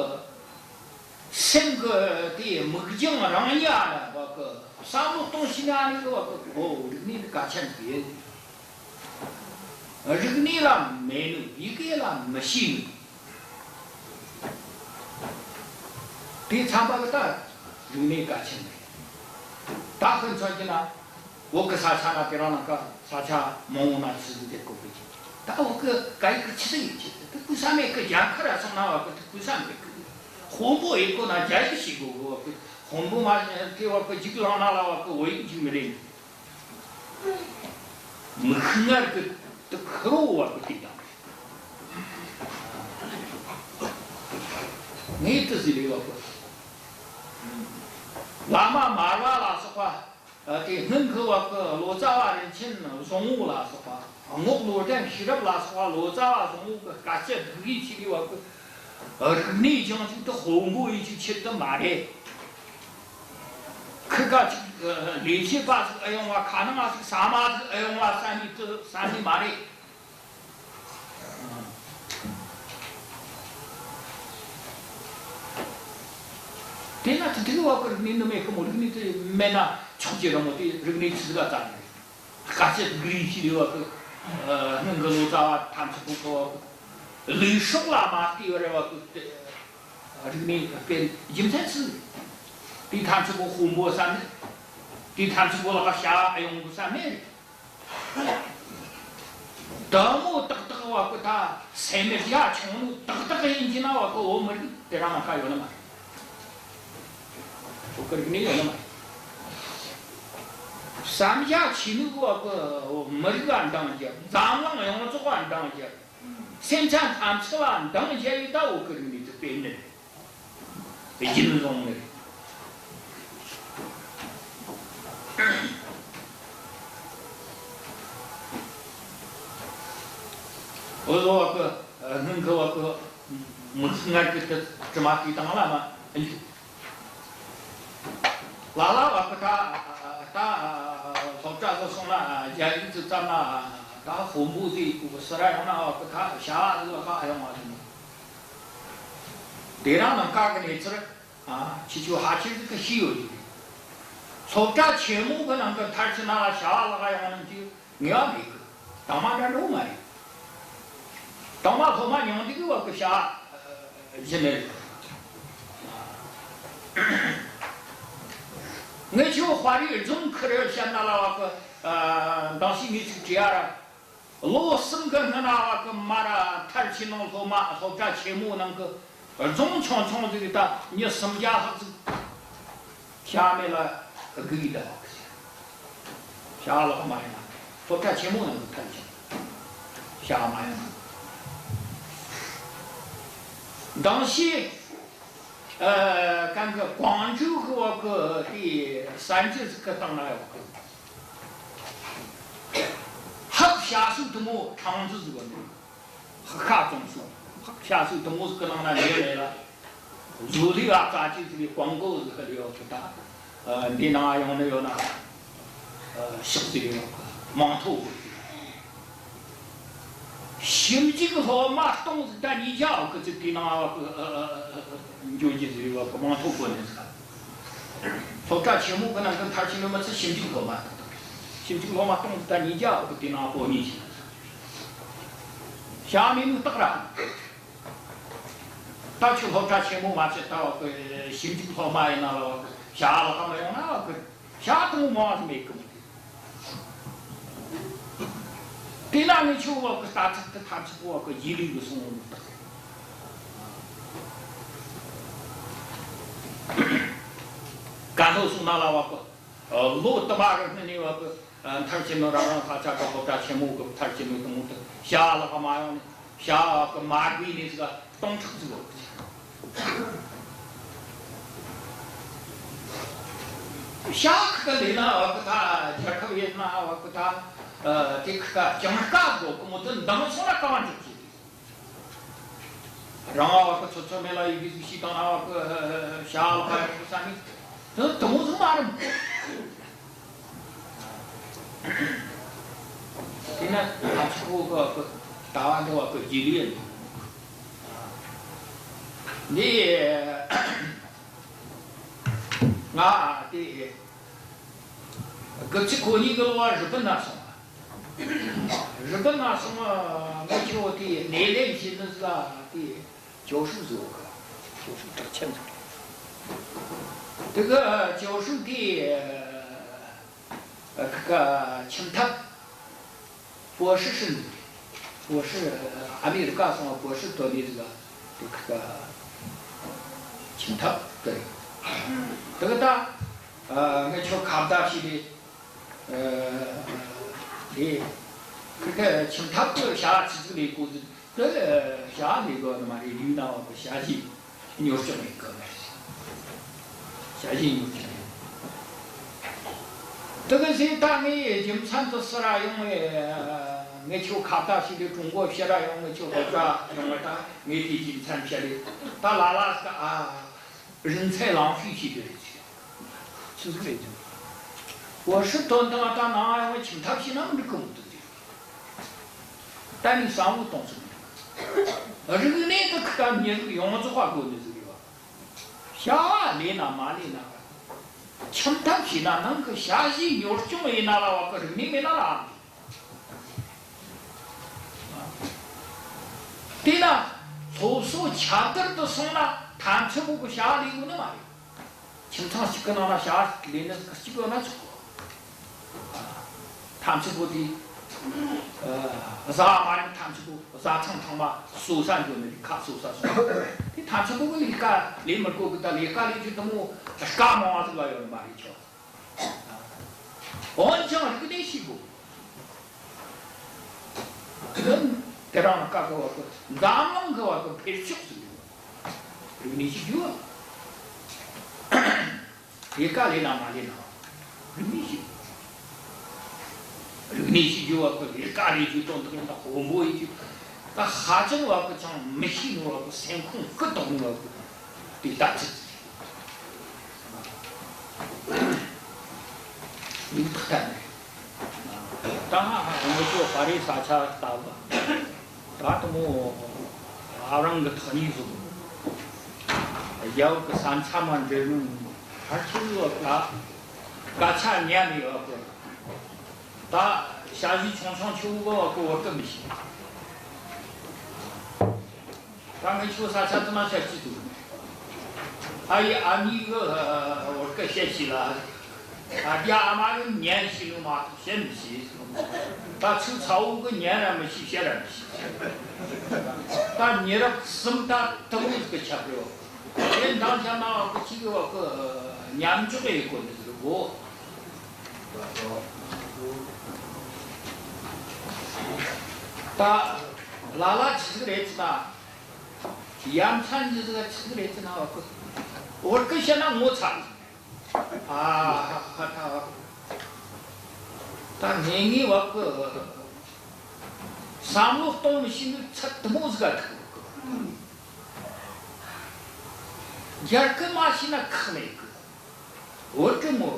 སེམས་གི་དེ་མིག་རྒྱང་རིང་ཡ་ན་བ་གི་བསམ་བློ་གཏོང་ཤེས་ན་ནི་གི་བ་གི་བོད་རིག་གནས་དེ་གལ་ཆེན་པོ་ཡིན། རིག་གནས་ལ་མེད་ནོ། ཡི་གེ་ལ་མི་ཤེས་ནོ། དེ་ཚང་མ་གི་ད་རིག་གནས་གལ་ཆེན་རེད། ད་དཔེ་མཚོན་གྱི་ན་བོད་གི་ས་ཆ་ན་དེ་རིང་ནངས་ཀ་ས་ཆ་མང་བོ་ན་ཆི་ཟིག་དེ་གོ་གི། ད་བོད་གི་སྐད་ཡིག་གི་ཆི་ཟིག་ཡིན་གྱི། དེ་གོ་ས་མེད་གི། རྒྱ་གར་ར་སོང་ན་བ་གི་དེ་གོ་ས་མེད་གི། དཔོན་པོ་ཡིན་དགོས་ན་རྒྱ་ཡིག་ཤེས་དགོས་གི། བ་གི་དཔོན་པོ་མ་དེ་བ་གི་རྒྱུགས་ལངས་ན་ལ་བ་གི་བོད་ཡིག་རྒྱུགས་མི་ལེན། མིག་སྔར་གི་དེ་ཁུར་བོ་བ་གི་དེ་དང་། ངས་དེ་ཟིག་ལས་བ་གི། བླ་མ་མར་པ་ལ་སོགས་པ། དེ་སྔོན་གི་བ་གི་ལོ་ཙཱ་བ་རིན་ཆེན་བཟང་པོ་ལ་སོགས་པ། རྔོག་བློ་ལྡན་ཤེས་རབ་ལ་སོགས་པ། ལོ་ཙཱ་བ་བཟང་པོ་གི་སྐད་ཆ་སྡུག་གི་ཆེ་གི་བ་གི། རིག་གནས་སྦྱང་རྒྱུ་དེ་དཔོན་པོ་ཡིན་རྒྱུའི་ཆེད་དུ་མ་རེད། ཁི་ག་ཅིག་ལས་བྱེད་པ་ཟིག་ཨེ་ཡོང་བ། ཁ་ནང་ང་ཟིག་ཟ་མ་ཟིག་ཨེ་ཡོང་བ་བསམ་ནི་དེ་བསམ་ནི་མ་རེད། དེ་ན་དེ་དུས་བ་གི་རིག་གནས་ནི་མེད་གི་མོ། རིག་གནས་དེ་མེད་ན་ཆོག་གི་རེད་མོ། དེ་རིག་གནས་ཆི་ཟིག་ག་བཙལ་ནི་རེད། སྐད་ཆ་སྡུག་རིགས་ཤིག་ལས་བ་གི། སྔོན་གི་ལོ་ཙཱ་བ་ཐམས་ཅད་པོ་གི་བ་གི་ལུགས་སྲོལ་ལ་མ་བལྟས་པར་བ་གི་རིག་གནས་སྤེལ་རྒྱུ་མཚན་ཆི་ཟིག་རེད། དེ་ཐམས་ཅད་པོ་དཔོན་པོ་བསམ་ནི། དེ་ཐམས་ཅད་པོ་ལ་བྱ་བ་ཡོང་དགོས་བསམ་ནི་རེད། དེ་མོ་ཏག་ཏག་བ་གི་ད་སེམས་རྒྱ་ཆུང་ནོ་ཏག་ཏག་ཡིན་གྱི་ན་བ་གི་བོད་མི་རིགས་དེ་རིང་ནངས་ཀ་ཡོད་ནི་མ་རེད། བོད་གི་རིག་གནས་ཡོད་ནི་མ་རེད། བསམ་རྒྱ་ཆེ་ནོ་གི་བ་གི་བོད་མི་རིགས་ལ་འདང་རྒྱབ། འཛམ་གླིང་ཡོངས་རྫོགས་ལ་འདང་རྒྱབ། སེམས་ཅན་ཐམས་ཅད་ལ་འདང་རྒྱབ་ཡི་ད་བོད་གི་རིག་གནས་དེ་སྤེལ་ནི་རེད། རྒྱུན་བཟུང་ནི་རེད། འུ་ཚོ་བ་གི་སྔོན་གི་བ་གི་མིག་སྔར་གི་དེ་དྲི་མ་དེ་དང་བླ་མ་འཇུག་ལ་ལ་བ་གི་ད་ད་སློབ་གྲྭ་ཚོ་སོང་ན་རྒྱ་ཡིག་ཚོ་བཙལ་ན་ད་དཔོན་པོ་ཚོས་གི་སི་ར་ཡོང་ན་བ་གི་ད་བྱ་བ་ལ་ཧ་ཡོང་བ་ཡིན། དེ་རིང་ནངས་ཀ་གི་གནས་ཚུལ། ཨ། ཁྱེད་ཚོས་ཧ་ཅང་གི་ཤེས་ཡོད་ཀྱི་རེད། སློབ་གྲྭ་ཆེན་མོ་གི་ནང་གི་མཐར་ཕྱིན་ན་ལ་བྱ་བ་ལ་ཧ་ཡོང་ནི་དེ་ངེས་པ་མེད་གི། དང་མ་འདྲ་འགྲོ་མ་རེད། དང་མ་སློབ་མ་ཉུང་དུས་གི་བ་གི་བྱ་བ་ཨ་ཟིན་ནི་རེད། ངས་ཁྱོད་དཔའ་རིས་རྫོང་ཁུར་བཤད་ན་ལ་བ་གི། ཨ། འདང་ཞིག་ངས་ཅིག་དྲིས་ཡ་ར། ལོ་གསུམ་གི་སྔོན་ན་བ་གི་མར་མཐར་ཕྱིན་ནང་སློབ་མ་སློབ་གྲྭ་ཆེན་མོ་ནང་གི་རྫོང་ཆུང་ཆུང་ཟིག་ད་མྱི་སུམ་བརྒྱ་ལྷག་ཟིག་ཤ་མེད་ལ་སྒུག་ཡི་ད་བ་གི། ཤ་ལག་མ་ཡོང་། སློབ་གྲྭ་ཆེན་མོ་ནང་གི་མཐར་ཕྱིན་ཤ་མ་ཡོང་། དང་ཤེས། ཨ། གང་གི་ཀོང་ཀྲོའུ་གི་བ་གི་དེ་གསར་འགྱུར་ཟིག་གི་སྟེང་ན་ཡོད་གི། ཧབ་ཤ་སུ་དུ་མོ་ཁྲང་ཙི་ཟིག་གི་ནི། ཧ་ཁ་ཙོང་སུ། ཧབ་ཤ་སུ་དུ་མོ་ཟིག་གི་ནང་ན་ཉེ་ལེ་ལ། བཟོ་ལས་ཨ་ཙ་ཅིག་ཟིག་གི་ཀོང་ཀྲོའུ་ཟིག་གི་ཡོད་གི་ད། ཨ། འདི་ནང་ཡོང་ནི་ཡོད་ན། ཨ། ཕྱག་ཟིག་ཡོད་གི། མིང་ཐོ་གི། ཞིབ་འཇུག་སློབ་མ་སྟོང་ཟིག་ད་ཉིས་བརྒྱ་འོག་གི་ཚིག་དེ་ནང་འགྱོ་རྒྱུ་ཟིག་ཡོད་གི། མིང་ཐོ་བཀོད་ནས་ཟིག་སློབ་གྲྭ་ཆེན་མོ་གི་ནང་གི་མཐར་ཕྱིན་ནོ་མི་ཚད་ཞིབ་འཇུག་སློབ་མ་དང་། ཞིབ་འཇུག་སློབ་མ་སྟོང་ཟིག་ད་ཉིས་བརྒྱ་འོག་གི་དེ་ནང་བོ་ཉིས་ཀྱི་ཤ་མེད་ནི་སྟག་ར། ད་ཁྱོད་སློབ་གྲྭ་ཆེན་མོ་མ་ཚད་ད་བ་གི་ཞིབ་འཇུག་སློབ་མ་ཡིན་ན་ལ་བ་གི་ཤ་ལག་མ་ཡོང་ན་བ་གི། ཤ་དང་མང་ཟིག་མེད་གི་མོ། དེ་ན་ངས་ཁྱོད་བ་གི་ལྟ་ཚུལ་དེ་ཐམས་ཅད་པོ་བ་གི་རྗེས་ལུས་གི་སོང་བ་མི་རྟག་ག་ལོ་སོང་ན་ལ་བ་གི། ཨ། ལོ་དུ་མ་རུ་སྔོན་ནས་བ་གི། ཨ། མཐར་ཕྱིན་ནོ་རང་རང་ས་ཆ་གི་སློབ་གྲྭ་ཆེན་མོ་གི་མཐར་ཕྱིན་ནོ་དུ་མོ་དེ་ཤ་ལག་མ་ཡོང་ནས་ཤ་བ་གི་མ་དགོས་ནས་ཟིག་སྟོང་ཕྲག་ཟིག་ཡོད་གི། ཤ་ཁ་ལས་ན་བ་གི་ད་རྒྱལ་ཁབ་ཡིན་ན་བ་གི་ད། ཨ། དེ་ཁ་གྱང་ཁ་དགོ་གི་མོ་དེ་འདང་སོང་ན་གང་འགྲུབ་ཀྱི། རང་བ་གི་ཚོད་ཚོད་མེད་ལ་ཡི་གེ་ཟིག་ཤེས་དང་ན་བ་གི་ཤ་ལག་ཡོང་གི་ས་ནི་དེ་དུ་མོ་ཟིག་མ་རེད། དེ་ན་ང་ཚོ་གི་ལྟ་བ་འདི་བ་གི་རྗེས་ལུས་ཡིན། འདི་ང་དེ་དགུ་བཅུ་གོ་གཉིས་གི་ལོ་བ་རི་པིན་ན་སོང་བ། རི་པིན་ན་སོང་བ་ངས་ཁྱོད་དེ་སྣེ་ལེན་བྱེད་ནི་ཟིག་ལ་དེ། 教授 ཟེར་གི། 教授 གྲགས་ཆེན་ཟིག་རེད། དེ་གི་教授 དེ་ཨ་ཁ་ཁ་ཁྱིམ་ཐབ་博士 ཟིག་རེད། 博士 ཨ་མི་རི་ཀ་སོང་བ་博士 ཐོན་ནི་ཟིག་ལ་དེ་ཁ་ཁ་ཁྱིམ་ཐབ་དེ་རེད། དེ་གི་ད་ཨ་ངས་ཁྱོད་ཁ་བརྡ་བྱས་ཏེ། ཨ། དེ་ཁ་ཁ་ཁྱིམ་ཐབ་ཀྱི་བྱ་བ་ཆི་ཟིག་ལས་གོ་ཟིག་དེ་བྱ་བ་ལས་གོ་ནི་མ་རེད། ཡུལ་ན་བ་གི་ཞ་ཡི་གཉོར་སྐྱོང་ཡེད་གི་མ་རེད། ཞ་ཡི་གཉོར་སྐྱོང་ཡེད། དེ་གི་ཟེ་ད་ངས་རྒྱུ་མཚན་དེ་སུ་ར་ཡོང་བས། ངས་ཁྱོད་ཁ་བརྡ་བྱས་ཏེ་ཀྲུང་གོ་ཕྱིར་ར་ཡོང་། ངས་ཁྱོད་སློབ་གྲྭ་ཡོང་བ་ད་ངས་དེ་རྒྱུ་མཚན་བཤད་རེད། ད་ལ་ལ་ཟིག་ཨ། 人才浪费 བྱེད་རྒྱུ་རེད་ཟེར། ཆི་ཟིག་རེད་ཟེར། 博士 ཐོན་དང་ད་ནང་ཡོང་ཁྱིམ་ཐབ་བྱས་ན་འགྲིག་གི་མི་འདུག་ཟེར། ད་ནི་བསམ་བློ་གཏོང་ས་མི་འདུག་རིག་གནས་དེ་ཁ་མི་རིགས་ཡོངས་རྫོགས་པ་དགོས་ནི་ཟིག་རེད་བ། བྱ་བ་ལས་ན་མ་ལས་ན། ཁྱིམ་ཐབ་བྱས་ན་ནང་གི་ཞ་ཡི་གཉོར་སྐྱོང་ཡེད་ན་ལ་བ་གི་རིག་གནས་མེད་ན་ལ་ཨ་མི། དེས་ན་སློབ་གསོ་ཁྱབ་བརྡལ་དུ་སོང་ན་ཐམས་ཅད་པོ་གི་བྱ་བ་ལས་དགོས་ནི་མ་རེད། ཁྱིམ་ཚང་གཅིག་གི་ནང་ན་བྱ་བ་ལས་ནི་གཅིག་ཡོད་ན་ཆོག་གི། ཐམས་ཅད་པོ་དེ་ཨ་བཟའ་མ་རེད། ཐམས་ཅད་པོ་བཟའ་ཚང་ཚང་མ་གསོ་ས་འགྱོ་ནི་རེད། ཁ་གསོ་ས་སོང་། དེ་ཐམས་ཅད་པོ་གི་ལས་ཀ་ལས་མི་དགོས་གི། ད་ལས་ཀ་ལས་རྒྱུ་དུ་མོ་དཀའ་མང་བ་ཟིག་ལ་ཡོད་ནི་མ་རེད་ཆོག་འོན་ཀྱང་རིག་གནས་ཤེས་དགོས། དེ་རང་ལ་བཀའ་གི་བ་གི་འཛམ་གླིང་གི་བ་གི་འཕེལ་ཕྱོགས་སུ་ཡོད། རིག་གནས་ཤེས་རྒྱུ་བ། ལས་ཀ་ལས་ན་མ་ལས་ན། རིག་གནས་ཤེས། རིག་གནས་ཤེས་རྒྱུ་བ་གི་ལས་ཀ་ལས་རྒྱུ་དང་དང་དང་དཔོན་པོ་ཡིན་རྒྱུ། ད་ཧ་ཅང་བ་གི་ཅང་མི་ཤེས་ནོ་བ་གི་སེམས་ཁོང་ཀི་དོག་ནོ་བ་གི་དེ་ལྟ་ཚུལ། མིག་ཐག་ཐད་ནས། ད་ང་ཚོ་ཧྥ་རི་ས་ཆ་ལྟ་བུ། ད་དུ་མོ་ཨ་རང་གི་ཐག་ཉེ་བཟོ། རྒྱ་བོད་ཀྱི་ས་མཚམས་མ་འབྲེལ་ནོ་ཧར་ཚུར་ཡོད་ད། སྐད་ཆ་ཉན་ནས་ཡོད་གི། ད་ཞ་ཡི་ཆུང་ཆུང་ཆུ་བོ་གི་བོད་སྐད་མི་ཤེས། ད་ངས་ཁྱོད་ས་ཆ་དུ་མ་ཤར་གྱི་འདུག་ཨ་ཡེ་ཨ་མྱེས་གི་བོད་སྐད་བཤད་ཤེས་ལ། ཨ་རྒྱ་ཨ་མ་གི་ཉན་ཤེས་ནོ་མ་གཏོགས་བཤད་མི་ཤེས། ད་ཚུར་ཚ་བོ་གི་ཉན་ར་མི་ཤེས། བཤད་ར་མི་ཤེས། ད་མྱི་རབས་གསུམ་ད་དེ་མོ་ཟིག་གི་ཁྱད་པར་ཡོད། དེ་འདང་ཆ་ན་བ་གི་གཅིག་གི་བ་གི་མཉམ་འཇོག་ཡེད་དགོས་ནི་ཟིག་གོ། ད་ལ་ལ་ཆི་ཟིག་རེད་ཟེར་ན། ཡ་མཚན་ཆི་ཟིག་ཆི་ཟིག་རེད་ཟེར་ན་བ་གི། བོད་སྐད་བཤད་ན་ངོ་ཚ། ཨ་ཧ་ཧ་ད། ད་ངེས་ངེས་བ་གི་བསམ་བློ་གཏོང་མི་ཤེས་ནི་ཚད་དེ་མོ་ཟིག་ག་ཐུག་གི། རྒྱ་སྐད་མ་ཤེས་ན་ཁག་མེད་གི། བོད་སྐད་མོ།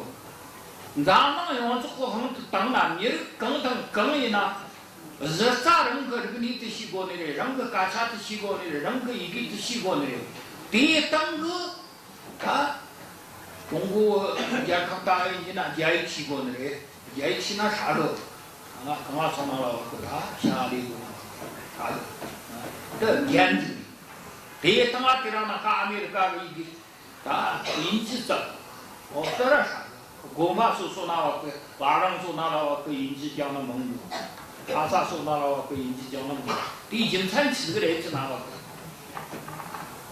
འཛམ་གླིང་ཡོངས་རྫོགས་གི་དབང་དུ་བཏང་ན་མི་རིགས་གང་དང་གང་ཡིན་ན། གཞི་རྩ་རང་གི་རིག་གནས་དེ་ཤེས་དགོས་ནི་རེད། རང་གི་སྐད་ཆ་དེ་ཤེས་དགོས་ནི་རེད། རང་གི་ཡི་གེ་དེ་ཤེས་དགོས་ནི་རེད། དེའི་སྟེང་གི། ད་ཀྲུང་གོ་རྒྱལ་ཁབ་ད་ཡིན་གྱི་ན་རྒྱ་ཡིག་ཤེས་དགོས་ནི་རེད། རྒྱ་ཡིག་ཤེས་ན་ཧྲ་གི། གང་ང་གང་ང་སོང་ན་ལ་བ་གི་ད་ཤ་ལི་གི་ཧྲ་གི། དེ་རྒྱན་འཛིན། དེའི་སྟེང་ང་དེ་རིང་ནངས་ཁ་ཨ་མེ་རི་ཀ་གི་ཡི་གེ་ད་དབྱིན་ཇི་ཙམ། ཨོ་སི་ཊྲེ་ལི་ཡ་ཧྲ་གི། དགོན་པ་སོ་སོ་ན་བ་གི། བ་རང་སོ་ན་ལ་བ་གི་དབྱིན་ཇི་སྦྱང་ན་མང་ཡོད། ལྷ་ས་སོ་ན་ལ་བ་གི་དབྱིན་ཇི་སྦྱང་ན་མང་ཡོད། དེའི་རྒྱུ་མཚན་ཆི་ཟིག་རེད་ཟེར་ན་བ་གི།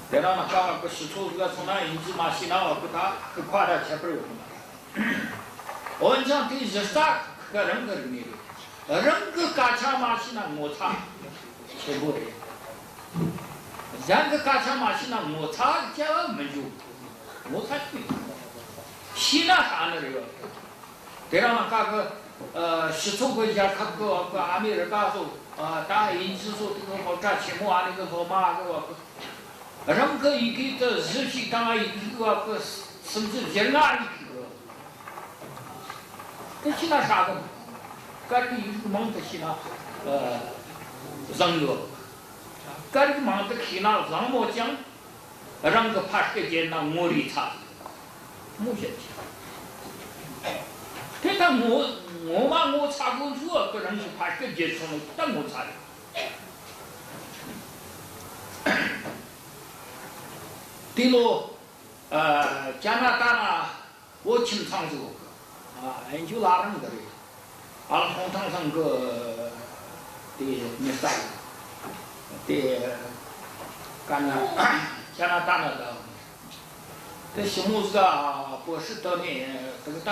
དེ་རིང་ནངས་ཁ་བ་གི་ཕྱི་ཕྱོགས་ཟིག་ལ་སོང་ན་དབྱིན་ཇི་མ་ཤེས་ན་བ་གི་ད་ཁི་ཁ་ར་ཁྱད་པར་ཡོད་གི་མ་རེད། འོན་ཀྱང་དེའི་གཞི་རྩ་ཁི་རང་གི་རིག་གནས་རེད། རང་གི་སྐད་ཆ་མ་ཤེས་ན་ངོ་ཚ་ཆེན་པོ་རེད། གཞན་གི་སྐད་ཆ་མ་ཤེས་ན་ངོ་ཚ་རྒྱག་མི་འཇུག་ངོ་ཚ་ཤེས། ཤེས་ན་ཧྲ་ནི་རེད་བ། དེ་རིང་ནངས་ཁ་གི་ཨ་ཕྱི་ཕྱོགས་གི་རྒྱལ་ཁབ་གི་བ་གི་ཨ་མེ་རི་ཀ་སོགས། ཨ་ད་དབྱིན་ཇི་སོགས་དེ་གི་སློབ་གྲྭ་ཆེན་མོ་ཨ་ནི་གི་སློབ་མ་གི་བ་གི། རང་གི་ཡི་གེ་དེ་གཞི་ཞིག་དང་ཡི་གེ་བ་གི་སུམ་ཅུ་བཞི་ལྔ་ཡི་གེ་གི། དེ་ཤེས་ན་ཧྲ་གི། སྐད་ཡིག་མང་དུ་ཤེས་ན་ཨ་བཟང་གི། སྐད་ཡིག་མང་དུ་ཤེས་ན་བཟང་མོད་ཀྱང་། རང་གི་ཕ་སྐད་བརྗེད་ན་ངོ་རེ་ཚ། མོ་བཤད་ཀྱི། དེ་ད་ངོ་ངོ་མ་ངོ་ཚ་དགོས་ཚུལ་བ་གི་རང་གི་ཕ་སྐད་བརྗེད་སོང་ནོ་ད་ངོ་ཚ་རེད། དེ་ལོ་ཨ་ཅ་ན་ཏ་ན་བོད་ཁྱིམ་ཚང་ཟིག་ཡོད་གི། ཨ་ཨེ་འཇུ་ལ་རང་གི་རེད། ཨ་ལ་ཧོང་ཐང་ཚང་གི་དེ་མི་ས་དེ་ཀ་ན་ཅ་ན་ཏ་ན་ད་དེ་ཞི་མོ་ཟིག་ག་བོད་སྲིད་དོན་ནས་དེ་གི་ད་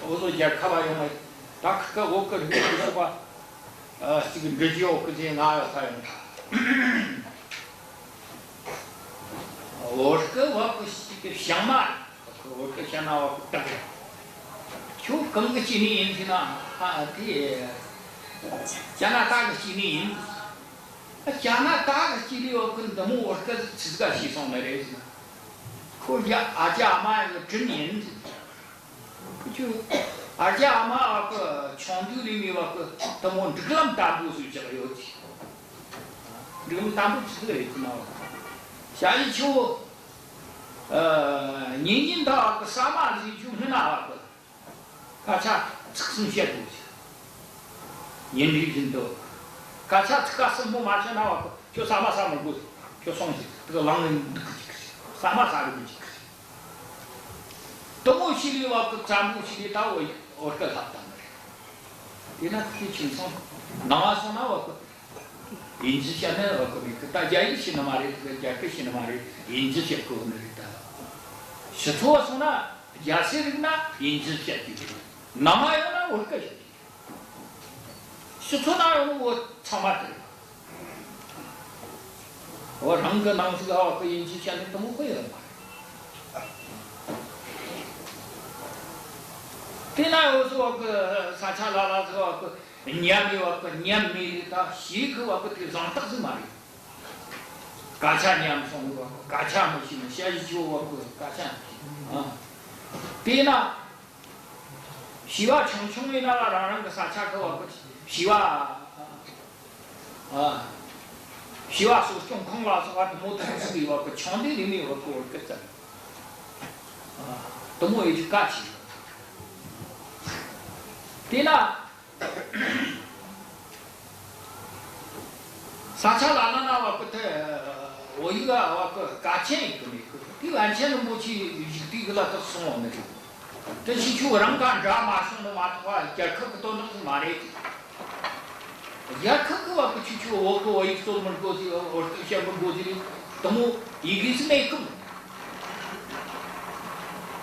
འུ་ཟོ་རྒྱལ་ཁབ་བ་ཡོང་ངེ་ད་ཁི་ཁི་བོད་གི་རིག་གནས་ཚོགས་པ་ཨ་གཅིག་འདྲི་རྒྱུ་ཡོད་གི་ཟེར། ང་ཡོད་ས་ཡོང་ད། བོད་སྐད་བ་གི་ཞིག་གི་བྱང་མ་རེད། བོད་སྐད་བཤད་ན་བ་གི་སྟག་རེད། ཁྱོད་གང་གི་སྐྱེས་ནི་ཡིན་ཟེར་ན། ཨ་དེ་ཅ་ན་ཏ་གི་སྐྱེས་ནི་ཡིན། ཅ་ན་ཏ་གི་སྐྱེས་ནི་བ་གི་འདི་མོ་བོད་སྐད་ཆི་ཟིག་ག་ཤེས་སོང་ནི་རེད་ཟེར་ན། ཁོ་རྒྱ་ཨ་ཅག་ཨ་མ་ཡང་གི་དྲིན་ཡིན་ཟེར། ཁོ་ཆོ་ཨ་ཅག་ཨ་མ་བ་གི་ཆུང་དུས་ལས་ནི་བ་གི་འདི་མོ་སྒྲིག་ལམ་དམ་པོ་བཟོས་བཞག་ཡོད་ཟེར། སྒྲིག་ལམ་དམ་པོ་ཆི་ཟིག་རེད་ཟེར་ན། བ་གི་ཞ་ཡི་ཆོ། ཨ་ཉིན་ཉིན་ད་བ་གི་ཟ་མ་ཟོས་རྒྱུ་སྔོན་ན་བ་གི་སྐད་ཆ་ཚིག་གསུམ་བཤད་དགོས་ཟེར། ཉིན་རེ་བཞིན་དུ་སྐད་ཆ་ཚིག་ག་གསུམ་པོ་མ་བཤད་ན་བ་གི་ཁྱོད་ཟ་མ་ཟ་མི་དགོས་ཟེར། ཁྱོད་སོང་ཟེར། དེ་ག་ལངས་ནས་འདུག་གི་འཇུག་གི་ཟེར། ཟ་མ་ཟ་རུ་མི་འཇུག་གི་ཟེར། དེ་མོ་ཞིག་ལས་བ་གི་བཙན་པོ་ཞིག་ལས་ད་བོད་བོད་སྐད་ལྷབ་བཏང་ནི་རེད། དེ་ན་ཁྱེད་ཁྱིམ་ཚང་ནང་ང་སོང་ན་བ་གི་དབྱིན་ཇི་བཤད་ན་བ་གི་མེད་གི། ད་རྒྱ་ཡིག་ཤེས་ནི་མ་རེད། རྒྱ་སྐད་ཤེས་ནི་མ་རེད། དབྱིན་ཇི་བཤད་དགོས་ནི་རེད་ད། ཕྱི་ཕྱོགས་སོང་ན་རྒྱ་སེ་རིག་ན་དབྱིན་ཇི་བཤད་རྒྱུ་རེད། ནང་ང་ཡོང་ན་བོད་སྐད་བཤད་རྒྱུ་རེད། ཕྱི་ཕྱོགས་ན་ཡོང་ན་བོད་ཚང་མ་དེ་རེད། འོ་རང་གི་ནང་ཟིག་ཨ་བ་གི་དབྱིན་ཇི་བཤད་ནི་དེ་མོ་དཔེ་ཡོད་མ་རེད། དེ་ན་འུ་ཟོ་བ་གི་ས་ཆ་ལ་ལ་ཟིག་བ་གི་ཉམས་ཡོད་བ་གི་ཉམས་མེད་རེད། ད་ཞིག་གི་བ་གི་དེ་བཟང་རྟགས་ཟིག་མ་རེད། སྐད་ཆ་ཉམས་སོང་བ་གི་སྐད་ཆ་མི་ཤེས་ནི། ཞ་ཡི་ཆོ་བ་གི་སྐད་ཆ་མི་ཤེས། ཨ་དེ་ན། བྱིས་པ་ཆུང་ཆུང་ཡིན་ན་རང་རང་གི་ས་ཆ་གི་བ་གི་བྱིས་པ། ཨ། བྱིས་པ་གསོ་སྐྱོང་ཁང་ལ་སོགས་པ་དེ་མོ་དེ་ཚོ་ཡི་བ་གི་ཆུང་དུས་ནས་ནས་བ་གི་བོད་སྐད་ཙམ། ཨ། དེ་མོ་ཡི་གི་གལ་ཆེ། དེ་ན། ས་ཆ་ལ་ན་ན་བ་གི་དེ་བོད་ཡིག་ལ་བ་གི་གལ་ཆེན་ཡིན་གི་མེད་གི། དེ་པཎ་ཆེན་རིན་པོ་ཆེ་བཞུགས་དུས་གི་ལ་དེ་གསུངས་བ་ནི་རེད། དེ་ཁྱེད་ཆོ་རང་ག་འདྲ་མ་སོང་ནི་མ་གཏོགས་པ། རྒྱལ་ཁབ་ཀྱི་དོན་དག་ཟིག་མ་རེད། རྒྱལ་ཁབ་ཀྱི་བ་གི་ཁྱེད་ཆོ་བོད་གི་བོད་ཡིག་སློབ་མི་དགོས་ཟེར། བོད་སྐད་བཤད་མི་དགོས་ཟེར། དེ་མོ་ཡི་གེ་ཟིག་མེད་གི་མོ།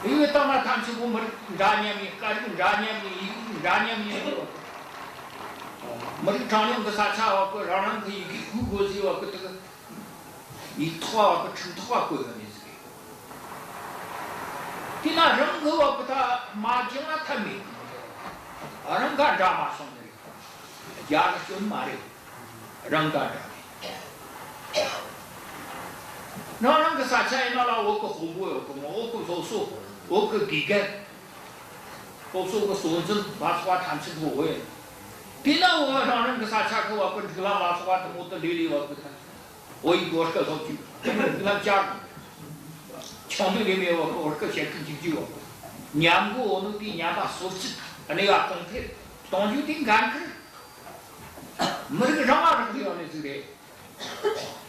དེ་བས་ད་ང་ཐམས་ཅད་པོ་མི་རིགས་འདྲ་མཉམ་ཡིན། སྐད་རིགས་འདྲ་མཉམ་ཡིན། ཡི་གེ་འདྲ་མཉམ་ཡིན་ནོ། མི་རིགས་གྲངས་ཉུང་གི་ས་ཆ་བ་གི་རང་རང་གི་ཡི་གེ་བཀོལ་དགོས་ཟེར་བ་གི། དེ་གི་ཡིག་ཐོག་བ་གི་ཁྲིམས་ཐོག་བ་བཀོད་ཡོད་ནི་ཟིག་རེད། དེ་ན་རང་གི་བ་གི་ད་མ་སྦྱངས་ན་ཐབས་མེད་གི། རང་ག་འདྲ་མ་སོང་ནི་རེད། རྒྱ་གི་སྐྱོན་མ་རེད། རང་ག་འདྲ་རེད། རང་རང་གི་ས་ཆ་ཡིན་ན་ལ་བོད་གི་དཔོན་པོ་ཡོད་གི་མོ། བོད་གི་སློབ་གསོ། བོད་གི་དགེ་རྒན། སློབ་གསོ་གི་གཙོ་འཛིན་མ་ཚོགས་པ་ཐམས་ཅད་པོ་བོད་ཡིན། དེ་ན་བོད་རང་རང་གི་ས་ཆ་གི་བ་གི་སྒྲིག་ལམ་མ་ཚོགས་པ་དེ་མོ་དེ་ལས་ལས་བ་གི་ཐམས་ཅད། བོད་ཡིག་བོད་སྐད་སློབ་རྒྱུ། ལམ་བསྐྱར། ཆུང་དུས་ལས་མེད་བ་གི་བོད་སྐད་བཤད་གི་འཇུག་རྒྱུ་བ་གི། ཉམས་གོ་བོ་ནི་དེ་ཉམས་པ་སོར་ཆུད། གནས་པ་གོང་འཕེལ་གཏོང་རྒྱུ་དེ་འགན་ཁུར། མི་རིགས་རང་ང་རག་ལས་ཡོད་ནི་ཟིག་རེད།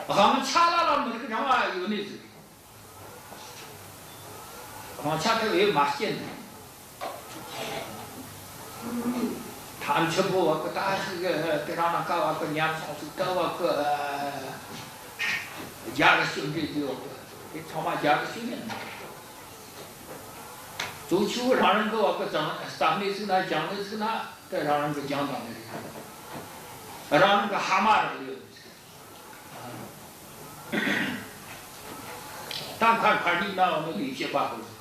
དབང་ཆ་ལ་ལ་མི་རིགས་རང་ང་ཡོད་ནི་ཟིག་རེད། དབང་ཆ་དེ་བས་མ་སྐྱེས་ནས། ཐམས་ཅད་པོ་བ་གི་ད་ཞིག་དེ་རང་ན་ཀ་བ་གི་ཉམས་སོང་ཟིག་ད་བ་གི། རྒྱ་གི་སྐྱོན་འདྲེས་དུས་བ་གི། དེ་ཚང་མ་རྒྱ་གི་སྐྱོན་ཡིན། གཙོ་ཆེ་བོ་རང་རང་གི་བ་གི་བསམ་བསམ་ནས་ཟིག་ན། སྦྱངས་ནས་ཟིག་ན། དེ་རང་རང་གི་སྦྱངས་དང་ནི་རེད། རང་རང་གི་ཧ་མ་རག་ལས་ཡོད་ནི་ཟིག། ད་མཁར་མཁར་ཉིད་ན་འོ་ནི་ལས་བྱེད་པ་ཧོར་གི།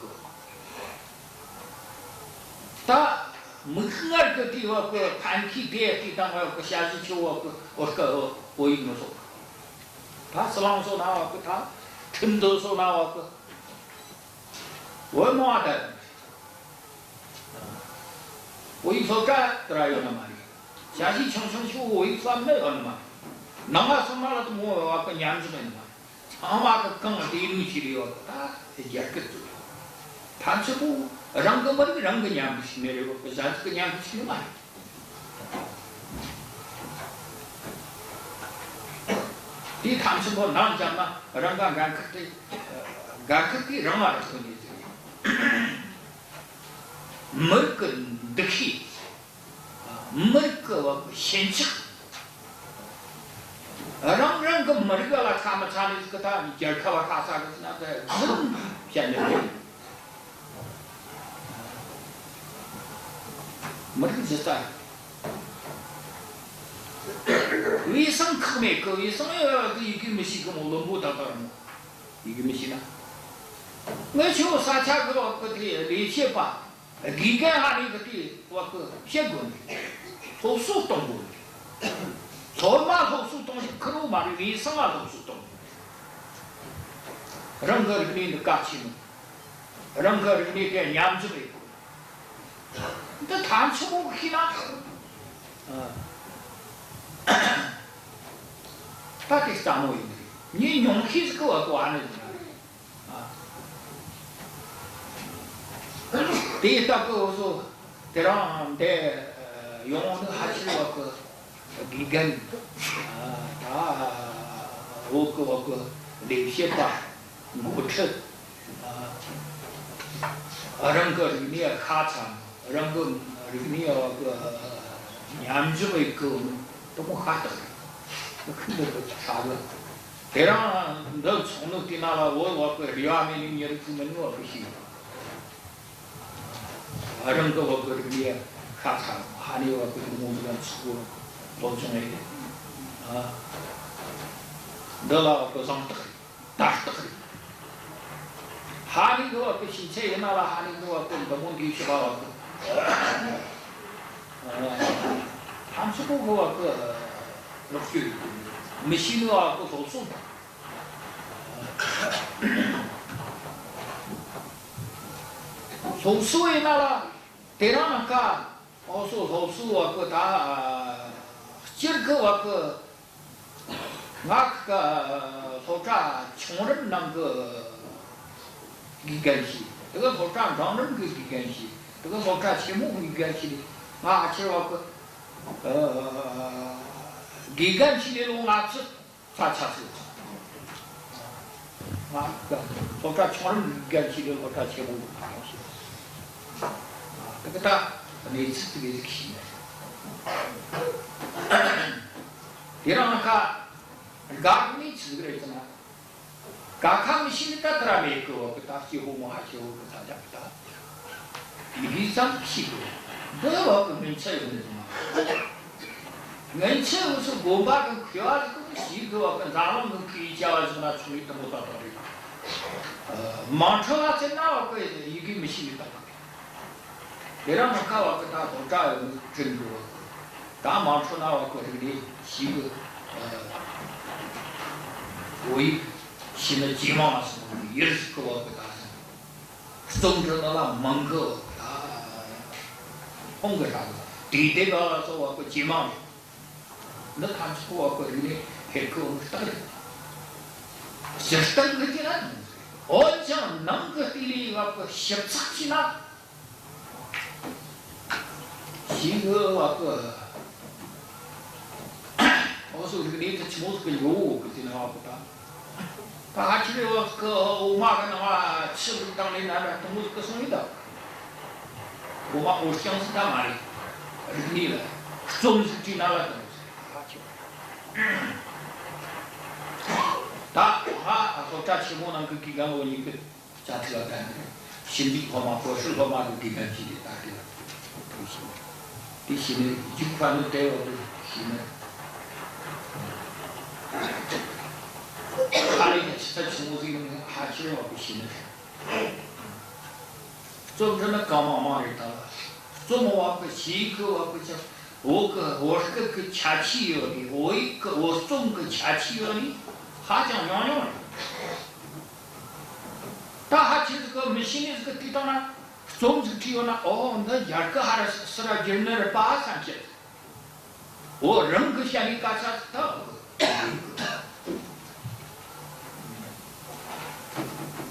ད་མིག་སྔར་གི་དེ་བ་གི་ཕན་ཁེ་དེ་དེ་དང་བ་གི་ཞ་ཞི་ཆེ་བ་གི་བོད་སྐད་བོད་ཡིག་མི་སོགས། ད་ཟི་ལིང་སོགས་ན་བ་གི། ད་ཁྲིན་ཏུའུ་སོགས་ན་བ་གི། བོད་མང་བ་ད། བོད་ཡིག་སློབ་གྲྭ་དེ་ར་ཡོད་ནི་མ་རེད། ཞ་ཞི་ཆུང་ཆུང་ཆུང་བོད་ཡིག་བསླབ་ནི་ཡོད་ནི་མ་རེད། ནང་ང་སོང་ན་ལ་དེ་མོ་བ་གི་ཉམས་ཞིབ་ཡོད་ནི་མ་རེད། ཚང་མ་གི་གང་དེ་ནུས་ཤིག་རེད་བ་གི། ད་རྒྱ་སྐད་ཚོ་ཐམས་ཅད་པོ་རང་གི་མི་རིགས་རང་གི་ཉམས་ཞིག་མེད་རེད་བ་གི། གཞན་ཚོ་གི་ཉམས་ཞིག་ནི་མ་རེད། དེ་ཐམས་ཅད་པོ་ནང་འཇགས་ན་རང་ག་འགན་ཁུར་དེ། འགན་ཁུར་དེ་རང་ང་རག་ཐུབ་ནི་ཟིག་རེད། མི་རིགས་ཀྱི་འདུ་ཤེས། མི་རིགས་ཀྱི་བ་གི་ཞེན་ཆགས། རང་རང་གི་མི་རིགས་ལ་ཁ་མི་ཚ་ནི་ཟིག་གི། ད་རྒྱལ་ཁབ་བ་ཁ་ཚ་གི་ཟེར་ན་ད་གཟི་རིམ་བཤད་ནི་རེད། མི་རིགས་གཞི་རྩ་རེད། བའི་སང་ཁག་མེད་གི། བའི་སང་ཡོད་གི་ཡི་གེ་མི་ཤེས་གི་མོ། བླུན་པོ་ད་ལྟ་རུ་ཡི་གེ་མི་ཤེས་ན། ངས་ཁྱོད་ས་ཆ་གི་བ་གི་དེ་ལས་བྱེད་པ། དགེ་རྒན་ཧ་ནི་གི་དེ་བ་གི་བཤད་དགོས་ནི། སློབ་གསོ་གཏོང་དགོས་ནི། སློབ་མ་སློབ་གསོ་གཏོང་རྒྱུ་ཁེར་རོ་མ་རེད། ལས་སང་ང་སློབ་གསོ་གཏོང་དགོས། རང་གི་རིག་གནས་འདི་གལ་ཆེ་ནོ། རང་གི་རིག་གནས་དེ་ཉམས་འཇོག་ཡེད་དགོས། འདི་ཐམས་ཅད་པོ་ཤེས་ན། ད་དེ་སླ་མོ་ཡིན་ནི་རེད། ངས་ཉུང་ཤས་ཟིག་གི་བ་གི་བ་ནི་ཡིན་ན་རེད། དེ་ལྟ་བུ་འུ་ཚོ་དེ་རིང་འདི་ཡོང་ནི་ཕལ་ཆེར་བ་གི་དགེ་རྒན། ད་བོད་གི་བ་གི་ལས་བྱེད་པ། འགོ་ཁྲིད། རང་གི་རིག་གནས་ཤ་ཚ་ནོ། རང་གི་རིག་གནས་བ་གི་ཉམས་འཇོག་ཡེད་གི་ནོ་དེ་མོ་ཤ་སྟག་རེད། ཤིན་ཏུ་ཁྲ་གི། དེ་རིང་འདི་ཚོགས་ནི་དེ་ན་ལ་བོད་བ་གི་རེ་བ་མེད་ནི་མི་རིགས་ཤིག་མིན་ནོ་བ་གི་ཤེས། རང་གི་བ་གི་རིག་གནས་ཤ་ཚ་ནོ། ཧ་ནི་བ་གི་རི་མོ་འདི་ལ་ཚུགས་པོ་སློབ་སྦྱོང་ཡེད། འདི་ལ་བ་གི་བཟང་རྟགས་རེད། ད་རྟགས་རེད། ཧ་ནི་གི་བ་གི་ཤེས་ཚད་ཡིན་ན་ལ། ཧ་ནི་གི་བ་གི་འདི་མོ་འདི་ཤེས་པ་བ་གི། ཐམས་ཅད་པོ་གི་བ་གི་ལོག་སྤྱོད་རེད། མི་ཤེས་ནི་བ་གི་སློབ་གསོ་དང་། སློབ་གསོ་ཡིན་ན་ལ་དེ་རིང་ནངས་ཀ་འུ་ཚོ་སློབ་གསོ་བ་གི་ད་སྤྱིར་གི་བ་གི། ང་གི་སློབ་གྲྭ་ཆུང་རིམ་ནང་གི་དགེ་རྒན་ཞིག། དེ་གི་སློབ་གྲྭ་འབྲིང་རིམ་གི་དགེ་རྒན་ཞིག། དེ་གི་སློབ་གྲྭ་ཆེན་མོ་གི་དགེ་རྒན་ཞིག་རེད། ང་ཕལ་ཆེར་བ་གི་དགེ་རྒན་ཞིག་ལས་ལོ་ལྔ་བཅུ་ས་ཆ་ཟིག་ཡོད། ང་གི་སློབ་གྲྭ་ཆུང་རིམ་གི་དགེ་རྒན་ཞིག་ལས་སློབ་གྲྭ་ཆེན་མོ་གི་དགེ་རྒན་ཞིག། དེ་གི་ད་གནས་ཚུལ་དེ་གི་ཟིག་ཤེས་ནས། དེ་རིང་ཁ་དགའ་གི་ནས་ཆི་ཟིག་རེད་ཟེར་ན། ཀ་ཁ་མི་ཤེས་ནི་ད་དེ་ར་མེད་གི། བ་གི་ད་སྐྱེ་བོ་མ་སྐྱེ་བོ་གི་ས་ཆ་གི་ད་ཡི་གེ་ཙམ་ཤེས་གི། འདི་བ་གི་སྔོན་ཆད་ཡོད་ནི་ཟིག་མ། སྔོན་ཆད་འུ་ཚོ་དགོན་པ་གི་མཁས་པ་ཟིག་གི་ཞིག་གི་བ་གི་འཛམ་གླིང་གི་མཁས་པའི་བྱ་བ་ཟིག་ན་ཆུང་ངུའི་དུ་མོ་ཏག་ཏག་རེད། མ་འཕྲོ་བ་ཟེར་ན་བ་གི་ཡི་གེ་མི་ཤེས་ནི་ཏག་ཏག་རེད། དེ་རིང་ཁ་བ་གི་ད་སློབ་གྲྭ་ཡོད་ནི་དྲན་གི་བ་གི། ད་མ་འཕྲོ་ན་བ་གི་རིག་གནས་ཞིག་གི། བོད་ཡིག་ཤེས་ནི་ཇེ་མང་སོང་གི། ཡུལ་ཟིག་གི་བ་གི་ད་རྩོམ་འབྲི་ནི་ལ་མང་གི་བ་གི་ད་ཕོངས་གི་ར་གི། དེ་དེ་ག་བ་ཚོ་བ་གི་ཇེ་མང་རེད། འདི་ཐམས་ཅད་བ་གི་རིག་གནས་འཕེལ་གི་འོང་གི་རྟགས་རེད། སྤྱིར་བཏང་གི་དེ་ན་འོན་ཀྱང་ནང་གི་ལྟེ་ལའི་བ་གི་ཞིབ་ཚགས་བྱས་ན། ཞིག་གི་བ་གི། འུ་ཚོ་རིག་གནས་དེ་ཆི་མོ་ཟིག་གི་ཡོད་གི་ཟེར་ན་བ་གི་ད། ད་ཧ་ཆི་རེད། བ་གི་འོ་མ་གི་ནང་ང་ཆུ་ཟིག་བཏང་ནས་ན་ན་དུ་མོ་ཟིག་གི་སོང་ཡིན་ད། འོ་མ་འོ་རྐྱང་ཟིག་ད་མ་རེད། རིག་གནས་ལ་རྩོམ་ཟིག་བྲིས་ན་ལ་དུ་མོ་ཟིག་ཧ་ཆི་རེད། ད་ཧ་སློབ་གྲྭ་ཆེན་མོ་ནང་གི་དགེ་རྒན་བོ་གཉིས་ཀྱི། ཅ་ཐི་ལ་ད་ནི་ཞིབ་འཇུག་སློབ་མ། གོ་སྲོལ་སློབ་མ་གི་དགེ་རྒན་གྱིས་དེ་ལྟ་དེ་ལ་ཐུག་ཤིང་། དེ་ཤེས་ནས་རྒྱུགས་པ་ནི་དེ་བ་དུ་ཤེས་ནས། ཨ་རི་གི་ཆི་ཚ་ཆི་མོ་ཟིག་ནི་ཧ་ཆི་རེ་བ་གི་ཤེས་ནས། རྩོམ་འབྲི་ནི་གང་མང་མང་རེད་ད། རྩོམ་བ་གི་ཞིག་གི་བ་གི་ཅི། བོད་གི་བོད་སྐད་གི་ཁྱད་ཆོས་ཡོད་ནི། བོད་ཡིག་གི་བོད་རྩོམ་གི་ཁྱད་ཆོས་ཡོད་ནི་ཧ་ཅང་ཉུང་ཉུང་རེད། ད་ཧ་ཆི་ཟིག་གི་མི་ཤེས་ནི་ཟིག་གི་དུས་དང་ན། རྩོམ་ཟིག་བྲིས་ཡོད་ན། ཨོ་འདི་ཡར་གི་ཧ་ར་སི་ར་བསྒྱུར་ནི་རེད་པ་བསམ་ཤེས། འོ་རང་གི་བཤད་ནི་སྐད་ཆ་ཟིག་ད།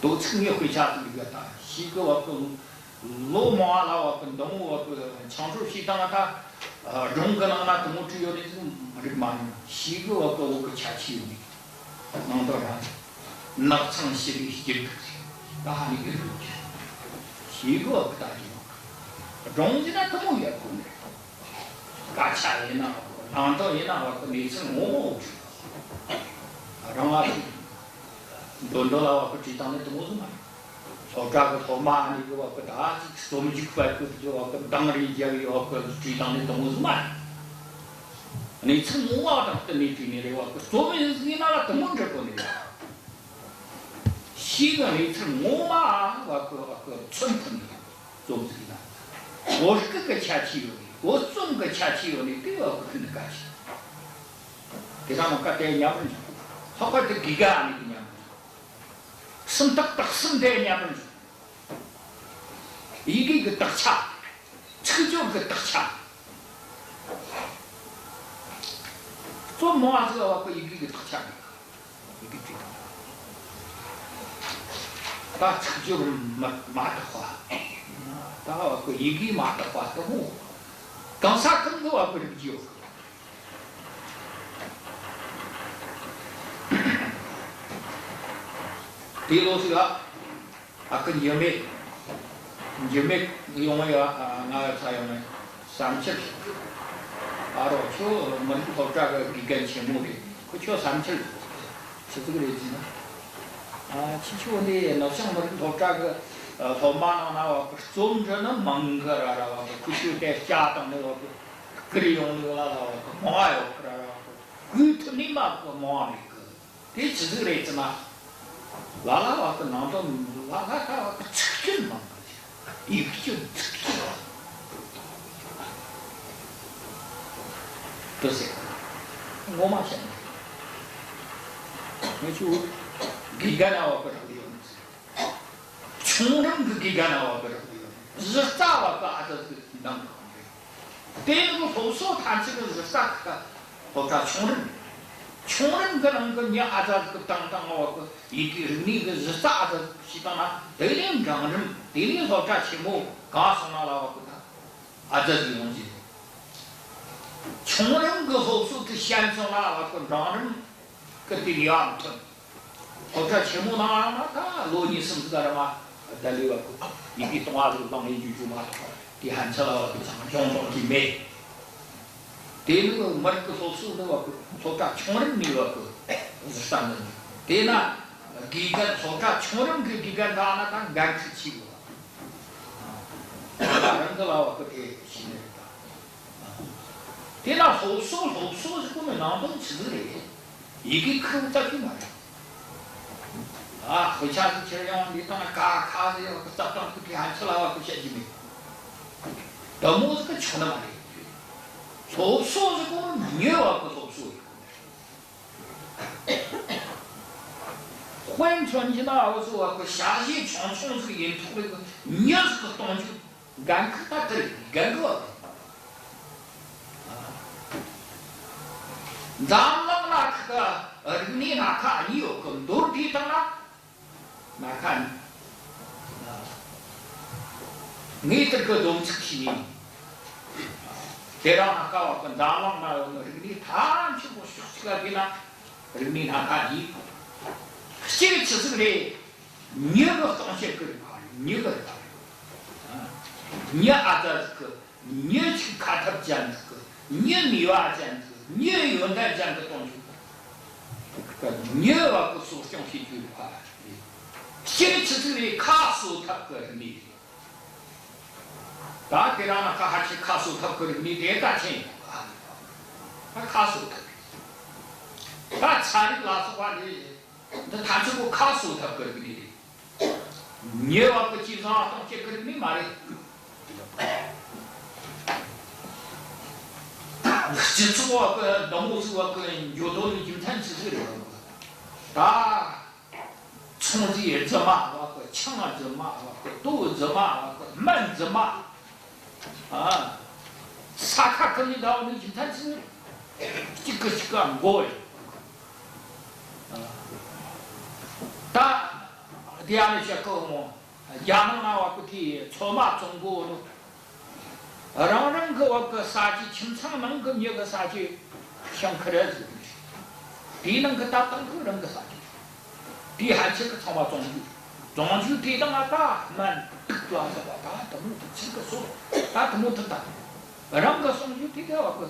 དོ་ཚིག་ངས་དཔེ་ཆ་ཟིག་ཡོད་ད། ཞིག་གི་བ་གི་ལོ་མང་བ་ལ་བ་གི་འདི་མོ་བ་གི་འཆམ་གྲོགས་ཤིག་དང་ད་སྒྲུང་གི་ནང་ན་དུ་མོ་བྲིས་ཡོད་ནི་ཟིག་རིག་མ་མྱོང་། ཞིག་གི་བ་གི་བོད་གི་ཁྱད་ཆོས་ཡོད་ནི། ནང་དོན་རང་ནགས་ཚང་ཞི་བའི་སྐྱིད་སྡུག་ཟེར། ད་ཧ་ནི་གི་རུ་ཞེ་གོ་བ་གི་ད་ཡིན་ནོ། སྒྲུང་ཟེར་ན་དུ་མོ་ཡག་པོ་ནི། སྐད་ཆ་ཡིན་ན་ནང་དོན་ཡིན་ན་བ་གི་གནས་ཚུལ་ངོ་མ་བོ་ཞིག་རང་ལ་འདོན་འདོན་ལ་བ་གི་བྲིས་བཏང་ནི་དུ་མོ་ཟིག་མ་རེད། སློབ་གྲྭ་གི་སློབ་མ་ནི་གི་བ་གི་ད་ཅིག་རྩོམ་རྒྱུགས་པ་གི་བ་གི་འདང་རེ་རྒྱབ་ཡོད་གི་བྲིས་བཏང་ནི་དུ་མོ་ཟིག་མ་རེད། གནས་ཚུལ་ངོ་མ་དང་བསྟུན་ནས་བྲིས་ནི་རེད། བ་གི་རྩོམ་ཡིན་ཟིག་ཡིན་ན་ལ་དུ་མོ་འབྲི་དགོས་ནི་རེད། ཞིག་གི་གནས་ཚུལ་ངོ་མ་བ་གི་བ་གི་མཚོན་ཐུབ་ནི་རྩོམ་ཟིག་ཡིན་ན། བོད་སྐད་གི་ཁྱད་ཆོས་ཡོད་ནི། བོད་རྩོམ་གི་ཁྱད་ཆོས་ཡོད་ནི་དེ་བ་གི་ཐུན་ནི་ག་ཞིག་དེ་ད་མ་ཀ་དེ་མཉམ་པར་འཇོག་ལྷག་པར་དུ་དགེ་རྒན་ཨ་ནི་གི་མཉམ་པར་འཇོག་སུམ་རྟགས་དག་གསུམ་དེ་མཉམ་པར་འཇོག་ཡི་གེ་གི་དག་ཆ། ཚིག་སྦྱོར་གི་དག་ཆ། རྩོམ་མང་བ་ཟིག་བ་གི་ཡི་གེ་གི་དག་ཆ་མེད། ཡི་གེ་བྲིས་དང་། ད་ཚིག་སྦྱོར་མ་མ་དག་པ། ད་བ་གི་ཡི་གེ་མ་དག་པ་དུ་མོ། གང་ས་གང་གི་བ་གི་རིག་རྒྱུ་ཡོད། དེ་ལོ་ཟིག་ཨ། ཨ་ཁུ་འགྱུར་མེད། འགྱུར་མེད་ཡོང་ངེ་ཡ། ང་ཡ་ཚ་ཡོང་ངེ་བསམ་འཆར་ཞིག་ཨ་རོགས་ཁྱོད་མི་རིགས་སློབ་གྲྭ་གི་དགེ་རྒན་ཆེན་མོ་རེད། ཁོ་ཁྱོད་བསམ་འཆར་ཞིག་ཆི་ཟིག་རེད་ཟེར་ན། ཨ་ཁྱི་ཁྱོད་འདི་ནུབ་བྱང་མི་རིགས་སློབ་གྲྭ་གི་སློབ་མ་ནང་ན་བ་གི་རྩོམ་འབྲི་ནི་མང་གི་ར་ར་བ་གི། ཁོ་ཁྱོད་དེ་སྐྱ་བཏང་ནི་བ་གི་བསྐུར་ཡོང་ནི་ལ་ལ་བ་གི་མང་ང་ཡོད་གི་ར་ར་བ་གི། བསྐུར་ཐུབ་ནི་མ་གི་མང་ང་མེད་གི། དེ་ཆི་ཟིག་རེད་ཟེར་ན། ལ་ལ་བ་གི་ནང་དོན་ལ་ལ་ད་བ་གི་ཚིག་སྐྱོན་མང་གི། ཡིག་སྐྱོན་ཚིག་སྐྱོན་དུ་ཟེར། ངོ་མ་བཤད་ན་ངེད་ཆོ་དགེ་རྒན་ན་བ་གི་རག་ལས་ཡོད་ནི་ཟེར། ཆུང་རིམ་གི་དགེ་རྒན་ན་བ་གི་རག་ལས་ཡོད་ནི། གཞི་རྩ་བ་གི་ཨ་ཙི་ཟིག་འདང་གི་རེད། དེ་ནི་སློབ་གསོ་ཐམས་ཅད་ཀྱི་གཞི་རྩ་ཁ་སློབ་གྲྭ་ཆུང་རིམ། ཆུང་རིམ་གྱི་ནང་གི་མྱི་ཨ་ཙི་ཟིག་གི་བཏང་བཏང་བ་གི་ཡི་གེ་རིག་གནས་ཀྱི་གཞི་རྩ་ཨ་ཙི་ཟིག་ཞིག་བཏང་ན། དེ་ལས་འབྲིང་རིམ། དེ་ལས་སློབ་གྲྭ་ཆེན་མོ་གང་སོང་ན་ལ་བ་གི་ད་ཨ་ཙི་ཟིག་ཡོང་རྒྱུ་རེད། ཆུང་རིམ་གྱི་སློབ་གསོ་དེ་ཞན་སོང་ན་ལ་བ་གི་འབྲིང་རིམ་གི་དེ་ལས་ཡང་མི་ཐོན། སློབ་གྲྭ་ཆེན་མོ་ནང་ཡང་ན་ད་ལོ་གཉིས་གསུམ་ཟིག་ག་ར་མ་ ད་ལས་བ་གི་ཡི་གེ་སྟོང་བ་ཟིག་བླངས་ཡེ་རྒྱུ་རྒྱུ་མ་གཏོགས་དེ་ཕན་ཆད་ལ་བ་གི་ཅང་འབྱུང་འབྱུང་གི་མེད། དེ་ནི་མི་རིགས་ཀྱི་སློབ་གསོ་ནི་བ་གི་སློབ་གྲྭ་ཆུང་རིམ་ནས་བ་གི་གཟིགས་ས་ནི། དེས་ན་དགེ་རྒན་སློབ་གྲྭ་ཆུང་རིམ་གི་དགེ་རྒན་དག་ན་ད་འགན་འཁྲི་ཆེ་གི། རང་གི་ལ་བ་གི་དེ་ཤེས་ནི་རེད་ད། དེ་ན་སློབ་གསོ་སློབ་གསོ་ཟེར་གོ་ནི་ནང་དོན་ཆི་ཟིག་རེད། ཡི་གེ་ཁུར་བཙལ་རྒྱུ་མ་རེད། ཨ་དཔེ་ཆ་ཟིག་ཁྱེར་ཡོང་འདི་དང་ཀ་ཁ་ཟེར་བ་གི་རྩ་སྟངས་ཀྱི་དེ་ཧ་ཆི་ལ་བ་གི་བཤད་རྒྱུ་མེད། དེ་མོ་ཟིག་གི་ཆོག་ནི་མ་རེད། སློབ་གསོ་ཟེར་གོ་ནི་མྱི་བ་གི་སློབ་གསོ་ཡིན། དཔེ་མཚོན་གྱི་ན་འུ་ཚོ་བ་གི་ཞ་ཡི་ཆུང་ཆུང་ཟིག་ཡིན་ཐོག་ལས་གི་མྱི་ཟིག་གི་གཏོང་རྒྱུ། འགན་ཁུར་ད་དེ་རེད། འགན་ཁུར་བ་རེད། འཛམ་གླིང་ན་ཁི་ད་རིག་གནས་སྣ་ཁ་གཉིས་ཡོད་གི། མདོར་བསྡུས་བཏང་ན་སྣ་ཁ་གཉིས། ངས་དེར་གི་སྡོམ་ཚིག་ཞིག་ཡིན། དེ་རིང་སྣ་ཁ་བ་གི་འཛམ་གླིང་ན་ཡོད་ནི་རིག་གནས་ཐམས་ཅད་པོ་ཕྱོགས་གཅིག་ལ་བསྡུས་ན་རིག་གནས་སྣ་ཁ་གཉིས། གཅིག་ཆི་ཟིག་རེད། མྱི་གི་གཏོང་བྱེད་ཀྱི་རིག་པ་རེད། མྱི་གི་རིག་པ་རེད། མྱི་ཨ་ཙ་ཟིག་གི་མྱི་ཅིག་ཁ་ཐབས་ཅན་ཟིག་གི། མྱི་ནུས་པ་ཅན་ཟིག་གི། མྱི་ཡོན་ཏན་ཅན་གི་གཏོང་རྒྱུ་གི། མྱི་བ་གི་གསོ་སྐྱོང་བྱེད་རྒྱུའི་རིག་པ་རེད། སྤྱིར་ཆི་ཟིག་རེད། ཁ་གསོ་ཐབས་ཀྱི་རིག་གནས་རེད། ད་དེ་རིང་ན་ཁ་ཧ་ཆེ་ཁ་གསོ་ཐབས་ཀྱི་རིག་གནས་དེ་གལ་ཆེན་ཡིན། ད་ཁ་གསོ་ཐབས་རེད། ད་ཚན་རིག་ལ་སོགས་པ་རེད། འདི་ཐམས་ཅད་པོ་ཁ་གསོ་ཐབས་ཀྱི་རིག་གནས་རེད། མྱི་བ་གི་ཅི་བཟང་གཏོང་བྱེད་ཀྱི་རིག་གནས་མ་རེད། སྤྱི་ཚོགས་བ་གི་འདི་མོ་ཟིག་བ་གི་འགྱོ་དོན་ནི་རྒྱུ་མཚན་ཆི་ཟིག་རེད། ད་ཚོང་རྫས་རྫུན་མ་བ་གི། ཆང་རྫུན་མ་བ་གི། ལྟོ་རྫུན་མ་བ་གི། སྨན་རྫུན་མ། ཨ། ས་ཁ་ཁ་ནས་འདའ་བ་ནི་རྒྱུ་མཚན་ཆི་ཟིག་རེད། གཅིག་གི་གཅིག་ག་མགོ་ཡོད། ད་དེ་ཡང་ནི་བཤད་གོ་མོ། རྒྱ་ནང་ན་བ་གི་དེ་ཚོད་མ་བཙོང་གོ་ནོ། རང་རང་གི་བ་གི་ས་ཆའི་ཁྱིམ་ཚང་ནང་གི་མྱི་གི་ས་ཆའི་ཤིང་ཁུར་རེ་ཟིག་ནི། དེའི་ནང་གི་ལྟ་སྟངས་གི་རང་གི་ས་ཆ། དེའི་ཕན་ཆད་གི་ཚང་མ་བཙོང་རྒྱུ། བཙོང་རྒྱུ་དེ་དང་ང་ད་སྨན་དུག་ལ་སོགས་པ་ད་དེ་མོ་དེ་ཆི་གི་སོ། ད་དེ་མོ་དེ་ད། རང་གི་བཙོང་རྒྱུ་དེ་ག་བ་གི་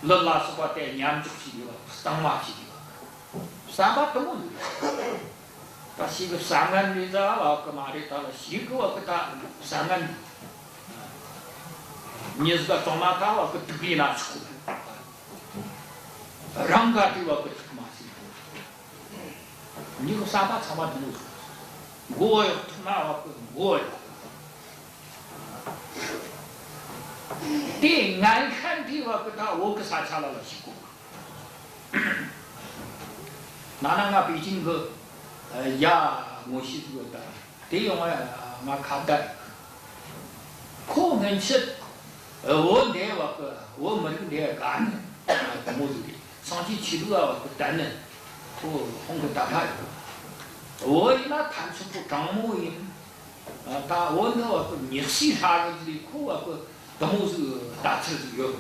ལུད་ལ་སོགས་པ་དེ་མཉམ་འཇོག་བྱེད་དགོས་པ། གཙང་མ་བྱེད་དགོས་པ། བསམ་པ་དེ་མོ་ཡོད། ད་ཞིག་གི་བསམ་ངན་མི་ཟ་བ་གི་མ་རེད། ད་ལ་ཞིག་གི་བ་གི་ད་བསམ་ངན་མྱི་ཟིག་ག་བཙོང་ན་ད་བ་གི་དུག་ཡིན་ན་ཆོག་གི། རང་ག་དེ་བ་གི་དུག་མ་ཟིག་མྱི་གི་བསམ་པ་ཚང་མ་དེ་མོ་ཟིག་མགོ་གཡོག་ཐུབ་ན་བ་གི་མགོ་གཡོག་དེ་ངན་ཤན་དེ་བ་གི་ད་བོད་གི་ས་ཆ་ལ་ལ་ཞིག་གོ། ན་ན་ང་པེ་ཅིང་གི་ཡ་ངོ་ཤེས་ཡོད་ད། དེ་ཡོང་བ་ང་ཁ་བརྡ་རེད། ཁོ་སྔན་ཆད་བོད་འདི་བ་གི་བོད་མི་རིགས་འདི་དགའ་ནི་དེ་མོ་ཟིག་རེད། སངས་རྒྱས་ཆོས་ལུགས་བ་གི་དད་ནི་ཁོ་ཧོང་གི་ད་ཕ་ཡོད། བོད་ཡིན་ན་ཐམས་ཅད་པོ་དྲང་མོ་ཡིན། ད་བོད་འདི་བ་གི་མྱི་གཤིས་ཧྲ་གི་ཟིག་རེད། ཁོ་བ་གི་དེ་མོ་ཟིག་ལྟ་ཚུལ་ཟིག་ཡོད།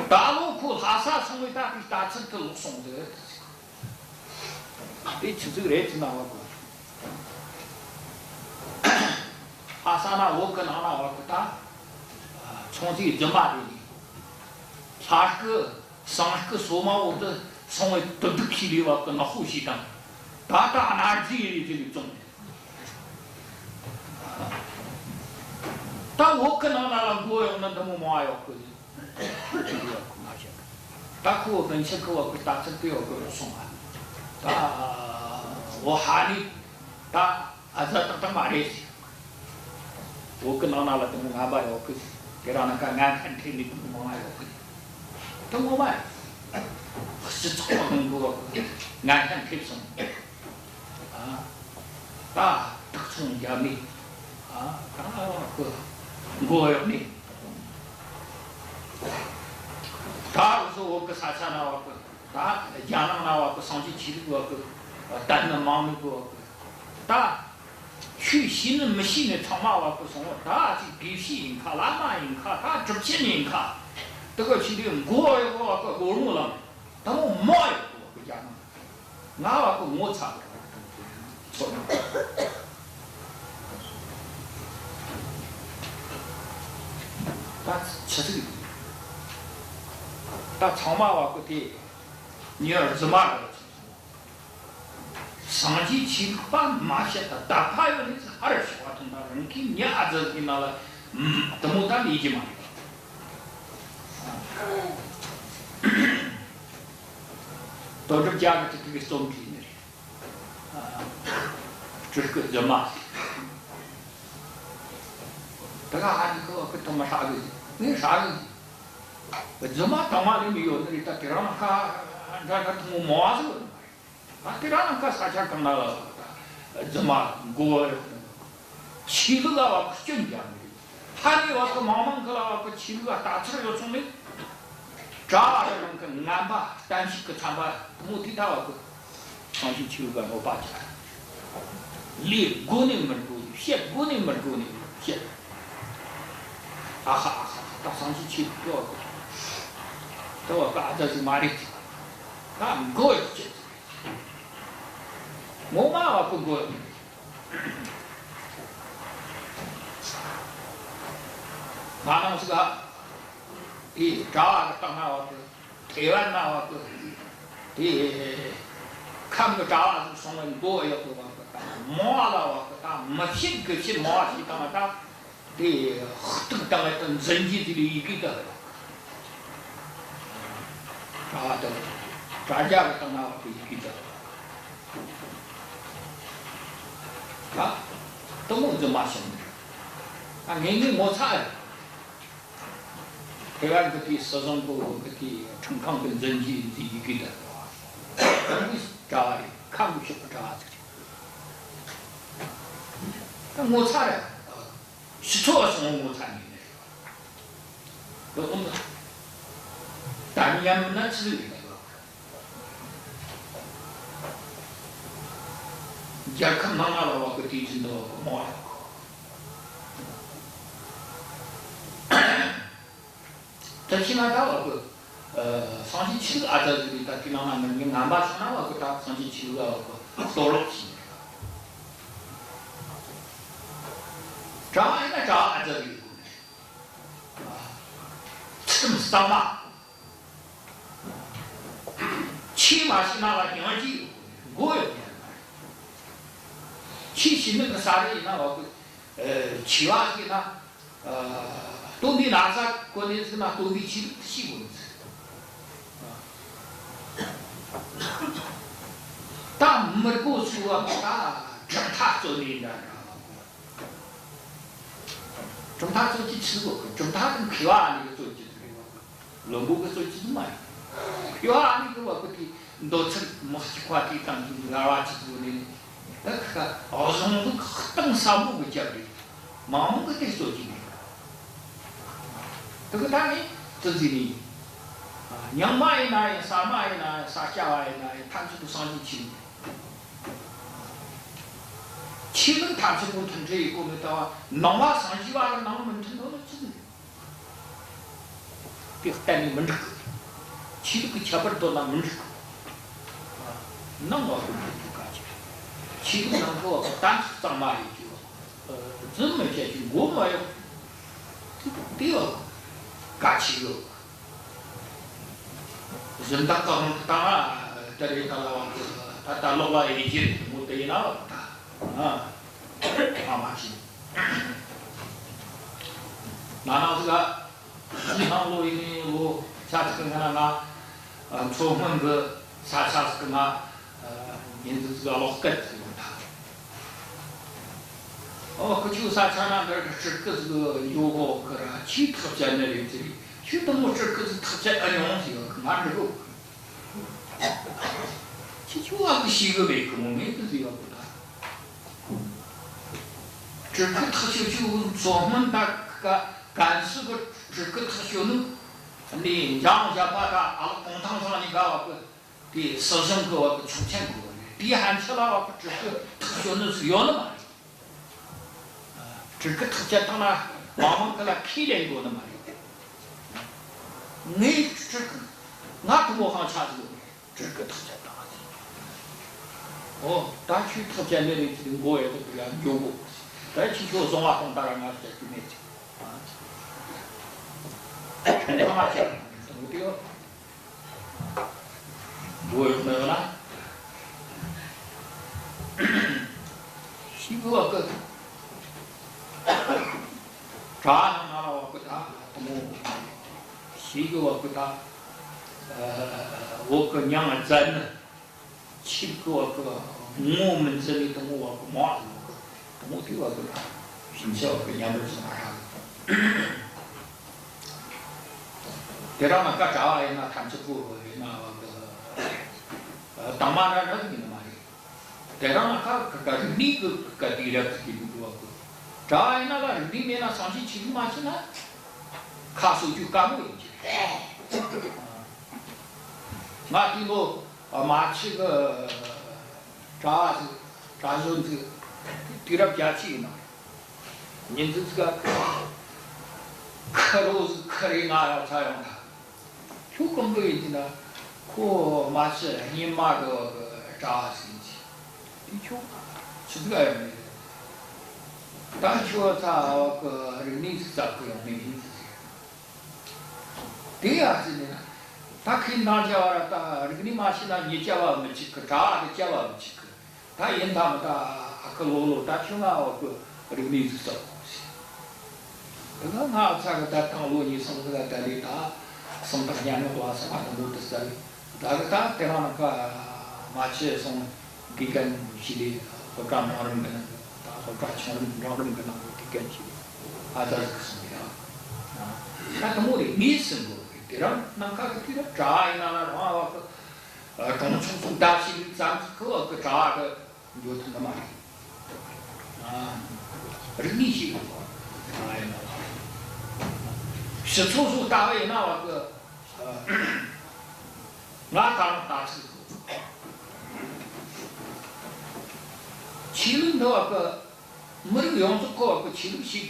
ད་ལོ་ཁོ་ལྷ་ས་སོང་བས་ད་དེ་ལྟ་ཚུལ་དེ་ལོག་སོང་ཟིག་དེ་ཆི་ཟིག་རེད་ཟེར་ན་བ་གི། ལྷ་ས་ན་བོད་གི་ནང་ན་བ་གི་ད་ཚོང་རྫས་རྫུན་མ་རེད་ནི། ལྷ་སྐུ་ཟངས་སྐུ་སོ་མ་འོག་ཏུ་སོང་བའི་དུ་སྡུག་ཤི་ལས་བ་གི་ནག་པོ་ཞིག་དང་། ད་ལྟ་གནའ་རྫས་རེད་ཟེར་ནས་བཙོང་། ད་བོད་གི་ནང་ན་ལ་མགོ་གཡོག་ན་འདི་མོ་མང་བ་ཡོད་གི། ད་ཁོ་སྔན་ཆད་ཁོ་བ་གི་ལྟ་ཚུལ་དེ་བ་གི་ལོག་སོང་བ། ད་འོ་ཧ་ནི་ད་ཨ་ཛ་ཏག་ཏག་མ་རེད་ཟེར། བོད་གི་ནང་ན་ལ་དེ་མོ་ངན་པ་ཡོད་གི། དེ་རིང་ནངས་ཀ་ངན་ཤན་འཐེབ་ནི་དེ་མོ་མང་བ་ཡོད་གི། དེ་ངོ་མ་རེད། སྤྱི་ཚོགས་ནང་གི་བ་གི་ངན་ཤན་འཐེབ་སོང་། ཨ། ད་དུག་ཚོང་རྒྱབ་ནས། ཨ། ད་བ་གི་མགོ་གཡོག་ནས། ད་འུ་ཚོ་བོད་གི་ས་ཆ་ན་བ་གི། ད་རྒྱ་ནང་ན་བ་གི་སངས་རྒྱས་ཆོས་ལུགས་བ་གི་དད་ནི་མང་ནི་གི་བ་གི། ད་ཆོས་ཤེས་ནི་མི་ཤེས་ནི་ཚང་མ་བ་གི་སོང་བ། ད་ཅིག་དགེ་བཤེས་ཡིན་ཁ། བླ་མ་ཡིན་ཁ། ད་གྲུབ་ཆེན་ཡིན་ཁ། དེ་གི་ཆོས་ལུགས་མགོ་གཡོག་བ་གི་སྒོར་མོ་ལ་དེ་མོ་མང་ཡོད་གི་བ་གི་རྒྱ་ནང་། ང་བ་གི་ངོ་ཚ་གི། ཚོད། ད་ཆི་ཟིག་ཡིན། ད་ཚང་མ་བ་གི་དེ་ཉེ་བར་རྫུན་མ་རེད། སངས་རྒྱས་ཆོས་ལུགས་པ་མ་བཤད་ད་ད་ཕ་ཡོད་ནས་ཧ་ར་ཞོག་པ་ཐོན་ད་རང་གི་ཉེ་ཨ་ཙི་ཟིག་ན་ལ་དུ་མོ་ད་ལས་ཀྱི་མ་རེད། དོན་གྲུབ་རྒྱལ་གྱི་དེ་གི་རྩོམ་གྱི་ནི་རེད། སྤྲུལ་སྐུ་རྫུན་མ་ཟིག་ད་ག་ཧ་ནི་ཁོ་བ་གི་ཐོག་མ་ཧྲ་གི་ཟིག་ངས་ཧྲ་གི་ཟིག་རྫུན་མ་དང་མ་ལས་མི་ཡོད་ནི་རེད། ད་དེ་རང་ཁ་འདྲ་འདྲ་ཐུང་མོ་མོ་བ་ཟིག་ཡོད་ནི་མ་རེད། ད་དེ་རང་ཁ་ས་ཆ་གང་ན་ལ་ད་རྫུན་མ་མགོ་ཡོད་ནི། ཆོས་ལུགས་ལ་བ་གི་སྐྱོན་རྒྱག་ནི་རེད། ཧ་ནི་བ་གི་མང་མང་གི་ལ་བ་གི་ཆོས་ལུགས་ལ་ལྟ་ཚུལ་ཡོད་སོང་ནི། གྲྭ་བ་རང་གི་ངན་པ་གཏམ་ཞིག་གི་ཚན་པ་དུ་མོ་དེ་ད་བ་གི་སངས་རྒྱས་ཆོས་ལུགས་ལ་གནོད་པ་བྱ། ལས་དགོས་ནི་མི་དགོས་ནི་བཤད་དགོས་ནི་མི་དགོས་ནི་བཤད། ཨ་ཧ་ཨ་ཧ། ད་སངས་རྒྱས་ཆོས་ལུགས་དེ་བ་གི་དེ་བ་གི་ཨ་ཙི་ཟིག་མ་རེད། ད་མགོ་ཡི་བཤད། ངོ་མ་བ་གི་མགོ་ཡི། ང་རང་ཚོ་ག་དེ་གྲྭ་བ་གི་སྟེང་ན་བ་གི་ཐེ་ཝན་ན་བ་གི་དེ་ཁམས་གི་གྲྭ་བ་ཟིག་སོང་བའི་མགོ་གཡོག་གི་བ་གི་ད་མོ་བ་ལ་བ་གི་ད་མི་བཤད་དགུ་བཤད་མོ་བ་ཞིག་དང་ད་དེ་གཏུག་དང་ད་འཛིན་གྱི་དེ་ལས་ཡི་གེ་ད་གྲྭ་བ་ད་གྲྭ་རྒྱ་གི་སྟེང་ན་བ་གི་ཡི་གེ་ད། ད་དུ་མོ་རྫུན་མ་བྱུང་། ད་ངེས་ངེས་ངོ་ཚ་རེད། ཐེ་ཝན་གི་དེའི་སྲིད་གཞུང་གི་གི་དེའི་ཁྲིམས་ཁང་གི་འཛིན་གྱི་འཛིན་ཡི་གེ་ད་རེད་བ། དུ་མོ་གྲྭ་བ་རེད། ཁམས་གི་ཕྱོགས་གི་གྲྭ་བ་ཟིག་རེད། ད་ངོ་ཚ་རེད། སྤྱི་ཚོགས་བ་སོང་ངོ་ཚ་ནས་ནས་རེད་བ། དུ་མོ་ད་མཉམ་ན་ཚུལ་ཡིན་ནས་རེད་བ། རྒྱལ་ཁབ་ནང་ང་ལ་བ་གི་དུས་ཆེན་འདི་བ་གི་མོ་ཡ། ད་ཕྱི་ན་ད་བ་གི་ཨ་སངས་རྒྱས་ཆོས་ལུགས་ཨ་ཙི་ཟིག་རེད། ད་དེ་ནང་ན་མི་ངན་པ་ཆགས་ན་བ་གི་ད་སངས་རྒྱས་ཆོས་ལུགས་ལ་བ་གི་གཏོར་རོགས་བྱས་ནས། གྲྭ་བ་ཡིན་ན་གྲྭ་བ་ཨ་ཙི་ཟིག་རེད། ཚུལ་ཁྲིམས་གཙང་མ། ཆོས་མ་ཤེས་ན་ལ་སྙིང་རྗེ་ཡོད་དགོས་ཡོད་མེད་མ་རེད། ཆོས་ཤེས་ནི་གི་ས་རེ་ཡིན་ན་བ་གི་ཨ་ཆོས་བ་ཟིག་ན་ཨ་སྟོན་པའི་ན་ཚ་གོ་ནས་ཟིག་ན་སྟོན་པའི་ཆོས་ལུགས་ཤེས་དགོས་ནི་ཟིག་ད་མི་དགོས་ཚུལ་བ་ད་གྲུབ་མཐའ་རྩོད་ནི་འདྲ་འདྲ། གྲུབ་མཐའ་རྩོད་ཀྱི་ཆི་གོ་གི། གྲུབ་མཐའ་དང་མཁས་པ་ཨ་ནི་གི་རྩོད་ཀྱི་འདུག་རེད་བ། བླུན་པོ་གི་རྩོད་ཀྱི་འདུག་མ་རེད། མཁས་པ་ཨ་ནི་གི་བ་གི་དེ་འདོད་ཚུལ་མི་གཅིག་པ་དེ་དང་གི་ངར་བ་ཅི་ཟིག་ནས་ད་ཁ་བཟང་ལུགས་གཏིང་ཟབ་མོ་གི་རྒྱབ་རེད། མང་མང་གི་དེ་རྩོད་ཀྱི་མེད། དེ་གི་ད་ནི་དེ་ཟིག་ནི་རྙིང་མ་ཡིན་ན་ཡང་གསར་མ་ཡིན་ན་ཡང་ས་སྐྱ་བ་ཡིན་ན་ཡང་ཐམས་ཅད་དུ་སངས་རྒྱས་ཆོས་ཆོས་ལུགས་ཐམས་ཅད་པོ་མཐུན་འབྲེལ་ཡེད་གོ་མི་ལྟ་བ། ནང་པ་སངས་རྒྱས་པ་ར་ནང་མི་མཐུན་ནོ་ནི་ཅི་ཟིག་དེ་གཏན་ནས་མི་འགྲིག་གི། ཆོས་ལུགས་ཀྱི་ཁྱད་པར་འདོད་ན་མི་འགྲིག་གི། ནང་བ་ཀུན་ཏུ་དུས་ག་ཆེ། ཆོས་ལུགས་ནང་གི་བ་གི་གཏམ་གཙང་མ་ཡོད་རྒྱུ། རྫུན་མི་བཤད་རྒྱུ། མགོ་མ་གཡོག་རྒྱུ། དེ་བ་ག་ཆེ་ཡོད། གཞན་དག་གི་དབང་དུ་བཏང་ན་ད་རེས་ད་ལ་བ་གི་ད་ལྟ་ལོག་ལ་ཡེ་རྒྱུ་དེ་མོ་དེ་ཡིན་ན་བ་ད་ཨ་ཨ་མ་ཆེ། ན་ན་ཟིག་ག་ཕྱི་ནང་ལོ་ཡིན་ནི་ལོ་ཆ་ཚིག་གི་ང་ན་ང་མཚོ་སྔོན་གི་ས་ཆ་ཟིག་གི་ང་ཉིན་ཟིག་ཟིག་ལོག་སྐད་ཟིག་ཡོང་ད། ཨོ་ཁུ་ཆུ་ས་ཆ་ན་འདིར་གི་སྤྲུལ་སྐུ་ཟིག་ཡོད་གོ་གི་ར། ཆོས་ཐག་བཅད་ནི་རེད་ཟེར། ཁྱོད་དུ་མོ་སྤྲུལ་སྐུ་ཟིག་ཐག་བཅད་ཨ་མྱོང་ཟིག་ཡོད་གི། ང་འགྲིག་གོ་གི། ཁྱེད་ཆོ་བ་གི་ཤེས་གི་མེད་གི་མོ། ངས་དེ་ཟིག་ཡོད་གི་ད། སྤྲུལ་སྐུ་ཐག་ཆོད་ཆོད་མཚོ་སྔོན་ད་ག་ཀན་སུའུ་གི་སྤྲུལ་སྐུ་ཐག་ཆོད་ནི། འདི་འཇང་བཞད་པ་ད་ཨ་ལགས་གུང་ཐང་ཚང་གཉིས་ཀ་བ་གི་དེ་སྲིད་གཞུང་གི་བ་གི་ཆོག་མཆན་དགོས་རེད། དེའི་ཕན་ཆད་ལ་བ་གི་སྤྲུལ་སྐུ་ཐག་གཅོད་ནི་ཟིག་ཡོད་ནི་མ་རེད། སྤྲུལ་སྐུ་ཐག་བཅད་བཏང་ན་མང་མང་གི་ལ་ཁས་ལེན་དགོས་ནི་མ་རེད། ངས་སྤྲུལ་སྐུ་ང་དུ་མོ་ཧང་ཆ་ཟིག་ཡོད་རེད། སྤྲུལ་སྐུ་ཐག་བཅད་བཏང་ཟིག་ཨོ་ད་ཁྱོད་ཐག་བཅད་ནི་རེད་ཟེར་མགོ་ཡོད་དུ་ཡང་འགྱོ་གོ། ད་ཁྱེད་ཁྱོད་བཟུང་བ་གཏོང་ད་ར་ང་བཅད་རྒྱུ་མེད་ཟིག་ཁྱོད་ཚང་མ་ཅིག་དང་དེ་ཡོད། འགྲོ་ཡོང་མེད་ལ། ཤི་གི་བ་གི། གྲྭ་ནང་ན་བ་གི་ད་དུ་མོ། ཤི་གི་བ་གི་ད། བོད་གི་མྱིང་བཙལ་ནི། ཆིབས་ཀྱི་བ་གི་ངོ་མི་འཛིན་ནི་དུ་མོ་བ་གི་མ་བ་གི་དུ་མོ་དེ་བ་གི་ཞིང་ཆ་བ་གི་མཉམ་པར་ཚང་མ་རག་དེ་རང་ན་ཀ་གྲྭ་བ་ཡིན་ན་ཐམས་ཅད་པོ་ཡིན་ན་བ་གི་དང་མ་ར་རག་ཡིན་ནི་མ་རེད། དེ་རང་ན་ཀ་ཀ་ཀ་རིག་གནས་གི་ཀ་དུས་རབས་ཀྱི་དུས་འདུག་བ་གི། གྲྭ་བ་ཡིན་ན་ལ་རིག་གནས་མེད་ན་སངས་རྒྱས་ཆོས་ལུགས་མ་ཤེས་ན་ཁ་གསོ་རྒྱུ་དཀའ་མོ་ཡིན་གྱི་རེད། ང་དེ་ལོ། མ་ཆི་གི་གྲྭ་བ་ཟིག་གྲྭ་བཞོན་ཟིག་དུས་རབས་བརྒྱད་ཅུ་ཡིན་ནོ། ཉིན་ཟིག་ཟིག་ག་ཁི་རོ་ཟིག་ཁི་རེ་ང་ཡང་ཚ་ཡོང་ད། ཁྱོད་གང་གི་ཡིན་གྱི་ན་ཁོ་མ་ཆི་རྙིང་མ་གི་གྲྭ་བ་ཟིག་ཡིན་གྱི། དེ་ཁྱོད་ཆི་ཟིག་ག་ཡོང་ནི་རེད། ད་ཁྱོད་ཚ་བ་གི་རིག་གནས་ཟིག་ཟབ་གི་ཡོང་ནི་ཡིན་གྱི་ཟིག་དེ་ཡ་ཟེར་ནས་ན། ད་ཁོས་འདང་བརྒྱབ་པ་ར་ད་རིག་གནས་མ་ཤེས་ན་མྱི་སྐྱ་བ་མི་འཇིག་གི། གྲྭ་བ་དེ་སྐྱ་བ་མི་འཇིག་གི། ད་ཡིན་ད་མི་ད་ཨ་ཁུ་ལོ་ལོ་ད་ཁྱོད་ང་བ་གི་རིག་གནས་ཟིག་སོགས་ཟེར། དེ་ལ་ང་ཚ་གི་ད་དང་ལོ་གཉིས་གསུམ་ཟིག་ལ་ད་ལས་ད་སུམ་རྟགས་ཉམས་མྱོང་ལ་སོགས་པ་དང་མོ་དུ་ཟ་ལས། ད་གི་ད་དེ་རང་ན་ཀ་མ་ཆི་སོང་དགེ་རྒན་ཞིག་ལས་སློབ་གྲྭ་འབྲིང་རིམ་གི་ནང་གི་ད་སློབ་གྲྭ་ཆུང་རིམ་འབྲིང་རིམ་གི་ནང་གི་དགེ་རྒན་ཞིག་ལས་ཨ་ཙ་ཟིག་སོང་ཡ། ད་དུ་མོ་རེ་ངས་སེམས་གོ་གི། དེ་རང་ནང་ཁ་གི་དུས་རབས་གྲྭ་ཡིན་ན་ལ་རང་བ་གི་གྲོང་ཆུང་ཚོ་ད་ཞིག་ལས་ཙམ་ཟིག་གི་བ་གི་གྲྭ་གི་འགྱོ་ཐུབ་ནི་མ་རེད། ཨ། རིག་གནས་ཤིག་ཡོད་པ། ཨ་ཡིན་ན། ཕྱི་ཚོགས་སུ་ལྟ་བ་ཡིན་ན་བ་གི། ཨ། ང་ད་རང་ལྟ་ཚུལ་གོ། ཆོས་ལུགས་འདི་བ་གི་མི་རིགས་ཡོངས་རྫོགས་ཀྱི་བ་གི་ཆོས་ལུགས་ཤིག་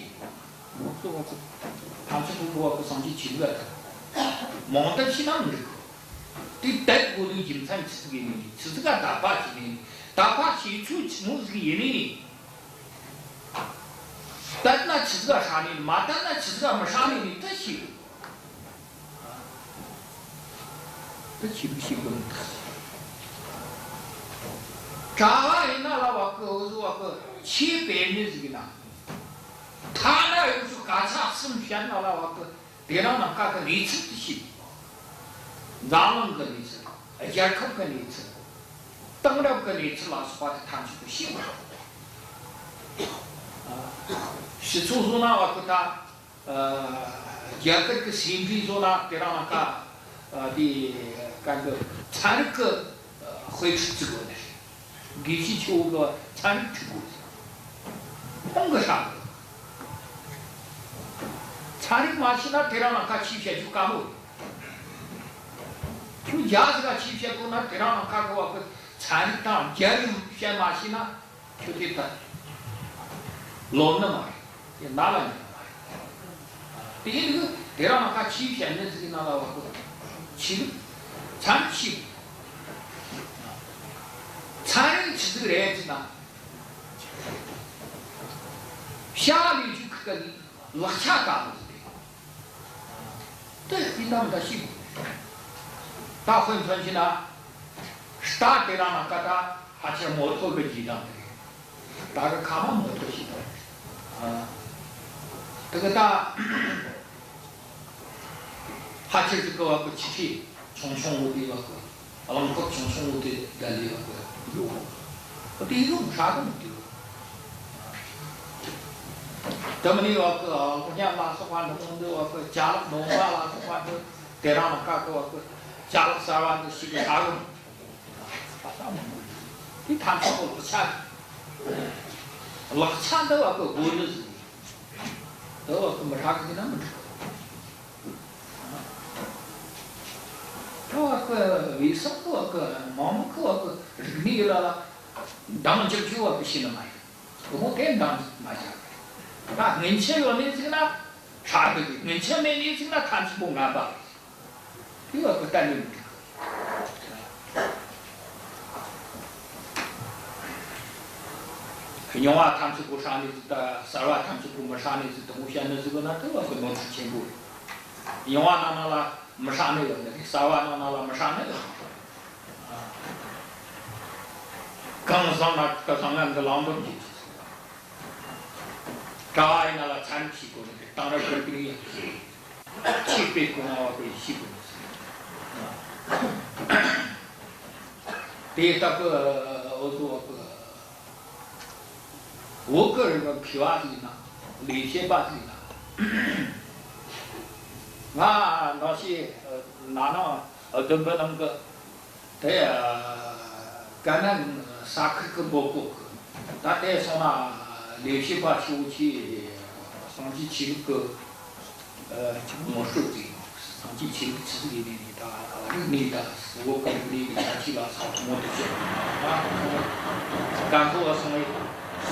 དགོས། ཡོངས་རྫོགས་བ་གི་ཐམས་ཅད་པོ་གི་བ་གི་སངས་རྒྱས་ཆོས་ལུགས་ལ་ད་མང་དུ་ཕྱིན་ན་མི་འགྲིག་གི། དེ་དད་དགོས་ལུགས་རྒྱུ་མཚན་ཆི་ཟིག་ཡིན་ནི། ཆི་ཟིག་ག་དད་པ་བྱེད་ནི། དད་པ་བྱེད་ཚུལ་ཆི་མོ་ཟིག་ཡིན་ནི། དད་ན་ཆི་ཟིག་ག་ཧྲ་ནི། མ་དད་ན་ཆི་ཟིག་ག་མི་ཧྲ་ནི་ནི་དེ་ཤེས་དགོས། དེ་ཤེས་དགོས་ཤེས་དགོས་ནི། གྲྭ་བ་ཡིན་ན་ལ་བ་གི་འུ་ཟོ་བ་གི་ཆོས་སྤེལ་ནི་ཟིག་ཡིན་ན། ཐ་ན་འུ་ཟོ་སྐད་ཆ་གསུམ་བཤད་ན་ལ་བ་གི། དེ་རང་ནང་ཁ་གི་གནས་ཚུལ་དེ་ཤེས་དགོས། འཛམ་གླིང་གི་གནས་ཚུལ། རྒྱལ་ཁབ་ཀྱི་གནས་ཚུལ། དེང་རབས་ཀྱི་གནས་ཚུལ་ལ་སོགས་པ་དེ་ཐམས་ཅད་པོ་ཤེས་དགོས། ཨ། སྤྱི་ཚོགས་བཟོ་ན་བ་གི་ད། ཨ། རྒྱ་གར་གྱི་སེ་འབྲས་བཟོ་ན་དེ་རང་ནང་ཁ། ཨ། དེ་ག་གི་ཚན་རིག་གི་དཔེ་ཁྲིད་བརྩི་དགོས་ནི་རེད། དགེ་བཤེས་ཆོ་གི་ཚན་རིག་ཁྲིད་དགོས། གོང་གི་ཧྲ་གི། ཚན་རིག་མ་ཤེས་ན་དེ་རང་ནང་ཁ་ཆོས་བཤད་རྒྱུ་དཀའ་མོ་རེད། ཁྱོད་རྒྱ་ཟིག་ག་ཆོས་བཤད་དགོས་ན་དེ་རང་ནང་ཁ་གི་བ་གི་ཚན་རིག་དང་རྒྱ་རིག་བཤད་མ་ཤེས་ན། ཁྱོད་དེ་ལྟ། ལོ་ན་མ་རེད། དེ་ན་ལ་ཉན་མ་རེད། དེ་ཡིན་དུས་དེ་རང་ལ་ཁ་ཆེའི་བཤད་ནི་ཟིག་ན་ལ་བ་གི་ཆི་ལུགས་ཚན་ཆི། ཚན་རིག་ཆི་ཟིག་རེད་ཟེར་ན། བྱ་ལས་རྒྱུ་ཁུ་ཀ་ནི་ལག་ཆ་ལྟ་བུ་ཟིག་རེད། དེ་ཡིན་ན་མི་ད་ཤི་དགོས། ད་དཔེ་མཚོན་བྱས་ན། རྟ་དེ་རང་ན་ཀ་ད་ཕལ་ཆེར་མོ་ཐོར་གི་རྗེས་འབྲང་དེ་རེད། རྟ་གི་ཁ་མ་མོ་ཐོར་ཞིག་དང་། ཨ། དེ་གི་ད་ཕལ་ཆེར་གི་བ་གི་ཆི་ཆི་ཆུང་ཆུང་བོ་དེ་བ་གི། རླངས་འཁོར་ཆུང་ཆུང་བོ་དེ་ད་ལས་བ་གི་ཡོད། དེ་ཡོད་ཧྲ་གི་མི་འདུག་དེ་མིན་ནི་བ་གི་གློག་བརྙན་ལ་སོགས་པ་འདི་མོ་འདི་བ་གི་ཅ་ལག་སྡོང་པོ་ལ་སོགས་པ་འདི་དེ་རང་ལ་ཁ་གི་བ་གི་ཅ་ལག་གསར་བ་འདི་ཞིག་གི་ཧྲ་གི་མི་འདུག་ད་ལྟ་མང་པོ་འདུག་དེ་ཐམས་ཅད་པོ་ལག་ཆ་རེད། ལག་ཆ་འདི་བ་གི་དགོས་ནི་ཟིག་འདི་བ་གི་མི་ཧྲ་གི་དེ་ན་མི་འགྲིག་ད་བ་གི་བའི་སོག་གི་བ་གི་མང་མོ་གི་བ་གི་རིག་གནས་ཡོད་ལ་ལ་འདང་རྒྱག་རྒྱུ་བ་གི་ཤེས་ནི་མ་ཡིན། དེ་མོ་དེ་འདང་མ་རྒྱག་ད་སྔོན་ཆད་ཡོད་ནི་ཟིག་ན་ཧྲ་གི་རེད། སྔོན་ཆད་མེད་ནི་ཟིག་ན་ཐམས་ཅད་པོ་ངན་པ་རེད། དེ་བ་གི་གཏན་ནས་མི་འགྲིག་རྙིང་བ་ཐམས་ཅད་པོ་ཧྲ་ནི་ཟིག་ད་གསར་བ་ཐམས་ཅད་པོ་མི་ཧྲ་ནི་ཟིག་དེ་མོ་བཤད་ནི་ཟིག་ན་དེ་བ་གི་ནོར་འཁྲུལ་ཆེན་པོ་རེད། ཡང་བ་ནང་ན་ལ་མི་ཧྲ་ནི་ཡོད་ནི་རེད། གསར་བ་ནང་ན་ལ་མི་ཧྲ་ནི་ཡོད་ནི་རེད། གང་བཟང་ན་ག་བཟང་ང་འདི་ལང་འདོན་གྱི་གྲྭ་བ་ཡིན་ན་ལ་ཚན་གྱི་གོ་ནི་རེད། དང་ར་གི་གི་ཡང་གི་ཆིག་པའི་གོ་ན་བ་གི་ཤི་གོ་ནི་རེད། དེ་ལྟ་བུ་འོ་ཟོ་བ་གི་བོད་གི་རིག་པ་མཁས་པ་ཟིག་ཡིན་ན། ལས་བྱེད་པ་ཟིག་ཡིན་ན། ང་ནང་ཤེས་ན་ནིང་བདུན་པའི་ནང་གི་དེ་ཀ་ནན་ས་ཁུལ་གི་འབོད་སྐུལ་གི། ད་དེ་སོང་ན་ལས་བྱེད་པ་ཆེ་བོ་ཆེ་སངས་རྒྱས་ཆོས་ལུགས་གི་ངོ་སྤྲོད་ཀྱི། སངས་རྒྱས་ཆོས་ལུགས་ཆི་ཟིག་ཡིན་ནི་ད་རིག་གནས་ད་བོད་གི་རིག་གནས་ཀྱི་ཆ་ཤས་ལ་ས་ངོ་དེ་བཤད་ན། ད་ཁོ་ནི་རྒན་ཁོ་བ་སོང་བས་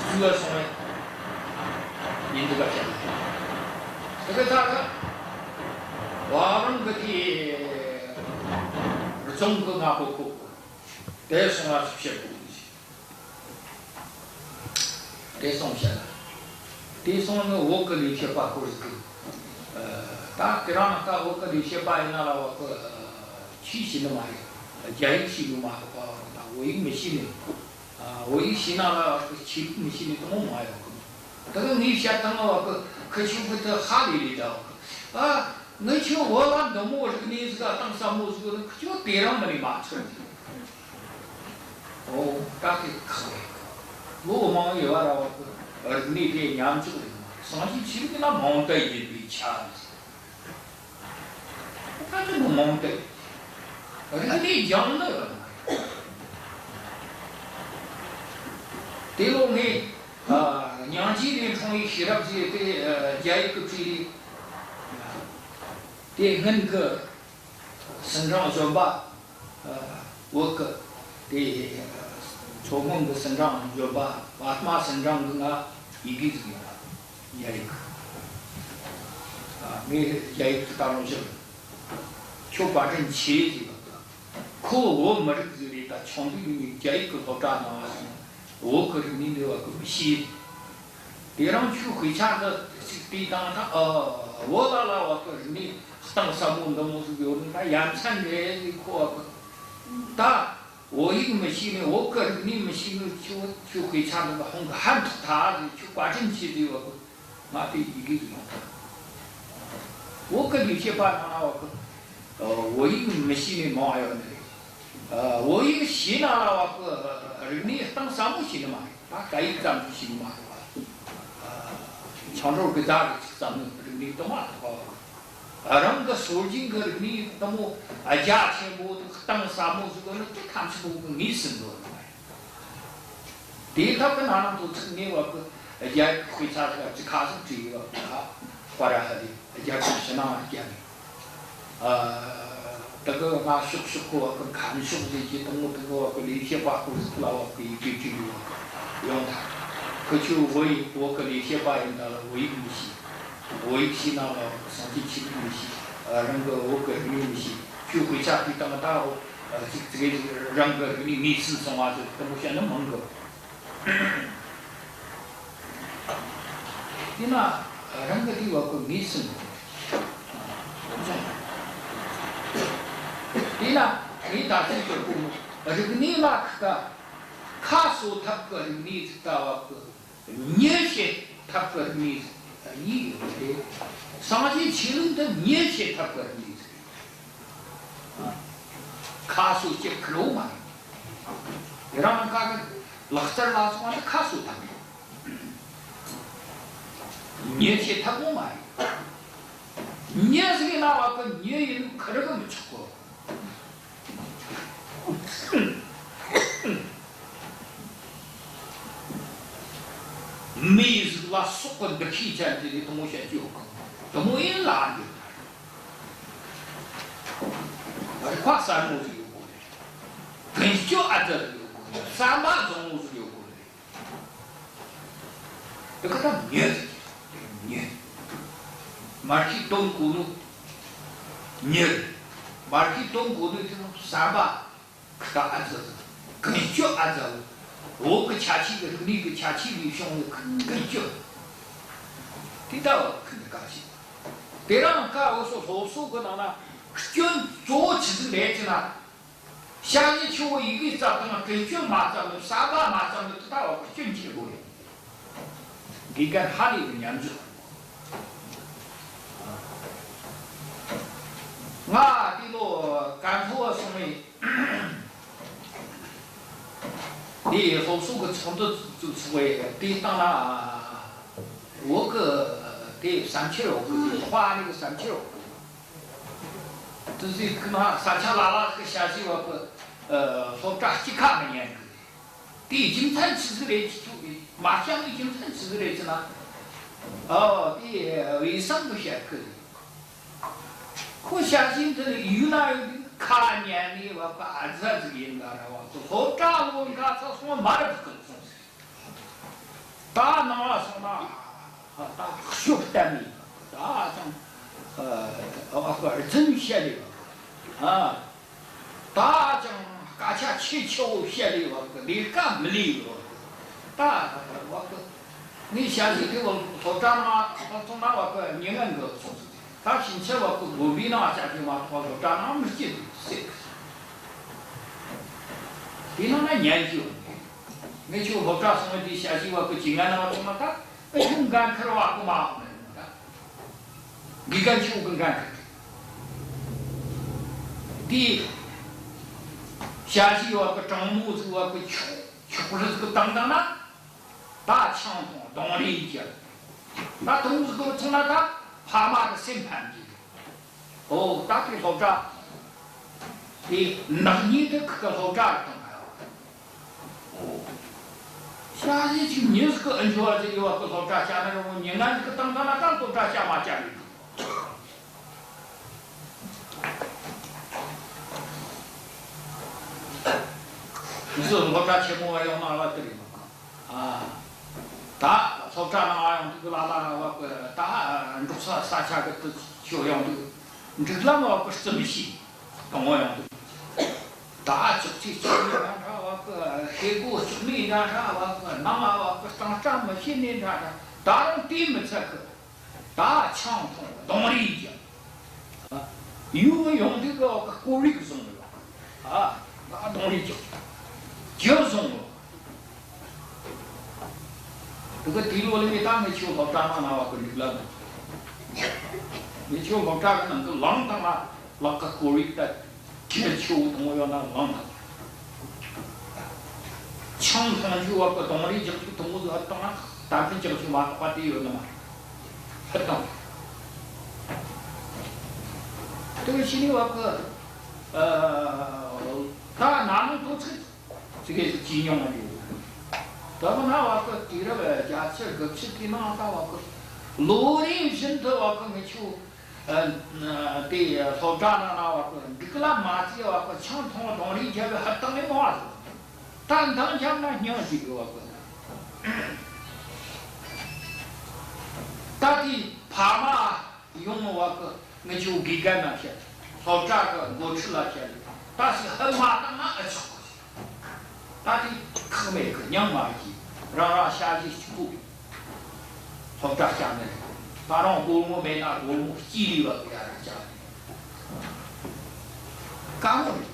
སུ་བ་སོང་བས་ཡིན་འདུག་ག་བཤད་ན། དེ་ག་ད་ག་བ་རང་གི་དེ་རྫོང་གི་ང་ཁོ་ཁོ་དེ་སོང་བ་བཤད་དགོས་གི། དེ་སོང་བཤད་ན། དེ་སོང་ནི་བོད་གི་ལས་བྱེད་པ་ཁོ་རེད་གི། ཨ། ད་དེ་རང་ན་ད་བོད་གི་ལས་བྱེད་པ་ཡིན་ན་ལ་བ་གི་ཆོས་ཤེས་ནི་མ་རེད། རྒྱ་ཡིག་ཤེས་ནི་མ་རེད་པ། ད་བོད་ཡིག་མི་ཤེས་ནི། ཨ། བོད་ཡིག་ཤེས་ན་ལ་བ་གི་ཆོས་ལུགས་མི་ཤེས་ནི་དེ་མོ་མ་ཡོང་གི། ད་གི་ངས་བཤད་སྟངས་ལ་བ་གི་ཁི་ཆོ་གི་དེ་ཧ་ལས་ལས་ད་བ་གི། ཨ། ངི་ཆོ་བོད་ལ་འདི་མོ་རིག་གནས་ཟིག་གཏིང་ཟབ་མོ་ཟིག་ཡོད་ནི་ཁི་ཆོ་དེ་རིང་མིན་ནས་མ་ཚོར་གི། ཨོ། ད་དེ་ཁག་རེད། ལོ་མང་ཡོད་བ་ར་བ་གི་རིག་གནས་དེ་ཉམས་ཆག་རེད། སངས་རྒྱས་ཆོས་ལུགས་ན་མང་དུ་ཡིན་པའི་ཆ་ནས། ད་དེ་ནི་མང་དུ་རིག་གནས་སྦྱང་ནི་ཡོད་མ་རེད། དེ་ལོ་ངས་ཨ་སྙིང་རྗེ་ལས་འཁྲུངས་པའི་ཤེས་རབ་ཟེར་དེ་ཨ་རྒྱ་ཡིག་གི་བྲིས་རེད། དེ་སྔོན་གི་ཟིན་གྲངས་གཞོན་པ། ཨ། བོད་གི་དེ་མཚོ་སྔོན་གི་ཟིན་གྲངས་གཞོན་པ་པདྨ་ཟིན་གྲངས་གི་ང་ཡི་གེ་ཟིག་ཡོང་བ། རྒྱ་ཡིག་ཨ། ངས་རྒྱ་ཡིག་ཏུ་ལྟ་རུང་ཞིག་ཁྱོད་བཀའ་དྲིན་ཆེ་ཟེར་བ། ཁོ་བོད་མི་རིགས་ཟིག་རེད། ད་ཆུང་དུས་ནས་རྒྱ་ཡིག་གི་སློབ་གྲྭ་གནང་བ་སོང་། བོད་གི་རིག་གནས་འདི་བ་གི་མི་ཤེས། དེ་རིང་ཁྱོད་དཔེ་ཆ་འདི་ཅིག་བལྟས་དང་ད། ཨ། བོད་ལ་ལ་བ་གི་རིག་གནས་གཏིང་ཟབ་མོ་འདི་མོ་ཟིག་ཡོད་ནི་ད་ཡ་མཚན་རེད་ཟེར། ཁོ་བ་གི་ད་བོད་ཡིག་མི་ཤེས་ནས་བོད་གི་རིག་གནས་མི་ཤེས་ནས་ཁྱོད་ཁྱོད་དཔེ་ཆ་འདི་ག་ཧོང་གི་ཧན་ཐོག་ཐལ་ཟེར། ཁྱོད་བཀའ་དྲིན་ཆེ་ཟེར་བ་གི། ང་དེ་ཡི་གེ་ཟིག་ཡོང་ཐལ། བོད་གི་ལས་བྱེད་པ་ནང་ན་བ་གི་ཨ་བོད་ཡིག་མི་ཤེས་ནི་མང་ཡོད་ནི་རེད། ཨ་བོད་ཡིག་ཤེས་ན་ལ་བ་གི་རིག་གནས་གཏིང་ཟབ་མོ་ཤེས་ནི་མ་རེད། ད་སྐད་ཡིག་ཙམ་གྱིས་ཤེས་ནི་མ་རེད་བ། ཨ་ཆང་གྲོར་གི་ད་རིག་ཙམ་ནི་རིག་གནས་དུ་མ་ཐོག་བ། རང་གི་སྲོལ་རྒྱུན་གི་རིག་གནས་དུ་མོ་རྒྱ་ཆེན་པོ་དང་གཏིང་ཟབ་མོ་ཟིག་ཡོད་ནི་དེ་ཐམས་ཅད་པོ་གི་ངོས་ཟིན་དགོས་ནི་མ་རེད། དེའི་ཐབས་ཀྱི་ནང་ན་དོ་ཚིག་ངེས་བ་གི་རྒྱ་ཡིག་དཔེ་ཆ་ཟིག་ཅིག་ཁ་སང་བྲིས་ཡོད་བ། ཧ་ར་ཧ་རེ་རྒྱ་གར་ཕྱི་ནང་རྒྱ་ནས། ཨ་དེ་གི་ང་ཤོག་ཤོག་ཁོ་བ་གི་ཁམས་ཤོག་ཟེར་གྱི་དང་མོ། དེ་གི་བ་གི་ལས་བྱེད་པ་ཁོ་ཟིག་ལ་བ་གི་ཡི་གེ་བྲིས་ཡོད་བ་ཡོང་ཐལ། ཁི་ཆོ་བོད་ཡིག་བོད་གི་ལས་བྱེད་པ་ཡིན་ད་ལ་བོད་ཡིག་མི་ཤེས། བོད་ཡིག་ཤེས་ན་ལ་བ་གི་སངས་རྒྱས་ཆོས་ལུགས་མི་ཤེས། ཨ་རང་གི་བོད་གི་རིག་གནས་མི་ཤེས། ཁྱོད་དཔེ་ཆ་བྲིས་དང་ད་འོ་ཅིག་ཅིག་རང་གི་རིག་གནས་ངོས་ཟིན་སོང་བ་ཟེར་དེ་མོ་བཤད་ནི་མང་གི། དེས་ན་རང་གི་རིག་པ་ཁོ་ངོས་ཟིན་དགོས། དེས་ན་ངས་ད་ཅིག་གི་རིག་གནས་ལ་ཁ་ཁ་གསོ་ཐབས་ཀྱི་རིག་གནས་ཟིག་ལྟ་བ་གི། མྱི་བྱེད་ཐབས་ཀྱི་རིག་གནས་གཉིས་ཡོད་རེད། སངས་རྒྱས་ཆོས་ལུགས་འདི་མྱི་བྱེད་ཐབས་ཀྱི་རིག་གནས་རེད། ཁ་གསོ་བྱེད་ཁུར་བོ་མ་རེད། རང་ཁ་གི་ལག་རྩལ་ལ་སོགས་པ་འདི་ཁ་གསོ་ཐབས་རེད། མྱི་བྱེད་ཐབས་པོ་མ་རེད། མྱི་ཟིག་ཡིན་ན་བ་གི་མྱི་ཡིན་ཁུར་གི་མི་ཆོག་གོ། མི་ཡི་གཟུགས་ལ་སོགས་པའི་འདུ་ཤེས་ཅན་དེ་ནི་དེ་མོ་བཤད་རྒྱུ་ཡོད་གི། དེ་མོ་ཡིན་ལ་འདི་རིག་པ་གསལ་མོ་ཟིག་ཡོད་དགོས་རེད། ཀུན་སྤྱོད་ཨ་ཙ་ཟིག་ཡོད་དགོས་རེད། བསམ་པ་བཟང་བོ་ཟིག་ཡོད་དགོས་རེད། དེ་ག་ད་མྱི་ཟིག་རེད། མྱི། མར་ཤེས་དོན་གོ་ནོ་མྱི་རེད། མར་ཤེས་དོན་གོ་ནོ་དེ་ནི་བསམ་པ། ཁ་ཨ་ཙི་ཙི། ཀུན་སྤྱོད་ཨ་ཙི། བོད་ཀྱི་ཁྱད་ཆོས་ཀྱི་རིག་གནས་ཀྱི་ཁྱད་ཆོས་ལས་བྱུང་བའི་ཀུན་སྤྱོད། དེ་ལྟ་བུ་ཁུ་འདི་ག་ཞིག་དེ་རིང་ཁ་འུ་ཚོ་སློབ་གསོ་གི་ནང་ན་སྐྱོན་གཙོ་བོ་ཆི་ཟིག་རེད་ཟེར་ན། ཞ་ཡི་ཆོ་བོ་ཡི་གེ་བརྩམས་དང་། དྲན་སྐྱོན་མ་བརྩམས་ནི། བསམ་པ་མ་བརྩམས་ནི། དེ་ད་བ་གི་སྐྱོན་ཆེ་བོ་རེད། དགེ་རྒན་ཧ་ལས་པའི་ཉམས་འགྱུར། ང་དེ་ལོ་ཀན་ལྷོ་བ་སོང་བས། དེ་སློབ་གསོ་གི་ཚོགས་འདུ་བཙུགས་སོང་བས། དེའི་སྟེང་ན་བོད་གི་དེ་བསམ་འཆར་བ་གི། དཔའ་ནི་གི་བསམ་འཆར་བ་གི། དེ་ཟིག་གི་ན་ས་ཆ་ལ་ལ་གི་ཞ་ཡི་བ་གི་སློབ་གྲྭ་གཅིག་ཁ་མི་ཉན་གི། དེའི་རྒྱུ་མཚན་ཆི་ཟིག་རེད། ཅི་ཐུབ་མ་བྱ་ནི་རྒྱུ་མཚན་ཆི་ཟིག་རེད་ཟེར་ན། ཨོ་དེ་དབུས་གཙང་གི་བཤད་གི། ཁོ་ཞ་ཡི་འདི་ནི་ཡུལ་ན་ཡོད་དུས་ཁ་ཉན་ནས་བ་གི་ཨ་ཙི་ཟིག་ཡིན་ད་ར་བ་གི། སློབ་གྲྭ་ལོ་འགའ་ཚ་སོང་མ་རབས་གི་སོང་ཟིག། ད་ནང་ལ་སོང་ན་ད་ཤོབ་གཏན་ནས་ད་ཅང་ཨ་བ་གི་རྫུན་བཤད་ལས་བ་གི། ཨ། ད་ཅང་སྐད་ཆ་ཆེ་ཆེ་བོ་བཤད་ལས་བ་གི། ལས་ཀ་མི་ལས་བ་གི། ད་བ་གི་ངས་ཞ་ཡི་དེ་བ་སློབ་གྲྭ་ནང་ཐོན་ན་བ་གི་མྱི་ངན་གི་སོང་ཟིག། ད་ཕྱིན་ཆད་བ་གི་དགོན་པའི་ནང་བཅར་གི་མ་གཏོགས་སློབ་གྲྭ་ནང་མི་སྐྱེལ་ཟིག་ཟེར། དེ་ནང་ན་ཉན་གི་ཡོད། ངས་ཁྱོད་སློབ་གྲྭ་སོང་བའི་དུས་ཞ་ཡི་བ་གི་ཇི་ང་ནང་སོང་ན། ད་ཨེ་ཁྱོད་འགན་འཁུར་བ་གོ་མ་འོང་ནི་ད། དགེ་རྒན་ཆོ་གི་འགན་འཁུར་གི། དེ་ཞ་ཡི་བ་གི་དྲང་མོ་ཟིག་བ་གི་ཆོག་ཆོག་རིགས་གི་བཏང་བཏང་ན། ད་ཆང་འཐུང་གདོང་རིས་རྒྱག། ད་དུང་ཟིག་གི་ཚོང་ན་ད་ཕ་མ་གི་སེམས་ཕམ་གི། ཨོ་ད་དེ་སློབ་གྲྭ་དེ་ནག་ཉེས་དེ་ཁི་གི་སློབ་གྲྭ་རེད་བཏང་ང་ཡོད། ཞ་ཡི་ཅིག་མྱི་ཟིག་གི་ཨ་འཇོ་བ་ཟིག་ཡོད་བ་གི་སློབ་གྲྭ་བཅའ་ན་རུང་། མྱི་ངན་ཟིག་གི་བཏང་བཏང་ན་ད་སློབ་གྲྭ་བཅའ་མ་བཅའ་རེད། མི་ཟིག་སློབ་གྲྭ་ཆེན་མོ་བ་ཡོང་ན་བ་དེ་རེད་མ། ཨ། ད་སློབ་གྲྭ་ནང་ཡོང་དུས་ལ་ལ་བ་གི་ད་འབྲོག་ས་ས་ཆ་གི་དུ་ཆོ་ཡོང་དུས། འབྲུག་ལམ་བ་གི་རྩི་མི་ཤེས། དང་བོ་ཡོང་དུས། ད་ཅོག་ཙེ་ཅོག་ནི་འདྲ་འདྲ་བ་གི། ཤེལ་སྒོ་ཅོག་ནི་འདྲ་འདྲ་བ་གི། ནང་བ་གི་གཙང་སྦྲ་མི་བྱེད་ནི་འདྲ་འདྲ། ད་རུང་དེ་མི་ཚད་གི། ད་ཆང་འཐུང་གདོང་རིས་རྒྱག། ཡུལ་ཡོང་དུས་གི་བ་གི་ཀོ་རིག་བཟུང་ཡོད། ཨ། ད་གདོང་རིས་རྒྱག། རྒྱུ་བཟུང་ཡོད། དེ་གི་དེ་ལོ་ལ་ངས་ད་ངས་ཁྱོད་སློབ་གྲྭ་ནང་ན་བ་གི་འགྲིག་ལ་མི། ངས་ཁྱོད་སློབ་གྲྭ་གི་ནང་གི་ལངས་དང་ན་ལག་གི་ཀོ་རིག་ད། ཁྱེད་ཆོ་དང་ཡོད་ན་ལངས་དང་། ཆང་འཐུང་རྒྱུ་བ་གི་གདོང་རིས་རྒྱག་རྒྱུ་དང་པོ་ཟིག་ཧ་བཏང་ན་གཏམ་དཔེ་རྒྱག་རྒྱུ་མ་གཏོགས་པ་དེ་ཡོད་ནི་མ་རེད། ཧ་བཏང་། དེ་བཞིན་བ་གི་ཨ་ད་ན་ནིང་དུས་ཚིགས་ཙི་གེ་ཟིག་ཇེ་ཉུང་ང་འགྲོ། ད་མ་ན་བ་གི་དུས་རབས་བརྒྱད་ཅུ་དགུ་བཅུ་དེ་ནང་ད་བ་གི་ལོ་རེ་བཞིན་དུ་བ་གི་ངེད་ཆོ་ཨ་དེ་སློབ་གྲྭ་ནང་ན་བ་གི་འགྲིག་ལ་མ་བརྩི་བ་གི་ཆང་འཐུང་གདོང་རིས་རྒྱབ་པའི་ཧ་བཏང་ནས་མ་བ་ཟིག། ད་འདང་རྒྱབ་ན་སྙིང་ཞིག་ཡོད་བ་གི། ད་དེ་ཕ་མ་ཡོང་བ་གི། ངེད་ཆོ་དགེ་རྒན་ན་བཤད། སློབ་གྲྭ་གི་འགོ་ཁྲིད་ལ་བཤད། ད་ཞིག་ཧ་མ་བཏང་ན་ཨེ་ཆོག་གི། ད་དེ་ཁག་མེད་གི། སྙིང་མ་རྗེ། རང་རང་ཞ་ཡི་གཅིག་པུ་སློབ་གྲྭ་བཅའ་ནི་རེད། ད་རུང་སྒོར་མོ་མེད་ན་སྒོར་མོ་སྐྱེས་ལས་བ་གི་ཡ་ར་བཅའ་ནི་དཀའ་མོ་རེད།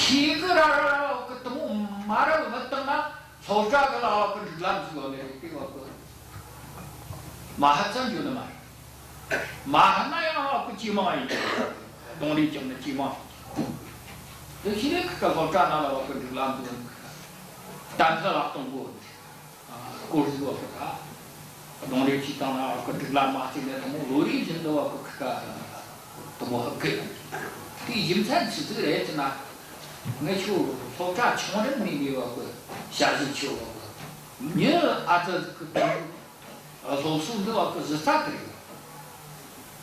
ཤེས་གི་ར་ར་ར་བ་གི་དེ་མོ་མ་རབས་བ་བཏང་ན། སློབ་གྲྭ་གི་ལ་བ་གི་སྒྲིག་ལམ་ཟིག་ཡོད་ནི་རེད། དེ་བ་གི་མ་ཧ་ཙམ་ཡོད་ནི་མ་རེད། མ་ཧ་ན་ཡང་བ་གི་ཇེ་མང་ཡིན། གདོང་རིས་རྒྱག་ནི་ཇེ་མང་། དེ་ཤི་ནས་ཁི་ཀ་སློབ་གྲྭ་ནང་ལ་བ་གི་སྒྲིག་ལམ་ཟིག་ཡོད་ནི། གཏན་ཕབ་ལ་གཏོང་དགོས། སྐོར་ཟིག་བ་གི་ད། གདོང་རིས་ཅིག་བཏང་ན་བ་གི་སྒྲིག་ལམ་མ་བརྩིས་ནས་དེ་མོ་ལོ་རེ་བཞིན་དུ་བ་གི་ཁི་ཀ་དེ་མོ་ཧ་གི། དེའི་རྒྱུ་མཚན་ཆི་ཟིག་རེད་ཟེར་ན། ངེད་ཆོ་སློབ་གྲྭ་ཆུང་རབས་ནས་ནས་བ་གི་ཞ་ཡི་ཆོ་བ་གི་མྱི་ཨ་ཙི་ཟིག་གི་དེ་སློབ་གསོ་འདི་བ་གི་གཞི་རྩ་དེ་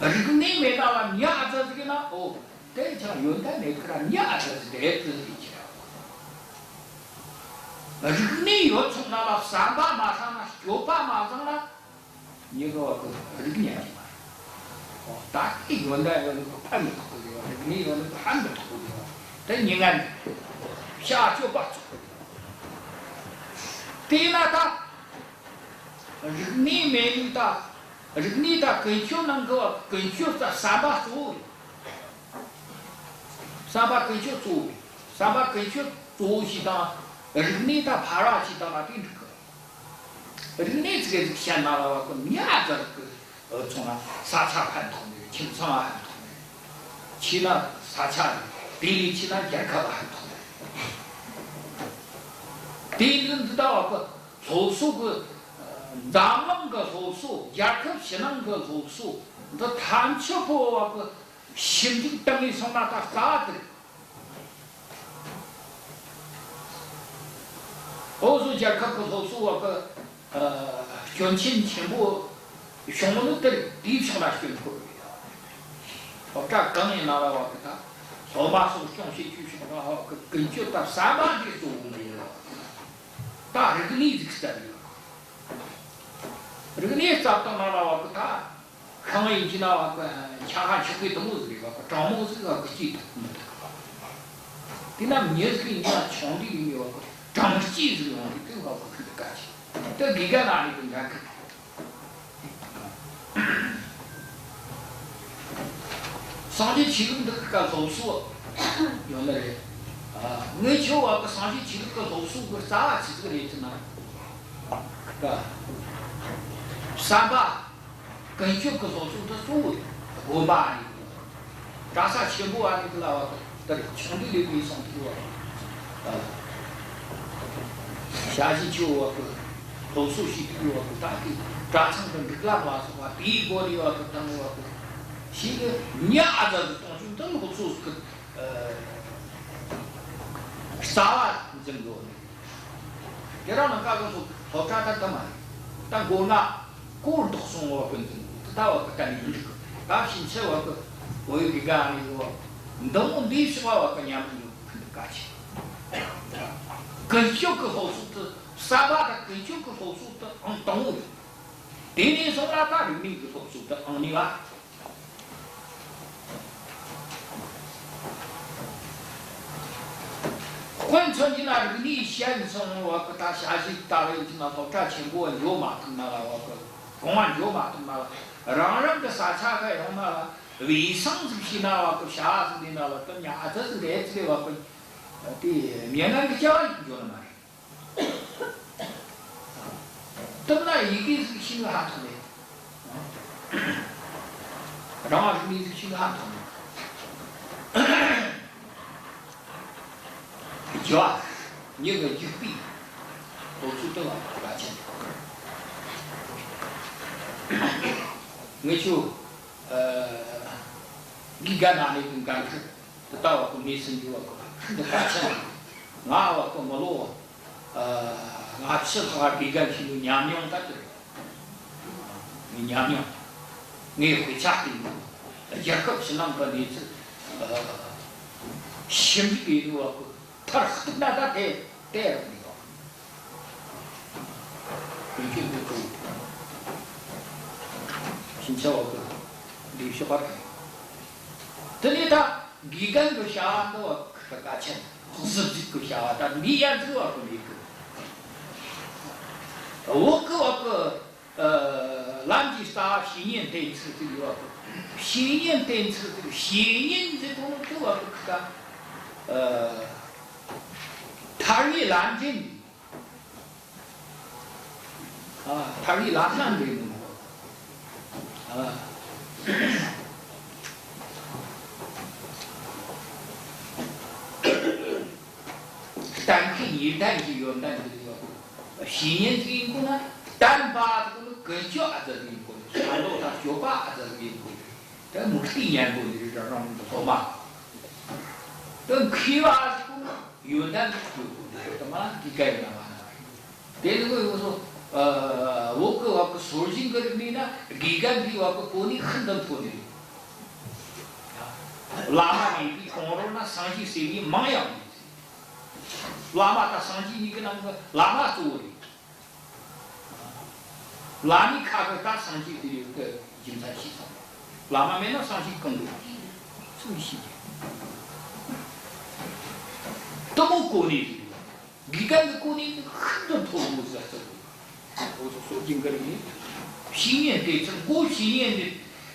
རེད། རིག་གནས་མེད་ན་ལ་མྱི་ཨ་ཙི་ཟིག་ཡིན་ན། ཨོ་དེ་ཅང་ཡོན་ཏན་མེད་ཁི་ར་མྱི་ཨ་ཙི་ཟིག་རེད་ཟེར་གི་ར། རིག་གནས་ཡོད་ཚོད་ན་ལ་བསམ་པ་མ་བཟང་ན། སྤྱོད་པ་མ་བཟང་ན། མྱི་གི་བ་གི་རིག་གནས་ཡོད་མ་རེད། ཨོ་ད་གི་ཡོན་ཏན་ཡོད་ནི་གི་ཕན་མི་ཐོགས་གི་ཡོད། རིག་གནས་ཡོད་ནི་གི་ཕན་མི་ཐོགས་གི་ཡོད། དེ་མྱི་ངན་བྱ་སྤྱོད་པ་ཚོགས་གི་ཡོད། དེས་ན་ད་རིག་གནས་མེད་ནི་ད། རིག་གནས་དང་ཀུན་སྤྱོད་ནང་གི་བ་ཀུན་སྤྱོད་ད་བསམ་པ་གཙོ་བོ་རེད། བསམ་པ་ཀུན་སྤྱོད་གཙོ་བོ་རེད། བསམ་པ་ཀུན་སྤྱོད་གཙོ་བོ་ཞིག་དང་། རིག་གནས་དང་ཕལ་བ་ཞིག་དང་ལ་དེ་འགྲིག་གི། རིག་གནས་ཙི་གེ་ཟིག་བཤད་ན་ལ་བ་ཀུན་ཉ་ཙར་གི་ཚོང་ན་ས་ཆ་ཕན་ཐོགས་ནས། ཁྱིམ་ཚང་ཕན་ཐོགས་ནས། ཆེ་ན་ས་ཆ་རེད། དེ་ལས་ཆེ་ན་རྒྱལ་ཁབ་ཕན་ཐོགས་ནས། དེ་ནི་འདི་ལྟ་བ་ཀུན་སློབ་གསོ་གི། འཛམ་གླིང་གི་སློབ་གསོ། རྒྱལ་ཁབ་ཕྱི་ནང་གི་སློབ་གསོ་འདི་ཐམས་ཅད་པོ་བ་ཀུན་ཞིབ་འཇུག་བཏང་ནས་སོང་ན་ད་རྩ་བ་དེ་རེད། འུ་ཚོ་རྒྱལ་ཁབ་ཀྱི་སློབ་གསོ་བ་ཀུན་སྐྱོན་ཆེན་ཆེན་པོ་བྱུང་ནི་དེ་རེད། དེའི་ཕྱོགས་ལ་སྐྱོན་ཤོར་རེད། སློབ་གྲྭ་གང་ཡིན་ན་ལ་བ་ཀུན་ད་སློབ་མ་གསོ་སྐྱོང་བྱེད་རྒྱུའི་ཕྱོགས་ལ་བ་ཀུན་ཀུན་སྤྱོད་དང་བསམ་པ་འདི་གཙོ་བོ་མ་ཡིན་ལ། ད་རིག་གནས་ཟིག་བསླབས་ཡོད། རིག་གནས་བསླབས་བཏང་ན་ལ་བ་ཀུན་ད། ཤིང་ཡིན་གྱི་ན་བ་ཀུན་ཆ་ཤས་ཆུ་བེ་དུ་མོ་ཟིག་རེད་བ་ཀུན། གྲང་མོ་ཟིག་བ་ཀུན་སྐྱེས་ཐུབ་མི་ཐུབ། དེ་ན་མྱི་ཟིག་ཡིན་ན་ཆུང་དུས་ཡིན་བ་ཀུན་གྲང་སྐྱེས་ཟིག་ཡོང་དུས་དེ་བ་ཀུན་ཤིན་ཏུ་དཀའ་ཆེ། དེ་དགེ་རྒན་ན་ནི་ཀུན་འགན་ཁུར། སངས་རྒྱས་ཆོས་ལུགས་འདི་ཀ་སློབ་གསོ་ཡོད་ནི་རེད། ཨ། ངས་ཁྱོད་བ་ཀུན་སངས་རྒྱས་ཆོས་ལུགས་ཀྱི་སློབ་གསོ་གི་རྩ་བ་ཆི་ཟིག་རེད་ཟེར་ན། ཀ་བསམ་པ། ཀུན་སྤྱོད་ཀྱི་སློབ་གསོ་འདི་གཙོ་བོ་དགོན་པ་ནས། གྲྭ་ས་ཆེན་པོ་བ་ནས་ལ་བ་དེར་ཆུང་དུས་ལས་ནས་སོང་དུས་བ། ཞྭ་བཞི་ཆུ་བ་གི་སློབ་གསོ་ཞིག་དུས་བ་གི་ད་གི་གྲྭ་ཚང་གི་སྒྲིག་ལམ་ལ་སོགས་པ་དེའི་སྒོ་ནས་བ་གི་དང་བ་གི་ཞིག་གི་ཉ་ཨ་ཙ་གི་གཏོང་ཆུང་དུ་སློབ་གསོ་གི་རྩ་བ་འཛིན་དགོས་ནས། དེ་རང་ལ་བཀའ་བློན་སོགས་སློབ་གྲྭ་ད་ལྟ་མ་རེད། ད་མགོ་ན་སྐོར་ལྡོག་སོང་བ་ཀུན་ཏུ་ད་བ་ཀུན་ཏུ་ནས་འདུག་གི། ད་ཕྱིན་ཆད་བ་ཀུན་བོད་ཡིག་གི་དགའ་ནས་བ་འདི་མོ་འདིའི་ཕྱོགས་བ་ཀུན་ཉམས་མྱོང་ཀུན་ཏུ་དཀའ་ཆེ། ཀུན་སྤྱོད་ཀྱི་སློབ་གསོ་དེ་བསམ་པ་དང་ཀུན་སྤྱོད་ཀྱི་སློབ་གསོ་དེ་ཨང་དང་པོ་ཡིན། དེ་ནས་བཟུང་ལ་ད་རིག་གནས་ཀྱི་སློབ་གསོ་དེ་ཨང་གཉིས་པ། དཔེ་མཚོན་གྱི་ན་རིག་གནས་ཞན་སོང་བ་ཀུན་ད་ཞྭ་བཞི་ལྟ་བུ་ཡིན་གྱི་ན་སློབ་གྲྭ་ཆེན་པོ་བ་འགྱོ་མ་ཐུབ་ན་ལ་བ་ཀུན་གོང་བ་འགྱོ་མ་ཐུབ་ན་ལ། རང་རང་གི་ས་ཆ་ག་ཡོང་ན་ལ་བའི་སང་ཟིག་ཤི་ན་བ་ཀུན་ཞྭ་ཟིག་འདི་ན་ལ་ཀུན་ཉ་ཨ་ཙི་ཟིག་རེད་ཟེར་བ་ཀུན་དེ་མྱི་ངན་གི་སྐྱ་བ་ཡིན་འགྱོ་ནི་མ་རེད། དེ་ན་ཡི་གེ་ཟིག་ཤེས་ནི་ཧ་ཐང་མེད། རང་དབང་རིག་གནས་ཟིག་ཤེས་ནི་ཧ་ཐང་མེད། རྒྱུ་བ་མྱི་གི་རྒྱུག་པའི་སློབ་གསོ་དེ་བ་གལ་ཆེན་པོ། ངེད་ཆོ་ཨ་དགེ་རྒན་ན་ནས་གི་འགན་ཁུར། དེ་ལྟ་བ་ཀུན་མེད་ཟིན་རྒྱུ་བ་ཀུན་ཤིན་ཏུ་གལ་ཆེན། ང་བ་ཀུན་མི་ལོ་ལྔ་བཅུ་ལྷག་དགེ་རྒན་བྱས་ནས་ཉམས་མྱོང་ད་དེ་རེད། ངའི་ཉམས་མྱོང་། ངའི་དཔེ་ཆ་བལྟས་ནས་རྒྱལ་ཁབ་ཕྱི་ནང་གི་གནས་ཚུལ་ཞིབ་འཇུག་བྱས་ནས་བ་ཀུན་མཐར་གཏུགས་ན་ད་དེ་དེ་རེད་ཡོད། དོན་ཆེན་པོ་ཀུན་ཕྱིན་ཆད་བ་ཀུན་འདི་ཤོག་པ་དང་། དེ་ནས་ད་དགེ་རྒན་གྱི་བྱ་བ་འདི་བ་ཁ་གལ་ཆེན། གཟི་བརྗིད་ཀྱི་བྱ་བ་ད་འདི་ཡར་འཛུགས་བ་ཀུན་མེད་གི། བོད་ཀྱི་བ་ཀུན་ཨ་ལམ་གྱི་རྩ་བ་བཤེས་གཉེན་བསྟེན་ཚུལ་ཟིག་ཡོད་བ་ཀུན། བཤེས་གཉེན་བསྟེན་ཚུལ་ཟིག་བཤེས་གཉེན་ཟེར་གོ་ནོ་ཀུན་བ་ཀུན་ད་ཨ་ཐར་བའི་ལམ་འདྲེན། ཨ། ཐར་བའི་ལམ་སྣ་འདྲེན་ནོ། ཨ། གཏན་འཁེལ་ཉེས་ལྡན་གྱི་ཡོན་ཏན་འདི་ཡོད། བཤེས་གཉེན་ཟིག་ཡིན་དགོས་ན་བསྟན་པ་ཟིག་ནི་ཀུན་སྤྱོད་ཨ་ཙི་ཟིག་ཡིན་དགོས། བྱ་ལོ་དང་སྤྱོད་པ་ཨ་ཙི་ཟིག་ཡིན་དགོས། དེ་མུ་སྟེགས་ཉན་པོ་ནི་རེད། རང་རང་གི་སློབ་མ། དེ་མཁས་པ་ཟིག་ཡོན་ཏན་ཟིག་ཡོད་དགོས། དེ་མ་དགེ་རྒན་ཡིན་ན་མ་ན་རེད། དེ་ནི་ངོས་ཡོངས་སུ་ཨ་བོད་ཀྱི་བ་ཀུན་སྲོལ་རྒྱུན་གྱི་རིག་གནས་ན་དགེ་རྒན་འདིའི་བ་ཀུན་གོ་གནས་ཤིན་ཏུ་མཐོ་ནི་རེད། བླ་མ་མེད་པའི་གོང་རོལ་ན་སངས་རྒྱས་ཟེར་མཁན་མང་ཡང་མེད། བླ་མ་དང་སངས་རྒྱས་གཉིས་ཀྱི་ནང་གི་བླ་མ་གཙོ་བོ་རེད། བླ་མའི་ཁ་གི་ད་སངས་རྒྱས་དེ་ཡོད་གི་རྒྱུ་མཚན་ཤེས་སོང་། བླ་མ་མེད་ན་སངས་རྒྱས་གང་དགོས། སུ་ཡིས་ཤེས་ཀྱི། གཏི་མུག་གོ་གནས་དེ་རེད། དགེ་རྒན་གྱི་གོ་གནས་ནི་ཤིན་ཏུ་མཐོ་བོ་ཟེར་ཚུལ་རེད། འུ་ཚོ་སྲོལ་རྒྱུན་གྱི་རིག་གནས། བཤེས་གཉེན་བསྟེན་ཚུལ། མགོ་བཤེས་གཉེན་གྱི་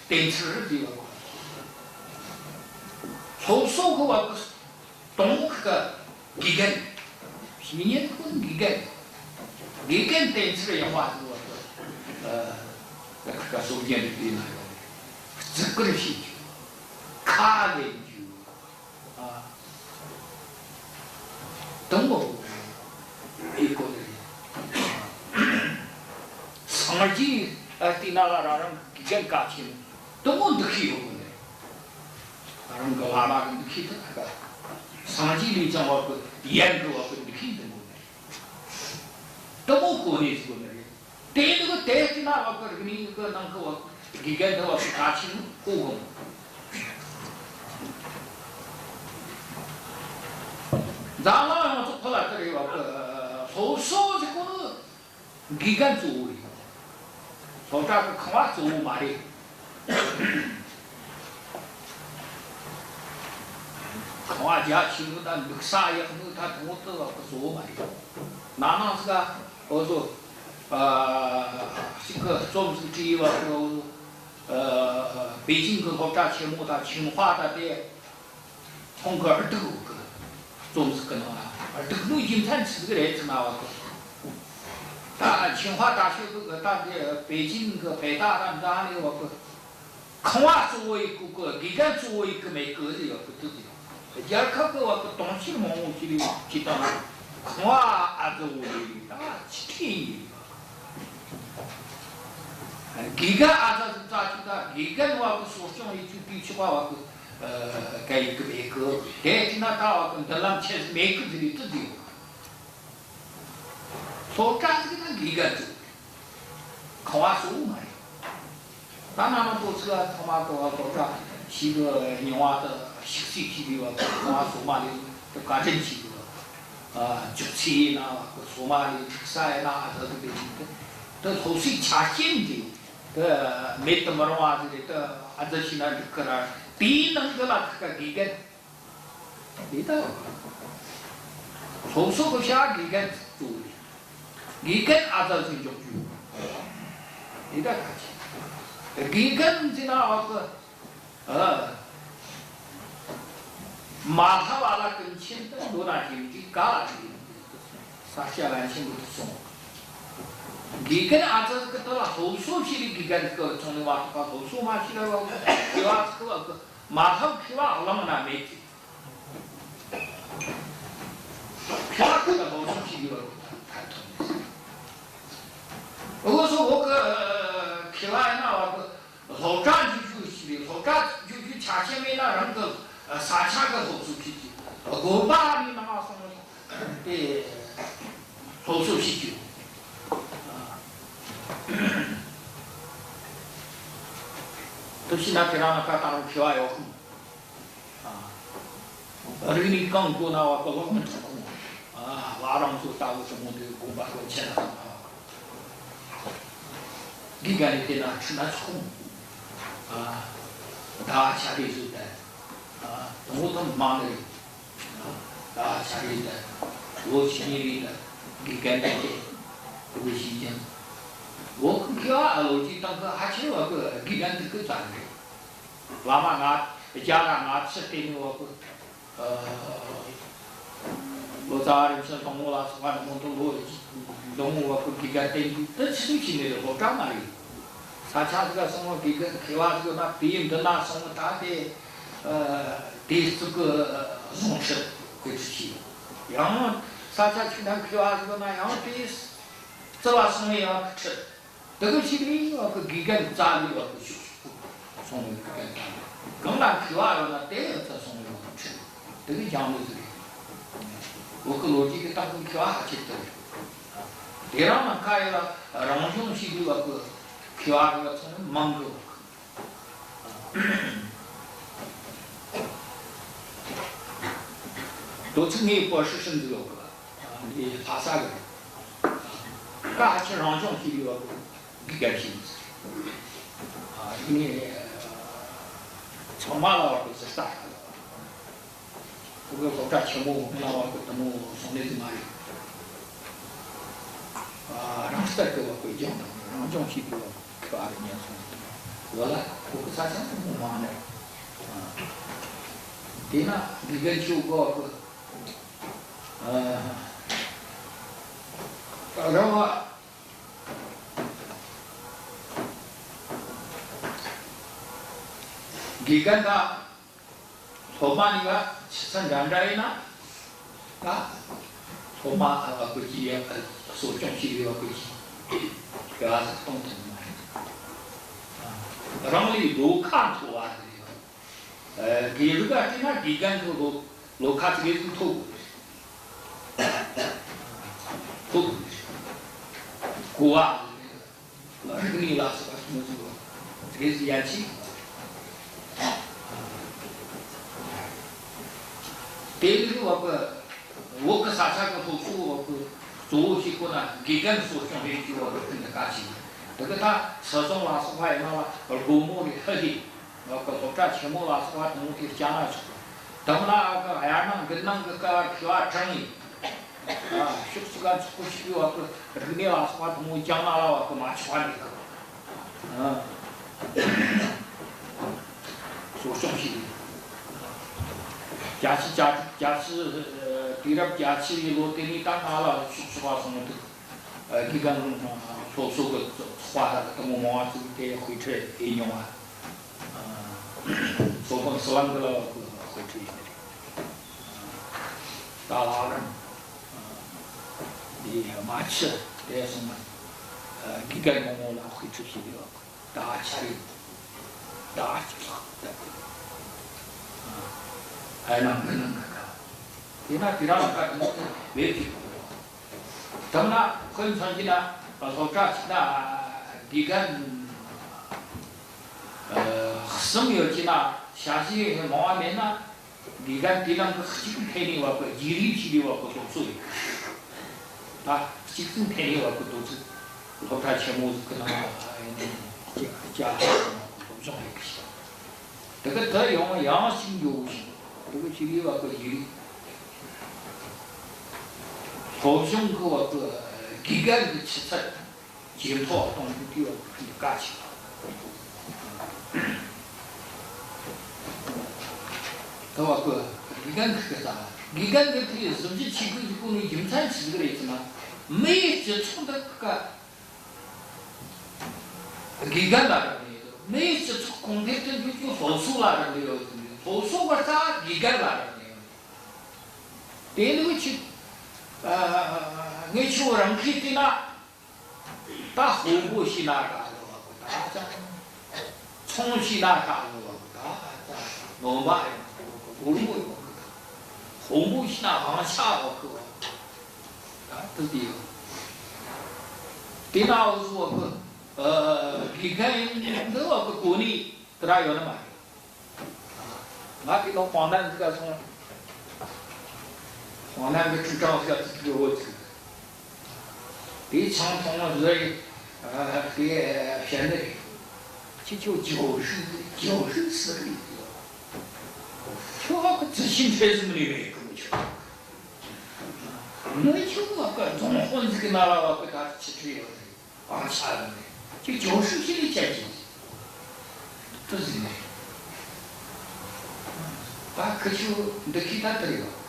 བསྟེན་ཚུལ་རེད་ཟེར་བ་གོ། སློབ་གསོ་གི་བ་གི་དང་པོ་གི་དགེ་རྒན། བཤེས་གཉེན་ཁོ་ནི་དགེ་རྒན། དགེ་རྒན་བསྟེན་ཚུལ་ཡག་པ་ཟེར་བ་གི། ཨ། ད་ཁ་སོ་རྒྱན་རིག་པའི་ནང་ཡོད། བརྩི་བཀུར་བྱེད་རྒྱུ། ཁས་ལེན་རྒྱུ། ཨ། དང་པོ་ཨེ་གོ་ནི་རེད། སངས་རྒྱས་ཨ་དེ་ན་ལ་རང་རང་གི་དགེ་རྒན་གལ་ཆེན་དང་པོ་འདུ་ཤེས་ཡོད་གོ་ནི་རེད། རང་གི་བླ་མ་གི་འདུ་ཤེས་དེ་ད་ག་སངས་རྒྱས་ལས་ཀྱང་བ་གི་ཡན་གི་བ་གི་འདུ་ཤེས་དང་པོ་ནི་རེད། དང་པོ་གོ་ནི་ཟེར་གོ་ནི་རེད། དེ་ནི་གི་དེ་ལྟ་ན་བ་གི་རིག་གནས་གི་ནང་གི་བ་གི་དགེ་རྒན་དེ་བ་གི་གལ་ཆེན་ནི་གོ་གི། འཛམ་གླིང་ཡོངས་སུ་ཁོ་ལ་དེ་རེད་བ་གི། སློབ་གསོ་ཟེར་གོ་ནི་དགེ་རྒན་གཙོ་བོ་རེད། སློབ་གྲྭ་གི་ཁང་བ་གཙོ་བོ་མ་རེད། ཁང་བ་རྒྱ་ཆེ་ནོ་དང་འདུག་ས་ཡག་ནོ་ད་དང་པོ་དེ་བ་གི་གཙོ་བོ་མ་རེད། ན་ནིང་ཟིག་ག་འུ་ཚོ་ཨ་ཞིག་གི་རྩོམ་ཟིག་བྲིས་བ་གི། འུ་ཚོ་ཨ་པེ་ཅིང་གི་སློབ་གྲྭ་ཆེན་མོ་དང་ཆིང་ཧྭ་དང་དེ་ཁོང་གི་ཨར་ཏིག་གི་རྩོམ་ཟིག་གི་ནང་ལ། ཨར་ཏིག་ནོ་རྒྱུ་མཚན་ཆི་ཟིག་རེད་ཟེར་ན་བ་གི། ད་ཆིང་ཧྭ་大学གི་ད་དེ་པེ་ཅིང་གི་北大དང་འདྲ་ནི་བ་གི། ཁང་བ་གཙོ་བོ་ཡེ་གོ་གི། དགེ་རྒན་གཙོ་བོ་ཡེ་གི་མེད་གི་ཟེར་བ་གི་དུས་ཟེར། རྒྱལ་ཁབ་གི་བ་གི་དུང་ཕྱུར་མང་བོ་ཞིག་ལས་ཀྱི་སྟེང་ན་ཁང་བ་ཨ་ཙི་བོ་ཡེ་ད་ཆི་ཁྲིད་ཡེ། དགེ་རྒན་ཨ་ཙི་ཙི་ཙ་ཅིག་ད་དགེ་རྒན་བ་གི་གསོ་སྐྱོང་ཡེ་རྒྱུ་དེ་ཆོག་པ་བ་གི། ཨ་ག་ཡེ་གི་མེད་གི། དེ་ཅི་ན་ད་བ་གི་མདུན་ལམ་ཆེ་ཟིག་མེད་གི་ཟེར་བའི་དུས་ཟེར། སློབ་གྲྭ་ཟིག་ན་དགེ་རྒན་ཚོ་ཁང་བ་གཙོ་བོ་མ་རེད། ད་ན་ནིང་ཏོག་ཙི་ལ་ཚང་མ་གི་བ་སློབ་གྲྭ་ཞིག་གི་རྙིང་བ་དེ་ཞིག་རྩིས་བྱས་པའི་བ་ཁང་བ་གཙོ་མ་རེད། དེ་བཀའ་དྲིན་ཆེ་གི། ཨ་ཅོག་ཙེ་ཡིན་ན་བ་གི་གཙོ་མ་རེད། འཁྲུག་ས་ཡིན་ན་ཨ་ཙི་དེ་དེ་དེ་སློབ་གསོའི་ཆ་རྐྱེན་དེ་དེ་མེད་དུ་མི་རུང་བ་ཟིག་རེད། དེ་ཨ་ཙི་བྱས་ན་འགྲིག་གི་ར། དེའི་ནང་གི་ལ་ཁ་དགེ་རྒན། དེ་ལྟ་བུ། སློབ་གསོ་གི་བྱ་བ་དགེ་རྒན་གཙོ་བོ་རེད། དགེ་རྒན་ཨ་ཙི་ཟིག་འཇོག་རྒྱུ། དེ་ལྟ་གལ་ཆེ། དགེ་རྒན་ཟེར་ན་བ་གི། ཨ། མ་ཧ་བ་ལ་ཀུན་མཁྱེན་དུ་འགྲོ་ན་ཞིག་གི་ག་ལ་ཞིག་ས་སྐྱ་པཎ་ཆེན་པོ་དེ་གསུངས། དགེ་རྒན་ཨ་ཙི་གི་དེ་ལ་སློབ་གསོ་ཞིག་རེད། དགེ་རྒན་གི་ཚོང་ནས་བ་གི་སློབ་གསོ་མ་ཞིག་ལ་བ་གི་དགེ་བ་ཚིག་བ་གི། མ་ཐབས་མཁས་པ་བླངས་ན་མེད་ཅིང་། མཁས་པ་ཁོ་ན་སློབ་སྦྱོང་བྱེད་དགོས་པ་ཐ་ཐོན་ནས། འུ་ཚོ་བོད་ཀྱི་མཁས་པ་ཡིན་ན་བ་གི་སློབ་གྲྭ་འཛུགས་རྒྱུ་ཞིག་རེད། སློབ་གྲྭ་འཛུགས་རྒྱུ་ཆ་རྐྱེན་མེད་ན་རང་གི་ས་ཆ་གི་སློབ་གསོ་བྱེད་ཀྱི། དགོན་པ་ནས་ནང་སོང་དེ་སློབ་གསོ་བྱེད་རྒྱུ། དེ་བྱས་ན་དེ་རང་ལ་ཁ་ད་རུང་མཁས་པ་ཡོད་གི། ཨ། རིག་གནས་གང་དགོས་ན་བ་གི་ལོག་མི་ཐུབ་གོ། ཨ། བླ་བྲང་ཚོ་ལྟ་བུ་ཆུང་ངུ་འདི་དགོན་པ་དཀོན་ཆེ་ན་ཐང་ཨ། དགེ་རྒན་ནས་བལྟས་ན་ཁྲིད་ན་ཆོག་གོ། ཨ། ད་ཆ་རེ་བཟོས་ཏེ། ཨ། དང་པོ་དང་མ་ནི་རེད། ཨ། ད་ཆ་རེ་ད་ལོ་ཆེ་ནི་རེད། ད་དགེ་རྒན་དེ་དེ་བོ་ཞིག་ཀྱང་། བོད་ཀྱི་མཁས་པ་ཨ་ལོ་ཅིག་དང་གི་ཧ་ཆེ་བ་གི་དགེ་རྒན་དེ་གི་ཙམ་རེད། བླ་མ་ལྔ་བརྒྱ་དང་ལྔ་བཅུ་བསྟེན་ནས་བ་གི། ཨ། ལོ་ཙཱ་བ་རིམ་བྱོན་དང་པོ་ལ་སོགས་པ་ནི་མོ་དང་ལོ་དང་པོ་བ་གི་དགེ་རྒན་བསྟེན་རྒྱུ་དེ་ཆི་ཟིག་བྱས་ནས་རེད། སློབ་གྲྭ་མ་རེད། ས་ཆ་ཟིག་ག་སོང་བ་དགེ་རྒན་མཁས་པ་ཟིག་ན་དེའི་མདུན་ན་སོང་བ་ད་དེ། ཨ། དེ་ཙི་གི་བཟང་ཕྱིར་དགོས་ཚུལ་གྱིས། ཡང་ས་ཆ་ཅིག་ན་མཁས་པ་ཟིག་ན་ཡང་དེ་ཙི་བ་སོང་བའི་ཡང་ཁྲིད། དེ་གི་ཕྱིར་ལས་བ་གི་དགེ་རྒན་རྩ་ལས་བ་གི་ཤོག་སོང་བའི་དགེ་རྒན་རྩ་ལས། གང་ལ་མཁས་པ་ཡོད་ན་དེ་ཡོད་ཚད་སོང་བའི་བ་གི་ཁྲིད། དེ་གི་སྦྱང་ནི་ཟིག་རེད། བོད་གི་ལོ་རྒྱུས་ཀྱི་སྟེང་གི་མཁས་པ་ཧ་ཅང་དེ་རེད། དེ་རང་ལ་ཁ་ཡི་ལ་རང་སྦྱོང་བྱེད་དུས་བ་གི་མཁས་པ་གི་བ་ཚང་མ་མང་གི་བ་གི། དོ་ཚིགས་ངའི་པོ་ཧྲི་ཧྲི་འདི་ཡོད་གི། འདི་ལྷ་ས་གི་རེད། ད་ཧ་ཅང་རང་སྦྱོང་བྱེད་ཡོད་གི། འདི་གལ་ཆེན་ཟེར། ཨ་ནི་ཚང་མ་ལ་བ་གི་ཟི་ལྟ་ཧ་ལ་བ། ཁོ་གི་སློབ་གྲྭ་ཆེན་མོ་ལ་བ་གི་དུ་མོ་སོང་ནས་ཟི་མ་རེད། ཨ། རང་ལྟར་གི་བ་གི་སྦྱོང་དང་རང་སྦྱོང་བྱེད་དགོས་བ། ཨ་རི་ཉན་སོང་། བོད་ལ་བོད་གི་ས་ཆ་ནི་མང་ནི། ཨ། དེས་ན་དགེ་རྒན་ཆོ་གོ་གི། ཨ། རང་བ། དགེ་རྒན་དང་སློབ་མ་གཉིས་ཀ་ཆུ་ཚད་འདྲ་འདྲ་ཡིན་ན། ད་སློབ་མ་ཨ་བ་ཀུ་ཅི་ཡ་གསོ་སྐྱོང་བྱེད་པའི་བ་ཀུ་ཅི་ག་གཏོང་ཐུབ་མ་རེད། རང་ལས་ལོ་ཁ་མཐོ་བ་རེད། ཨ། དགེ་རྒན་ག་བལྟས་ན་དགེ་རྒན་གི་ལོ་ལོ་ཁ་ཙིག་གེ་ཟིག་མཐོ་དགོས་རེད། མཐོ་དགོས་རེད། གོ་བ་རིག་གནས་ལ་སོགས་པ་ཆུང་ཆུང་དེ་ཡན་ཆད། དེ་ལས་བ་གི་བོད་གི་ས་ཆ་གི་སློབ་གསོ་བ་གི་གཙོ་བོ་ཞིག་ཁོ་ན་དགེ་རྒན་གསོ་སྐྱོང་རེད་ཅེས་བ་གི་ཕན་ག་ཆེ། དེ་གི་ད་སྲིད་སྐྱོང་ལ་སོགས་པ་ཡིན་ན་ལ་སྒོར་མོ་རེ་ཧ་ཧེ། བ་གི་སློབ་གྲྭ་ཆེན་མོ་ལ་སོགས་པ་དང་པོ་དེ་བསྐྱངས་ན་ཆོག། དེ་མིན་ན་ཨ་གི་དབྱར་གནང་དགུན་གནང་གི་སྐབས་ཁྱོ་བ་དྲངས་ཡིན། ཨ། ཕྱོགས་གཅིག་ག་ཚོགས་པ་ཞིག་གིས་བ་གི་རིག་གནས་ལ་སོགས་པ་དང་པོ་བསྐྱངས་ན་ལ་བ་གི་མ་ཆོག་པ་མེད་གི། ཨ། གསོ་སྐྱོང་བྱེད་ཡིན། བརྒྱད་ཅུ་གྱ་བརྒྱད་ཅུ་ཨ། དུས་རབས་བརྒྱད་ཅུ་ཡི་ལོ་དེ་ནས་ད་ང་ལ་ཕྱོགས་གཅིག་ག་སོང་འདུག། ཨ། དགེ་རྒན་སློབ་གསོ་གི་ཚོགས་པ་དང་མང་བ་ཅིག་དེ་དཔེ་ཁྲིད་ཡེད་མྱོང་བ། ཨ། ཚོགས་པ་སི་ལང་གི་ལ་བ་གི་དཔེ་ཁྲིད་ཡེད་ནི་རེད། ད་ལྷ་རམས། ཨ། འདི་རྨ་ཆུ་དེ་སོང་ན། ཨ། དགེ་རྒན་མང་བོ་ལ་དཔེ་ཁྲིད་བྱེད་ཀྱི་ཡོད། ད་ཆ་རེད། ད་ཅིག་ལྷག་ད། ཨ། ཨ་ནང་གི་ནང་གི་ཁ། དེ་ན་དེ་རང་ཁ་དེ་མོ་དེ་བེད་ཀྱི། དེ་ན་དཔེ་མཚོན་གྱི་ན་སློབ་གྲྭ་གཅིག་ན་དགེ་རྒན་ཨ་གསུམ་ཡོད་ཀྱི་ན་ཞ་ཞི་མང་བ་མེད་ན། དགེ་རྒན་དེ་ནང་གི་གཅིག་འཐེན་ནས་བ་གི་རྗེས་ལུས་བྱས་ནས་བ་གི་སློབ་གསོ་ཡིན། ད་གཅིག་ཙམ་འཐེན་ནས་བ་གི་དོ་ཚིགས་སློབ་གྲྭ་ཆེན་མོ་ཟིག་གི་ནང་ལ་ཡིན་ནས་སློབ་སྦྱོང་ཡེད་གི་ཞིག། དེ་གི་དེ་ཡང་ཡང་གཅིག་འགྱོ་གི་ཞིག། དེ་གི་ཅི་ཡིན་བ་གི་རྗེས་ལུས་སློབ་སྦྱོང་གི་བ་གི་དགེ་རྒན་གི་ཆུ་ཚད་ཇེ་མཐོ་གཏོང་རྒྱུ་དེ་བ་གི་གལ་ཆེ། ད་བ་གི་དགེ་རྒན་གི་ད་དགེ་རྒན་གི་དེ་གཟི་བརྗིད་ཆེ་གི་ཡོད་གོ་ནི་རྒྱུ་མཚན་ཆི་ཟིག་རེད་ཟེར་ན། མི་ཡི་སྤྱི་ཚོགས་འདི་ག་དགེ་རྒན་ལ་རག་ལས་ཡོད། མི་ཡི་སྤྱི་ཚོགས་གོང་འཕེལ་དུ་འགྱུར་རྒྱུ་སློབ་གསོ་ལ་རག་ལས་ཡོད། སློབ་གསོ་བ་ད་དགེ་རྒན་ལ་རག་ལས་ཡོད། དེ་ནི་ཆི། ཨ། ངས་ཁྱོད་རང་གིས་བལྟས་ན། ད་དཔོན་པོ་ཤི་ན་དགའ་ལོ་བ་གོ་ད་ཅང་། ཚོང་ཤི་ན་དགའ་ལོ་བ་གོ་ད་ཅང་། ནོམ་པ་ཡང་གོ་གོ་གོ་གོ་གོ། དཔོན་པོ་ཤི་ན་དབང་ཆ་བ་གོ་བ་གོ་ད་དུ་དེ་ཡོད། དེ་ན་འུ་ཟོ་བ་གོ། ཨ། དགེ་རྒན་འདི་བ་གོ་གོ་ནི་དེ་ར་ཡོད་ནི་མ་རེད། ང་དེ་ལོ་ཧྥང་ནན་ཟིག་ག་སོང་། ཧྥང་ནན་གི་ཁྲིམས་ཁང་ཟིག་ག་ཙིག་གི་འོ་ཙིག། དེ་ཆང་འཐུང་བ་ཟེར། ཨ། དེ་བཤད་ནི་རེད། ཁྱེད་ཆོ་教授教授ཟེར་གི་ཡོད། ཁྱོད་ཧ་གི་自行车ཟིག་མི་ནི་རེད་གི་མི་ཆོག། མི་ཆོག་བ་གི་རྫོང་དཔོན་ཟིག་གི་ནང་ལ་བ་གི་ད་ཆི་ཁྲི་ཡོད་རེད། དབང་ཆ་ཡོད་རེད། ཁྱོད་教授ཤི་ལས་ཆད་ཀྱི། དུ་ཟིག་རེད། ད་ཁི་ཆོ་འདི་ཁི་ད་དུ་རེད་བ།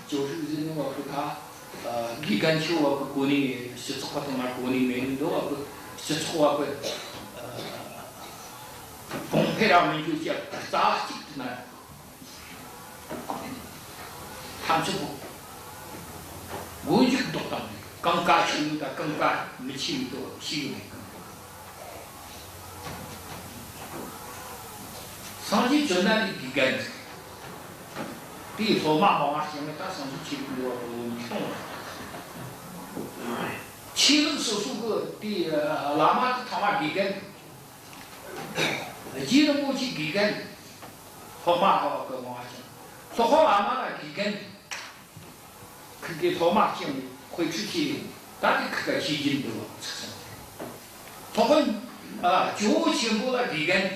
教授ཟེར་ནི་བ་གི་ད། ཨ། དགེ་རྒན་ཆོ་བ་གི་གོ་ནི། སྤྱི་ཚོགས་པ་དང་མ་གོ་ནི་མེད་ནི་འདུག་བ་གི། སྤྱི་ཚོགས་བ་གི། ཨ། གོང་འཕེལ་ར་མི་འགྱོ་ཀྱི་རྩ་གཅིག་ཏུ་ན། ཐམས་ཅད་པོ་མགོ་མཇུག་ལྡོག་བཏང་ནས། གང་གལ་ཆེ་ཡིན་དང་གང་གལ་མི་ཆེ་ཡིན་དུ་ཞིག་མེད་གི། སངས་རྒྱས་བཅོམ་ལྡན་འདས་དགེ་རྒན་ཟིག། དེའི་སློབ་མ་མང་བ་ཞིག་ནི་ད་སངས་རྒྱས་ཆོས་ལུགས་འདི་བ་ལོ་ཉིས་སྟོང་། ཆོས་ལུགས་སོ་སོ་གི་དེའི་བླ་མ་དེ་ཚང་མ་དགེ་རྒན། རྗེ་རིན་པོ་ཆེ་དགེ་རྒན། སློབ་མ་ཧ་བ་གི་མང་བ་ཅན། སློབ་དཔོན་བླ་མ་ལ་དགེ་རྒན། ཁི་གི་སློབ་མ་སྐྱེས་ནས་དཔེ་ཁྲིད་བྱས་ནས་ད་དེ་ཁི་ག་བྱས་རྒྱུ་འདུག་བ་ཚིག་སོང་། སློབ་དཔོན། ཨ། ཇོ་བོ་ཆེན་པོ་ལ་དགེ་རྒན།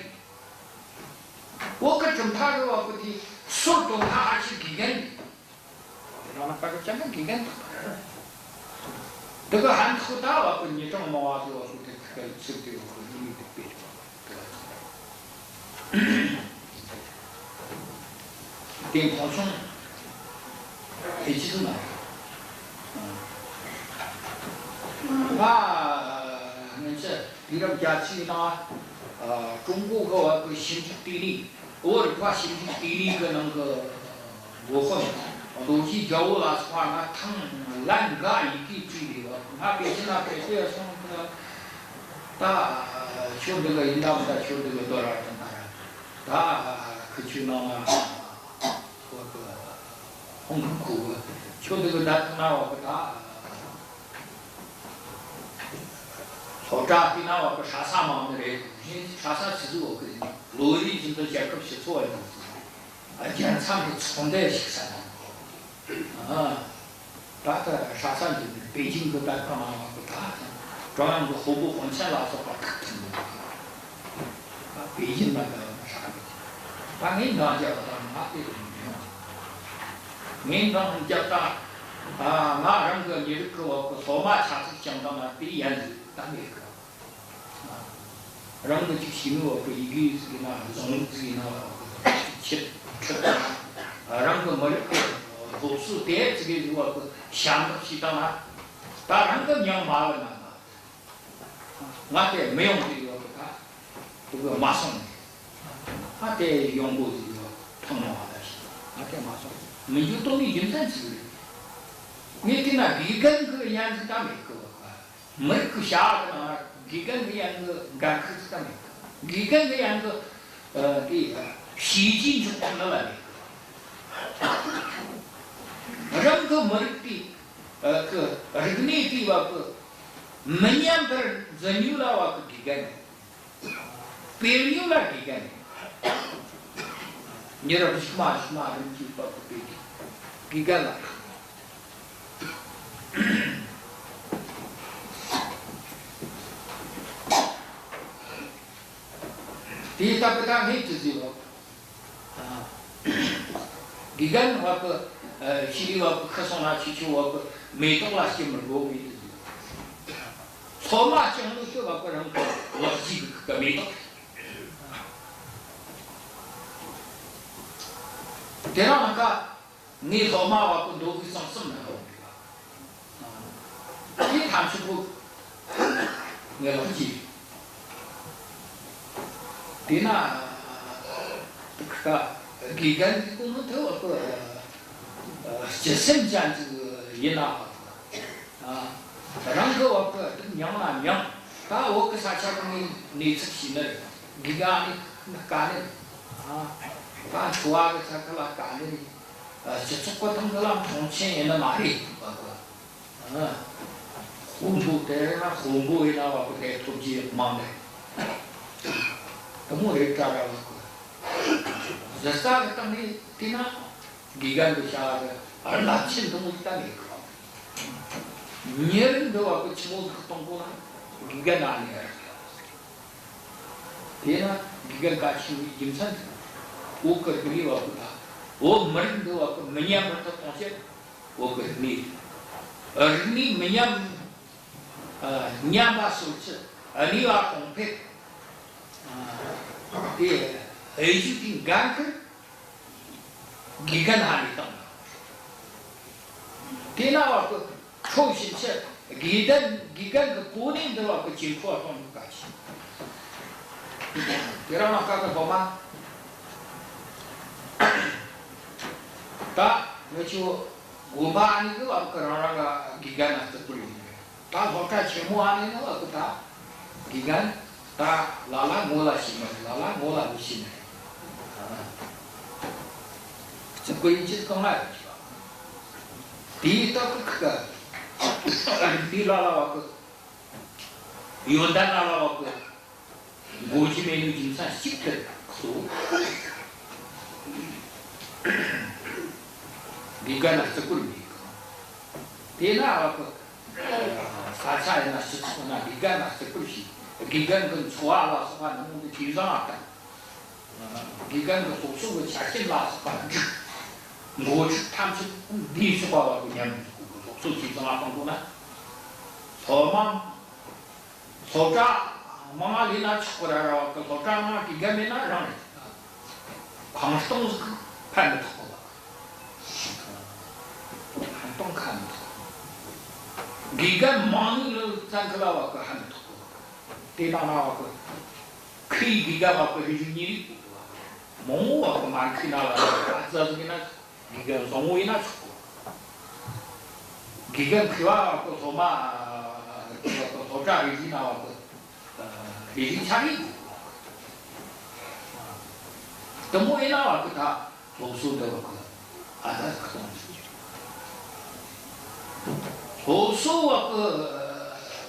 བོད་གི་གྲུབ་མཐའ་རུ་བ་བུ་དེ་སོར་དོན་མཐའ་ཨ་ཆི་དགེ་རྒན། རང་ན་ཁ་ཁ་ཅན་ན་དགེ་རྒན་དང་། དེ་གི་ཕན་ཐོགས་ད་བ་གི་ཉིན་གྲངས་མང་བ་གི་བ་གི་དེ་ཁ་ཁ་ཚིག་དེ་བ་གི་ཉིན་མོ་དེ་སྤེལ་བ་གི་དེ་མཐོང་ཆུང་ཨེ་ཅི་ན། ང་ང་ཚོ་དུས་རབས་བརྒྱད་ཅུའི་ནང་ཀྲུང་གོ་གི་བ་གི་ཞིབ་འཇུག་ལྟེ་གནས། བོད་རིག་པ་ཞིབ་འཇུག་ལྟེ་གནས་ཀྱི་ནང་གི་འགོ་དཔོན་རྡོ་རྗེ་རྒྱལ་པོ་ལ་སོགས་པ་ང་ཐེངས་ལན་འགའ་ཡི་གེ་བྲིས་རེད་བ། ང་པེ་ཅིན་ལ་ཕེབས་ཏེ་སོང་གི། ད་ཁྱོད་འདི་ག་ཡིན་ད་མི་ད། ཁྱོད་འདི་ག་དོ་ར་དང་ད་ར་ད་ཁི་ཆུ་ནང་ང་བ་གི་ཧོང་ཁུ་ཁུ་གི་ཁྱོད་འདི་ག་ད་ཐང་ན་བ་གི་ད། སློབ་གྲྭ་དེ་ན་བ་གི་ཧྲ་ས་མང་ནི་རེད། ཧྲ་ས་ཆི་ཟིག་བ་གི་ལོ་རེ་བཞིན་དུ་རྒྱལ་ཁབ་སྤྱི་ཚོགས་བ་འདུག་རྒྱལ་མཚམས་ཀྱི་ཚོགས་འདུ་ཞིག་ས་ན། ཨ། ད་ལྟ་ཧྲ་ས་འདི་ནི་པེ་ཅིང་གི་ད་ཐང་ན་བ་གི་ད་ཀྲུང་དབྱང་གི་དཔོན་པོ་དཔོན་ཆེན་ལ་སོགས་པ་ཁག་ཐིམ་འདུག་པེ་ཅིང་ན་ད་ཧྲ་གི་ད་ངས་འདང་རྒྱབ་པ་དང་ང་དེ་རུ་མི་ཡོང་། ངས་འདང་རྒྱབ་ད་ང་རང་གི་མི་རིགས་ཀྱི་བ་གི་སློབ་མ་ཆ་ཚིག་ཀྱང་དང་ན་དེ་ཡན་ཟིག་ད་མེད་གི། རང་གི་ཅིག་ཤེས་ནི་བ་གི་ཡི་གེ་ཟིག་ཡིན་ན་རྫོང་ཟིག་ཡིན་ན་བ་གི་ཆེད་ཁྲིད་དང་། རང་གི་མི་རིགས་ཀྱི་སློབ་གསོ་དེ་ཙི་གེ་ཟིག་བ་གི་ཞབས་འདེགས་ཞུས་དང་ན་ད་རང་གི་མྱིང་མ་ལ་ན་ན་ང་དེ་མི་ཡོང་གི་ཡོད་གི་ད་དེ་གི་མ་སོང་ནས་ང་དེ་ཡོང་གོ་ཟིག་ཡོད་ཐང་མ་བ་ད་ཞིག་ང་དེ་མ་སོང་། མི་འགྱུར་དོ་ནི་རྒྱུ་མཚན་ཅི་རེད། ངས་དེ་ན་དགེ་རྒན་གི་ཡན་ཟིག་ད་མེད་གི་བ་གི། མི་རིགས་ཀྱི་བྱ་བ་དང་དགེ་རྒན་གྱི་ཡན་གྱི་འགན་ཁུར་ཙམ་མེད། དགེ་རྒན་གྱི་ཡན་གྱི་ཨ་དེ་བྱས་རྗེས་འཇོག་ཐུབ་ནི་ལ་མེད། རང་གི་མི་རིགས་དེ་ཨ་གི་རིག་གནས་དེ་བ་གི་མི་ཉམས་པར་འཛིན་ནུས་ལ་བ་གི་དགེ་རྒན། སྤེལ་ནུས་ལ་དགེ་རྒན། མི་རབས་གཞུག་མ་གཞུག་མ་རིམ་གྱིས་བ་གི་སྤེལ་རྒྱུ་དགེ་རྒན་ལ། དེ་ལྟ་བུ་ད་ངས་ཅི་ཟེར་བ། དགེ་རྒན་བ་གི་ཤེས་རིག་བ་གི་ཁུ་སོང་ན་ཆི་ཆི་བ་གི་མེ་ཏོག་ལ་སྐྱེ་མི་དགོས་ངས་ཅི་ཟེར་བ། སློབ་མ་ཅང་ལོ་ཤི་བ་གི་རང་གི་ལག་རྗེས་གི་མེ་ཏོག་དེ་རང་ལ་ཀ་ངའི་སློབ་མ་བ་གི་མདོ་དབུས་གཙང་གསུམ་ན་ཡོང་གི་ལ། དེ་ཐམས་ཅད་པོ་ངའི་ལག་གི། དེ་ན་ཁ་དགེ་རྒན་གྱི་སྐུ་ངོ་དེ་བ་གི་སྤྱི་སེམས་ཅན་ཅིག་ཡིན་ན་བ་གི། རང་གི་བ་གི་མྱང་ན་མྱང་། ད་བོད་གི་ས་ཆ་གི་ནས་གནས་ཚུལ་ཤེས་ནི་རེད། དགེ་རྒན་ནི་དཀའ་ནི་རེད། ད་འཚོ་བ་གི་ས་ཁུལ་ལ་དཀའ་ནི་རེད། སྤྱི་ཚོགས་ཀྱི་སྟེང་གི་ལ་མཐོང་ཆེན་ཡིན་ནི་མ་རེད་བ་གི། དཔོན་པོ་དེ་རེད་ན་དཔོན་པོ་ཡིན་ན་བ་གི་དེ་ཐོབ་རྒྱུ་མང་ནི་རེད། དེ་མོ་རེད་དྲ་ར་བ་གི། གཞི་རྩ་གི་སྟེང་ནས་བལྟས་ན། དགེ་རྒན་གྱི་བྱ་བ་རླབས་ཆེན་འདི་མོ་གཏན་ནས་ཁུར་བ། མྱི་རིགས་འདི་བ་གི་ཆི་མོ་ཟིག་གཏོང་དགོས་ན་དགེ་རྒན་ཨ་ནི་ཡ་རེད། དེས་ན་དགེ་རྒན་གལ་ཆེན་པོའི་རྒྱུ་མཚན་དེ། བོད་གི་རིག་གནས་བ་གི་ད་བོད་མི་རིགས་འདི་བ་གི་མི་ཉམས་པར་དུ་གཏོང་ཆེད་བོད་གི་རིག་གནས། རིག་གནས་མི་ཉམས། ཉམས་པ་སོར་ཆུད། གནས་པ་གོང་འཕེལ། དེ་གཡས་གཡོན་གྱི་འགན་ཁུར། དགེ་རྒན་ཧ་ལས་བཏང་། དེ་ན་བ་གི་ཁྲོ་ཕྱིན་ཆད་དགེ་ལྡན་དགེ་རྒན་གྱི་གོ་གནས་འདི་བ་གི་ཇེ་མཐོ་བ་གཏོང་རྒྱུ་གལ་ཆེ། དེ་རང་ལ་ཁ་གི་སློབ་མ། ད་ང་ཆོ་དགོན་པ་ཨ་ནི་གི་བ་གི་རང་རང་གི་དགེ་རྒན་ན་བརྩི་བཀུར་ཡོད་རེད། ད་སློབ་གྲྭ་ཆེན་མོ་ཨ་ནི་ནི་བ་གི་ད་དགེ་རྒན་ད་ལ་ལ་ངོ་ལ་ཤེས་མ་རེད། ལ་ལ་ངོ་ལ་མི་ཤེས་མ་རེད། བརྩི་བཀུར་ཡིན་ཅི་གང་ལ་ཡོད་ཀྱི་བ། དེའི་སྟབས་ཀྱིས་ཁ་དེའི་ལ་ལ་བ་གི་ཡོན་ཏན་ལ་ལ་བ་གི་མགོ་ཅི་མེད་ནི་རྒྱུ་མཚན་གཅིག་ཏུ་གཙོ་བོ། དགེ་རྒན་ལ་བརྩི་བཀུར་མེད་གི། དེས་ན་བ་གི་ས་ཆ་ཡིན་ན་སྤྱི་ཚོགས་ན་དགེ་རྒན་ལ་བརྩི་བཀུར་བྱེད། དགེ་རྒན་གྱི་འཚོ་བ་ལ་སོགས་པ་ནི་མོ་འདི་ཇེ་བཟང་ང་བཏང་། དགེ་རྒན་གྱི་སློབ་གསོ་གི་ཆ་རྐྱེན་ལ་སོགས་པ་འགྲིག། འགོ་ཁྲིད་ཐམས་ཅད་འདིའི་ཕྱོགས་པ་བ་གི་ཉམས་སློབ་གསོ་ཇེ་བཟང་ང་གཏོང་དགོས་ན། སློབ་མ། སློབ་གྲྭ་མང་ང་ལས་ན་ཆོག་གི་ར་ར་བ་གི། སློབ་གྲྭ་ནང་དགེ་རྒན་མེད་ན་རང་རེད། ཁང་སྟོང་ཟིག་ཕན་མི་ཐོགས་གི་བ། ཁང་སྟོང་ཕན་མི་ཐོགས། དགེ་རྒན་མང་ནི་ལ་བཙན་གི་ལ་བ་གི་ཕན་མི་ཐོགས་གི་བ། དེ་ནང་ན་བ་གི་ཁི་དགེ་རྒན་བ་གི་རིགས་ཉེ་རིགས་གི་བ། མང་བོ་བ་གི་མ་ཁི་ན་ལ་བ་གི་ཨ་ཙ་ཟིག་ཡིན་ན། དགེ་རྒན་བཟང་བོ་ཡིན་ན་ཆོག་གོ། དགེ་རྒན་མཁས་པ་བ་གི་སློབ་མ། སློབ་གྲྭ་རེ་རེ་ན་བ་གི་རེ་རེ་ཆ་རེ་དགོས་གོ། དེ་མོ་ཡིན་ན་བ་གི་ད་སློབ་གསོ་འདི་བ་གི་ཨ་ད་གཏོང་ཆོག། སློབ་གསོ་བ་གི།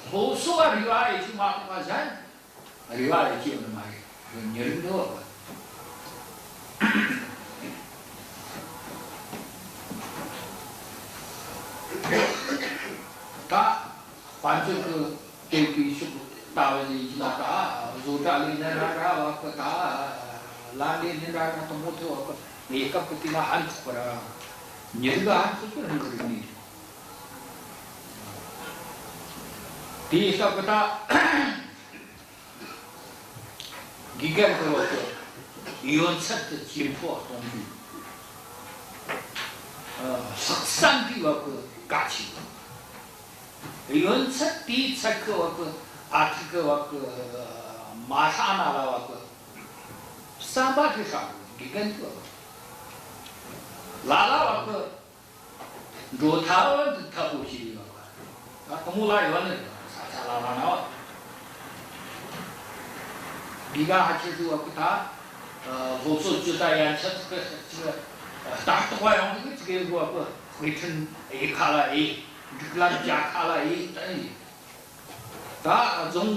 སློབ་གསོ་བ་རེ་བ་ཡེ་ཤུ་མ་གཏོགས་པ་གཞན། རེ་བ་ཡེ་ཅི་ཡོད་ནི་མ་རེད། ཉེ་རིང་འདྲ་བ་གི། ད་དཔལ་འབྱོར་གི་དེ་གི་ཤུགས་ལྟ་བུ་ཡིན་ན། ད་བཟོ་གྲྭ་ལས་ནི་འདྲ་འདྲ་བ་གི། ད་ལམ་ལས་ནི་འདྲ་འདྲ་དེ་མོ་ཐོས་བ་གི། གནས་སྐབས་གི་དེ་ན་ཧན་ཐུག་པ་ར། ཉེ་རིང་གི་ཧན་ཐུག་གི་རང་གི་རིག་གནས་རེད། དེའི་སྐབས་གི་ད། དགེ་རྒན་གི་བ་གི་ཡོན་ཚད་དེ་ཇེ་མཐོ་བ་གཏོང་རྒྱུ། ཨ། ལྷག་བསམ་གི་བ་གི་གལ་ཆེ་གི། ཡོན་ཚད་དེའི་ཚད་གི་བ་གི་ཨ་ཐུར་གི་བ་གི་མ་ཧྲ་ན་ལ་བ་གི་བསམ་པ་དེ་ཧྲ་གི། དགེ་རྒན་གི་བ་གི་ལ་ལ་བ་གི། འགྲོ་ཐབས་འདི་ཐབས་པོ་ཞིག་ཡོད་པ། ད་དེ་མོ་ལ་ཡོད་ནི་ས་ཆ་ལ་ལ་ན་བ། འདི་ག་ཧ་ཆེ་ཟིག་བ་གི། ད་སློབ་གསོ་ཅི་ད་ཡན་ཆད་ཟིག་གི་ཅིག་ལྟ་རྟོག་པ་ཡོང་གི་ཅིག་གི་བ་གི། དཔེ་ཁྲིད་ཡེ་ཁ་ལ་ཡེ། སྒྲིག་ལམ་རྒྱག་ཁ་ལ་ཡེ་དེ་ཡིན། ད་རྫོང་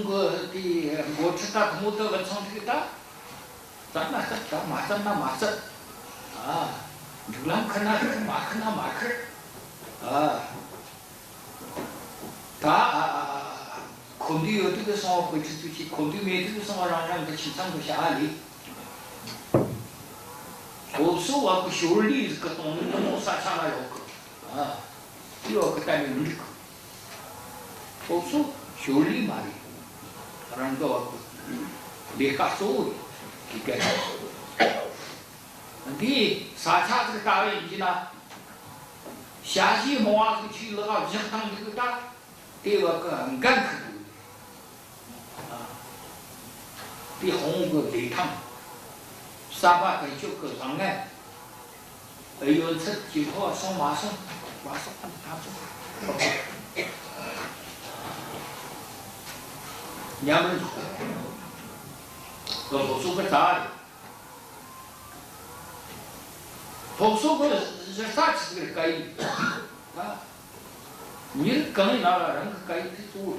གི་དེ་འགོ་ཁྲིད་ད་དེ་མོ་དེ་བ་ཚང་ཐིག་ད། བརྩམས་ན་བརྩམས། ད་མ་བརྩམས་ན་མ་བརྩམས། ཨ། སྒྲིག་ལམ་ཁུར་ན་ཁུར། མ་ཁུར་ན་མ་ཁུར། ཨ། ད་ཨ་ཨ་ཨ་ཨ། གོ་འདི་ཡོད་དུས་གི་སོང་བ་དཔེ་ཁྲིད་ཚུལ་གྱིས། གོ་འདི་མེད་དུས་གི་སོང་བ་རང་རང་གི་ཁྱིམ་ཚང་གི་བྱ་བ་ལས། སློབ་གསོ་བ་གི་ཞོར་ལས་ཟིག་གི་གཏོང་ནི་དེ་མོ་ས་ཆ་ལ་ཡོད་གི། ཨ། དེ་བ་གི་གཏན་ནས་མི་འགྲིག་གི། སློབ་གསོ་ཞོར་ལས་མ་རེད། རང་གི་བ་གི་ལས་ཀ་གཙོ་བོ་རེད། དགེ་རྒན། འདིའི་ས་ཆ་ཟིག་ལྟ་བུ་ཡིན་གྱི་ན། ཞ་ཞི་མོ་བ་ཟིག་ཆུའི་ལག་བཞག་སྟངས་འདི་གི་ད། དེ་བ་གི་འགན་འཁུར་དགོས། ཨ། དེ་ཧོང་གི་ལས་ཐང་། གསར་པ་ཀུན་སྤྱོད་གི་བཟང་ངན། ཡོན་ཚད་ཀྱི་ཐོག་སོང་མ་སོང་བ་སོགས་ཐམས་ཅད་ཉམས་ལེན་འཇོག་པ། སློབ་གསོ་གི་རྩ་བ་རེད། སློབ་གསོ་གི་གཞི་རྩ་ཆི་ཟིག་རེད། སྐད་ཡིག་ད། མི་རིགས་གང་ཡིན་ན་ར་རང་གི་སྐད་ཡིག་དེ་གཙོ་བོ་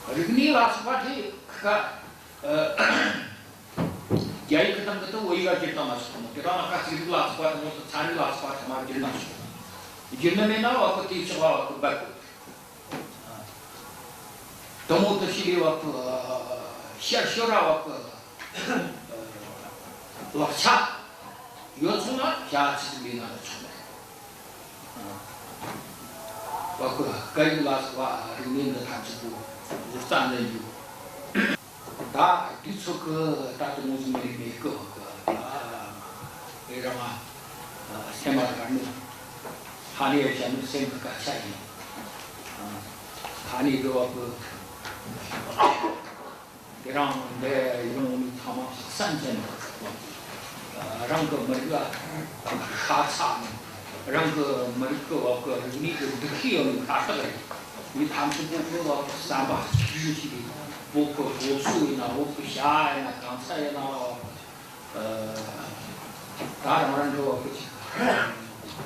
རེད། རིག་གནས་ལ་སོགས་པ་དེ་ཁ། ཨ། རྒྱ་ཡིག་གི་སྟེང་གི་དེ་བོད་ཡིག་ག་བསྒྱུར་བཏང་ན་ཆོག་མོ། དེ་དང་ན་ཁ་ཚིག་རིགས་ལ་སོགས་པ་དེ་མོ་དེ་ཚན་རིག་ལ་སོགས་པ་ཚང་མ་བསྒྱུར་ན་ཆོག། བསྒྱུར་ནི་མེད་ན་བ་གི་དེའི་ཕྱོགས་བ་གི་རྦད་དགོས། དེ་མོ་དེ་ཤི་ལས་བ་གི་ཤར་ཤོར་ར་བ་གི་ལག་ཆ་ཡོད་སོང་ན་བྱ་ཚིག་ལས་ན་ཆོག་མེད། བ་གི་སྐད་ཡིག་ལ་སོགས་པ་རིག་གནས་འདི་ཐམས་ཅད་པོ་གཟུགས་རྩ་འཛིན་རྒྱུ། ད་དུས་ཚོད་ཀྱི་ད་དུང་ངོ་ཟིན་མེད་མེད་ཀི་བ་གི། ད་ཨེ་ར་མ་སེམས་མ་དགར་ནི། ཧ་ནི་ཡ་བྱ་ནི་སེམས་ཀྱི་སྐད་ཆ་ཡིན། ཧ་ནི་གི་བ་གི། དེ་རང་འདི་ཡོང་ནི་ཚང་མ་བསམ་ཅན་རང་གི་མི་རིགས་ལ་ཤ་ཚ་ནི། རང་གི་མི་རིགས་ཀྱི་བ་གི་རིག་གནས་ཀྱི་འདུ་ཤེས་ཡོད་ནི་ཤ་སྟག་རེད། མི་ཐམས་ཅད་པོ་གི་བ་གི་བསམ་པ་གཅིག་གྱུར་ཞིག་རེད། བོད་ཀྱི་སློབ་གསོ་ཡིན་ན། བོད་ཀྱི་བྱ་བ་ཡིན་ན། གང་ས་ཡིན་ན་བ་གི། ཨ། ད་རང་རང་གི་བ་གི་ཅིག་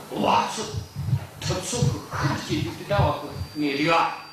བ་ཚོད་ཐུབ་ཚོད་ཀྱི་ཤུགས་སྐྱེད་རྒྱུ་དེ་འདྲ་བ་གི་ངའི་རེ་བ།